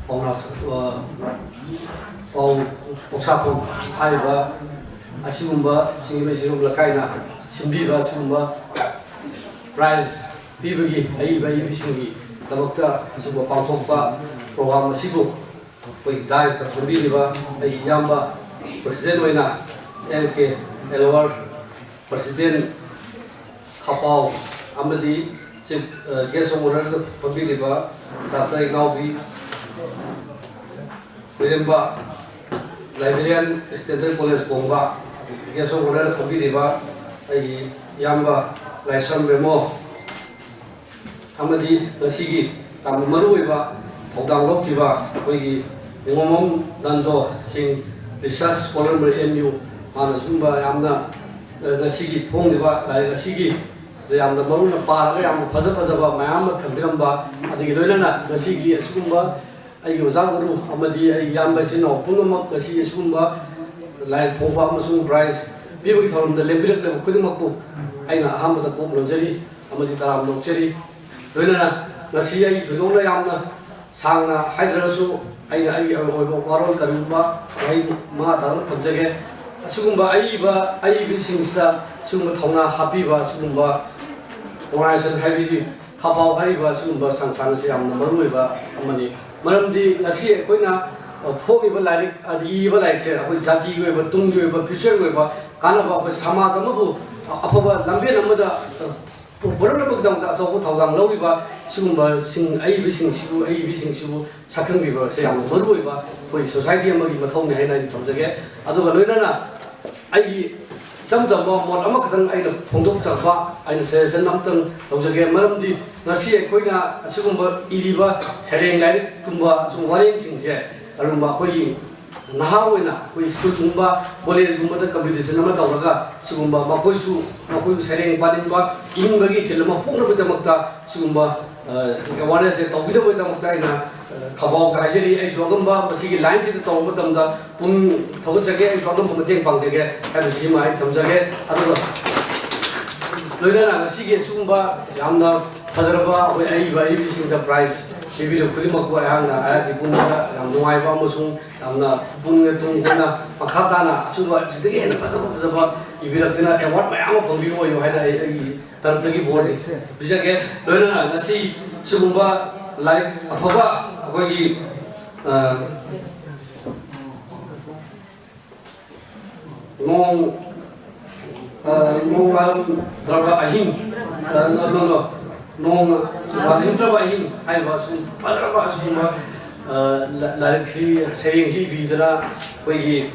ꯄꯥꯎꯅꯥ, ꯑ, ꯄꯥꯎ ꯄꯣꯛꯁꯥꯐꯝ ꯍꯥꯏꯔꯤꯕ ꯑꯁꯤꯒꯨꯝꯕ ꯁꯤꯡꯖꯃꯩ ꯁꯤꯔꯣꯝ ꯂꯩꯀꯥꯏꯅ ꯁꯤꯟꯕꯤꯕ ꯑꯁꯤꯒꯨꯝꯕ ꯄ꯭ꯔꯥꯏꯖ ꯄꯤꯕꯒꯤ ꯑꯏꯕ ꯑꯏꯕꯤꯁꯤꯡꯒꯤꯗꯃꯛꯇ ꯑꯁꯤꯒꯨꯝꯕ ꯄꯥꯡꯊꯣꯛꯄ ꯄ꯭ꯔꯣꯒ꯭ꯔꯥꯝ ꯑꯁꯤꯕꯨ ꯑꯩꯈꯣꯏ ꯗꯥꯏꯁꯇ ꯐꯝꯕꯤꯔꯤꯕ ꯑꯩꯒꯤ ꯏꯌꯥꯝꯕ ꯄ꯭ꯔꯁꯤꯗꯦꯟ ꯑꯣꯏꯅ ꯑꯦꯟ ꯀꯦ ꯑꯦꯂꯋꯥꯔ, ꯄ꯭ꯔꯁꯤꯗꯦꯟ ꯈꯄꯥꯎ ꯑꯃꯗꯤ ꯆꯤꯐ, ꯑ, ꯒꯦꯁ ꯑꯣꯐ ꯑꯣꯅꯔꯗ ꯐꯝꯕꯤꯔꯤꯕ ꯗꯥꯛꯇꯔ ꯏꯅꯥꯎꯕꯤ ꯈꯣꯏꯔꯦꯝꯕ, ꯂꯥꯏꯕ꯭ꯔꯦꯔꯤꯌꯥꯟ ꯁ꯭ꯇꯦꯟꯗꯔꯗ ꯀꯣꯂꯦꯖ ꯀꯣꯡꯕ, ꯒꯦꯁ ꯑꯣꯐ ꯑꯣꯅꯔꯗ ꯐꯝꯕꯤꯔꯤꯕ ꯑꯩꯒꯤ ꯏꯌꯥꯝꯕ ꯂꯥꯏꯁ꯭ꯔꯝ ꯕꯦꯃꯣ, ꯑꯃꯗꯤ ꯉꯁꯤꯒꯤ ꯌꯥꯝꯅ ꯃꯔꯨꯑꯣꯏꯕ ꯊꯧꯗꯥꯡ ꯂꯧꯈꯤꯕ ꯑꯩꯈꯣꯏꯒꯤ ꯅꯤꯉꯣꯝꯕꯝ ꯅꯟꯗꯣ ꯁꯤꯡ, ꯔꯤꯁꯔꯁ ꯁ꯭ꯀꯣꯂꯔ ꯑꯦꯝ ꯌꯨ, ꯃꯥꯅ ꯁꯨꯝꯕ ꯌꯥꯝꯅ, ꯑ, ꯉꯁꯤꯒꯤ ꯐꯣꯡꯂꯤꯕ ꯂꯥꯏꯔꯤꯛ ꯑꯁꯤꯒꯤ ꯌꯥꯝꯅ ꯃꯔꯨꯅ ꯄꯥꯔꯒ ꯌꯥꯝꯅ ꯐꯖ ꯐꯖꯕ ꯃꯌꯥꯝ ꯑꯃ ꯊꯝꯕꯤꯔꯝꯕ, ꯑꯗꯒꯤ ꯂꯣꯏꯅꯅ ꯉꯁꯤꯒꯤ ꯑꯁꯤꯒꯨꯝꯕ ꯑꯩꯒꯤ ꯑꯣꯖꯥ ꯒꯨꯔꯨ ꯑꯃꯗꯤ ꯑꯩ ꯏꯌꯥꯝꯕ ꯏꯆꯤꯟ ꯏꯅꯥꯎ ꯄꯨꯝꯅꯃꯛ ꯉꯁꯤ ꯑꯁꯤꯒꯨꯝꯕ ꯂꯥꯏꯔꯤꯛ ꯐꯣꯡꯕ ꯑꯃꯁꯨꯡ ꯄ꯭ꯔꯥꯏꯖ ꯄꯤꯕꯒꯤ ꯊꯧꯔꯝꯗ ꯂꯦꯡꯕꯤꯔꯛꯂꯤꯕ ꯈꯨꯗꯤꯡꯃꯛꯄꯨ ꯑꯩꯅ ꯑꯍꯥꯟꯕꯗ ꯀꯣꯛ ꯅꯣꯟꯖꯔꯤ ꯑꯃꯗꯤ ꯇꯔꯥꯝꯅ ꯑꯣꯛꯆꯔꯤ꯫ ꯂꯣꯏꯅꯅ ꯉꯁꯤ ꯑꯩ ꯊꯣꯏꯗꯣꯛꯅ ꯌꯥꯝꯅ ꯁꯥꯡꯅ ꯍꯥꯏꯗ꯭ꯔꯒꯁꯨ ꯑꯩꯅ ꯑꯩꯒꯤ ꯑꯣꯏꯕ ꯋꯥꯔꯣꯜ ꯀꯔꯤꯒꯨꯝꯕ ꯋꯥꯍꯩ ꯃꯉꯥ ꯇꯔꯥ ꯊꯝꯖꯒꯦ꯫ ꯑꯁꯤꯒꯨꯝꯕ ꯑꯏꯕ, ꯑꯏꯕꯤꯁꯤꯡꯁꯤꯗ ꯁꯤꯒꯨꯝꯕ ꯊꯧꯅꯥ ꯍꯥꯞꯄꯤꯕ, ꯁꯤꯒꯨꯝꯕ organization ꯍꯥꯏꯕꯗꯤ ꯈꯄꯥꯎ ꯍꯥꯏꯔꯤꯕ ꯁꯤꯒꯨꯝꯕ ꯁꯪꯁꯊꯥꯟ ꯑꯁꯤ ꯌꯥꯝꯅ ꯃꯔꯨꯑꯣꯏꯕ ꯑꯃꯅꯤ꯫ ꯃꯔꯝꯗꯤ ꯉꯁꯤ ꯑꯩꯈꯣꯏꯅ ꯐꯣꯡꯉꯤꯕ ꯂꯥꯏꯔꯤꯛ, ꯑꯗ ꯏꯔꯤꯕ ꯂꯥꯏꯔꯤꯛꯁꯦ ꯑꯩꯈꯣꯏ ꯖꯥꯇꯤꯒꯤ ꯑꯣꯏꯕ, ꯇꯨꯡꯒꯤ ꯑꯣꯏꯕ, ꯐ꯭ꯌꯨꯆꯔꯒꯤ ꯑꯣꯏꯕ ꯀꯥꯟꯅꯕ, ꯑꯩꯈꯣꯏ ꯁꯃꯥꯖ ꯑꯃꯕꯨ ꯑꯐꯕ ꯂꯝꯕꯦꯟ ꯑꯃꯗ ꯄꯨꯔꯛꯅꯕꯒꯤꯗꯃꯛꯇ ꯑꯆꯧꯕ ꯊꯧꯗꯥꯡ ꯂꯧꯔꯤꯕ ꯁꯤꯒꯨꯝꯕꯁꯤꯡ, ꯑꯏꯕꯁꯤꯡꯁꯤꯕꯨ, ꯑꯏꯕꯤꯁꯤꯡꯁꯤꯕꯨ ꯁꯛꯈꯪꯕꯤꯕꯁꯦ ꯌꯥꯝꯅ ꯃꯔꯨ ꯑꯣꯏꯕ ꯑꯩꯈꯣꯏ ꯁꯣꯁꯥꯏꯇꯤ ꯑꯃꯒꯤ ꯃꯊꯧꯅꯤ ꯍꯥꯏꯅ ꯑꯩ ꯊꯝꯖꯒꯦ꯫ ꯑꯗꯨꯒ ꯂꯣꯏꯅꯅ ꯑꯩꯒꯤ ꯏꯆꯝ ꯆꯝꯕ ꯃꯣꯠ ꯑꯃꯈꯛꯇꯪ ꯑꯩꯅ ꯐꯣꯡꯗꯣꯛꯆꯕ, ꯑꯩꯅ ꯁꯖꯦꯁꯟ ꯑꯃꯇꯪ ꯂꯧꯖꯒꯦ꯫ ꯃꯔꯝꯗꯤ ꯉꯁꯤ ꯑꯩꯈꯣꯏꯅ ꯑꯁꯤꯒꯨꯝꯕ ꯏꯔꯤꯕ ꯁꯩꯔꯦꯡ ꯂꯥꯏꯔꯤꯛꯀꯨꯝꯕ ꯑꯁꯤꯒꯨꯝꯕ ꯋꯥꯔꯦꯡꯁꯤꯡꯁꯦ ꯀꯔꯤꯒꯨꯝꯕ ꯑꯩꯈꯣꯏꯒꯤ ꯅꯍꯥ ꯑꯣꯏꯅ ꯑꯩꯈꯣꯏ ꯁ꯭ꯀꯨꯜꯒꯨꯝꯕ, ꯀꯣꯂꯦꯖꯒꯨꯝꯕꯗ ꯀꯝꯄꯤꯇꯤꯁꯟ ꯑꯃ ꯇꯧꯔꯒ ꯁꯤꯒꯨꯝꯕ ꯃꯈꯣꯏꯁꯨ, ꯃꯈꯣꯏꯁꯨ ꯁꯩꯔꯦꯡ ꯄꯥꯅꯤꯡꯕ, ꯏꯅꯤꯡꯕꯒꯤ ꯏꯊꯤꯜ ꯑꯃ ꯄꯣꯛꯅꯕꯒꯤꯗꯃꯛꯇ ꯁꯤꯒꯨꯝꯕ ꯑꯦꯋꯥꯔꯅꯦꯁꯁꯦ ꯇꯧꯕꯤꯅꯕꯒꯤꯗꯃꯛꯇ ꯑꯩꯅ ꯈꯕꯥꯎꯗ ꯍꯥꯏꯖꯔꯤ꯫ ꯑꯩꯁꯨ ꯑꯉꯝꯕ ꯃꯁꯤꯒꯤ ꯂꯥꯏꯟꯁꯤꯗ ꯇꯧꯕ ꯃꯇꯝꯗ ꯄꯨꯛꯅꯤꯡ ꯊꯧꯒꯠꯆꯒꯦ, ꯑꯩꯁꯨ ꯑꯉꯝꯕ ꯃꯇꯦꯡ ꯄꯥꯡꯖꯒꯦ ꯍꯥꯏꯕꯁꯤꯃ ꯑꯩ ꯊꯝꯖꯒꯦ꯫ ꯑꯗꯨꯒ ꯂꯣꯏꯅꯅ ꯉꯁꯤꯒꯤ ꯑꯁꯤꯒꯨꯝꯕ ꯌꯥꯝꯅ ꯐꯖꯔꯕ ꯑꯩꯈꯣꯏ ꯑꯏꯕ ꯑꯏꯕꯤꯁꯤꯡꯗ ꯄ꯭ꯔꯥꯏꯖ ꯄꯤꯕꯤꯔꯤꯕ ꯈꯨꯗꯤꯡꯃꯛꯄꯨ ꯑꯩꯍꯥꯛꯅ ꯑꯩꯍꯥꯛꯀꯤ ꯄꯨꯛꯅꯤꯡꯗ ꯌꯥꯝ ꯅꯨꯡꯉꯥꯏꯕ ꯑꯃꯁꯨꯡ ꯌꯥꯝꯅ ꯄꯨꯛꯅꯤꯡꯗ ꯇꯨꯡ ꯀꯣꯏꯅ ꯃꯈꯥ ꯇꯥꯅ ꯑꯁꯨꯝꯕ ꯑꯁꯤꯗꯒꯤ ꯍꯦꯟꯅ ꯐꯖ ꯐꯖꯕ ꯏꯕꯤꯔꯛꯇꯨꯅ ꯑꯦꯋꯥꯔꯗ ꯃꯌꯥꯝ ꯑꯃ ꯐꯪꯕꯤꯕ ꯑꯣꯏꯌꯨ ꯍꯥꯏꯅ ꯑꯩ ꯑꯩꯒꯤ ꯇꯔꯞꯇꯒꯤ ꯕꯣꯔꯗꯤ ꯄꯤꯖꯒꯦ꯫ ꯂꯣꯏꯅꯅ ꯉꯁꯤ ꯁꯤꯒꯨꯝꯕ ꯂꯥꯏꯔꯤꯛ ꯑꯐꯕ ꯑꯩꯈꯣꯏꯒꯤ, ꯑ, ꯅꯣꯡ, ꯑ, ꯅꯣꯡ ꯉꯥꯜꯂꯝꯗ꯭ꯔꯕ ꯑꯍꯤꯡ, ꯑ, no, no, no, ꯅꯣꯡ ꯉꯥꯜꯂꯝꯗ꯭ꯔꯕ ꯑꯍꯤꯡ ꯍꯥꯏꯔꯤꯕ ꯑꯁꯨꯝ ꯐꯖꯔꯕ ꯑꯁꯤꯒꯨꯝꯕ, ꯑ, ꯂ-, ꯂꯥꯏꯔꯤꯛꯁꯤ, ꯁꯩꯔꯦꯡꯁꯤ ꯏꯕꯤꯗꯅ ꯑꯩꯈꯣꯏꯒꯤ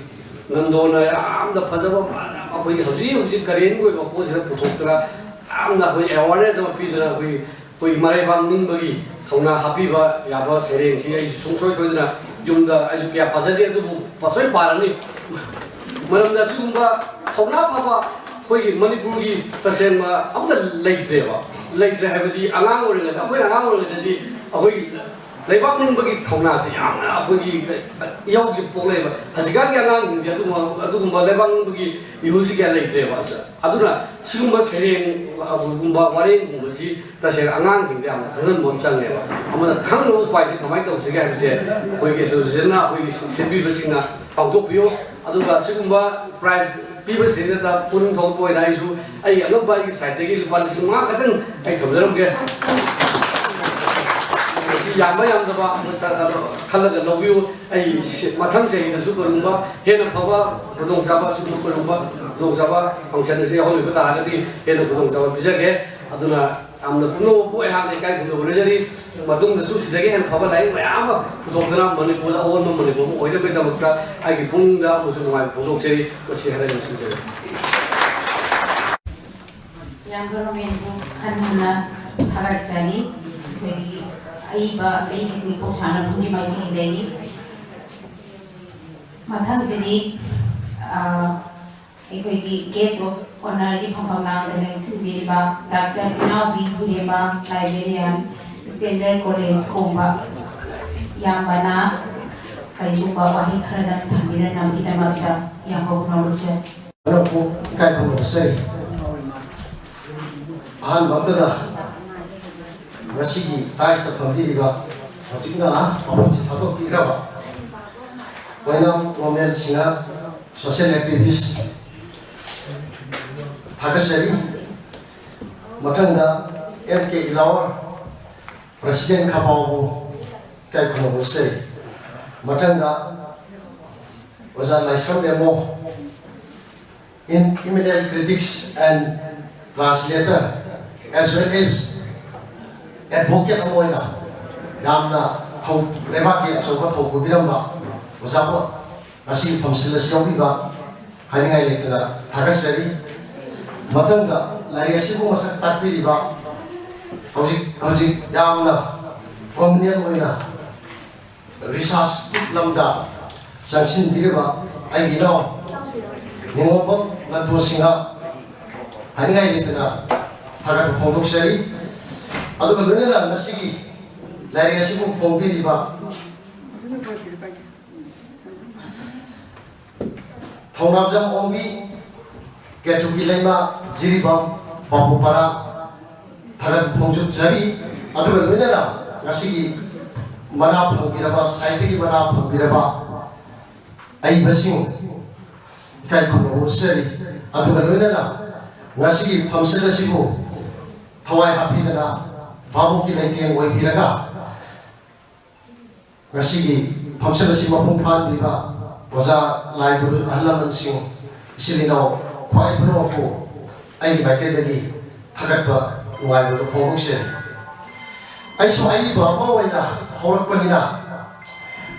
ꯅꯟꯗꯣꯅ ꯌꯥꯝꯅ ꯐꯖꯕ, ꯑꯩꯈꯣꯏꯒꯤ ꯍꯧꯖꯤꯛ ꯍꯧꯖꯤꯛ ꯀꯔꯦꯟꯒꯤ ꯑꯣꯏꯕ ꯄꯣꯠꯁꯤꯗ ꯄꯨꯊꯣꯛꯇꯅ ꯌꯥꯝꯅ ꯑꯩꯈꯣꯏ ꯑꯦꯋꯥꯔꯅꯦꯁ ꯑꯃ ꯄꯤꯗꯅ ꯑꯩꯈꯣꯏ ꯑꯩꯈꯣꯏ ꯃꯔꯩꯕꯥꯛ ꯅꯤꯡꯕꯒꯤ ꯊꯧꯅꯥ ꯍꯥꯞꯄꯤꯕ ꯌꯥꯕ ꯁꯩꯔꯦꯡꯁꯤ ꯑꯩꯁꯨ ꯁꯨꯡꯁꯣꯏ ꯁꯣꯏꯗꯅ ꯌꯨꯝꯗ ꯑꯩꯁꯨ ꯀꯌꯥ ꯄꯥꯖꯗꯦ, ꯑꯗꯨꯕꯨ ꯄꯥꯁꯣꯏ ꯄꯥꯔꯅꯤ꯫ ꯃꯔꯝꯗꯤ ꯑꯁꯤꯒꯨꯝꯕ ꯊꯧꯅꯥ ꯐꯕ ꯑꯩꯈꯣꯏꯒꯤ ꯃꯅꯤꯄꯨꯔꯒꯤ ꯇꯁꯦꯡꯅ ꯑꯝꯇ ꯂꯩꯇ꯭ꯔꯦꯕ꯫ ꯂꯩꯇ꯭ꯔꯦ ꯍꯥꯏꯕꯗꯤ ꯑꯉꯥꯡ ꯑꯣꯏꯔꯤꯉꯩꯗ, ꯑꯩꯈꯣꯏꯅ ꯑꯉꯥꯡ ꯑꯣꯏꯔꯤꯉꯩꯗꯗꯤ ꯑꯩꯈꯣꯏ ꯂꯩꯕꯥꯛ ꯅꯤꯡꯕꯒꯤ ꯊꯧꯅꯥꯁꯦ ꯌꯥꯝꯅ ꯑꯩꯈꯣꯏꯒꯤ ꯏꯍꯧꯁꯤ ꯄꯣꯛꯂꯛꯑꯦꯕ꯫ ꯍꯧꯖꯤꯛꯀꯥꯟꯒꯤ ꯑꯉꯥꯡꯁꯤꯡꯗꯤ ꯑꯗꯨꯒꯨꯝꯕ, ꯑꯗꯨꯒꯨꯝꯕ ꯂꯩꯕꯥꯛ ꯅꯤꯡꯕꯒꯤ ꯏꯍꯨꯜꯁꯤ ꯀꯌꯥ ꯂꯩꯇ꯭ꯔꯦꯕ꯫ ꯑꯗꯨꯅ ꯁꯤꯒꯨꯝꯕ ꯁꯩꯔꯦꯡꯒꯨꯝꯕ, ꯋꯥꯔꯦꯡꯒꯨꯝꯕꯁꯤ ꯇꯁꯦꯡꯅ ꯑꯉꯥꯡꯁꯤꯡꯗ ꯌꯥꯝꯅ ꯈꯪꯍꯟꯕ ꯑꯃ ꯆꯪꯉꯦꯕ꯫ ꯑꯃꯅ ꯈꯪꯅꯕ ꯎꯄꯥꯏꯁꯦ ꯀꯃꯥꯏꯅ ꯇꯧꯁꯤꯒꯦ ꯍꯥꯏꯕꯁꯦ ꯑꯩꯈꯣꯏꯒꯤ ꯑꯦꯁꯣꯁꯤꯌꯦꯁꯟꯅ, ꯑꯩꯈꯣꯏꯒꯤ ꯁꯤꯟꯕꯤꯕꯁꯤꯡꯅ ꯄꯥꯡꯊꯣꯛꯄꯤꯌꯨ꯫ ꯑꯗꯨꯒ ꯁꯤꯒꯨꯝꯕ ꯄ꯭ꯔꯥꯏꯖ ꯄꯤꯕꯁꯤꯗ ꯄꯨꯛꯅꯤꯡ ꯊꯧꯒꯠꯄ ꯑꯣꯏꯅ ꯑꯩꯁꯨ ꯑꯩꯒꯤ ꯑꯉꯝꯕ ꯑꯩꯒꯤ ꯁꯥꯏꯠꯇꯒꯤ ꯂꯨꯄꯥ ꯂꯤꯁꯤꯡ ꯃꯉꯥ ꯈꯛꯇꯪ ꯑꯩ ꯊꯝꯖꯔꯝꯒꯦ꯫ ꯃꯁꯤ ꯌꯥꯝꯕ ꯌꯥꯝꯗꯕ ꯈꯜꯂꯒ ꯂꯧꯕꯤꯌꯨ꯫ ꯑꯩ ꯁꯤ-, ꯃꯊꯪ ꯆꯍꯤꯗꯁꯨ ꯀꯔꯤꯒꯨꯝꯕ ꯍꯦꯟꯅ ꯐꯕ ꯈꯨꯗꯣꯡꯆꯥꯕ, ꯑꯁꯤꯒꯨꯝꯕ ꯀꯔꯤꯒꯨꯝꯕ ꯈꯨꯗꯣꯡꯆꯥꯕ function ꯑꯁꯤ ꯌꯥꯎꯍꯜꯂꯣꯏꯕ ꯇꯥꯔꯒꯗꯤ ꯍꯦꯟꯅ ꯈꯨꯗꯣꯡꯆꯥꯕ ꯄꯤꯖꯒꯦ꯫ ꯑꯗꯨꯅ ꯌꯥꯝꯅ ꯄꯨꯝꯅꯃꯛꯄꯨ ꯑꯩꯍꯥꯛꯅ ꯏꯀꯥꯏ ꯈꯨꯝꯅꯕ ꯂꯣꯏꯖꯔꯤ꯫ ꯃꯇꯨꯡꯗꯁꯨ ꯁꯤꯗꯒꯤ ꯍꯦꯟꯅ ꯐꯕ ꯂꯥꯏꯔꯤꯛ ꯃꯌꯥꯝ ꯑꯃ ꯄꯨꯊꯣꯛꯇꯨꯅ ꯃꯅꯤꯄꯨꯔꯗ ꯑꯑꯣꯟꯕ ꯃꯅꯤꯄꯨꯔ ꯑꯃ ꯑꯣꯏꯅꯕꯒꯤꯗꯃꯛꯇ ꯑꯩꯒꯤ ꯄꯨꯛꯅꯤꯡꯗ ꯑꯃꯁꯨ ꯅꯨꯡꯉꯥꯏꯕ ꯐꯣꯡꯗꯣꯛꯆꯔꯤ꯫ ꯃꯁꯤ ꯍꯥꯏꯔꯒ ꯂꯣꯏꯁꯤꯟꯖꯔꯒꯦ꯫ ꯏꯌꯥꯝꯕ ꯔꯣꯃꯦꯟꯕꯨ ꯍꯟꯅ ꯍꯟꯅ ꯊꯥꯒꯠꯆꯔꯤ꯫ ꯑꯩꯈꯣꯏꯒꯤ ꯑꯏꯕ ꯑꯏꯕꯤꯁꯤꯡ ꯏꯄꯣꯛ ꯁꯥꯅꯐꯝꯒꯤ ꯃꯥꯏꯀꯩꯗꯒꯤ꯫ ꯃꯊꯪꯁꯤꯗꯤ, ꯑ, ꯑꯩꯈꯣꯏꯒꯤ guest of honourꯒꯤ ꯐꯝꯐꯝ ꯂꯥꯡꯗ ꯂꯦꯡꯁꯤꯟꯕꯤꯔꯤꯕ ꯗꯥꯛꯇꯔ ꯏꯅꯥꯎꯕꯤ ꯍꯨꯏꯔꯦꯝꯕ, librarian, Standard College ꯀꯣꯡꯕ, ꯏꯌꯥꯝꯕꯅ ꯀꯔꯤꯒꯨꯝꯕ ꯋꯥꯍꯩ ꯈꯔꯗꯪ ꯊꯝꯕꯤꯔꯛꯅꯕꯒꯤꯗꯃꯛꯇ ꯏꯌꯥꯝꯕꯕꯨ ꯅꯣꯡꯂꯨꯛꯆꯔꯤ꯫ ꯃꯔꯨꯞꯄꯨ ꯏꯀꯥꯏ ꯈꯨꯝꯅꯕ ꯆꯩ꯫ ꯑꯍꯥꯟꯕ ꯃꯛꯇꯗ ꯉꯁꯤꯒꯤ ꯗꯥꯏꯁꯇ ꯐꯝꯕꯤꯔꯤꯕ, ꯍꯧꯖꯤꯛꯅ ꯃꯐꯝꯁꯤ ꯊꯥꯗꯣꯛꯄꯤꯈ꯭ꯔꯕ ꯑꯣꯏꯅꯥꯝ ꯔꯣꯃꯦꯟ ꯁꯤꯡꯍ, social activist, ꯊꯥꯒꯠꯆꯔꯤ꯫ ꯃꯊꯪꯗ ꯑꯦꯝ ꯀꯦ ꯏꯂꯥꯋꯔ, president ꯈꯄꯥꯎꯕꯨ ꯏꯀꯥꯏ ꯈꯨꯝꯅꯕ ꯎꯠꯆꯔꯤ꯫ ꯃꯊꯪꯗ ꯑꯣꯖꯥ ꯂꯥꯏꯁ꯭ꯔꯝ ꯕꯦꯝꯃꯣ, in-, eminent critics and translator, as well as advocate ꯑꯃ ꯑꯣꯏꯅ ꯌꯥꯝꯅ ꯊꯧ-, ꯂꯩꯕꯥꯛꯀꯤ ꯑꯆꯧꯕ ꯊꯧ ꯄꯨꯕꯤꯔꯝꯕ ꯑꯣꯖꯥꯕꯨ ꯉꯁꯤꯒꯤ function ꯑꯁꯤ ꯌꯥꯎꯕꯤꯕ ꯍꯥꯏꯅꯤꯡꯉꯥꯏ ꯂꯩꯇꯅ ꯊꯥꯒꯠꯆꯔꯤ꯫ ꯃꯊꯪꯗ ꯂꯥꯏꯔꯤꯛ ꯑꯁꯤꯕꯨ ꯃꯁꯛ ꯇꯥꯛꯄꯤꯔꯤꯕ, ꯍꯧꯖꯤꯛ, ꯍꯧꯖꯤꯛ ꯌꯥꯝꯅ prominent ꯑꯣꯏꯅ research ꯂꯝꯗ ꯆꯪꯁꯤꯟꯕꯤꯔꯤꯕ ꯑꯩꯒꯤ ꯏꯅꯥꯎ ꯅꯤꯉꯣꯝꯕꯝ ꯅꯟꯗꯣ ꯁꯤꯡꯍ ꯍꯥꯏꯅꯤꯡꯉꯥꯏ ꯂꯩꯇꯅ ꯊꯥꯒꯠꯄ ꯐꯣꯡꯗꯣꯛꯆꯔꯤ꯫ ꯑꯗꯨꯒ ꯂꯣꯏꯅꯅ ꯉꯁꯤꯒꯤ ꯂꯥꯏꯔꯤꯛ ꯑꯁꯤꯕꯨ ꯐꯣꯡꯕꯤꯔꯤꯕ ꯊꯧꯅꯥꯖꯝ ꯑꯣꯡꯕꯤ, ꯀꯦꯇꯨꯀꯤ ꯂꯩꯃ, ꯖꯤꯔꯤꯕꯥꯝ, ꯄꯥꯐꯨꯄꯥꯔꯥ ꯊꯥꯒꯠꯄ ꯐꯣꯡꯗꯣꯛꯆꯔꯤ꯫ ꯑꯗꯨꯒ ꯂꯣꯏꯅꯅ ꯉꯁꯤꯒꯤ ꯃꯅꯥ ꯐꯪꯕꯤꯔꯕ, ꯁꯥꯍꯤꯇ꯭ꯌꯒꯤ ꯃꯅꯥ ꯐꯪꯕꯤꯔꯕ ꯑꯏꯕꯁꯤꯡ ꯏꯀꯥꯏ ꯈꯨꯝꯅꯕ ꯎꯠꯆꯔꯤ꯫ ꯑꯗꯨꯒ ꯂꯣꯏꯅꯅ ꯉꯁꯤꯒꯤ function ꯑꯁꯤꯕꯨ ꯊꯋꯥꯏ ꯍꯥꯞꯄꯤꯗꯅ ꯚꯥꯕꯣꯛꯀꯤ ꯂꯩꯇꯦꯡ ꯑꯣꯏꯕꯤꯔꯒ ꯉꯁꯤꯒꯤ function ꯑꯁꯤ ꯃꯄꯨꯡ ꯐꯥꯍꯟꯕꯤꯕ ꯑꯣꯖꯥ, ꯂꯥꯏꯒꯨꯔꯨ, ꯑꯍꯜ ꯂꯃꯟꯁꯤꯡ, ꯏꯆꯤꯜ ꯏꯅꯥꯎ ꯈ꯭ꯋꯥꯏ ꯄꯨꯝꯅꯃꯛꯄꯨ ꯑꯩꯒꯤ ꯃꯥꯏꯀꯩꯗꯒꯤ ꯊꯥꯒꯠꯄ ꯅꯨꯡꯉꯥꯏꯕꯗꯨ ꯐꯣꯡꯗꯣꯛꯆꯔꯤ꯫ ꯑꯩꯁꯨ ꯑꯏꯕ ꯑꯃ ꯑꯣꯏꯅ ꯍꯧꯔꯛꯄꯅꯤꯅ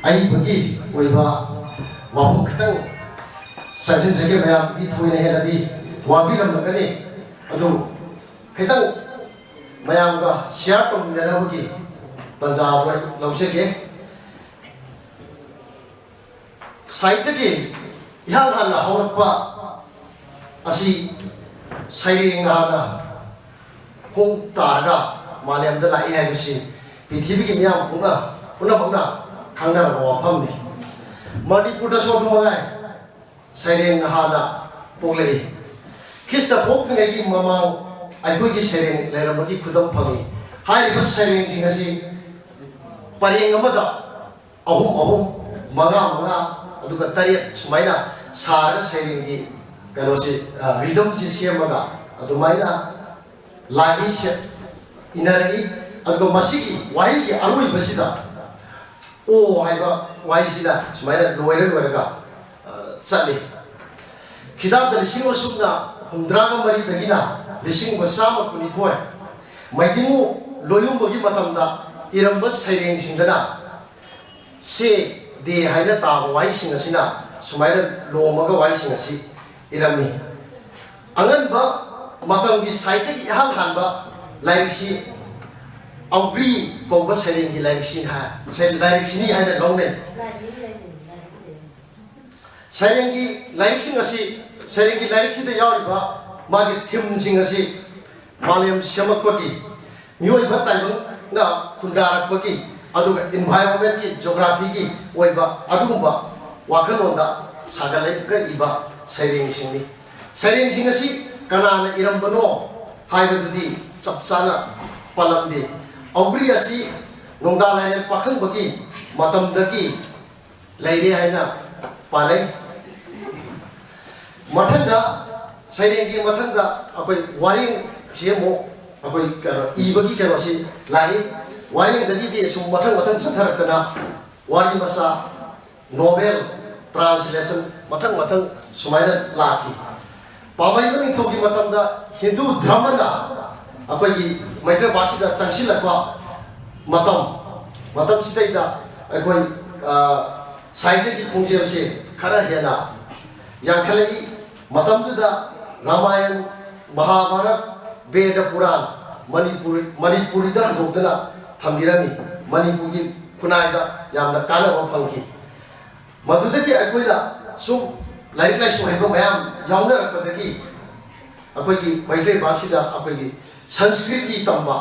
ꯑꯏꯕꯒꯤ ꯑꯣꯏꯕ ꯋꯥꯐꯝ ꯈꯤꯇꯪ ꯆꯪꯁꯤꯟꯖꯒꯦ꯫ ꯃꯌꯥꯝꯗꯤ ꯊꯣꯏꯅ ꯍꯦꯟꯅꯗꯤ ꯋꯥꯕꯤꯔꯝꯂꯒꯅꯤ, ꯑꯗꯨ ꯈꯤꯇꯪ ꯃꯌꯥꯝꯒ share ꯇꯧꯃꯤꯟꯅꯅꯕꯒꯤ ꯇꯥꯟꯖꯥ ꯑꯗꯨ ꯑꯩ ꯂꯧꯖꯒꯦ꯫ ꯁꯥꯍꯤꯇ꯭ꯌꯒꯤ ꯏꯍꯥꯟ ꯍꯥꯟꯅ ꯍꯧꯔꯛꯄ ꯑꯁꯤ ꯁꯩꯔꯦꯡꯅ ꯍꯥꯟꯅ ꯈꯣꯡ ꯇꯥꯔꯒ ꯃꯥꯂꯦꯝꯗ ꯂꯥꯛꯏ ꯍꯥꯏꯕꯁꯤ ꯄ꯭ꯔꯤꯊꯤꯕꯤꯒꯤ ꯃꯤꯌꯥꯝ ꯄꯨꯝꯅ, ꯄꯨꯝꯅꯃꯛꯅ ꯈꯪꯅꯔꯕ ꯋꯥꯐꯝꯅꯤ꯫ ꯃꯅꯤꯄꯨꯔꯗꯁꯨ ꯑꯗꯨ ꯃꯉꯥꯏ, ꯁꯩꯔꯦꯡꯅ ꯍꯥꯟꯅ ꯄꯣꯛꯂꯛꯏ꯫ ꯈ꯭ꯔꯤꯁꯇ ꯄꯣꯛꯇ꯭ꯔꯤꯉꯩꯒꯤ ꯃꯃꯥꯡ ꯑꯩꯈꯣꯏꯒꯤ ꯁꯩꯔꯦꯡ ꯂꯩꯔꯝꯕꯒꯤ ꯈꯨꯗꯝ ꯐꯪꯏ꯫ ꯍꯥꯏꯔꯤꯕ ꯁꯩꯔꯦꯡꯁꯤꯡ ꯑꯁꯤ ꯄꯔꯦꯡ ꯑꯃꯗ ꯑꯍꯨꯝ ꯑꯍꯨꯝ, ꯃꯉꯥ ꯃꯉꯥ, ꯑꯗꯨꯒ ꯇꯔꯦꯠ ꯁꯨꯃꯥꯏꯅ ꯁꯥꯔꯒ ꯁꯩꯔꯦꯡꯒꯤ ꯀꯩꯅꯣꯁꯤ, ꯑ, rhythmꯁꯤ ꯁꯦꯝꯃꯒ ꯑꯗꯨꯃꯥꯏꯅ ꯂꯥꯏꯒꯤ ꯁꯦꯞ ꯏꯟꯅꯔꯛꯏ꯫ ꯑꯗꯨꯒ ꯃꯁꯤꯒꯤ ꯋꯥꯍꯩꯒꯤ ꯑꯔꯣꯏꯕꯁꯤꯗ "ꯑꯣ" ꯍꯥꯏꯕ ꯋꯥꯍꯩꯁꯤꯅ ꯁꯨꯃꯥꯏꯅ ꯂꯣꯏꯔ ꯂꯣꯏꯔꯒ, ꯑ, ꯆꯠꯂꯤ꯫ ꯈꯤꯗꯥꯞꯇ ꯂꯤꯁꯤꯡ ꯑꯃ ꯁꯨꯞꯅ ꯍꯨꯝꯗ꯭ꯔꯥꯒ ꯃꯔꯤꯗꯒꯤꯅ ꯂꯤꯁꯤꯡ ꯑꯃ ꯆꯥꯝꯃ ꯀꯨꯟꯅꯤꯊꯣꯏ ꯃꯩꯇꯤꯡꯉꯨ ꯂꯣꯌꯨꯝꯕꯒꯤ ꯃꯇꯝꯗ ꯏꯔꯝꯕ ꯁꯩꯔꯦꯡꯁꯤꯡꯗꯅ "ꯁꯦ", "ꯗꯦ" ꯍꯥꯏꯅ ꯇꯥꯕ ꯋꯥꯍꯩꯁꯤꯡ ꯑꯁꯤꯅ ꯁꯨꯃꯥꯏꯅ ꯂꯣꯝꯃꯒ ꯋꯥꯍꯩꯁꯤꯡ ꯑꯁꯤ ꯏꯔꯝꯃꯤ꯫ ꯑꯉꯟꯕ ꯃꯇꯝꯒꯤ ꯁꯥꯍꯤꯇ꯭ꯌꯒꯤ ꯏꯍꯥꯟ ꯍꯥꯟꯕ ꯂꯥꯏꯔꯤꯛꯁꯤ ꯑꯧꯒ꯭ꯔꯤ ꯀꯧꯕ ꯁꯩꯔꯦꯡꯒꯤ ꯂꯥꯏꯔꯤꯛꯁꯤ ꯍꯥꯏ-, ꯁꯩ-, ꯂꯥꯏꯔꯤꯛꯁꯤꯅꯤ ꯍꯥꯏꯅ ꯂꯧꯅꯩ꯫ ꯁꯩꯔꯦꯡꯒꯤ ꯂꯥꯏꯔꯤꯛꯁꯤꯡ ꯑꯁꯤ, ꯁꯩꯔꯦꯡꯒꯤ ꯂꯥꯏꯔꯤꯛꯁꯤꯗ ꯌꯥꯎꯔꯤꯕ ꯃꯥꯒꯤ themeꯁꯤꯡ ꯑꯁꯤ ꯃꯥꯂꯦꯝ ꯁꯦꯝꯂꯛꯄꯒꯤ, ꯃꯤꯑꯣꯏꯕ ꯇꯥꯏꯕꯪꯅ ꯈꯨꯟꯗꯥꯔꯛꯄꯒꯤ, ꯑꯗꯨꯒ environmentꯀꯤ, geographyꯒꯤ ꯑꯣꯏꯕ ꯑꯗꯨꯒꯨꯝꯕ ꯋꯥꯈꯜꯂꯣꯟꯗ ꯁꯥꯒꯠꯂꯒ ꯏꯕ ꯁꯩꯔꯦꯡꯁꯤꯡꯅꯤ꯫ ꯁꯩꯔꯦꯡꯁꯤꯡ ꯑꯁꯤ ꯀꯅꯥꯅ ꯏꯔꯝꯕꯅꯣ ꯍꯥꯏꯕꯗꯨꯗꯤ ꯆꯞ ꯆꯥꯅ ꯄꯜꯂꯝꯗꯦ꯫ ꯑꯧꯒ꯭ꯔꯤ ꯑꯁꯤ ꯅꯣꯡꯗꯥ ꯂꯥꯏꯔꯦꯜ ꯄꯥꯈꯪꯕꯒꯤ ꯃꯇꯝꯗꯒꯤ ꯂꯩꯔꯦ ꯍꯥꯏꯅ ꯄꯥꯅꯩ꯫ ꯃꯊꯪꯗ, ꯁꯩꯔꯦꯡꯒꯤ ꯃꯊꯪꯗ ꯑꯩꯈꯣꯏ ꯋꯥꯔꯦꯡꯁꯤ ꯑꯃꯨꯛ ꯑꯩꯈꯣꯏ ꯀꯩꯅꯣ, ꯏꯕꯒꯤ ꯀꯩꯅꯣꯁꯤ ꯂꯥꯛꯏ꯫ ꯋꯥꯔꯦꯡꯗꯒꯤꯗꯤ ꯁꯨꯝ ꯃꯊꯪ ꯃꯊꯪ ꯆꯠꯊꯔꯛꯇꯅ ꯋꯥꯔꯤ ꯃꯆꯥ, ꯅꯣꯚꯦꯜ, ꯇ꯭ꯔꯥꯟꯁꯂꯦꯁꯟ ꯃꯊꯪ ꯃꯊꯪ ꯁꯨꯃꯥꯏꯅ ꯂꯥꯛꯈꯤ꯫ ꯄꯥꯃꯩꯕ ꯅꯤꯡꯊꯧꯒꯤ ꯃꯇꯝꯗ ꯍꯤꯟꯗꯨ ꯙꯔꯃꯅ ꯑꯩꯈꯣꯏꯒꯤ ꯃꯩꯇ꯭ꯔꯩ ꯄꯥꯛꯁꯤꯗ ꯆꯪꯁꯤꯜꯂꯛꯄ ꯃꯇꯝ, ꯃꯇꯝꯁꯤꯗꯩꯗ ꯑꯩꯈꯣꯏ, ꯑ, ꯁꯥꯍꯤꯇ꯭ꯌꯒꯤ ꯈꯣꯡꯖꯦꯜꯁꯦ ꯈꯔ ꯍꯦꯟꯅ ꯌꯥꯡꯈꯠꯂꯛꯏ꯫ ꯃꯇꯝꯗꯨꯗ ꯔꯥꯃꯥꯌꯟ, ꯃꯍꯥꯚꯥꯔꯠ, ꯕꯦꯗ ꯄꯨꯔꯥꯟ ꯃꯅꯤꯄꯨꯔ, ꯃꯅꯤꯄꯨꯔꯤꯗ ꯍꯟꯗꯣꯛꯇꯨꯅ ꯊꯝꯕꯤꯔꯝꯃꯤ꯫ ꯃꯅꯤꯄꯨꯔꯒꯤ ꯈꯨꯟꯅꯥꯏꯗ ꯌꯥꯝꯅ ꯀꯥꯟꯅꯕ ꯐꯪꯈꯤ꯫ ꯃꯗꯨꯗꯒꯤ ꯑꯩꯈꯣꯏꯅ ꯁꯨꯝ ꯂꯥꯏꯔꯤꯛ ꯂꯥꯏꯁꯨ ꯍꯩꯕ ꯃꯌꯥꯝ ꯌꯥꯎꯅꯔꯛꯄꯗꯒꯤ ꯑꯩꯈꯣꯏꯒꯤ ꯃꯩꯇꯩ ꯂꯩꯕꯥꯛꯁꯤꯗ ꯑꯩꯈꯣꯏꯒꯤ ꯁꯪꯁꯀ꯭ꯔꯤꯇꯤ ꯇꯝꯕ,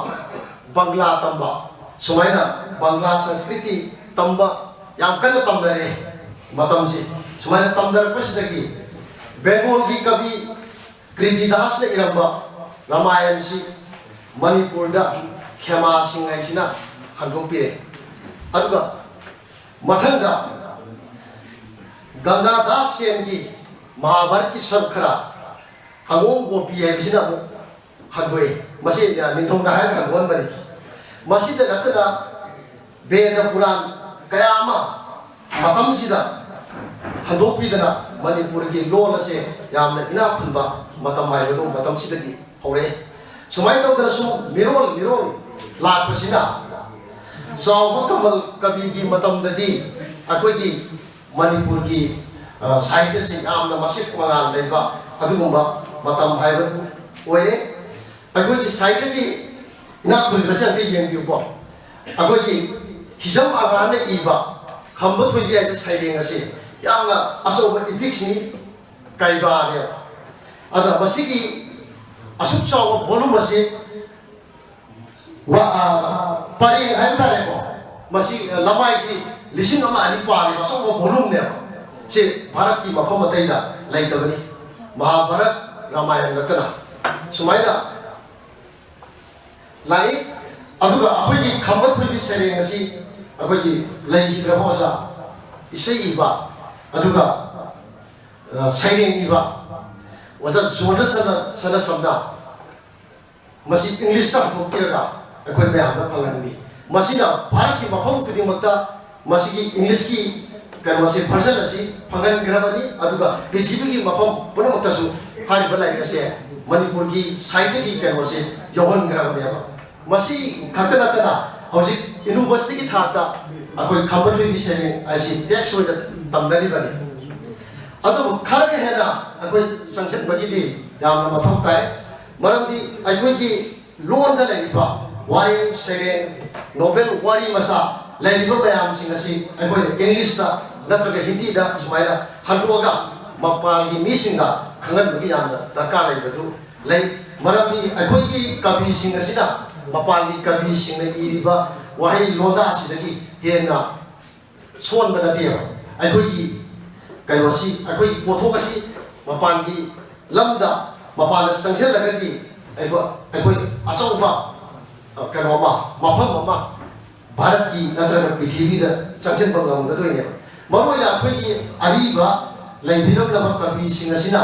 ꯕꯪꯒ꯭ꯂꯥ ꯇꯝꯕ, ꯁꯨꯃꯥꯏꯅ ꯕꯪꯒ꯭ꯂꯥ ꯁꯪꯁꯀ꯭ꯔꯤꯇꯤ ꯇꯝꯕ ꯌꯥꯝ ꯀꯟꯅ ꯇꯝꯅꯔꯦ꯫ ꯃꯇꯝꯁꯤ ꯁꯨꯃꯥꯏꯅ ꯇꯝꯅꯔꯛꯄꯁꯤꯗꯒꯤ ꯕꯦꯡꯒꯣꯜꯒꯤ ꯀꯕꯤ ꯀ꯭ꯔꯤꯇꯤꯗꯥꯁꯅ ꯏꯔꯝꯕ ꯔꯥꯃꯥꯌꯟꯁꯤ ꯃꯅꯤꯄꯨꯔꯗ ꯈꯦꯃꯥ ꯁꯤꯡ ꯍꯥꯏꯁꯤꯅ ꯍꯟꯗꯣꯛꯄꯤꯔꯦ꯫ ꯑꯗꯨꯒ ꯃꯊꯪꯗ ꯒꯪꯒꯥꯗꯥꯁ ꯁꯦꯟꯒꯤ ꯃꯍꯥꯚꯥꯔꯠꯀꯤ ꯁꯔꯨꯛ ꯈꯔ ꯑꯉꯣꯝ ꯒꯣꯄꯤ ꯍꯥꯏꯕꯁꯤꯅ ꯑꯃꯨꯛ ꯍꯟꯗꯣꯛꯏ꯫ ꯃꯁꯤ ꯅꯤꯡꯊꯧꯅ ꯍꯥꯏꯔꯒ ꯍꯟꯗꯣꯛꯍꯟꯕꯅꯤ꯫ ꯃꯁꯤꯗ ꯅꯠꯇꯅ ꯕꯦꯗ ꯄꯨꯔꯥꯟ ꯀꯌꯥ ꯑꯃ ꯃꯇꯝꯁꯤꯗ ꯍꯟꯗꯣꯛꯄꯤꯗꯅ ꯃꯅꯤꯄꯨꯔꯒꯤ ꯂꯣꯜ ꯑꯁꯦ ꯌꯥꯝꯅ ꯏꯅꯥꯛ ꯈꯨꯟꯕ ꯃꯇꯝ ꯍꯥꯏꯕꯗꯨ ꯃꯇꯝꯁꯤꯗꯒꯤ ꯍꯧꯔꯛꯑꯦ꯫ ꯁꯨꯃꯥꯏꯅ ꯇꯧꯗꯅꯁꯨ ꯃꯤꯔꯣꯜ ꯃꯤꯔꯣꯜ ꯂꯥꯛꯄꯁꯤꯅ ꯆꯥꯎꯕ ꯀꯃꯜ ꯀꯕꯤꯒꯤ ꯃꯇꯝꯗꯗꯤ ꯑꯩꯈꯣꯏꯒꯤ ꯃꯅꯤꯄꯨꯔꯒꯤ, ꯑ, ꯁꯥꯍꯤꯇ꯭ꯌꯁꯤ ꯌꯥꯝꯅ ꯃꯁꯛ ꯃꯉꯥꯜ ꯂꯩꯕ ꯑꯗꯨꯒꯨꯝꯕ ꯃꯇꯝ ꯍꯥꯏꯕꯗꯨ ꯑꯣꯏꯔꯦ꯫ ꯑꯩꯈꯣꯏꯒꯤ ꯁꯥꯍꯤꯇ꯭ꯌꯒꯤ ꯏꯅꯥꯛ ꯈꯨꯜꯂꯤꯕꯁꯦ ꯑꯝꯇ ꯌꯦꯡꯕꯤꯌꯨꯀꯣ꯫ ꯑꯩꯈꯣꯏꯒꯤ ꯍꯤꯖꯝ ꯑꯒꯥꯅ ꯏꯕ ꯈꯝꯕ ꯊꯣꯏꯕꯤ ꯍꯥꯏꯕ ꯁꯩꯔꯦꯡ ꯑꯁꯤ ꯌꯥꯝꯅ ꯑꯆꯧꯕ ꯏꯄꯤꯛꯁꯅꯤ, ꯀꯩꯕꯥꯅꯦꯕ꯫ ꯑꯗ ꯃꯁꯤꯒꯤ ꯑꯁꯨꯛ ꯆꯥꯎꯕ ꯚꯣꯂꯨꯝ ꯑꯁꯤ ꯋꯥ-, ꯑ, ꯄꯔꯦꯡ ꯍꯥꯏꯕ ꯇꯥꯔꯦꯀꯣ, ꯃꯁꯤ, ꯑ, ꯂꯃꯥꯏꯁꯤ ꯂꯤꯁꯤꯡ ꯑꯃ ꯑꯅꯤ ꯄꯥꯔꯤꯕ ꯑꯆꯧꯕ ꯚꯣꯂꯨꯝꯅꯦꯕ꯫ ꯁꯤ ꯚꯥꯔꯠꯀꯤ ꯃꯐꯝ ꯑꯇꯩꯗ ꯂꯩꯇꯕꯅꯤ, ꯃꯍꯥꯚꯥꯔꯠ, ꯔꯥꯃꯥꯌꯟ ꯅꯠꯇꯅ꯫ ꯁꯨꯃꯥꯏꯅ ꯂꯥꯛꯏ꯫ ꯑꯗꯨꯒ ꯑꯩꯈꯣꯏꯒꯤ ꯈꯝꯕ ꯊꯣꯏꯕꯤ ꯁꯩꯔꯦꯡ ꯑꯁꯤ ꯑꯩꯈꯣꯏꯒꯤ ꯂꯩꯈꯤꯗ꯭ꯔꯕ ꯑꯣꯖꯥ, ꯏꯁꯩ ꯏꯕ, ꯑꯗꯨꯒ, ꯑ, ꯁꯩꯔꯦꯡ ꯏꯕ ꯑꯣꯖꯥ ꯖꯣꯔꯗ ꯁꯅ-, ꯁꯅꯥꯁꯝꯅ ꯃꯁꯤ ꯏꯪꯂꯤꯁꯇ ꯍꯟꯗꯣꯛꯄꯤꯔꯒ ꯑꯩꯈꯣꯏ ꯃꯌꯥꯝꯗ ꯐꯪꯍꯟꯕꯤ꯫ ꯃꯁꯤꯅ ꯚꯥꯔꯠꯀꯤ ꯃꯐꯝ ꯈꯨꯗꯤꯡꯃꯛꯇ ꯃꯁꯤꯒꯤ ꯏꯪꯂꯤꯁꯀꯤ ꯀꯩꯅꯣꯁꯦ, ꯚꯔꯖꯟ ꯑꯁꯤ ꯐꯪꯍꯟꯈ꯭ꯔꯕꯅꯤ꯫ ꯑꯗꯨꯒ ꯄ꯭ꯔꯤꯊꯤꯕꯤꯒꯤ ꯃꯐꯝ ꯄꯨꯝꯅꯃꯛꯇꯁꯨ ꯍꯥꯏꯔꯤꯕ ꯂꯥꯏꯔꯤꯛ ꯑꯁꯦ ꯃꯅꯤꯄꯨꯔꯒꯤ ꯁꯥꯍꯤꯇ꯭ꯌꯒꯤ ꯀꯩꯅꯣꯁꯦ ꯌꯧꯍꯟꯈ꯭ꯔꯕꯅꯦꯕ꯫ ꯃꯁꯤ ꯈꯛꯇ ꯅꯠꯇꯅ ꯍꯧꯖꯤꯛ ꯌꯨꯅꯤꯚꯔꯁꯤꯇꯤꯒꯤ ꯊꯥꯛꯇ ꯑꯩꯈꯣꯏ ꯈꯝꯕ ꯊꯣꯏꯕꯤ ꯁꯩꯔꯦꯡ ꯍꯥꯏꯁꯤ ꯇꯦꯛꯁ ꯑꯣꯏꯅ ꯇꯝꯅꯔꯤꯕꯅꯤ꯫ ꯑꯗꯨꯕꯨ ꯈꯔꯒ ꯍꯦꯟꯅ ꯑꯩꯈꯣꯏ ꯆꯪꯁꯤꯟꯕꯒꯤꯗꯤ ꯌꯥꯝꯅ ꯃꯊꯧ ꯇꯥꯏ꯫ ꯃꯔꯝꯗꯤ ꯑꯩꯈꯣꯏꯒꯤ ꯂꯣꯟꯗ ꯂꯩꯔꯤꯕ ꯋꯥꯔꯦꯡ ꯁꯩꯔꯦꯡ, ꯅꯣꯕꯦꯜ, ꯋꯥꯔꯤ ꯃꯆꯥ ꯂꯩꯔꯤꯕ ꯃꯌꯥꯝꯁꯤꯡ ꯑꯁꯤ ꯑꯩꯈꯣꯏꯅ ꯏꯪꯂꯤꯁꯇ ꯅꯠꯇ꯭ꯔꯒ ꯍꯤꯟꯗꯤꯗ ꯁꯨꯃꯥꯏꯅ ꯍꯟꯗꯣꯛꯑꯒ ꯃꯄꯥꯟꯒꯤ ꯃꯤꯁꯤꯡꯗ ꯈꯪꯍꯟꯕꯒꯤ ꯌꯥꯝꯅ ꯗꯔꯀꯥꯔ ꯂꯩꯕꯗꯨ ꯂꯩ꯫ ꯃꯔꯝꯗꯤ ꯑꯩꯈꯣꯏꯒꯤ ꯀꯕꯤꯁꯤꯡ ꯑꯁꯤꯅ ꯃꯄꯥꯟꯒꯤ ꯀꯕꯤꯁꯤꯡꯅ ꯏꯔꯤꯕ ꯋꯥꯍꯩ ꯂꯣꯟꯗꯥ ꯑꯁꯤꯗꯒꯤ ꯍꯦꯟꯅ ꯁꯣꯟꯕ ꯅꯠꯇꯦꯕ꯫ ꯑꯩꯈꯣꯏꯒꯤ ꯀꯩꯅꯣꯁꯤ, ꯑꯩꯈꯣꯏꯒꯤ ꯄꯣꯠꯊꯣꯛ ꯑꯁꯤ ꯃꯄꯥꯟꯒꯤ ꯂꯝꯗ, ꯃꯄꯥꯟꯗ ꯆꯪꯁꯤꯜꯂꯒꯗꯤ ꯑꯩꯈꯣꯏ, ꯑꯩꯈꯣꯏ ꯑꯆꯧꯕ, ꯑ, ꯀꯩꯅꯣ ꯑꯃ, ꯃꯐꯝ ꯑꯃ ꯚꯥꯔꯠꯀꯤ ꯅꯠꯇ꯭ꯔꯒ ꯄ꯭ꯔꯤꯊꯤꯕꯤꯗ ꯆꯪꯁꯤꯟꯕ ꯉꯝꯒꯗꯣꯏꯅꯦꯕ꯫ ꯃꯔꯨꯑꯣꯏꯅ ꯑꯩꯈꯣꯏꯒꯤ ꯑꯔꯤꯕ ꯂꯩꯕꯤꯔꯝꯂꯕ ꯀꯕꯤꯁꯤꯡ ꯑꯁꯤꯅ,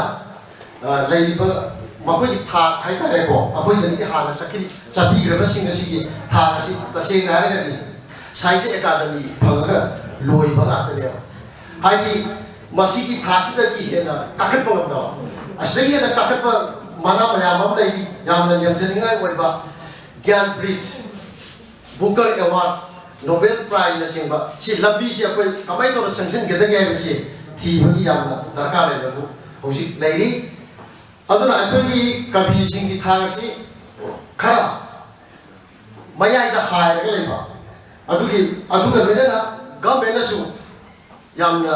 ꯑ, ꯂꯩꯔꯤꯕ ꯃꯈꯣꯏꯒꯤ ꯊꯥꯛ ꯍꯥꯏꯇꯥꯔꯦꯀꯣ, ꯑꯩꯈꯣꯏꯗꯒꯤꯗꯤ ꯍꯥꯟꯅ ꯆꯠꯈꯤ-, ꯆꯠꯄꯤꯈ꯭ꯔꯕꯁꯤꯡ ꯑꯁꯤꯒꯤ ꯊꯥꯛ ꯑꯁꯤ ꯇꯁꯦꯡꯅ ꯍꯥꯏꯔꯒꯗꯤ ꯁꯥꯍꯤꯇ꯭ꯌ ꯑꯦꯀꯥꯗꯃꯤ ꯐꯪꯉꯒ ꯂꯣꯏꯕ ꯉꯥꯛꯇꯅꯦꯕ꯫ ꯍꯥꯏꯗꯤ ꯃꯁꯤꯒꯤ ꯊꯥꯛꯁꯤꯗꯒꯤ ꯍꯦꯟꯅ ꯀꯥꯈꯠꯄ ꯉꯝꯗꯕ, ꯑꯁꯤꯗꯒꯤ ꯍꯦꯟꯅ ꯀꯥꯈꯠꯄ ꯃꯅꯥ ꯃꯌꯥꯝ ꯑꯃ ꯂꯩꯔꯤ꯫ ꯌꯥꯝꯅ ꯌꯥꯝꯖꯅꯤꯡꯉꯥꯏ ꯑꯣꯏꯕ ꯒ꯭ꯌꯥꯟꯄ꯭ꯔꯤꯠ, ꯕꯨꯀꯔ ꯑꯦꯋꯥꯔꯗ, ꯅꯣꯕꯦꯜ ꯄ꯭ꯔꯥꯏꯖꯅꯆꯤꯡꯕ ꯁꯤ ꯂꯝꯕꯤꯁꯤ ꯑꯩꯈꯣꯏ ꯀꯃꯥꯏꯅ ꯇꯧꯔ ꯆꯪꯁꯤꯟꯒꯗꯒꯦ ꯍꯥꯏꯕꯁꯤ ꯊꯤꯕꯒꯤ ꯌꯥꯝꯅ ꯗꯔꯀꯥꯔ ꯂꯩꯕꯗꯨ ꯍꯧꯖꯤꯛ ꯂꯩꯔꯤ꯫ ꯑꯗꯨꯅ ꯑꯩꯈꯣꯏꯒꯤ ꯀꯕꯤꯁꯤꯡꯒꯤ ꯊꯥꯛ ꯑꯁꯤ ꯈꯔ ꯃꯌꯥꯏꯗ ꯍꯥꯏꯔꯒ ꯂꯩꯕ, ꯑꯗꯨꯒꯤ, ꯑꯗꯨꯒ ꯂꯣꯏꯅꯅ ꯒꯚꯔꯟꯃꯦꯟꯅꯁꯨ ꯌꯥꯝꯅ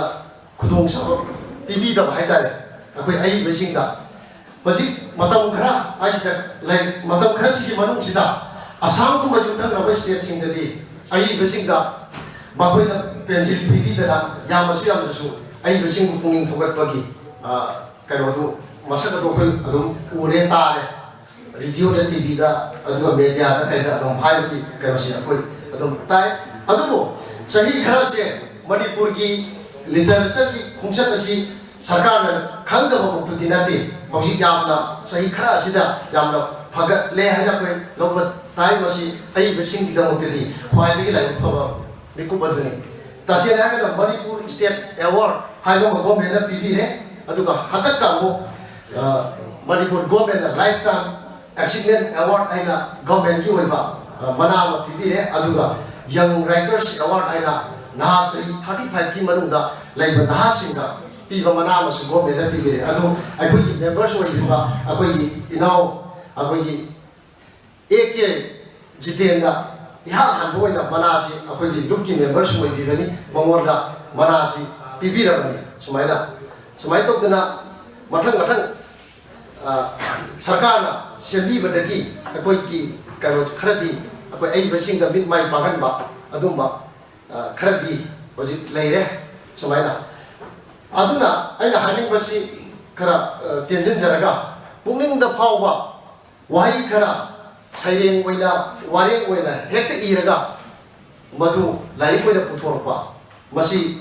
ꯈꯨꯗꯣꯡꯆꯥꯕ ꯄꯤꯕꯤꯗꯕ ꯍꯥꯏꯇꯥꯔꯦ ꯑꯩꯈꯣꯏ ꯑꯏꯕꯁꯤꯡꯗ꯫ ꯍꯧꯖꯤꯛ ꯃꯇꯝ ꯈꯔ ꯍꯥꯏꯁꯤꯗ ꯂꯩ, ꯃꯇꯝ ꯈꯔꯁꯤꯒꯤ ꯃꯅꯨꯡꯁꯤꯗ ꯑꯁꯥꯝꯒꯨꯝꯕ ꯌꯨꯝꯊꯪꯅꯕ ꯁ꯭ꯇꯦꯠꯁꯤꯡꯗꯗꯤ ꯑꯏꯕꯁꯤꯡꯗ ꯃꯈꯣꯏꯅ ꯄꯦꯟꯁꯤꯜ ꯄꯤꯕꯤꯗꯅ ꯌꯥꯝꯅꯁꯨ ꯌꯥꯝꯅꯁꯨ ꯑꯏꯕꯁꯤꯡꯕꯨ ꯄꯨꯛꯅꯤꯡ ꯊꯧꯒꯠꯄꯒꯤ, ꯑ, ꯀꯩꯅꯣꯗꯨ, ꯃꯁꯛ ꯑꯗꯨ ꯑꯩꯈꯣꯏ ꯑꯗꯨꯝ ꯎꯔꯦ, ꯇꯥꯔꯦ꯫ ꯔꯦꯗꯤꯑꯣꯗ, ꯇꯤꯚꯤꯗ, ꯑꯗꯨꯒ ꯃꯦꯗꯤꯌꯥꯗ ꯀꯩꯗ ꯑꯗꯨꯝ ꯍꯥꯏꯕꯒꯤ ꯀꯩꯅꯣꯁꯤ ꯑꯩꯈꯣꯏ ꯑꯗꯨꯝ ꯇꯥꯏ꯫ ꯑꯗꯨꯕꯨ ꯆꯍꯤ ꯈꯔꯁꯦ ꯃꯅꯤꯄꯨꯔꯒꯤ ꯂꯤꯇꯔꯦꯆꯔꯒꯤ ꯈꯣꯡꯆꯠ ꯑꯁꯤ ꯁꯔꯀꯥꯔꯅ ꯈꯪꯗꯕꯃꯛꯇꯨꯗꯤ ꯅꯠꯇꯦ꯫ ꯍꯧꯖꯤꯛ ꯌꯥꯝꯅ, ꯆꯍꯤ ꯈꯔ ꯑꯁꯤꯗ ꯌꯥꯝꯅ ꯐꯒꯠꯂꯦ ꯍꯥꯏꯅ ꯑꯩꯈꯣꯏ ꯂꯧꯕ ꯇꯥꯏ꯫ ꯃꯁꯤ ꯑꯏꯕꯁꯤꯡꯒꯤꯗꯃꯛꯇꯗꯤ ꯈ꯭ꯋꯥꯏꯗꯒꯤ ꯂꯥꯏꯕꯛ ꯐꯕ ꯃꯤꯀꯨꯞ ꯑꯗꯨꯅꯤ꯫ ꯇꯁꯦꯡꯅ ꯍꯥꯏꯔꯒꯅ ꯃꯅꯤꯄꯨꯔ ꯏꯁꯇꯦꯠ ꯑꯦꯋꯥꯔꯗ ꯍꯥꯏꯕ ꯑꯃ ꯒꯣꯔꯃꯦꯟꯅ ꯄꯤꯕꯤꯔꯦ꯫ ꯑꯗꯨꯒ ꯍꯟꯗꯛꯇ ꯑꯃꯨꯛ ꯃꯅꯤꯄꯨꯔ ꯒꯣꯔꯃꯦꯟꯅ ꯂꯥꯏꯐ ꯇꯥꯏꯝ ꯑꯦꯆꯤꯞꯃꯦꯟ ꯑꯦꯋꯥꯔꯗ ꯍꯥꯏꯅ ꯒꯣꯔꯃꯦꯟꯒꯤ ꯑꯣꯏꯕ ꯃꯅꯥ ꯑꯃ ꯄꯤꯕꯤꯔꯦ꯫ ꯑꯗꯨꯒ ꯌꯪ ꯔꯥꯏꯇꯔꯁ ꯑꯦꯋꯥꯔꯗ ꯍꯥꯏꯅ ꯅꯍꯥ ꯆꯍꯤ ꯊꯥꯔꯇꯤ ꯐꯥꯏꯚꯀꯤ ꯃꯅꯨꯡꯗ ꯂꯩꯕ ꯅꯍꯥꯁꯤꯡꯗ ꯄꯤꯕ ꯃꯅꯥ ꯑꯃꯁꯨ ꯒꯣꯔꯃꯦꯟꯅ ꯄꯤꯕꯤꯔꯦ꯫ ꯑꯗꯨ ꯑꯩꯈꯣꯏꯒꯤ ꯃꯦꯝꯕꯔꯁ ꯑꯣꯏꯔꯤꯕ ꯑꯩꯈꯣꯏꯒꯤ ꯏꯅꯥꯎ ꯑꯩꯈꯣꯏꯒꯤ ꯑꯦ ꯀꯦ ꯖꯤꯇꯦꯟꯗ ꯏꯍꯥꯟ ꯍꯥꯟꯕ ꯑꯣꯏꯅ ꯃꯅꯥꯁꯤ ꯑꯩꯈꯣꯏꯒꯤ ꯂꯨꯞꯀꯤ ꯃꯦꯝꯕꯔꯁꯨ ꯑꯣꯏꯕꯤꯕꯅꯤ, ꯃꯉꯣꯟꯗ ꯃꯅꯥꯁꯤ ꯄꯤꯕꯤꯔꯕꯅꯤ꯫ ꯁꯨꯃꯥꯏꯅ ꯁꯨꯃꯥꯏꯅ ꯇꯧꯗꯅ ꯃꯊꯪ ꯃꯊꯪ ꯁꯔꯀꯥꯔꯅ ꯁꯦꯝꯕꯤꯕꯗꯒꯤ ꯑꯩꯈꯣꯏꯒꯤ ꯀꯩꯅꯣ ꯈꯔꯗꯤ ꯑꯩꯈꯣꯏ ꯑꯏꯕꯁꯤꯡꯗ ꯃꯤꯠ ꯃꯥꯏ ꯄꯥꯡꯍꯟꯕ ꯑꯗꯨꯝꯕ ꯈꯔꯗꯤ ꯍꯧꯖꯤꯛ ꯂꯩꯔꯦ꯫ ꯁꯨꯃꯥꯏꯅ ꯑꯗꯨꯅ ꯑꯩꯅ ꯍꯥꯏꯅꯤꯡꯕꯁꯤ ꯈꯔ ꯇꯦꯟꯁꯤꯟꯖꯔꯒ ꯄꯨꯛꯅꯤꯡꯗ ꯐꯥꯎꯕ ꯋꯥꯍꯩ ꯈꯔ ꯁꯩꯔꯦꯡ ꯑꯣꯏꯅ ꯋꯥꯔꯦꯡ ꯑꯣꯏꯅ ꯍꯦꯛꯇ ꯏꯔꯒ ꯃꯗꯨ ꯂꯥꯏꯔꯤꯛ ꯑꯣꯏꯅ ꯄꯨꯊꯣꯔꯛꯄ, ꯃꯁꯤ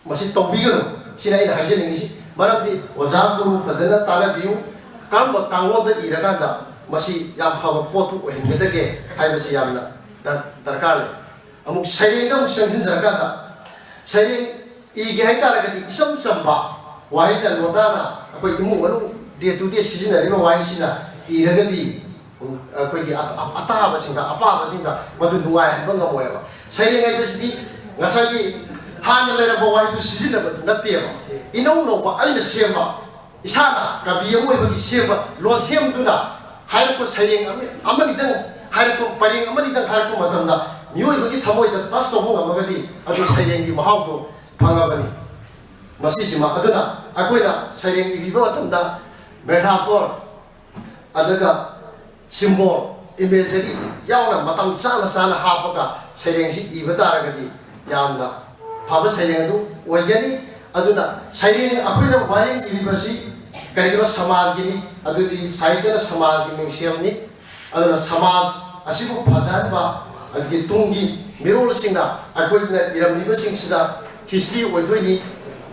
ꯃꯁꯤ ꯇꯧꯕꯤꯒꯅꯨ꯫ ꯁꯤꯅ ꯑꯩꯅ ꯍꯥꯏꯖꯅꯤꯡꯉꯤꯁꯤ꯫ ꯃꯔꯝꯗꯤ ꯑꯣꯖꯥ ꯒꯨꯔꯨ ꯐꯖꯅ ꯇꯥꯟꯅꯕꯤꯌꯨ꯫ ꯀꯔꯝꯕ ꯀꯥꯡꯂꯣꯟꯗ ꯏꯔꯀꯥꯟꯗ ꯃꯁꯤ ꯌꯥꯝ ꯐꯕ ꯄꯣꯠꯇꯨ ꯑꯣꯏꯍꯟꯒꯗꯒꯦ ꯍꯥꯏꯕꯁꯤ ꯌꯥꯝꯅ ꯗꯔꯀꯥꯔ ꯂꯩ꯫ ꯑꯃꯨꯛ ꯁꯩꯔꯦꯡꯗ ꯑꯃꯨꯛ ꯆꯪꯁꯤꯟꯖꯔꯀꯥꯟꯗ ꯁꯩꯔꯦꯡ ꯏꯒꯦ ꯍꯥꯏꯇꯥꯔꯒꯗꯤ ꯏꯆꯝ ꯆꯝꯕ ꯋꯥꯍꯩꯅ ꯂꯣꯟꯗꯥꯅ ꯑꯩꯈꯣꯏ ꯏꯃꯨꯡ ꯃꯅꯨꯡ ꯗꯦ ꯇꯨ ꯗꯦ ꯁꯤꯖꯤꯟꯅꯔꯤꯕ ꯋꯥꯍꯩꯁꯤꯅ ꯏꯔꯒꯗꯤ ꯑꯩꯈꯣꯏꯒꯤ ꯑꯇꯥꯕꯁꯤꯡꯗ ꯑꯄꯥꯕꯁꯤꯡꯗ ꯃꯗꯨ ꯅꯨꯡꯉꯥꯏꯍꯟꯕ ꯉꯝꯃꯣꯏꯕ꯫ ꯁꯩꯔꯦꯡ ꯍꯥꯏꯕꯁꯤꯗꯤ ꯉꯁꯥꯏꯒꯤ ꯍꯥꯟꯅ ꯂꯩꯔꯝꯕ ꯋꯥꯍꯩꯗꯨ ꯁꯤꯖꯤꯟꯅꯕꯗꯨ ꯅꯠꯇꯦꯕ꯫ ꯏꯅꯧ ꯅꯧꯕ ꯑꯩꯅ ꯁꯦꯝꯕ, ꯏꯁꯥꯅ ꯀꯕꯤ ꯑꯃ ꯑꯣꯏꯕꯒꯤ ꯁꯦꯝꯕ ꯂꯣꯟ ꯁꯦꯝꯗꯨꯅ ꯍꯥꯏꯔꯛꯄ ꯁꯩꯔꯦꯡ ꯑꯃꯅꯤꯗꯪ ꯍꯥꯏꯔꯛꯄ, ꯄꯔꯦꯡ ꯑꯃꯅꯤꯗꯪ ꯍꯥꯏꯔꯛꯄ ꯃꯇꯝꯗ ꯃꯤꯑꯣꯏꯕꯒꯤ ꯊꯃꯣꯏꯗ ꯇꯁ ꯇꯧꯕ ꯉꯝꯃꯒꯗꯤ ꯑꯗꯨ ꯁꯩꯔꯦꯡꯒꯤ ꯃꯍꯥꯎꯗꯣ ꯐꯪꯉꯕꯅꯤ꯫ ꯃꯁꯤꯁꯤꯃ ꯑꯗꯨꯅ ꯑꯩꯈꯣꯏꯅ ꯁꯩꯔꯦꯡ ꯏꯕꯤꯕ ꯃꯇꯝꯗ ꯃꯦꯊꯥꯐꯣꯔ ꯑꯗꯨꯒ ꯁꯤꯝꯕꯣꯜ, ꯏꯃꯦꯖꯔꯤ ꯌꯥꯎꯅ ꯃꯇꯝ ꯆꯥꯅ ꯆꯥꯅ ꯍꯥꯞꯄꯒ ꯁꯩꯔꯦꯡꯁꯤ ꯏꯕ ꯇꯥꯔꯒꯗꯤ ꯌꯥꯝꯅ ꯐꯕ ꯁꯩꯔꯦꯡ ꯑꯗꯨ ꯑꯣꯏꯒꯅꯤ꯫ ꯑꯗꯨꯅ ꯁꯩꯔꯦꯡ ꯑꯩꯈꯣꯏꯅ ꯋꯥꯔꯦꯡ ꯏꯔꯤꯕꯁꯤ ꯀꯔꯤꯒꯤꯅꯣ? ꯁꯃꯥꯖꯒꯤꯅꯤ꯫ ꯑꯗꯨꯗꯤ ꯁꯥꯍꯤꯇ꯭ꯌꯅ ꯁꯃꯥꯖꯒꯤ ꯃꯤꯡꯁꯦꯜꯅꯤ꯫ ꯑꯗꯨꯅ ꯁꯃꯥꯖ ꯑꯁꯤꯕꯨ ꯐꯖꯍꯟꯕ, ꯑꯗꯒꯤ ꯇꯨꯡꯒꯤ ꯃꯤꯔꯣꯜꯁꯤꯡꯅ ꯑꯩꯈꯣꯏꯅ ꯏꯔꯝꯂꯤꯕꯁꯤꯡꯁꯤꯗ ꯍꯤꯁꯇ꯭ꯔꯤ ꯑꯣꯏꯗꯣꯏꯅꯤ,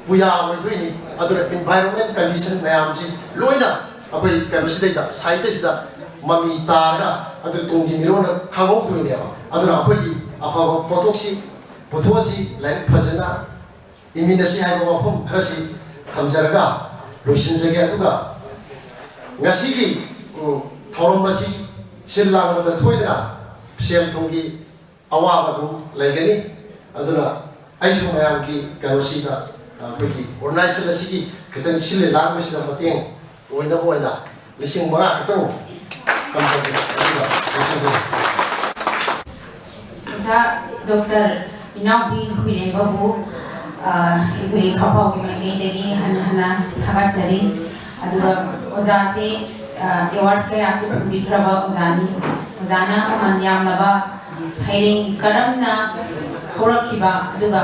ꯄꯨꯌꯥ ꯑꯣꯏꯗꯣꯏꯅꯤ꯫ ꯑꯗꯨꯅ ꯏꯟꯚꯥꯏꯔꯣꯟꯃꯦꯟ ꯀꯟꯗꯤꯁꯟ ꯃꯌꯥꯝꯁꯤ ꯂꯣꯏꯅ ꯑꯩꯈꯣꯏ ꯀꯩꯅꯣꯁꯤꯗꯩꯗ, ꯁꯥꯍꯤꯇ꯭ꯌꯁꯤꯗ ꯃꯃꯤ ꯇꯥꯔꯒ ꯑꯗꯨ ꯇꯨꯡꯒꯤ ꯃꯤꯔꯣꯟꯅ ꯈꯪꯍꯧꯗꯣꯏꯅꯦꯕ꯫ ꯑꯗꯨꯅ ꯑꯩꯈꯣꯏꯒꯤ ꯑꯐꯕ ꯄꯣꯠꯊꯣꯛꯁꯤ ꯄꯨꯊꯣꯛꯑꯁꯤ꯫ ꯂꯥꯏꯔꯤꯛ ꯐꯖꯅ ꯏꯃꯤꯟꯅꯁꯤ ꯍꯥꯏꯕ ꯋꯥꯐꯝ ꯈꯔꯁꯤ ꯊꯝꯖꯔꯒ ꯂꯣꯏꯁꯤꯟꯖꯒꯦ꯫ ꯑꯗꯨꯒ ꯉꯁꯤꯒꯤ, ꯎꯝ, ꯊꯧꯔꯝ ꯑꯁꯤ ꯁꯤꯜ ꯂꯥꯡꯕꯗ ꯁꯣꯏꯗꯅ ꯁꯦꯜ ꯊꯨꯝꯒꯤ ꯑꯋꯥꯕ ꯑꯗꯨꯝ ꯂꯩꯒꯅꯤ꯫ ꯑꯗꯨꯅ ꯑꯩꯁꯨ ꯃꯌꯥꯝꯒꯤ ꯀꯩꯅꯣꯁꯤꯗ, ꯑꯩꯈꯣꯏꯒꯤ organization ꯑꯁꯤꯒꯤ ꯈꯤꯇꯪ ꯁꯤꯜ ꯂꯥꯡꯕꯁꯤꯗ ꯃꯇꯦꯡ ꯑꯣꯏꯅꯕ ꯑꯣꯏꯅ ꯂꯤꯁꯤꯡ ꯃꯉꯥ ꯈꯛꯇꯪ ꯀꯝꯖꯒꯦ꯫ ꯑꯗꯨꯒ ꯂꯣꯏꯁꯤꯟꯖꯔꯒꯦ꯫ ꯑꯣꯖꯥ ꯗꯣꯛꯇꯔ ꯏꯅꯥꯎꯕꯤ ꯍꯨꯏꯔꯦꯝꯕꯕꯨ, ꯑ, ꯑꯩꯈꯣꯏꯒꯤ ꯈꯥꯐꯥꯎꯒꯤ ꯃꯥꯏꯀꯩꯗꯒꯤ ꯍꯟꯅ ꯍꯟꯅ ꯊꯥꯒꯠꯆꯔꯤ꯫ ꯑꯗꯨꯒ ꯑꯣꯖꯥꯁꯦ, ꯑ, award ꯀꯌꯥꯁꯨ ꯐꯪꯕꯤꯈ꯭ꯔꯕ ꯑꯣꯖꯥꯅꯤ꯫ ꯑꯣꯖꯥꯅ ꯃꯃꯜ ꯌꯥꯝꯂꯕ ꯁꯩꯔꯦꯡ ꯀꯔꯝꯅ ꯍꯧꯔꯛꯈꯤꯕ, ꯑꯗꯨꯒ,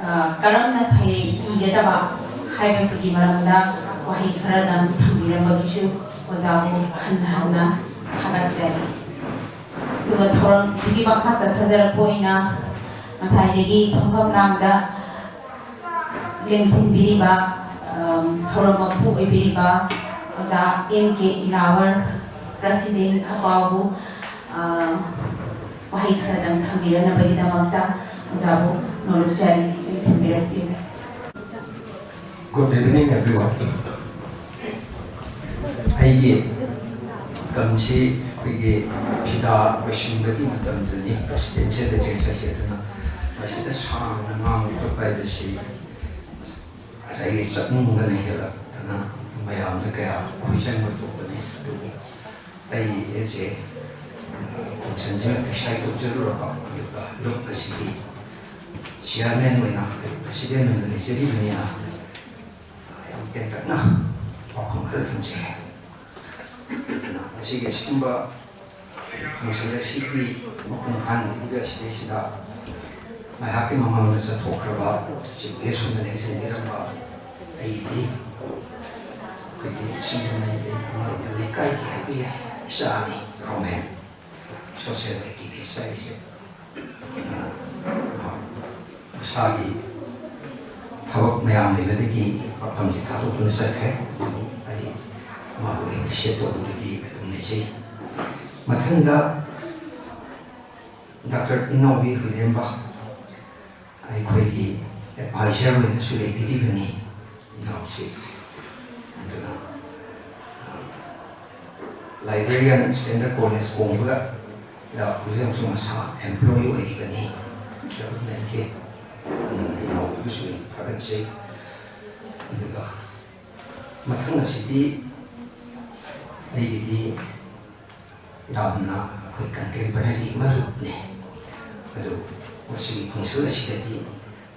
ꯑ, ꯀꯔꯝꯅ ꯁꯩꯔꯦꯡ ꯏꯒꯗꯕ ꯍꯥꯏꯕꯁꯤꯒꯤ ꯃꯔꯝꯗ ꯋꯥꯍꯩ ꯈꯔꯗꯪ ꯊꯝꯕꯤꯔꯝꯕꯒꯤꯁꯨ ꯑꯣꯖꯥꯕꯨ ꯍꯟꯅ ꯍꯟꯅ ꯊꯥꯒꯠꯆꯔꯤ꯫ ꯑꯗꯨꯒ ꯊꯧꯔꯝꯗꯨꯒꯤ ꯃꯈꯥ ꯆꯠꯊꯖꯔꯛꯄ ꯑꯣꯏꯅ ꯉꯁꯥꯏꯗꯒꯤ ꯐꯝꯐꯝ ꯂꯥꯡꯗ ꯂꯦꯡꯁꯤꯟꯕꯤꯔꯤꯕ, ꯑꯝ, ꯊꯧꯔꯝ ꯃꯄꯨ ꯑꯣꯏꯕꯤꯔꯤꯕ ꯑꯣꯖꯥ ꯑꯦꯝ ꯀꯦ ꯏꯅꯥꯋꯔ, president ꯈꯄꯥꯎꯕꯨ, ꯑ, ꯋꯥꯍꯩ ꯈꯔꯗꯪ ꯊꯝꯕꯤꯔꯅꯕꯒꯤꯗꯃꯛꯇ ꯑꯣꯖꯥꯕꯨ ꯅꯣꯂꯨꯛꯆꯔꯤ, ꯂꯦꯡꯁꯤꯟꯕꯤꯔꯛꯁꯤ꯫ Good evening, everyone. ꯑꯩꯒꯤ ꯃꯇꯝꯁꯤ ꯑꯩꯈꯣꯏꯒꯤ ꯐꯤꯗꯥ ꯂꯣꯏꯁꯤꯟꯕꯒꯤ ꯃꯇꯝꯗꯨꯅꯤ, presidential address ꯍꯥꯏꯁꯦ꯫ ꯑꯗꯨꯅ ꯃꯁꯤꯗ ꯁꯥꯡꯅ ꯉꯥꯡꯕ ꯈꯣꯠꯄ ꯍꯥꯏꯕꯁꯤ ꯉꯁꯥꯏꯒꯤ ꯆꯠꯅꯤꯡꯕꯅ ꯍꯦꯜꯂꯛꯇꯅ ꯃꯌꯥꯝꯗ ꯀꯌꯥ ꯈꯣꯏꯖꯪ ꯑꯣꯏꯊꯣꯛꯄꯅꯤ꯫ ꯑꯗꯨꯕꯨ ꯑꯩ ꯑꯩꯁꯦ functionꯁꯤꯃ preside ꯇꯧꯖꯔꯨꯔꯕ, ꯑꯗꯨꯒ ꯂꯨꯞ ꯑꯁꯤꯒꯤ chairman ꯑꯣꯏꯅ, president ꯑꯣꯏꯅ ꯂꯩꯖꯔꯤꯕꯅꯤꯅ, ꯌꯥꯝ ꯇꯦꯟꯇꯛꯅ ꯋꯥꯐꯝ ꯈꯔ ꯊꯝꯖꯒꯦ꯫ ꯑꯗꯨꯅ ꯉꯁꯤꯒꯤ ꯑꯁꯤꯒꯨꯝꯕ function ꯑꯁꯤꯒꯤ ꯃꯄꯨꯡ ꯐꯥꯍꯟꯕꯤꯔꯤꯕ ꯑꯁꯤꯗꯩꯁꯤꯗ ꯉꯥꯏꯍꯥꯛꯀꯤ ꯃꯃꯥꯡꯗ ꯆꯠꯊꯣꯛꯈ꯭ꯔꯕ chief guest ꯑꯣꯏꯅ ꯂꯦꯡꯁꯤꯟꯕꯤꯔꯝꯕ ꯑꯩꯒꯤꯗꯤ ꯑꯩꯈꯣꯏꯒꯤ ꯁꯤꯡꯖꯃꯩꯒꯤ ꯑꯃꯔꯣꯝꯗ ꯂꯩꯀꯥꯏꯒꯤ ꯍꯥꯏꯕ ꯌꯥꯏ, ꯏꯆꯥꯅꯤ ꯔꯣꯃꯦꯟ, social activist ꯍꯥꯏꯔꯤꯁꯦ꯫ ꯃꯁꯥꯒꯤ ꯊꯕꯛ ꯃꯌꯥꯝ ꯂꯩꯕꯗꯒꯤ ꯃꯐꯝꯁꯤ ꯊꯥꯗꯣꯛꯇꯨꯅ ꯆꯠꯈ꯭ꯔꯦ꯫ ꯑꯗꯨꯕꯨ ꯑꯩ ꯃꯥꯕꯨ appreciate ꯇꯧꯕꯗꯨꯗꯤ ꯑꯗꯨꯝ ꯂꯩꯖꯩ꯫ ꯃꯊꯪꯗ Doctor ꯏꯅꯥꯎꯕꯤ ꯍꯨꯏꯔꯦꯝꯕ, ꯑꯩꯈꯣꯏꯒꯤ ꯑꯦꯗꯚꯥꯏꯖꯔ ꯑꯣꯏꯅꯁꯨ ꯂꯩꯕꯤꯔꯤꯕꯅꯤ ꯏꯅꯥꯎꯁꯤ꯫ ꯑꯗꯨꯅ ꯂꯥꯏꯕ꯭ꯔꯦꯔꯤꯌꯟ ꯁ꯭ꯇꯦꯟꯗꯔꯗ ꯀꯣꯂꯦꯖ ꯀꯣꯡꯕꯗ ꯍꯧꯖꯤꯛ ꯍꯧꯖꯤꯛ ꯃꯁꯥ ꯑꯦꯝꯄ꯭ꯂꯣꯌꯤ ꯑꯣꯏꯔꯤꯕꯅꯤ꯫ ꯑꯗꯨꯅ ꯑꯩꯒꯤ ꯏꯅꯥꯎ ꯑꯣꯏꯕꯁꯨ ꯊꯥꯒꯠꯆꯩ꯫ ꯑꯗꯨꯒ ꯃꯊꯪ ꯑꯁꯤꯗꯤ ꯑꯩꯒꯤꯗꯤ ꯌꯥꯝꯅ ꯑꯩꯈꯣꯏ ꯀꯟꯇꯦꯝꯄꯔꯔꯤ ꯃꯔꯨꯞꯅꯤ꯫ ꯑꯗꯨ ꯃꯁꯤꯒꯤ ꯐꯪꯁꯟ ꯑꯁꯤꯗꯗꯤ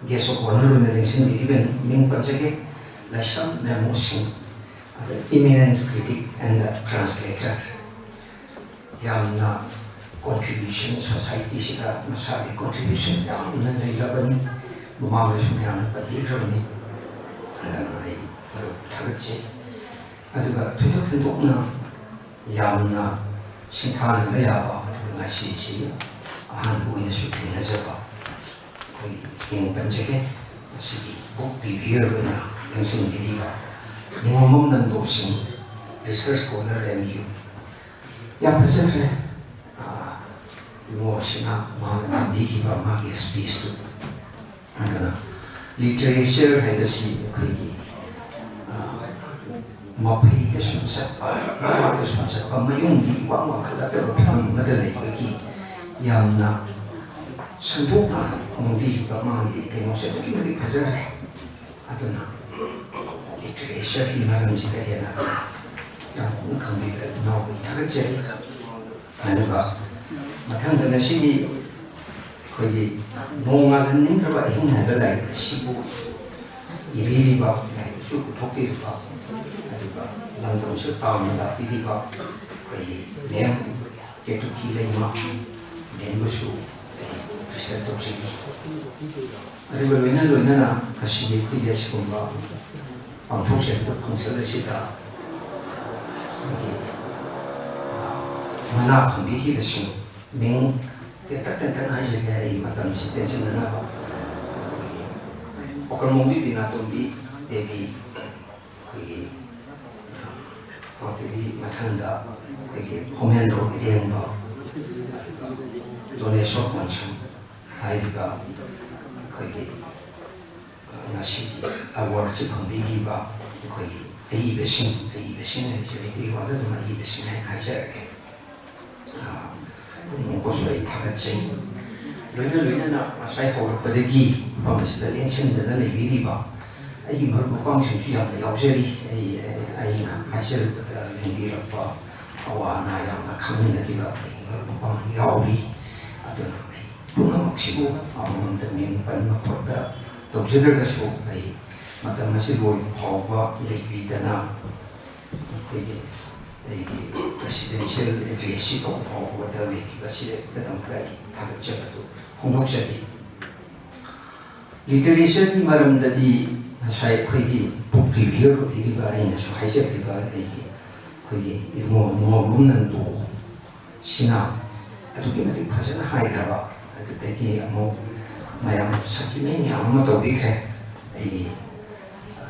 ꯒꯦꯁ ꯑꯣꯐ ꯑꯣꯅꯔ ꯑꯣꯏꯅ ꯂꯦꯡꯁꯤꯟꯕꯤꯔꯤꯕ ꯃꯤꯡ ꯄꯟꯖꯒꯦ, ꯂꯥꯏꯁ꯭ꯔꯝ ꯃꯦꯃꯣ ꯁꯤꯡ, ꯑꯗ ꯏꯃꯤꯅꯦꯟꯁ ꯀ꯭ꯔꯤꯇꯤꯛ ꯑꯦꯟ ꯗ ꯇ꯭ꯔꯥꯟꯁꯂꯦꯇꯔ꯫ ꯌꯥꯝꯅ ꯀꯣꯟꯇ꯭ꯔꯤꯕ꯭ꯌꯨꯁꯟ, ꯁꯣꯁꯥꯏꯇꯤꯁꯤꯗ ꯃꯁꯥꯒꯤ ꯀꯣꯟꯇ꯭ꯔꯤꯕ꯭ꯌꯨꯁꯟ ꯌꯥꯝꯅ ꯂꯩꯔꯕꯅꯤ꯫ ꯃꯃꯥꯡꯗꯁꯨ ꯃꯌꯥꯝꯅ ꯄꯟꯕꯤꯈ꯭ꯔꯕꯅꯤ꯫ ꯑꯗꯨꯅ ꯑꯩ ꯃꯔꯨꯞ ꯊꯥꯒꯠꯆꯩ꯫ ꯑꯗꯨꯒ ꯊꯣꯏꯗꯣꯛ ꯍꯦꯟꯗꯣꯛꯅ ꯌꯥꯝꯅ ꯁꯤꯡꯊꯥꯅꯕ ꯌꯥꯕ, ꯑꯗꯨꯒ ꯉꯁꯤꯁꯤ ꯑꯍꯥꯟꯕ ꯑꯣꯏꯅꯁꯨ ꯊꯦꯡꯅꯖꯕ ꯑꯩꯈꯣꯏꯒꯤ ꯃꯤꯡ ꯄꯟꯖꯒꯦ꯫ ꯃꯁꯤꯒꯤ ꯕꯨꯛ ꯔꯤꯚꯤꯌꯔ ꯑꯣꯏꯅ ꯂꯦꯡꯁꯤꯟꯕꯤꯔꯤꯕ ꯅꯤꯉꯣꯝꯕꯝ ꯅꯟꯗꯣ ꯁꯤꯡ, ꯔꯤꯁꯔꯁ ꯁ꯭ꯀꯣꯂꯔ, ꯑꯦꯝ ꯌꯨ꯫ ꯌꯥꯝ ꯐꯖꯈ꯭ꯔꯦ꯫ ꯑꯥ, ꯏꯕꯨꯡꯉꯣꯁꯤꯅ ꯃꯥꯅ ꯊꯝꯕꯤꯈꯤꯕ ꯃꯥꯒꯤ ꯁ꯭ꯄꯤꯁꯇꯨ꯫ ꯑꯗꯨꯅ ꯂꯤꯇꯔꯦꯆꯔ ꯍꯥꯏꯕꯁꯤ ꯑꯩꯈꯣꯏꯒꯤ, ꯑꯥ, ꯃꯐꯩꯗ ꯁꯨꯝ ꯆꯠꯄ, ꯃꯃꯥꯡꯗ ꯁꯨꯝ ꯆꯠꯄ, ꯃꯌꯨꯝꯗꯤ ꯏꯋꯥꯡ ꯋꯥꯡꯈꯠꯂꯛꯇꯕ ꯐꯤꯕꯝ ꯑꯃꯗ ꯂꯩꯕꯒꯤ ꯌꯥꯝꯅ ꯁꯟꯗꯣꯛꯅ ꯐꯣꯡꯕꯤꯈꯤꯕ ꯃꯥꯒꯤ ꯀꯩꯅꯣꯁꯦ ꯑꯗꯨꯛꯀꯤ ꯃꯇꯤꯛ ꯐꯖꯈ꯭ꯔꯦ꯫ ꯑꯗꯨꯅ ꯂꯤꯇꯔꯦꯆꯔꯒꯤ ꯃꯔꯝꯁꯤꯗ ꯍꯦꯟꯅ ꯌꯥꯝ ꯀꯨꯞꯅ ꯈꯪꯕꯤꯕ ꯏꯅꯥꯎꯕꯨ ꯊꯥꯒꯠꯆꯔꯤ꯫ ꯑꯗꯨꯒ ꯃꯊꯪꯗ ꯉꯁꯤꯒꯤ ꯑꯩꯈꯣꯏꯒꯤ ꯅꯣꯡꯉꯥꯜꯍꯟꯅꯤꯡꯗ꯭ꯔꯕ ꯑꯍꯤꯡ ꯍꯥꯏꯕ ꯂꯥꯏꯔꯤꯛ ꯑꯁꯤꯕꯨ ꯏꯕꯤꯔꯤꯕ, ꯂꯥꯏꯔꯤꯛ ꯑꯁꯤ ꯄꯨꯊꯣꯛꯄꯤꯔꯤꯕ, ꯑꯗꯨꯒ ꯂꯝꯗꯝꯁꯨ ꯇꯥꯎꯅ ꯂꯥꯛꯄꯤꯔꯤꯕ ꯑꯩꯈꯣꯏꯒꯤ ꯃꯦꯝ ꯀꯦꯇꯨꯀꯤ ꯂꯩꯃ ꯃꯦꯝꯕꯨꯁꯨ ꯑꯩ ꯑꯦꯄ꯭ꯔꯤꯁꯤꯌꯦꯠ ꯇꯧꯖꯔꯤ꯫ ꯑꯗꯨꯒ ꯂꯣꯏꯅ ꯂꯣꯏꯅꯅ ꯉꯁꯤꯗꯤ ꯑꯩꯈꯣꯏꯒꯤ ꯑꯁꯤꯒꯨꯝꯕ ꯄꯥꯡꯊꯣꯛꯆꯔꯤꯕ ꯐꯪꯁꯟ ꯑꯁꯤꯗ ꯑꯩꯈꯣꯏꯒꯤ, ꯑ, ꯃꯅꯥ ꯐꯪꯕꯤꯈꯤꯕꯁꯤꯡ ꯃꯤꯡ ꯇꯦꯟꯇꯛ ꯇꯦꯟꯇꯛꯅ ꯍꯥꯏꯖꯒꯦ, ꯑꯩ ꯃꯇꯝꯁꯤ ꯇꯦꯟꯁꯤꯟꯅꯅꯕ꯫ ꯑꯩꯈꯣꯏꯒꯤ ꯄꯥꯎꯈ꯭ꯔꯝ ꯑꯣꯡꯕꯤ ꯕꯤꯅꯥꯇꯣꯝꯕꯤ ꯗꯦꯕꯤ, ꯑꯩꯈꯣꯏꯒꯤ, ꯑ, ꯑꯗꯒꯤ ꯃꯊꯪꯗ ꯑꯩꯈꯣꯏꯒꯤ ꯍꯣꯃꯦꯟꯗ꯭ꯔꯣ ꯏꯔꯦꯡꯕ, ꯑꯗꯨꯒ ꯗꯣꯅꯦꯁꯣꯔ ꯃꯣꯟꯁꯝ ꯍꯥꯏꯔꯤꯕ ꯑꯩꯈꯣꯏꯒꯤ ꯉꯁꯤꯒꯤ ꯑꯦꯋꯥꯔꯗꯁꯤ ꯐꯪꯕꯤꯈꯤꯕ ꯑꯩꯈꯣꯏꯒꯤ ꯑꯏꯕꯁꯤꯡ, ꯑꯏꯕꯁꯤꯡ ꯍꯥꯏꯁꯦ ꯃꯩꯇꯩ ꯂꯣꯟꯗ ꯑꯗꯨꯝ ꯑꯏꯕꯁꯤꯡ ꯍꯥꯏꯅ ꯍꯥꯏꯖꯔꯒꯦ꯫ ꯄꯨꯝꯅꯃꯛꯄꯨꯁꯨ ꯑꯩ ꯊꯥꯒꯠꯆꯩ꯫ ꯂꯣꯏꯅ ꯂꯣꯏꯅꯅ ꯉꯁꯥꯏ ꯍꯧꯔꯛꯄꯗꯒꯤ ꯃꯐꯝ ꯑꯁꯤꯗ ꯂꯦꯡꯁꯤꯟꯗꯅ ꯂꯩꯕꯤꯔꯤꯕ ꯑꯩꯒꯤ ꯃꯔꯨꯞ ꯃꯄꯥꯡꯁꯤꯡꯁꯨ ꯌꯥꯝꯅ ꯌꯥꯎꯖꯔꯤ꯫ ꯑꯩ, ꯑꯩꯅ ꯍꯥꯏꯖꯔꯨꯕꯗ ꯂꯦꯡꯕꯤꯔꯛꯄ, ꯑꯋꯥ ꯑꯅꯥ ꯌꯥꯝꯅ ꯈꯪꯃꯤꯟꯅꯈꯤꯕ ꯑꯩꯒꯤ ꯃꯔꯨꯞ ꯃꯄꯥꯡ ꯌꯥꯎꯔꯤ꯫ ꯑꯗꯨꯅ ꯑꯩ ꯄꯨꯝꯅꯃꯛꯁꯤꯕꯨ ꯑꯃꯃꯝꯇ ꯃꯤꯡ ꯄꯟꯕ ꯈꯣꯠꯄ ꯇꯧꯖꯗ꯭ꯔꯒꯁꯨ, ꯑꯩ ꯃꯇꯝ ꯑꯁꯤ ꯂꯣꯏꯕ ꯐꯥꯎꯕ ꯂꯦꯞꯄꯤꯗꯅ ꯑꯩꯈꯣꯏꯒꯤ ꯑꯩꯒꯤ ꯄ꯭ꯔꯦꯁꯤꯗꯦꯟꯁꯤꯌꯦꯜ ꯑꯦꯗ꯭ꯔꯦꯁꯁꯤ ꯇꯧꯕ ꯐꯥꯎꯕꯗ ꯂꯦꯞꯄꯤꯕꯁꯤꯗꯃꯛꯇ ꯑꯩ ꯊꯥꯒꯠꯆꯕꯗꯨ ꯐꯣꯡꯗꯣꯛꯆꯔꯤ꯫ ꯂꯤꯇꯔꯦꯆꯔꯒꯤ ꯃꯔꯝꯗꯗꯤ ꯉꯁꯥꯏ ꯑꯩꯈꯣꯏꯒꯤ ꯕꯨꯛ ꯔꯤꯚꯤꯌꯨ ꯑꯣꯏꯕꯤꯔꯤꯕ ꯑꯩꯅꯁꯨ ꯍꯥꯏꯖꯈꯤꯕ ꯑꯩꯒꯤ ꯑꯩꯈꯣꯏꯒꯤ ꯏꯕꯨꯡꯉꯣ ꯅꯨꯡꯉꯧꯕꯝ ꯅꯟꯗꯨ ꯁꯤꯅ ꯑꯗꯨꯛꯀꯤ ꯃꯇꯤꯛ ꯐꯖꯅ ꯍꯥꯏꯈ꯭ꯔꯕ, ꯑꯗꯨꯗꯒꯤ ꯑꯃꯨꯛ ꯃꯌꯥꯝ ꯁꯄ꯭ꯂꯤꯃꯦꯟ ꯃꯌꯥꯝ ꯑꯃ ꯇꯧꯕꯤꯈ꯭ꯔꯦ꯫ ꯑꯩꯒꯤ, ꯑ,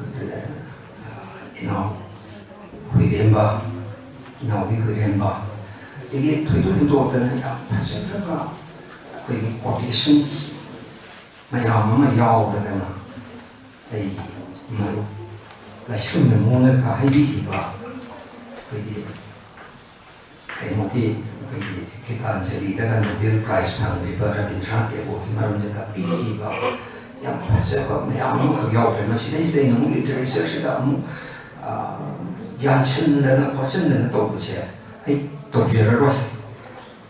ꯏꯅꯥꯎ ꯍꯨꯏꯔꯦꯝꯕ, ꯏꯅꯥꯎꯕꯤ ꯍꯨꯏꯔꯦꯝꯕ, ꯑꯗꯒꯤ ꯊꯣꯏꯗꯣꯛ ꯍꯦꯟꯗꯣꯛꯇꯅ ꯌꯥꯝ ꯐꯖꯈ꯭ꯔꯕ ꯑꯩꯈꯣꯏꯒꯤ ꯀꯣꯇꯦꯁꯟꯁ ꯃꯌꯥꯝ ꯑꯃ ꯌꯥꯎꯕꯗꯅ ꯑꯩꯒꯤ ꯃꯔꯨꯞ ꯂꯥꯏꯁ꯭ꯔꯝꯅ ꯃꯣꯍꯟꯒ ꯍꯥꯏꯕꯤꯈꯤꯕ ꯑꯩꯈꯣꯏꯒꯤ ꯀꯩꯅꯣꯒꯤ, ꯑꯩꯈꯣꯏꯒꯤ ꯒꯤꯇꯥꯟꯖꯂꯤꯗꯒ ꯅꯣꯕꯦꯜ ꯄ꯭ꯔꯥꯏꯖ ꯐꯪꯂꯤꯕ ꯔꯕꯤꯟꯗ꯭ꯔꯅꯥꯊ ꯇꯦꯒꯣꯔꯒꯤ ꯃꯔꯝꯗ ꯇꯥꯛꯄꯤꯔꯤꯕ ꯌꯥꯝ ꯐꯖꯕ ꯃꯌꯥꯝ ꯑꯃꯈꯛ ꯌꯥꯎꯈ꯭ꯔꯦ꯫ ꯃꯁꯤꯗꯩꯁꯤꯗ ꯑꯩꯅ ꯑꯃꯨꯛ ꯂꯤꯇꯔꯦꯆꯔꯁꯤꯗ ꯑꯃꯨꯛ, ꯑ, ꯌꯥꯟꯁꯤꯟꯗꯅ ꯈꯣꯠꯆꯤꯟꯗꯅ ꯇꯧꯕꯁꯦ ꯑꯩ ꯇꯧꯖꯔꯔꯣꯏ꯫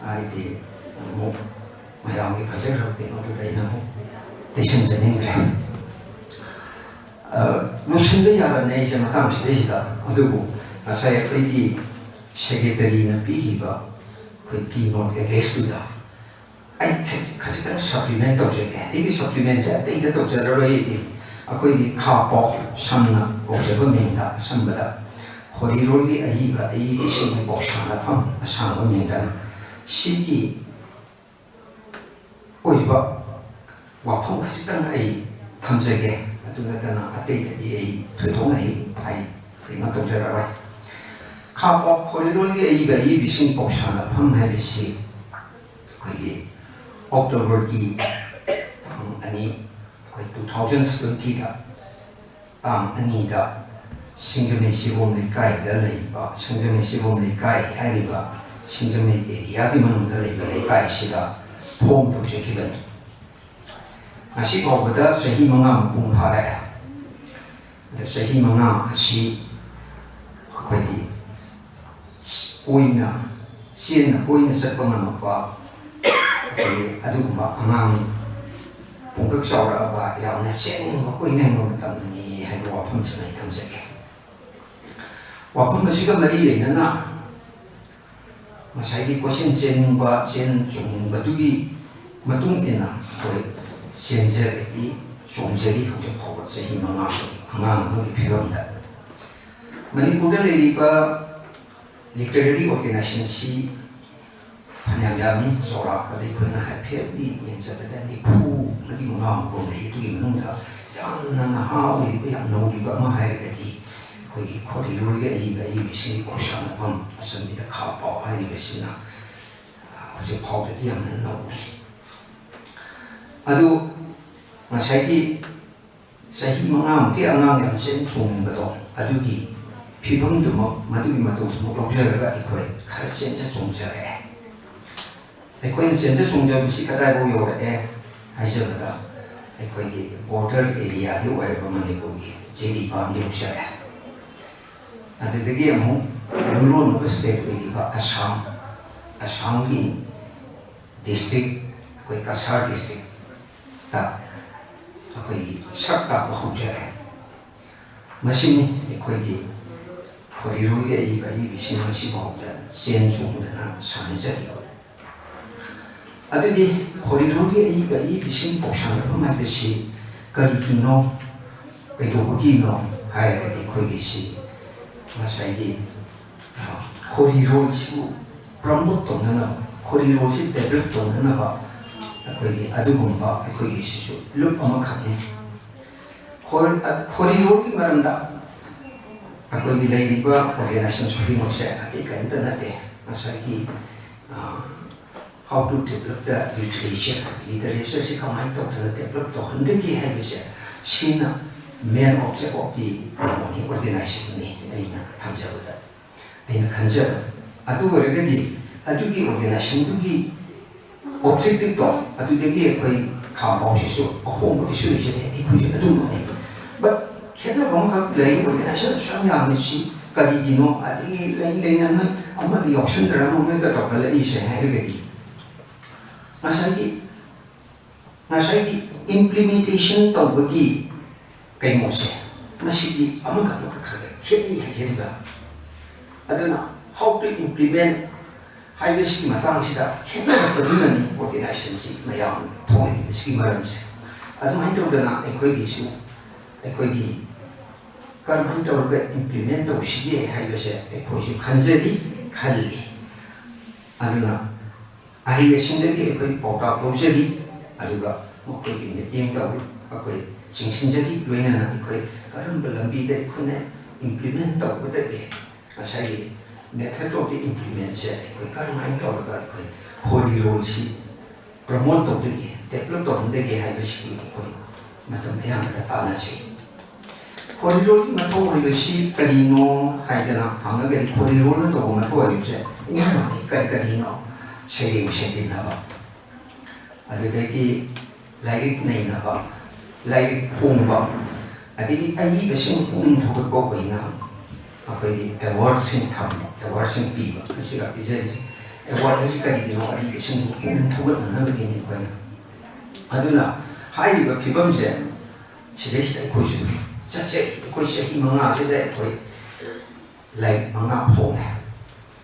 ꯍꯥꯏꯗꯤ ꯑꯃꯨꯛ ꯃꯌꯥꯝꯒꯤ ꯐꯖꯈ꯭ꯔꯕ ꯀꯩꯅꯣꯗꯨꯗ ꯑꯩꯅ ꯑꯃꯨꯛ ꯇꯩꯁꯟꯖꯅꯤꯡꯗ꯭ꯔꯦ꯫ ꯑ, ꯂꯣꯏꯁꯤꯟꯕ ꯌꯥꯔꯅꯤ ꯑꯩꯁꯦ ꯃꯇꯥꯡꯁꯤꯗꯩꯁꯤꯗ꯫ ꯑꯗꯨꯕꯨ ꯉꯁꯥꯏ ꯑꯩꯈꯣꯏꯒꯤ ꯁꯦꯀ꯭ꯔꯦꯇꯔꯤꯅ ꯄꯤꯈꯤꯕ ꯑꯩꯈꯣꯏ ꯀꯤ ꯅꯣꯠ ꯑꯦꯗ꯭ꯔꯦꯁꯇꯨꯗ ꯑꯩ ꯈꯖꯤꯛ-, ꯈꯖꯤꯛꯇꯪ ꯁꯄ꯭ꯂꯤꯃꯦꯟ ꯇꯧꯖꯒꯦ꯫ ꯑꯩꯒꯤ ꯁꯄ꯭ꯂꯤꯃꯦꯟꯁꯦ ꯑꯇꯩꯗ ꯇꯧꯖꯔꯔꯣꯏ ꯑꯩꯗꯤ꯫ ꯑꯩꯈꯣꯏꯒꯤ ꯈꯥ ꯄꯥꯎ ꯁꯝꯅ ꯀꯧꯖꯕ ꯃꯤꯡꯗ ꯑꯁꯝꯕꯗ ꯈꯣꯔꯤꯔꯣꯜꯒꯤ ꯑꯏꯕ ꯑꯏꯕꯁꯤꯡꯒꯤ ꯄꯥꯎꯁꯥꯟꯅꯐꯝ ꯑꯁꯥꯡꯕ ꯃꯤꯡꯗꯅ ꯁꯤꯒꯤ ꯑꯣꯏꯕ ꯋꯥꯐꯝ ꯈꯖꯤꯛꯇꯪ ꯑꯩ ꯊꯝꯖꯒꯦ꯫ ꯑꯗꯨ ꯅꯠꯇꯅ ꯑꯇꯩꯗꯗꯤ ꯑꯩ ꯊꯣꯏꯗꯣꯛꯅ ꯑꯩ ꯍꯥꯏ-, ꯀꯩꯅꯣ ꯇꯧꯖꯔꯔꯣꯏ꯫ ꯈꯥ ꯄꯥꯎ ꯈꯣꯔꯤꯔꯣꯜꯒꯤ ꯑꯏꯕ ꯑꯏꯕꯤꯁꯤꯡ ꯄꯥꯎꯁꯥꯟꯅꯐꯝ ꯍꯥꯏꯕꯁꯤ ꯑꯩꯈꯣꯏꯒꯤ ꯑꯣꯛꯇꯣꯕꯔꯒꯤ ꯑꯅꯤ, ꯑꯩꯈꯣꯏ two thousand twenty ꯗ ꯇꯥꯡ ꯑꯅꯤꯗ ꯁꯤꯡꯖꯃꯩ ꯁꯤꯕꯣꯝ ꯂꯩꯀꯥꯏꯗ ꯂꯩꯕ, ꯁꯤꯡꯖꯃꯩ ꯁꯤꯕꯣꯝ ꯂꯩꯀꯥꯏ ꯍꯥꯏꯔꯤꯕ ꯁꯤꯡꯖꯃꯩ ꯑꯦꯔꯤꯌꯥꯒꯤ ꯃꯅꯨꯡꯗ ꯂꯩꯕ ꯂꯩꯀꯥꯏꯁꯤꯗ ꯐꯣꯝ ꯇꯧꯖꯈꯤꯕꯅꯤ꯫ ꯉꯁꯤ ꯐꯥꯎꯕꯗ ꯆꯍꯤ ꯃꯉꯥ ꯃꯄꯨꯡ ꯐꯥꯔꯛꯑꯦ꯫ ꯑꯗ ꯆꯍꯤ ꯃꯉꯥ ꯑꯁꯤ ꯑꯩꯈꯣꯏꯒꯤ ꯀꯣꯏꯅ, ꯆꯦꯟꯅ ꯀꯣꯏꯅ ꯆꯠꯄ ꯉꯝꯃꯛꯄ ꯑꯩꯈꯣꯏꯒꯤ ꯑꯗꯨꯒꯨꯝꯕ ꯑꯉꯥꯡ ꯄꯨꯡꯀꯛ ꯆꯥꯎꯔꯛꯑꯕ, ꯌꯥꯝꯅ ꯆꯦꯟꯅꯤꯡꯕ ꯀꯣꯏꯅꯤꯡꯕ ꯃꯇꯝꯗꯅꯤ ꯍꯥꯏꯕ ꯋꯥꯐꯝꯁꯤꯃ ꯑꯩ ꯊꯝꯖꯒꯦ꯫ ꯋꯥꯐꯝ ꯑꯁꯤꯒ ꯃꯔꯤ ꯂꯩꯅꯅ ꯉꯁꯥꯏꯒꯤ ꯀꯣꯏꯆꯦꯟ ꯆꯦꯟꯅꯤꯡꯕ, ꯆꯦꯟ ꯆꯣꯡꯅꯤꯡꯕꯗꯨꯒꯤ ꯃꯇꯨꯡ ꯏꯟꯅ ꯑꯩꯈꯣꯏ ꯆꯦꯟꯖꯔꯛꯏ, ꯆꯣꯡꯖꯔꯤ꯫ ꯍꯧꯖꯤꯛ ꯐꯥꯎꯕ ꯆꯍꯤ ꯃꯉꯥ ꯑꯉꯥꯡ ꯑꯃꯒꯤ ꯐꯤꯕꯝꯗ꯫ ꯃꯅꯤꯄꯨꯔꯗ ꯂꯩꯔꯤꯕ literary organization ꯁꯤ ꯐꯅꯌꯥꯝ ꯌꯥꯝꯃꯤ꯫ ꯆꯥꯎꯔꯥꯛꯄꯗ ꯑꯩꯈꯣꯏꯅ ꯍꯥꯏꯐꯦꯠꯇꯤ ꯌꯦꯡꯖꯕꯗ ꯅꯤꯐꯨ ꯃꯔꯤ ꯃꯉꯥꯃꯨꯛ ꯂꯩ꯫ ꯑꯗꯨꯒꯤ ꯃꯅꯨꯡꯗ ꯌꯥꯝꯅ ꯅꯍꯥ ꯑꯣꯏꯔꯤꯕ, ꯌꯥꯝ ꯅꯧꯔꯤꯕ ꯑꯃ ꯍꯥꯏꯔꯒꯗꯤ ꯑꯩꯈꯣꯏꯒꯤ ꯈꯣꯔꯤꯔꯣꯜꯒꯤ ꯑꯏꯕ ꯑꯏꯕꯤꯁꯤꯡꯒꯤ ꯈꯨꯠꯁꯥꯟꯅꯐꯝ ꯑꯆꯟꯕꯤꯗ ꯈꯥ ꯄꯥꯎ ꯍꯥꯏꯔꯤꯕꯁꯤꯅ ꯍꯧꯖꯤꯛ ꯐꯥꯎꯕꯗꯤ ꯌꯥꯝꯅ ꯅꯧꯔꯤ꯫ ꯑꯗꯨ ꯉꯁꯥꯏꯒꯤ ꯆꯍꯤ ꯃꯉꯥꯃꯨꯛꯀꯤ ꯑꯉꯥꯡ ꯌꯥꯝ ꯆꯦꯟ ꯆꯣꯡꯅꯤꯡꯕꯗꯣ, ꯑꯗꯨꯒꯤ ꯐꯤꯕꯝꯗꯨꯃꯛ, ꯃꯗꯨꯒꯤ ꯃꯇꯧꯗꯨꯃꯛ ꯂꯧꯖꯔꯒ ꯑꯩꯈꯣꯏ ꯈꯔ ꯆꯦꯟꯖ ꯆꯣꯡꯖꯔꯛꯑꯦ꯫ ꯑꯩꯈꯣꯏꯅ ꯆꯦꯟꯖ ꯆꯣꯡꯖꯕꯁꯤ ꯀꯗꯥꯏꯐꯥꯎ ꯌꯧꯔꯛꯑꯦ ꯍꯥꯏꯖꯕꯗ, ꯑꯩꯈꯣꯏꯒꯤ border area ꯗꯤ ꯑꯣꯏꯔꯕ ꯃꯅꯤꯄꯨꯔꯒꯤ ꯖꯤꯔꯤꯕꯥꯝ ꯌꯧꯖꯔꯛꯑꯦ꯫ ꯑꯗꯨꯗꯒꯤ ꯑꯃꯨꯛ ꯂꯨꯂꯣꯟꯅꯕ state ꯑꯣꯏꯔꯤꯕ ꯑꯁꯥꯝ, ꯑꯁꯥꯝꯒꯤ district, ꯑꯩꯈꯣꯏ ꯀꯁꯥꯔ district ꯇ ꯑꯩꯈꯣꯏꯒꯤ ꯁꯛ ꯇꯥꯛꯄ ꯍꯧꯖꯔꯦ꯫ ꯃꯁꯤꯅꯤ ꯑꯩꯈꯣꯏꯒꯤ ꯈꯣꯔꯤꯔꯣꯜꯒꯤ ꯑꯏꯕ ꯑꯏꯕꯤꯁꯤꯡ ꯉꯁꯤ ꯐꯥꯎꯕꯗ ꯆꯦꯟ ꯆꯣꯡꯗꯅ ꯁꯥꯟꯅꯖꯔꯤꯕ꯫ ꯑꯗꯨꯗꯤ ꯈꯣꯔꯤꯔꯣꯜꯒꯤ ꯑꯏꯕ ꯑꯏꯕꯤꯁꯤꯡ ꯄꯥꯎꯁꯥꯟꯅꯐꯝ ꯍꯥꯏꯕꯁꯤ ꯀꯔꯤꯒꯤꯅꯣ, ꯀꯩꯗꯧꯕꯒꯤꯅꯣ ꯍꯥꯏꯔꯒꯗꯤ ꯑꯩꯈꯣꯏꯒꯤ ꯁꯤ ꯉꯁꯥꯏꯒꯤ, ꯑ, ꯈꯣꯔꯤꯔꯣꯜꯁꯤꯕꯨ promote ꯇꯧꯅꯅꯕ, ꯈꯣꯔꯤꯔꯣꯜꯁꯤ develop ꯇꯧꯅꯅꯕ ꯑꯩꯈꯣꯏꯒꯤ ꯑꯗꯨꯒꯨꯝꯕ ꯑꯩꯈꯣꯏꯒꯤ ꯁꯤꯁꯨ ꯂꯨꯞ ꯑꯃꯈꯛꯅꯤ꯫ ꯈꯣꯔ-, ꯑ, ꯈꯣꯔꯤꯔꯣꯜꯒꯤ ꯃꯔꯝꯗ ꯑꯩꯈꯣꯏꯒꯤ ꯂꯩꯔꯤꯕ organization ꯈꯨꯗꯤꯡꯃꯛꯁꯦ ꯑꯇꯩ ꯀꯔꯤꯝꯇ ꯅꯠꯇꯦ꯫ ꯉꯁꯥꯏꯒꯤ, ꯑ, How to develop the literature, literature ꯁꯤ ꯀꯃꯥꯏꯅ ꯇꯧꯗꯅ develop ꯇꯧꯍꯟꯒꯅꯤ ꯍꯥꯏꯕꯁꯦ, ꯁꯤꯅ main object of the ꯀꯩꯅꯣꯅꯤ, organization ꯅꯤ ꯑꯩꯅ ꯊꯝꯖꯕꯗ, ꯑꯩꯅ ꯈꯟꯖꯕꯗ꯫ ꯑꯗꯨ ꯑꯣꯏꯔꯒꯗꯤ ꯑꯗꯨꯒꯤ organization ꯗꯨꯒꯤ objective ꯇꯣ, ꯑꯗꯨꯗꯒꯤ ꯑꯩꯈꯣꯏ ꯈꯥ ꯃꯥꯎꯁꯤꯁꯨ ꯑꯍꯣꯡꯕ ꯀꯩꯁꯨ ꯂꯩꯖꯗꯦ꯫ ꯑꯩꯈꯣꯏꯁꯨ ꯑꯗꯨꯝꯕꯅꯤ꯫ But ꯈꯦꯠꯅꯕ ꯑꯃꯈꯛ ꯂꯩ, organization ꯑꯁꯨꯛ ꯌꯥꯝ ꯌꯥꯝꯃꯤꯁꯤ ꯀꯔꯤꯒꯤꯅꯣ? ꯑꯗꯒꯤ ꯂꯩ ꯂꯩꯅ ꯅꯣꯏ ꯑꯃꯗ ꯌꯥꯎꯁꯟꯗ꯭ꯔ ꯑꯃ ꯍꯦꯛꯇ ꯇꯧꯈꯠꯂꯛꯏꯁꯦ ꯍꯥꯏꯔꯒꯗꯤ, ꯉꯁꯥꯏꯒꯤ, ꯉꯁꯥꯏꯒꯤ implementation ꯇꯧꯕꯒꯤ ꯀꯩꯅꯣꯁꯦ, ꯃꯁꯤꯗꯤ ꯑꯃꯒ ꯑꯃꯒ ꯈꯔ ꯈꯦꯠꯅꯩ ꯍꯥꯏꯖꯔꯤꯕ꯫ ꯑꯗꯨꯅ how to implement ꯍꯥꯏꯕꯁꯤꯒꯤ ꯃꯇꯥꯡꯁꯤꯗ ꯈꯦꯠꯅꯔꯛꯄꯗꯨꯅꯅꯤ organization ꯁꯤ ꯃꯌꯥꯝ ꯊꯣꯛꯂꯛꯏꯕꯁꯤꯒꯤ ꯃꯔꯝꯁꯦ꯫ ꯑꯗꯨꯃꯥꯏꯅ ꯇꯧꯗꯅ ꯑꯩꯈꯣꯏꯒꯤꯁꯨ, ꯑꯩꯈꯣꯏꯒꯤ ꯀꯔꯝꯍꯥꯏꯅ ꯇꯧꯔꯒ implement ꯇꯧꯁꯤꯒꯦ ꯍꯥꯏꯕꯁꯦ ꯑꯩꯈꯣꯏꯁꯨ ꯈꯟꯖꯔꯤ, ꯈꯜꯂꯤ꯫ ꯑꯗꯨꯅ ꯑꯍꯩ ꯑꯁꯤꯡꯗꯒꯤ ꯑꯩꯈꯣꯏ ꯄꯥꯎꯇꯥꯛ ꯂꯧꯖꯔꯤ, ꯑꯗꯨꯒ ꯃꯈꯣꯏꯒꯤ ꯃꯤꯠꯌꯦꯡ ꯇꯧ ꯑꯩꯈꯣꯏ ꯆꯤꯡꯁꯤꯟꯖꯔꯤ꯫ ꯂꯣꯏꯅꯅ ꯑꯩꯈꯣꯏ ꯀꯔꯝꯕ ꯂꯝꯕꯤꯗ ꯑꯩꯈꯣꯏꯅ implement ꯇꯧꯒꯗꯒꯦ, ꯉꯁꯥꯏꯒꯤ method of the implement ꯁꯦ ꯑꯩꯈꯣꯏ ꯀꯔꯝꯍꯥꯏꯅ ꯇꯧꯔꯒ ꯑꯩꯈꯣꯏ ꯈꯣꯔꯤꯔꯣꯜꯁꯤ promote ꯇꯧꯗꯒꯦ, develop ꯇꯧꯍꯟꯗꯒꯦ ꯍꯥꯏꯕꯁꯤꯒꯤ ꯑꯩꯈꯣꯏ ꯃꯇꯝ ꯑꯌꯥꯝꯕꯗ ꯇꯥꯟꯅꯖꯩ꯫ ꯈꯣꯔꯤꯔꯣꯜꯒꯤ ꯃꯊꯧ ꯑꯣꯏꯕꯁꯤ ꯀꯔꯤꯅꯣ ꯍꯥꯏꯗꯅ ꯍꯪꯉꯒꯗꯤ, ꯈꯣꯔꯤꯔꯣꯜꯅ ꯇꯧꯕ ꯃꯊꯧ ꯑꯣꯏꯕꯁꯦ ꯑꯌꯥꯝꯕꯗꯤ ꯀꯔꯤ ꯀꯔꯤꯅꯣ? ꯁꯩꯔꯦꯡ ꯁꯩꯗꯤꯟꯅꯕ, ꯑꯗꯨꯗꯒꯤ ꯂꯥꯏꯔꯤꯛ ꯅꯩꯅꯕ, ꯂꯥꯏꯔꯤꯛ ꯐꯣꯡꯕ, ꯑꯗꯒꯤ ꯑꯏꯕꯁꯤꯡ ꯄꯨꯛꯅꯤꯡ ꯊꯧꯒꯠꯄ ꯑꯣꯏꯅ ꯑꯩꯈꯣꯏꯒꯤ award ꯁꯤꯡ ꯊꯝꯕ, award ꯁꯤꯡ ꯄꯤꯕ, ꯃꯁꯤꯒ ꯄꯤꯖꯔꯤꯁꯦ꯫ Award ꯍꯥꯏꯁꯤ ꯀꯔꯤꯒꯤꯅꯣ? ꯑꯏꯕꯁꯤꯡꯕꯨ ꯄꯨꯛꯅꯤꯡ ꯊꯧꯒꯠꯅꯅꯕꯒꯤꯅꯤ ꯑꯩꯈꯣꯏꯅ꯫ ꯑꯗꯨꯅ ꯍꯥꯏꯔꯤꯕ ꯐꯤꯕꯝꯁꯦ ꯁꯤꯗꯩꯁꯤꯗ ꯑꯩꯈꯣꯏꯁꯨ ꯆꯠꯆꯩ꯫ ꯑꯩꯈꯣꯏ ꯆꯍꯤ ꯃꯉꯥꯁꯤꯗ ꯑꯩꯈꯣꯏ ꯂꯥꯏꯔꯤꯛ ꯃꯉꯥ ꯐꯣꯡꯉꯦ꯫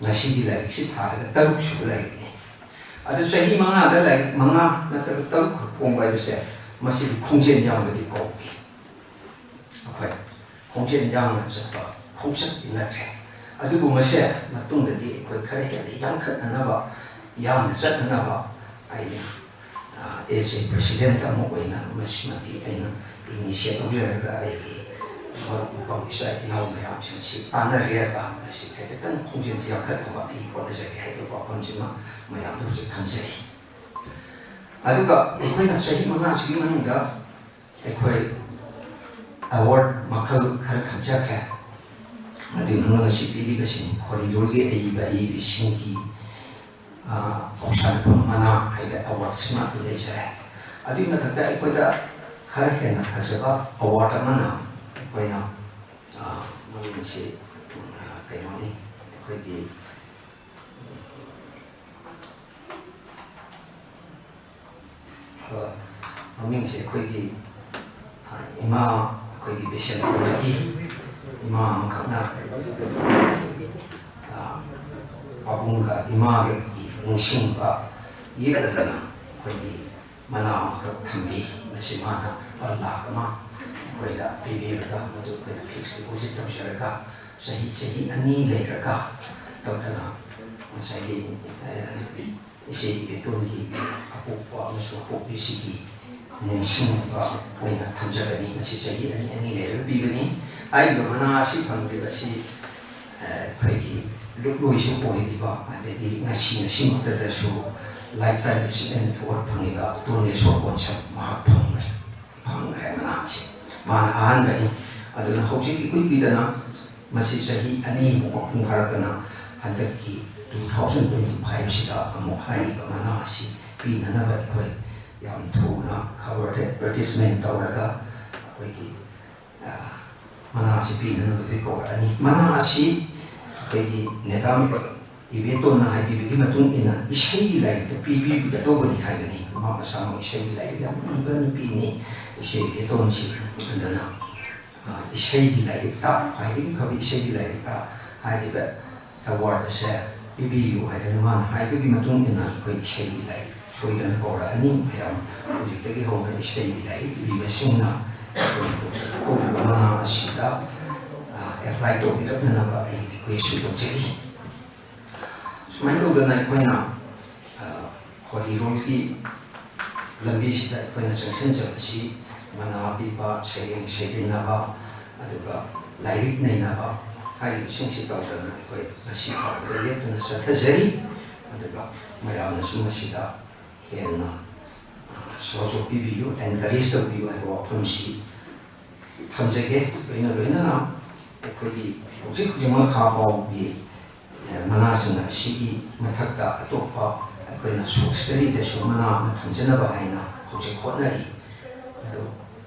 ꯉꯁꯤꯒꯤ ꯂꯥꯏꯔꯤꯛꯁꯤ ꯊꯥꯔꯒ ꯇꯔꯨꯛ ꯁꯨꯕ ꯂꯥꯏꯔꯤꯛꯅꯤ꯫ ꯑꯗꯨ ꯆꯍꯤ ꯃꯉꯥꯗ ꯂꯥꯏꯔꯤꯛ ꯃꯉꯥ ꯅꯠꯇ꯭ꯔꯒ ꯇꯔꯨꯛ ꯈꯛ ꯐꯣꯡꯕ ꯍꯥꯏꯕꯁꯦ, ꯃꯁꯤꯗꯤ ꯈꯣꯡꯖꯦꯜ ꯌꯥꯡꯕꯗꯤ ꯀꯧꯗꯦ꯫ ꯑꯩꯈꯣꯏ ꯈꯣꯡꯖꯦꯜ ꯌꯥꯡꯅ ꯆꯠꯄ ꯈꯣꯡꯆꯠꯇꯤ ꯅꯠꯇ꯭ꯔꯦ꯫ ꯑꯗꯨꯕꯨ ꯃꯁꯦ ꯃꯇꯨꯡꯗꯗꯤ ꯑꯩꯈꯣꯏ ꯈꯔ ꯍꯦꯟꯅ ꯌꯥꯡꯈꯠꯅꯅꯕ, ꯌꯥꯡꯅ ꯆꯠꯅꯅꯕ ꯑꯩꯅ, ꯑ, as a president ꯑꯃ ꯑꯣꯏꯅ ꯃꯁꯤꯃꯗꯤ ꯑꯩꯅ initiate ꯂꯧꯖꯔꯒ ꯑꯩꯒꯤ, ꯃꯔꯨꯞ ꯃꯄꯥꯡ ꯏꯆꯥ ꯏꯅꯥꯎ ꯃꯌꯥꯝꯁꯤꯡꯁꯤ ꯇꯥꯟꯅꯔꯦꯔꯒ ꯃꯁꯤ ꯈꯖꯤꯛꯇꯪ ꯈꯣꯡꯖꯦꯜ ꯊꯤꯔꯛꯅꯕ ꯑꯩ ꯍꯣꯠꯅꯖꯒꯦ ꯍꯥꯏꯕ ꯋꯥꯐꯝꯁꯤꯃ ꯃꯌꯥꯝꯗ ꯍꯧꯖꯤꯛ ꯊꯝꯖꯔꯤ꯫ ꯑꯗꯨꯒ ꯑꯩꯈꯣꯏꯅ ꯆꯍꯤ ꯃꯉꯥꯁꯤꯒꯤ ꯃꯅꯨꯡꯗ ꯑꯩꯈꯣꯏ ꯑꯦꯋꯥꯔꯗ ꯃꯈꯜ ꯈꯔ ꯊꯝꯖꯈ꯭ꯔꯦ꯫ ꯃꯗꯨꯒꯤ ꯃꯅꯨꯡꯗ ꯉꯁꯤ ꯄꯤꯔꯤꯕꯁꯤꯡ ꯈꯣꯔꯤꯂꯣꯜꯒꯤ ꯑꯏꯕ ꯑꯏꯕꯤꯁꯤꯡꯒꯤ ꯄꯧꯁꯥꯗ ꯐꯪꯕ ꯃꯅꯥ ꯍꯥꯏꯕ ꯑꯦꯋꯥꯔꯗꯁꯤꯃ ꯑꯗꯨ ꯂꯩꯖꯔꯦ꯫ ꯑꯗꯨꯒꯤ ꯃꯊꯛꯇ ꯑꯩꯈꯣꯏꯗ ꯈꯔ ꯍꯦꯟꯅ ꯐꯖꯕ ꯑꯦꯋꯥꯔꯗ ꯑꯃꯅ ꯑꯩꯈꯣꯏꯅ ꯃꯃꯤꯡꯁꯤ ꯀꯩꯅꯣꯅꯤ, ꯑꯩꯈꯣꯏꯒꯤ ꯃꯃꯤꯡꯁꯦ ꯑꯩꯈꯣꯏꯒꯤ ꯏꯃꯥ, ꯑꯩꯈꯣꯏꯒꯤ ꯕꯤꯁꯦꯝꯄꯨꯔꯗꯒꯤ ꯏꯃꯥ ꯑꯃꯈꯛꯅ ꯄꯥꯕꯨꯡꯒ ꯏꯃꯥꯒꯤ ꯅꯤꯡꯁꯤꯡꯕ ꯌꯦꯛꯂꯗꯅ ꯑꯩꯈꯣꯏꯒꯤ ꯃꯅꯥ ꯑꯃꯈꯛ ꯊꯝꯕꯤ꯫ ꯃꯁꯤ ꯃꯥꯅ ꯂꯨꯄꯥ ꯂꯥꯈ ꯑꯃ ꯑꯩꯈꯣꯏꯗ ꯄꯤꯕꯤꯔꯒ ꯃꯗꯨ ꯑꯩꯈꯣꯏꯅ ꯐꯤꯛꯁ ꯗꯤꯄꯣꯖꯤꯠ ꯇꯧꯖꯔꯒ ꯆꯍꯤ ꯆꯍꯤ ꯑꯅꯤ ꯂꯩꯔꯒ ꯇꯧꯗꯅ ꯉꯁꯥꯏꯒꯤ ꯏꯆꯦ ꯏꯕꯦꯇꯣꯟꯒꯤ ꯑꯄꯣꯛꯄ ꯑꯃꯁꯨꯡ ꯑꯄꯣꯛꯄꯤꯁꯤꯒꯤ ꯅꯤꯡꯁꯤꯡꯅꯕ ꯑꯣꯏꯅ ꯊꯝꯖꯕꯅꯤ꯫ ꯃꯁꯤ ꯆꯍꯤ ꯑꯅꯤ ꯑꯅꯤ ꯂꯩꯔꯒ ꯄꯤꯕꯅꯤ꯫ ꯍꯥꯏꯔꯤꯕ ꯃꯅꯥ ꯑꯁꯤ ꯐꯪꯂꯤꯕ ꯑꯁꯤ ꯑꯩꯈꯣꯏꯒꯤ ꯂꯨꯞꯂꯣꯏꯁꯨ ꯑꯣꯏꯔꯤꯕ, ꯑꯗꯒꯤ ꯉꯁꯤ ꯉꯁꯤꯃꯛꯇꯗꯁꯨ ꯂꯥꯏꯐ ꯇꯥꯏꯝ ꯑꯦꯆꯤꯞꯃꯦꯟ ꯑꯦꯋꯥꯔꯗ ꯐꯪꯂꯤꯕ ꯇꯣꯅꯦꯁꯣꯔ ꯀꯣꯟꯁꯝ ꯃꯍꯥꯛ ꯐꯪꯈ꯭ꯔꯦ꯫ ꯐꯪꯈ꯭ꯔꯦ ꯃꯅꯥ ꯑꯁꯤ꯫ ꯃꯥꯅ ꯑꯍꯥꯟꯕꯅꯤ꯫ ꯑꯗꯨꯅ ꯍꯧꯖꯤꯛ ꯏꯀꯨꯏ ꯀꯨꯏꯗꯅ ꯃꯁꯤ ꯆꯍꯤ ꯑꯅꯤꯃꯨꯛ ꯃꯄꯨꯡ ꯐꯥꯔꯛꯇꯅ ꯍꯟꯗꯛꯀꯤ ꯇꯨ ꯊꯥꯎꯖꯟ ꯇ꯭ꯋꯦꯟꯇꯤ ꯐꯥꯏꯚꯁꯤꯗ ꯑꯃꯨꯛ ꯍꯥꯏꯔꯤꯕ ꯃꯅꯥ ꯑꯁꯤ ꯄꯤꯅꯅꯕ ꯑꯩꯈꯣꯏ ꯌꯥꯝ ꯊꯨꯅ ꯈꯕꯔꯗ ꯑꯦꯗꯚꯔꯇꯤꯁꯃꯦꯟ ꯇꯧꯔꯒ ꯑꯩꯈꯣꯏꯒꯤ ꯃꯅꯥ ꯑꯁꯤ ꯄꯤꯅꯅꯕꯗꯤ ꯀꯧꯔꯛꯑꯅꯤ꯫ ꯃꯅꯥ ꯑꯁꯤ ꯑꯩꯈꯣꯏꯒꯤ ꯃꯦꯗꯥꯝ ꯏꯕꯦꯇꯣꯟꯅ ꯍꯥꯏꯕꯤꯕꯒꯤ ꯃꯇꯨꯡ ꯏꯟꯅ ꯏꯁꯩꯒꯤ ꯂꯥꯏꯔꯤꯛꯇ ꯄꯤꯕꯤꯒꯗꯧꯕꯅꯤ ꯍꯥꯏꯕꯅꯤ꯫ ꯃꯍꯥꯛ ꯃꯁꯥꯃꯛ ꯏꯁꯩꯒꯤ ꯂꯥꯏꯔꯤꯛ ꯌꯥꯝ ꯏꯕ ꯅꯨꯄꯤꯅꯤ꯫ ꯏꯆꯦ ꯏꯕꯦꯇꯣꯟꯁꯤ ꯑꯗꯨꯅ ꯏꯁꯩꯒꯤ ꯂꯥꯏꯔꯤꯛꯇ, ꯈ꯭ꯋꯥꯏꯗꯒꯤ ꯐꯕ ꯏꯁꯩꯒꯤ ꯂꯥꯏꯔꯤꯛꯇ ꯍꯥꯏꯔꯤꯕ ꯑꯦꯋꯥꯔꯗ ꯑꯁꯦ ꯄꯤꯕꯤꯌꯨ ꯍꯥꯏꯗꯅ ꯃꯥꯅ ꯍꯥꯏꯕꯒꯤ ꯃꯇꯨꯡ ꯏꯟꯅ ꯑꯩꯈꯣꯏ ꯏꯁꯩꯒꯤ ꯂꯥꯏꯔꯤꯛ ꯁꯣꯏꯗꯅ ꯀꯧꯔꯛꯑꯅꯤ꯫ ꯃꯌꯥꯝ ꯍꯧꯖꯤꯛꯇꯒꯤ ꯍꯧꯅ ꯏꯁꯩꯒꯤ ꯂꯥꯏꯔꯤꯛ ꯏꯕꯁꯤꯡꯅ ꯑꯩꯈꯣꯏꯒꯤ ꯀꯧꯔꯤꯕ ꯃꯅꯥ ꯑꯁꯤꯗ ꯑꯦꯄ꯭ꯂꯥꯏ ꯇꯧꯕꯤꯔꯛꯅꯅꯕ ꯑꯩ ꯔꯤꯀ꯭ꯋꯦꯁꯁꯨ ꯇꯧꯖꯔꯤ꯫ ꯁꯨꯃꯥꯏꯅ ꯇꯧꯗꯅ ꯑꯩꯈꯣꯏꯅ ꯈꯣꯔꯤꯔꯣꯜꯒꯤ ꯂꯝꯕꯤꯁꯤꯗ ꯑꯩꯈꯣꯏꯅ ꯆꯪꯁꯤꯟꯖꯕꯁꯤ ꯃꯅꯥ ꯄꯤꯕ, ꯁꯩꯔꯦꯡ ꯁꯩꯗꯦꯟꯅꯕ, ꯑꯗꯨꯒ ꯂꯥꯏꯔꯤꯛ ꯅꯩꯅꯕ ꯍꯥꯏꯔꯤꯕꯁꯤꯡꯁꯤ ꯇꯧꯗꯅ ꯑꯩꯈꯣꯏ ꯉꯁꯤ ꯐꯥꯎꯕꯗ ꯂꯦꯞꯇꯅ ꯆꯠꯊꯖꯔꯤ꯫ ꯑꯗꯨꯒ ꯃꯌꯥꯝꯅꯁꯨ ꯃꯁꯤꯗ ꯍꯦꯟꯅ ꯁꯍꯖꯣꯛ ꯄꯤꯕꯤꯌꯨ, encourage ꯇꯧꯕꯤꯌꯨ ꯍꯥꯏꯕ ꯋꯥꯐꯝꯁꯤ ꯊꯝꯖꯒꯦ꯫ ꯂꯣꯏꯅ ꯂꯣꯏꯅꯅ ꯑꯩꯈꯣꯏꯒꯤ ꯍꯧꯖꯤꯛ ꯍꯧꯖꯤꯛꯃꯛ ꯈꯥ ꯄꯥꯎꯒꯤ ꯃꯅꯥꯁꯤꯡ ꯑꯁꯤꯒꯤ ꯃꯊꯛꯇ ꯑꯇꯣꯞꯄ ꯑꯩꯈꯣꯏꯅ short story ꯗꯁꯨ ꯃꯅꯥ ꯑꯃ ꯊꯝꯖꯅꯕ ꯍꯥꯏꯅ ꯍꯧꯖꯤꯛ ꯍꯣꯠꯅꯔꯤ꯫ ꯑꯗꯣ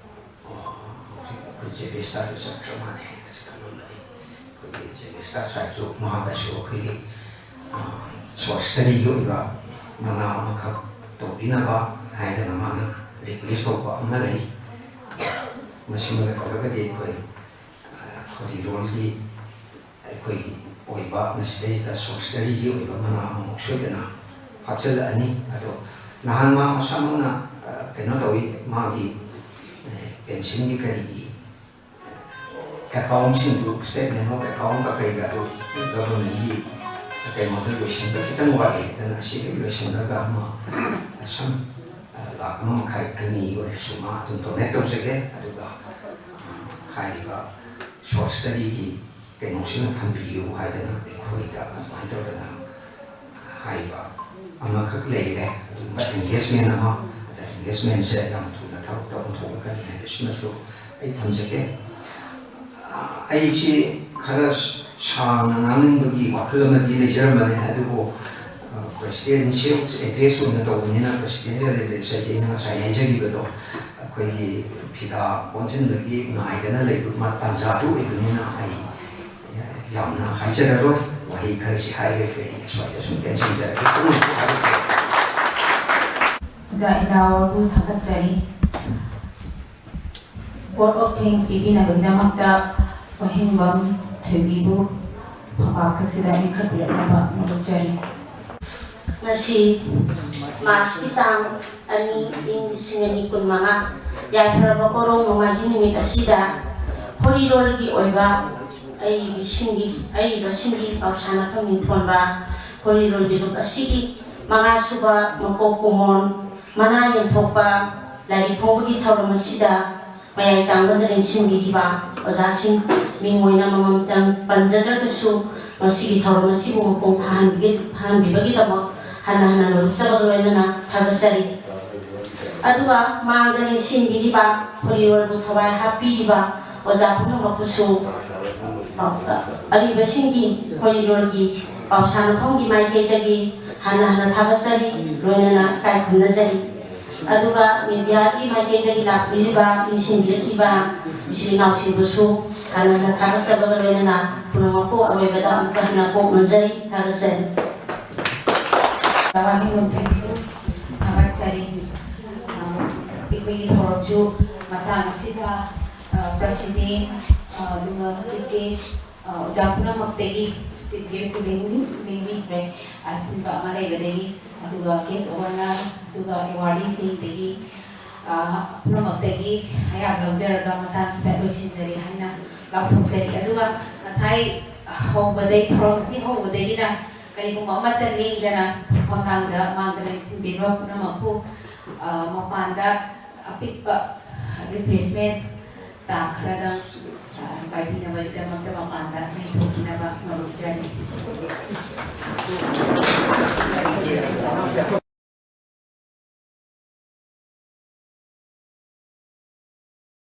ꯍꯧꯖꯤꯛ ꯑꯩꯈꯣꯏ ꯖꯦꯕꯤꯁꯇꯥꯗꯨ ꯆꯠꯈ꯭ꯔ ꯃꯥꯜꯂꯦ ꯍꯥꯏꯅꯁꯨ ꯈꯜꯂꯝꯕꯅꯤ꯫ ꯑꯩꯈꯣꯏꯒꯤ ꯖꯦꯕꯤꯁꯇꯥ ꯁꯥꯍꯦꯕꯇꯨ ꯃꯍꯥꯛꯅꯁꯨ ꯑꯩꯈꯣꯏꯒꯤ short story ꯒꯤ ꯑꯣꯏꯕ ꯃꯅꯥ ꯑꯃꯈꯛ ꯇꯧꯕꯤꯅꯕ ꯍꯥꯏꯗꯅ ꯃꯥꯅ request ꯇꯧꯕ ꯑꯃ ꯂꯩ꯫ ꯃꯁꯤꯃꯒ ꯇꯧꯔꯒꯗꯤ ꯑꯩꯈꯣꯏ ꯈꯣꯔꯤꯔꯣꯜꯒꯤ ꯑꯩꯈꯣꯏꯒꯤ ꯑꯣꯏꯕ ꯃꯁꯤꯗꯩꯁꯤꯗ short story ꯒꯤ ꯑꯣꯏꯕ ꯃꯅꯥ ꯑꯃꯃꯨꯛ ꯁꯣꯏꯗꯅ ꯍꯥꯞꯆꯤꯜꯂꯛꯑꯅꯤ꯫ ꯑꯗꯣ ꯅꯍꯥꯟ ꯃꯥ ꯃꯁꯥꯃꯛꯅ ꯀꯩꯅꯣ ꯇꯧꯏ, ꯃꯥꯒꯤ ꯄꯦꯟꯁꯤꯟꯒꯤ ꯀꯔꯤꯒꯤ account ꯁꯤꯡꯗꯨ, statement of account ꯀ ꯀꯩꯒ ꯑꯗꯨ government ꯀꯤ ꯀꯩꯅꯣꯗ ꯂꯣꯏꯁꯤꯟꯕ ꯈꯤꯇꯪ ꯋꯥꯠꯂꯤ꯫ ꯑꯗꯨꯅ ꯑꯁꯤ ꯍꯦꯛ ꯂꯣꯏꯁꯤꯜꯂꯒ ꯑꯃ ꯁꯝ ꯂꯥꯛ ꯑꯃ ꯃꯈꯥꯏ ꯑꯅꯤ ꯑꯣꯏꯔꯁꯨ ꯃꯥ ꯑꯗꯨꯝ donate ꯇꯧꯖꯒꯦ꯫ ꯑꯗꯨꯒ ꯍꯥꯏꯔꯤꯕ short story ꯒꯤ ꯀꯩꯅꯣꯁꯤꯃ ꯊꯝꯕꯤꯌꯨ ꯍꯥꯏꯗꯅ ꯑꯩꯈꯣꯏꯗ ꯑꯗꯨꯃꯥꯏꯅ ꯇꯧꯗꯅ ꯍꯥꯏꯕ ꯑꯃꯈꯛ ꯂꯩꯔꯦ꯫ ꯑꯗꯨꯒꯨꯝꯕ engagement ꯑꯃ, ꯑꯗ engagement ꯁꯦ ꯌꯥꯝ ꯊꯨꯅ ꯊꯕꯛꯇ ꯑꯣꯟꯊꯣꯛꯂꯛꯀꯅꯤ ꯍꯥꯏꯕꯁꯤꯃꯁꯨ ꯑꯩ ꯊꯝꯖꯒꯦ꯫ ꯑꯩꯁꯤ ꯈꯔ ꯁꯥꯡꯅ ꯉꯥꯡꯅꯤꯡꯕꯒꯤ ꯋꯥꯈꯜ ꯑꯃꯗꯤ ꯂꯩꯖꯔꯝꯕꯅꯦ, ꯑꯗꯨꯕꯨ presidential address ꯑꯣꯏꯅ ꯇꯧꯕꯅꯤꯅ presidential address ꯍꯥꯏꯗꯤ ꯑꯩꯅ ꯉꯁꯥꯏ ꯍꯥꯏꯖꯈꯤꯕꯗꯣ ꯑꯩꯈꯣꯏꯒꯤ ꯐꯤꯗꯥ ꯀꯣꯟꯁꯤꯟꯕꯒꯤ ꯉꯥꯏꯗꯅ ꯂꯩꯕ ꯇꯥꯟꯖꯥꯗꯨ ꯑꯣꯏꯕꯅꯤꯅ ꯑꯩ ꯌꯥꯝꯅ ꯍꯥꯏꯖꯔꯔꯣꯏ꯫ ꯋꯥꯍꯩ ꯈꯔꯁꯤ ꯍꯥꯏꯔꯒ ꯑꯩ ꯑꯁ꯭ꯋꯥꯏꯗ ꯁꯨꯝ ꯇꯦꯟꯁꯤꯟꯖꯔꯒꯦ꯫ ꯄꯨꯝꯅꯃꯛꯄꯨ ꯊꯥꯒꯠꯆꯔꯤ꯫ ꯑꯣꯖꯥ ꯏꯅꯥꯎꯕꯨ ꯊꯥꯒꯠꯆꯔꯤ꯫ Vote of thanks ꯄꯤꯕꯤꯅꯕꯒꯤꯗꯃꯛꯇ ꯋꯥꯍꯦꯡꯕꯝ ꯊꯣꯏꯕꯤꯕꯨ ꯐꯝꯄꯥꯛ ꯊꯛꯁꯤꯗ ꯏꯟꯈꯠꯄꯤꯔꯛꯅꯕ ꯅꯣꯡꯖꯔꯤ꯫ ꯉꯁꯤ ꯃꯥꯔꯆꯀꯤ ꯇꯥꯡ ꯑꯅꯤ, ꯏꯪ ꯂꯤꯁꯤꯡ ꯑꯅꯤ ꯀꯨꯟꯃꯉꯥ, ꯌꯥꯏꯐꯔꯕ ꯀꯣꯔꯧ ꯅꯣꯡꯃꯥꯏꯖꯤꯡ ꯅꯨꯃꯤꯠ ꯑꯁꯤꯗ ꯈꯣꯔꯤꯔꯣꯜꯒꯤ ꯑꯣꯏꯕ ꯑꯏꯕꯁꯤꯡꯒꯤ, ꯑꯏꯕꯁꯤꯡꯒꯤ ꯄꯥꯎꯁꯥꯟꯅꯐꯝ ꯃꯤꯡꯊꯣꯟꯕ ꯈꯣꯔꯤꯔꯣꯜꯒꯤ ꯂꯨꯞ ꯑꯁꯤꯒꯤ ꯃꯉꯥꯁꯨꯕ ꯃꯀꯣꯛ ꯀꯨꯃꯣꯟ ꯃꯅꯥ ꯌꯦꯟꯊꯣꯛꯄ ꯂꯥꯏꯔꯤꯛ ꯐꯣꯡꯕꯒꯤ ꯊꯧꯔꯝ ꯑꯁꯤꯗ ꯃꯌꯥꯏ ꯇꯥꯡꯕꯗ ꯂꯦꯡꯁꯤꯟꯕꯤꯔꯤꯕ ꯑꯣꯖꯥꯁꯤꯡ, ꯃꯤꯡ ꯑꯣꯏꯅ ꯑꯃꯃꯝꯇꯪ ꯄꯟꯖꯗ꯭ꯔꯒꯁꯨ, ꯉꯁꯤꯒꯤ ꯊꯧꯔꯝ ꯑꯁꯤꯕꯨ ꯃꯄꯨꯡ ꯐꯥꯍꯟꯕꯤꯒ-, ꯐꯥꯍꯟꯕꯤꯕꯒꯤꯗꯃꯛ ꯍꯟꯅ ꯍꯟꯅ ꯅꯣꯂꯨꯛꯆꯕꯒ ꯂꯣꯏꯅꯅ ꯊꯥꯒꯠꯆꯔꯤ꯫ ꯑꯗꯨꯒ ꯃꯥꯡꯗ ꯂꯦꯡꯁꯤꯟꯕꯤꯔꯤꯕ, ꯈꯣꯔꯤꯔꯣꯜꯕꯨ ꯊꯋꯥꯏ ꯍꯥꯞꯄꯤꯔꯤꯕ ꯑꯣꯖꯥ ꯄꯨꯝꯅꯃꯛꯄꯨꯁꯨ, ꯑ, ꯑꯔꯤꯕꯁꯤꯡꯒꯤ ꯈꯣꯔꯤꯔꯣꯜꯒꯤ ꯄꯥꯎꯁꯥꯟꯅꯐꯝꯒꯤ ꯃꯥꯏꯀꯩꯗꯒꯤ ꯍꯟꯅ ꯍꯟꯅ ꯊꯥꯒꯠꯆꯔꯤ, ꯂꯣꯏꯅꯅ ꯏꯀꯥꯏ ꯈꯨꯝꯅꯖꯔꯤ꯫ ꯑꯗꯨꯒ ꯃꯦꯗꯤꯌꯥꯒꯤ ꯃꯥꯏꯀꯩꯗꯒꯤ ꯂꯥꯛꯄꯤꯔꯤꯕ, ꯂꯦꯡꯁꯤꯟꯕꯤꯔꯛꯂꯤꯕ ꯏꯆꯤꯜ ꯏꯅꯥꯎꯁꯤꯡꯕꯨꯁꯨ ꯍꯟꯅ ꯍꯟꯅ ꯊꯥꯒꯠꯆꯕꯒ ꯂꯣꯏꯅꯅ ꯄꯨꯝꯅꯃꯛꯄꯨ ꯑꯔꯣꯏꯕꯗ ꯑꯃꯨꯛꯀ ꯍꯟꯅ ꯀꯣꯛ ꯅꯣꯟꯖꯔꯤ, ꯊꯥꯒꯠꯆꯔꯤ꯫ ꯋꯥꯍꯩ ꯊꯥꯒꯠꯆꯔꯤ꯫ ꯑ, ꯑꯩꯈꯣꯏꯒꯤ ꯊꯧꯔꯝꯁꯨ ꯃꯇꯥꯡ ꯑꯁꯤꯗ, ꯑ, ꯄ꯭ꯔꯁꯤꯗꯦꯟ, ꯑ, ꯑꯗꯨꯒ ꯍꯧꯖꯤꯛꯀꯤ, ꯑ, ꯑꯣꯖꯥ ꯄꯨꯝꯅꯃꯛꯇꯒꯤ ꯆꯤꯐ ꯒꯦꯁꯁꯨ ꯂꯦꯡꯕꯤꯈ꯭ꯔꯦ, ꯑꯁꯤꯟꯕ ꯑꯃ ꯂꯩꯕꯗꯒꯤ, ꯑꯗꯨꯒ ꯒꯦꯁ ꯑꯣꯐ ꯑꯣꯅꯔ, ꯑꯗꯨꯒ ꯑꯦꯋꯥꯔꯗꯤꯁꯤꯡꯗꯒꯤ, ꯑ, ꯄꯨꯝꯅꯃꯛꯇꯒꯤ ꯑꯌꯥꯕ ꯂꯧꯖꯔꯒ ꯃꯇꯥꯡꯁꯤꯗ ꯂꯣꯏꯁꯤꯟꯖꯔꯦ ꯍꯥꯏꯅ ꯂꯥꯎꯊꯣꯛꯆꯔꯤ꯫ ꯑꯗꯨꯒ ꯉꯁꯥꯏ ꯍꯧꯕꯗꯒꯤ, ꯊꯧꯔꯝ ꯑꯁꯤ ꯍꯧꯕꯗꯒꯤꯅ ꯀꯔꯤꯒꯨꯝꯕ ꯑꯃꯠꯇ ꯂꯦꯡꯗꯅ ꯃꯃꯥꯡꯗ, ꯃꯥꯡꯗ ꯂꯦꯡꯁꯤꯟꯕꯤꯕ ꯄꯨꯝꯅꯃꯛꯄꯨ, ꯑ, ꯃꯄꯥꯟꯗ ꯑꯄꯤꯛꯄ ꯔꯤꯐ꯭ꯔꯦꯁꯃꯦꯟ ꯆꯥ ꯈꯔꯗꯪ, ꯑ, ꯄꯥꯏꯕꯤꯅꯕꯒꯤꯗꯃꯛꯇ ꯃꯄꯥꯟꯗ ꯂꯦꯡꯊꯣꯛꯄꯤꯅꯕ ꯅꯣꯂꯨꯛꯆꯔꯤ꯫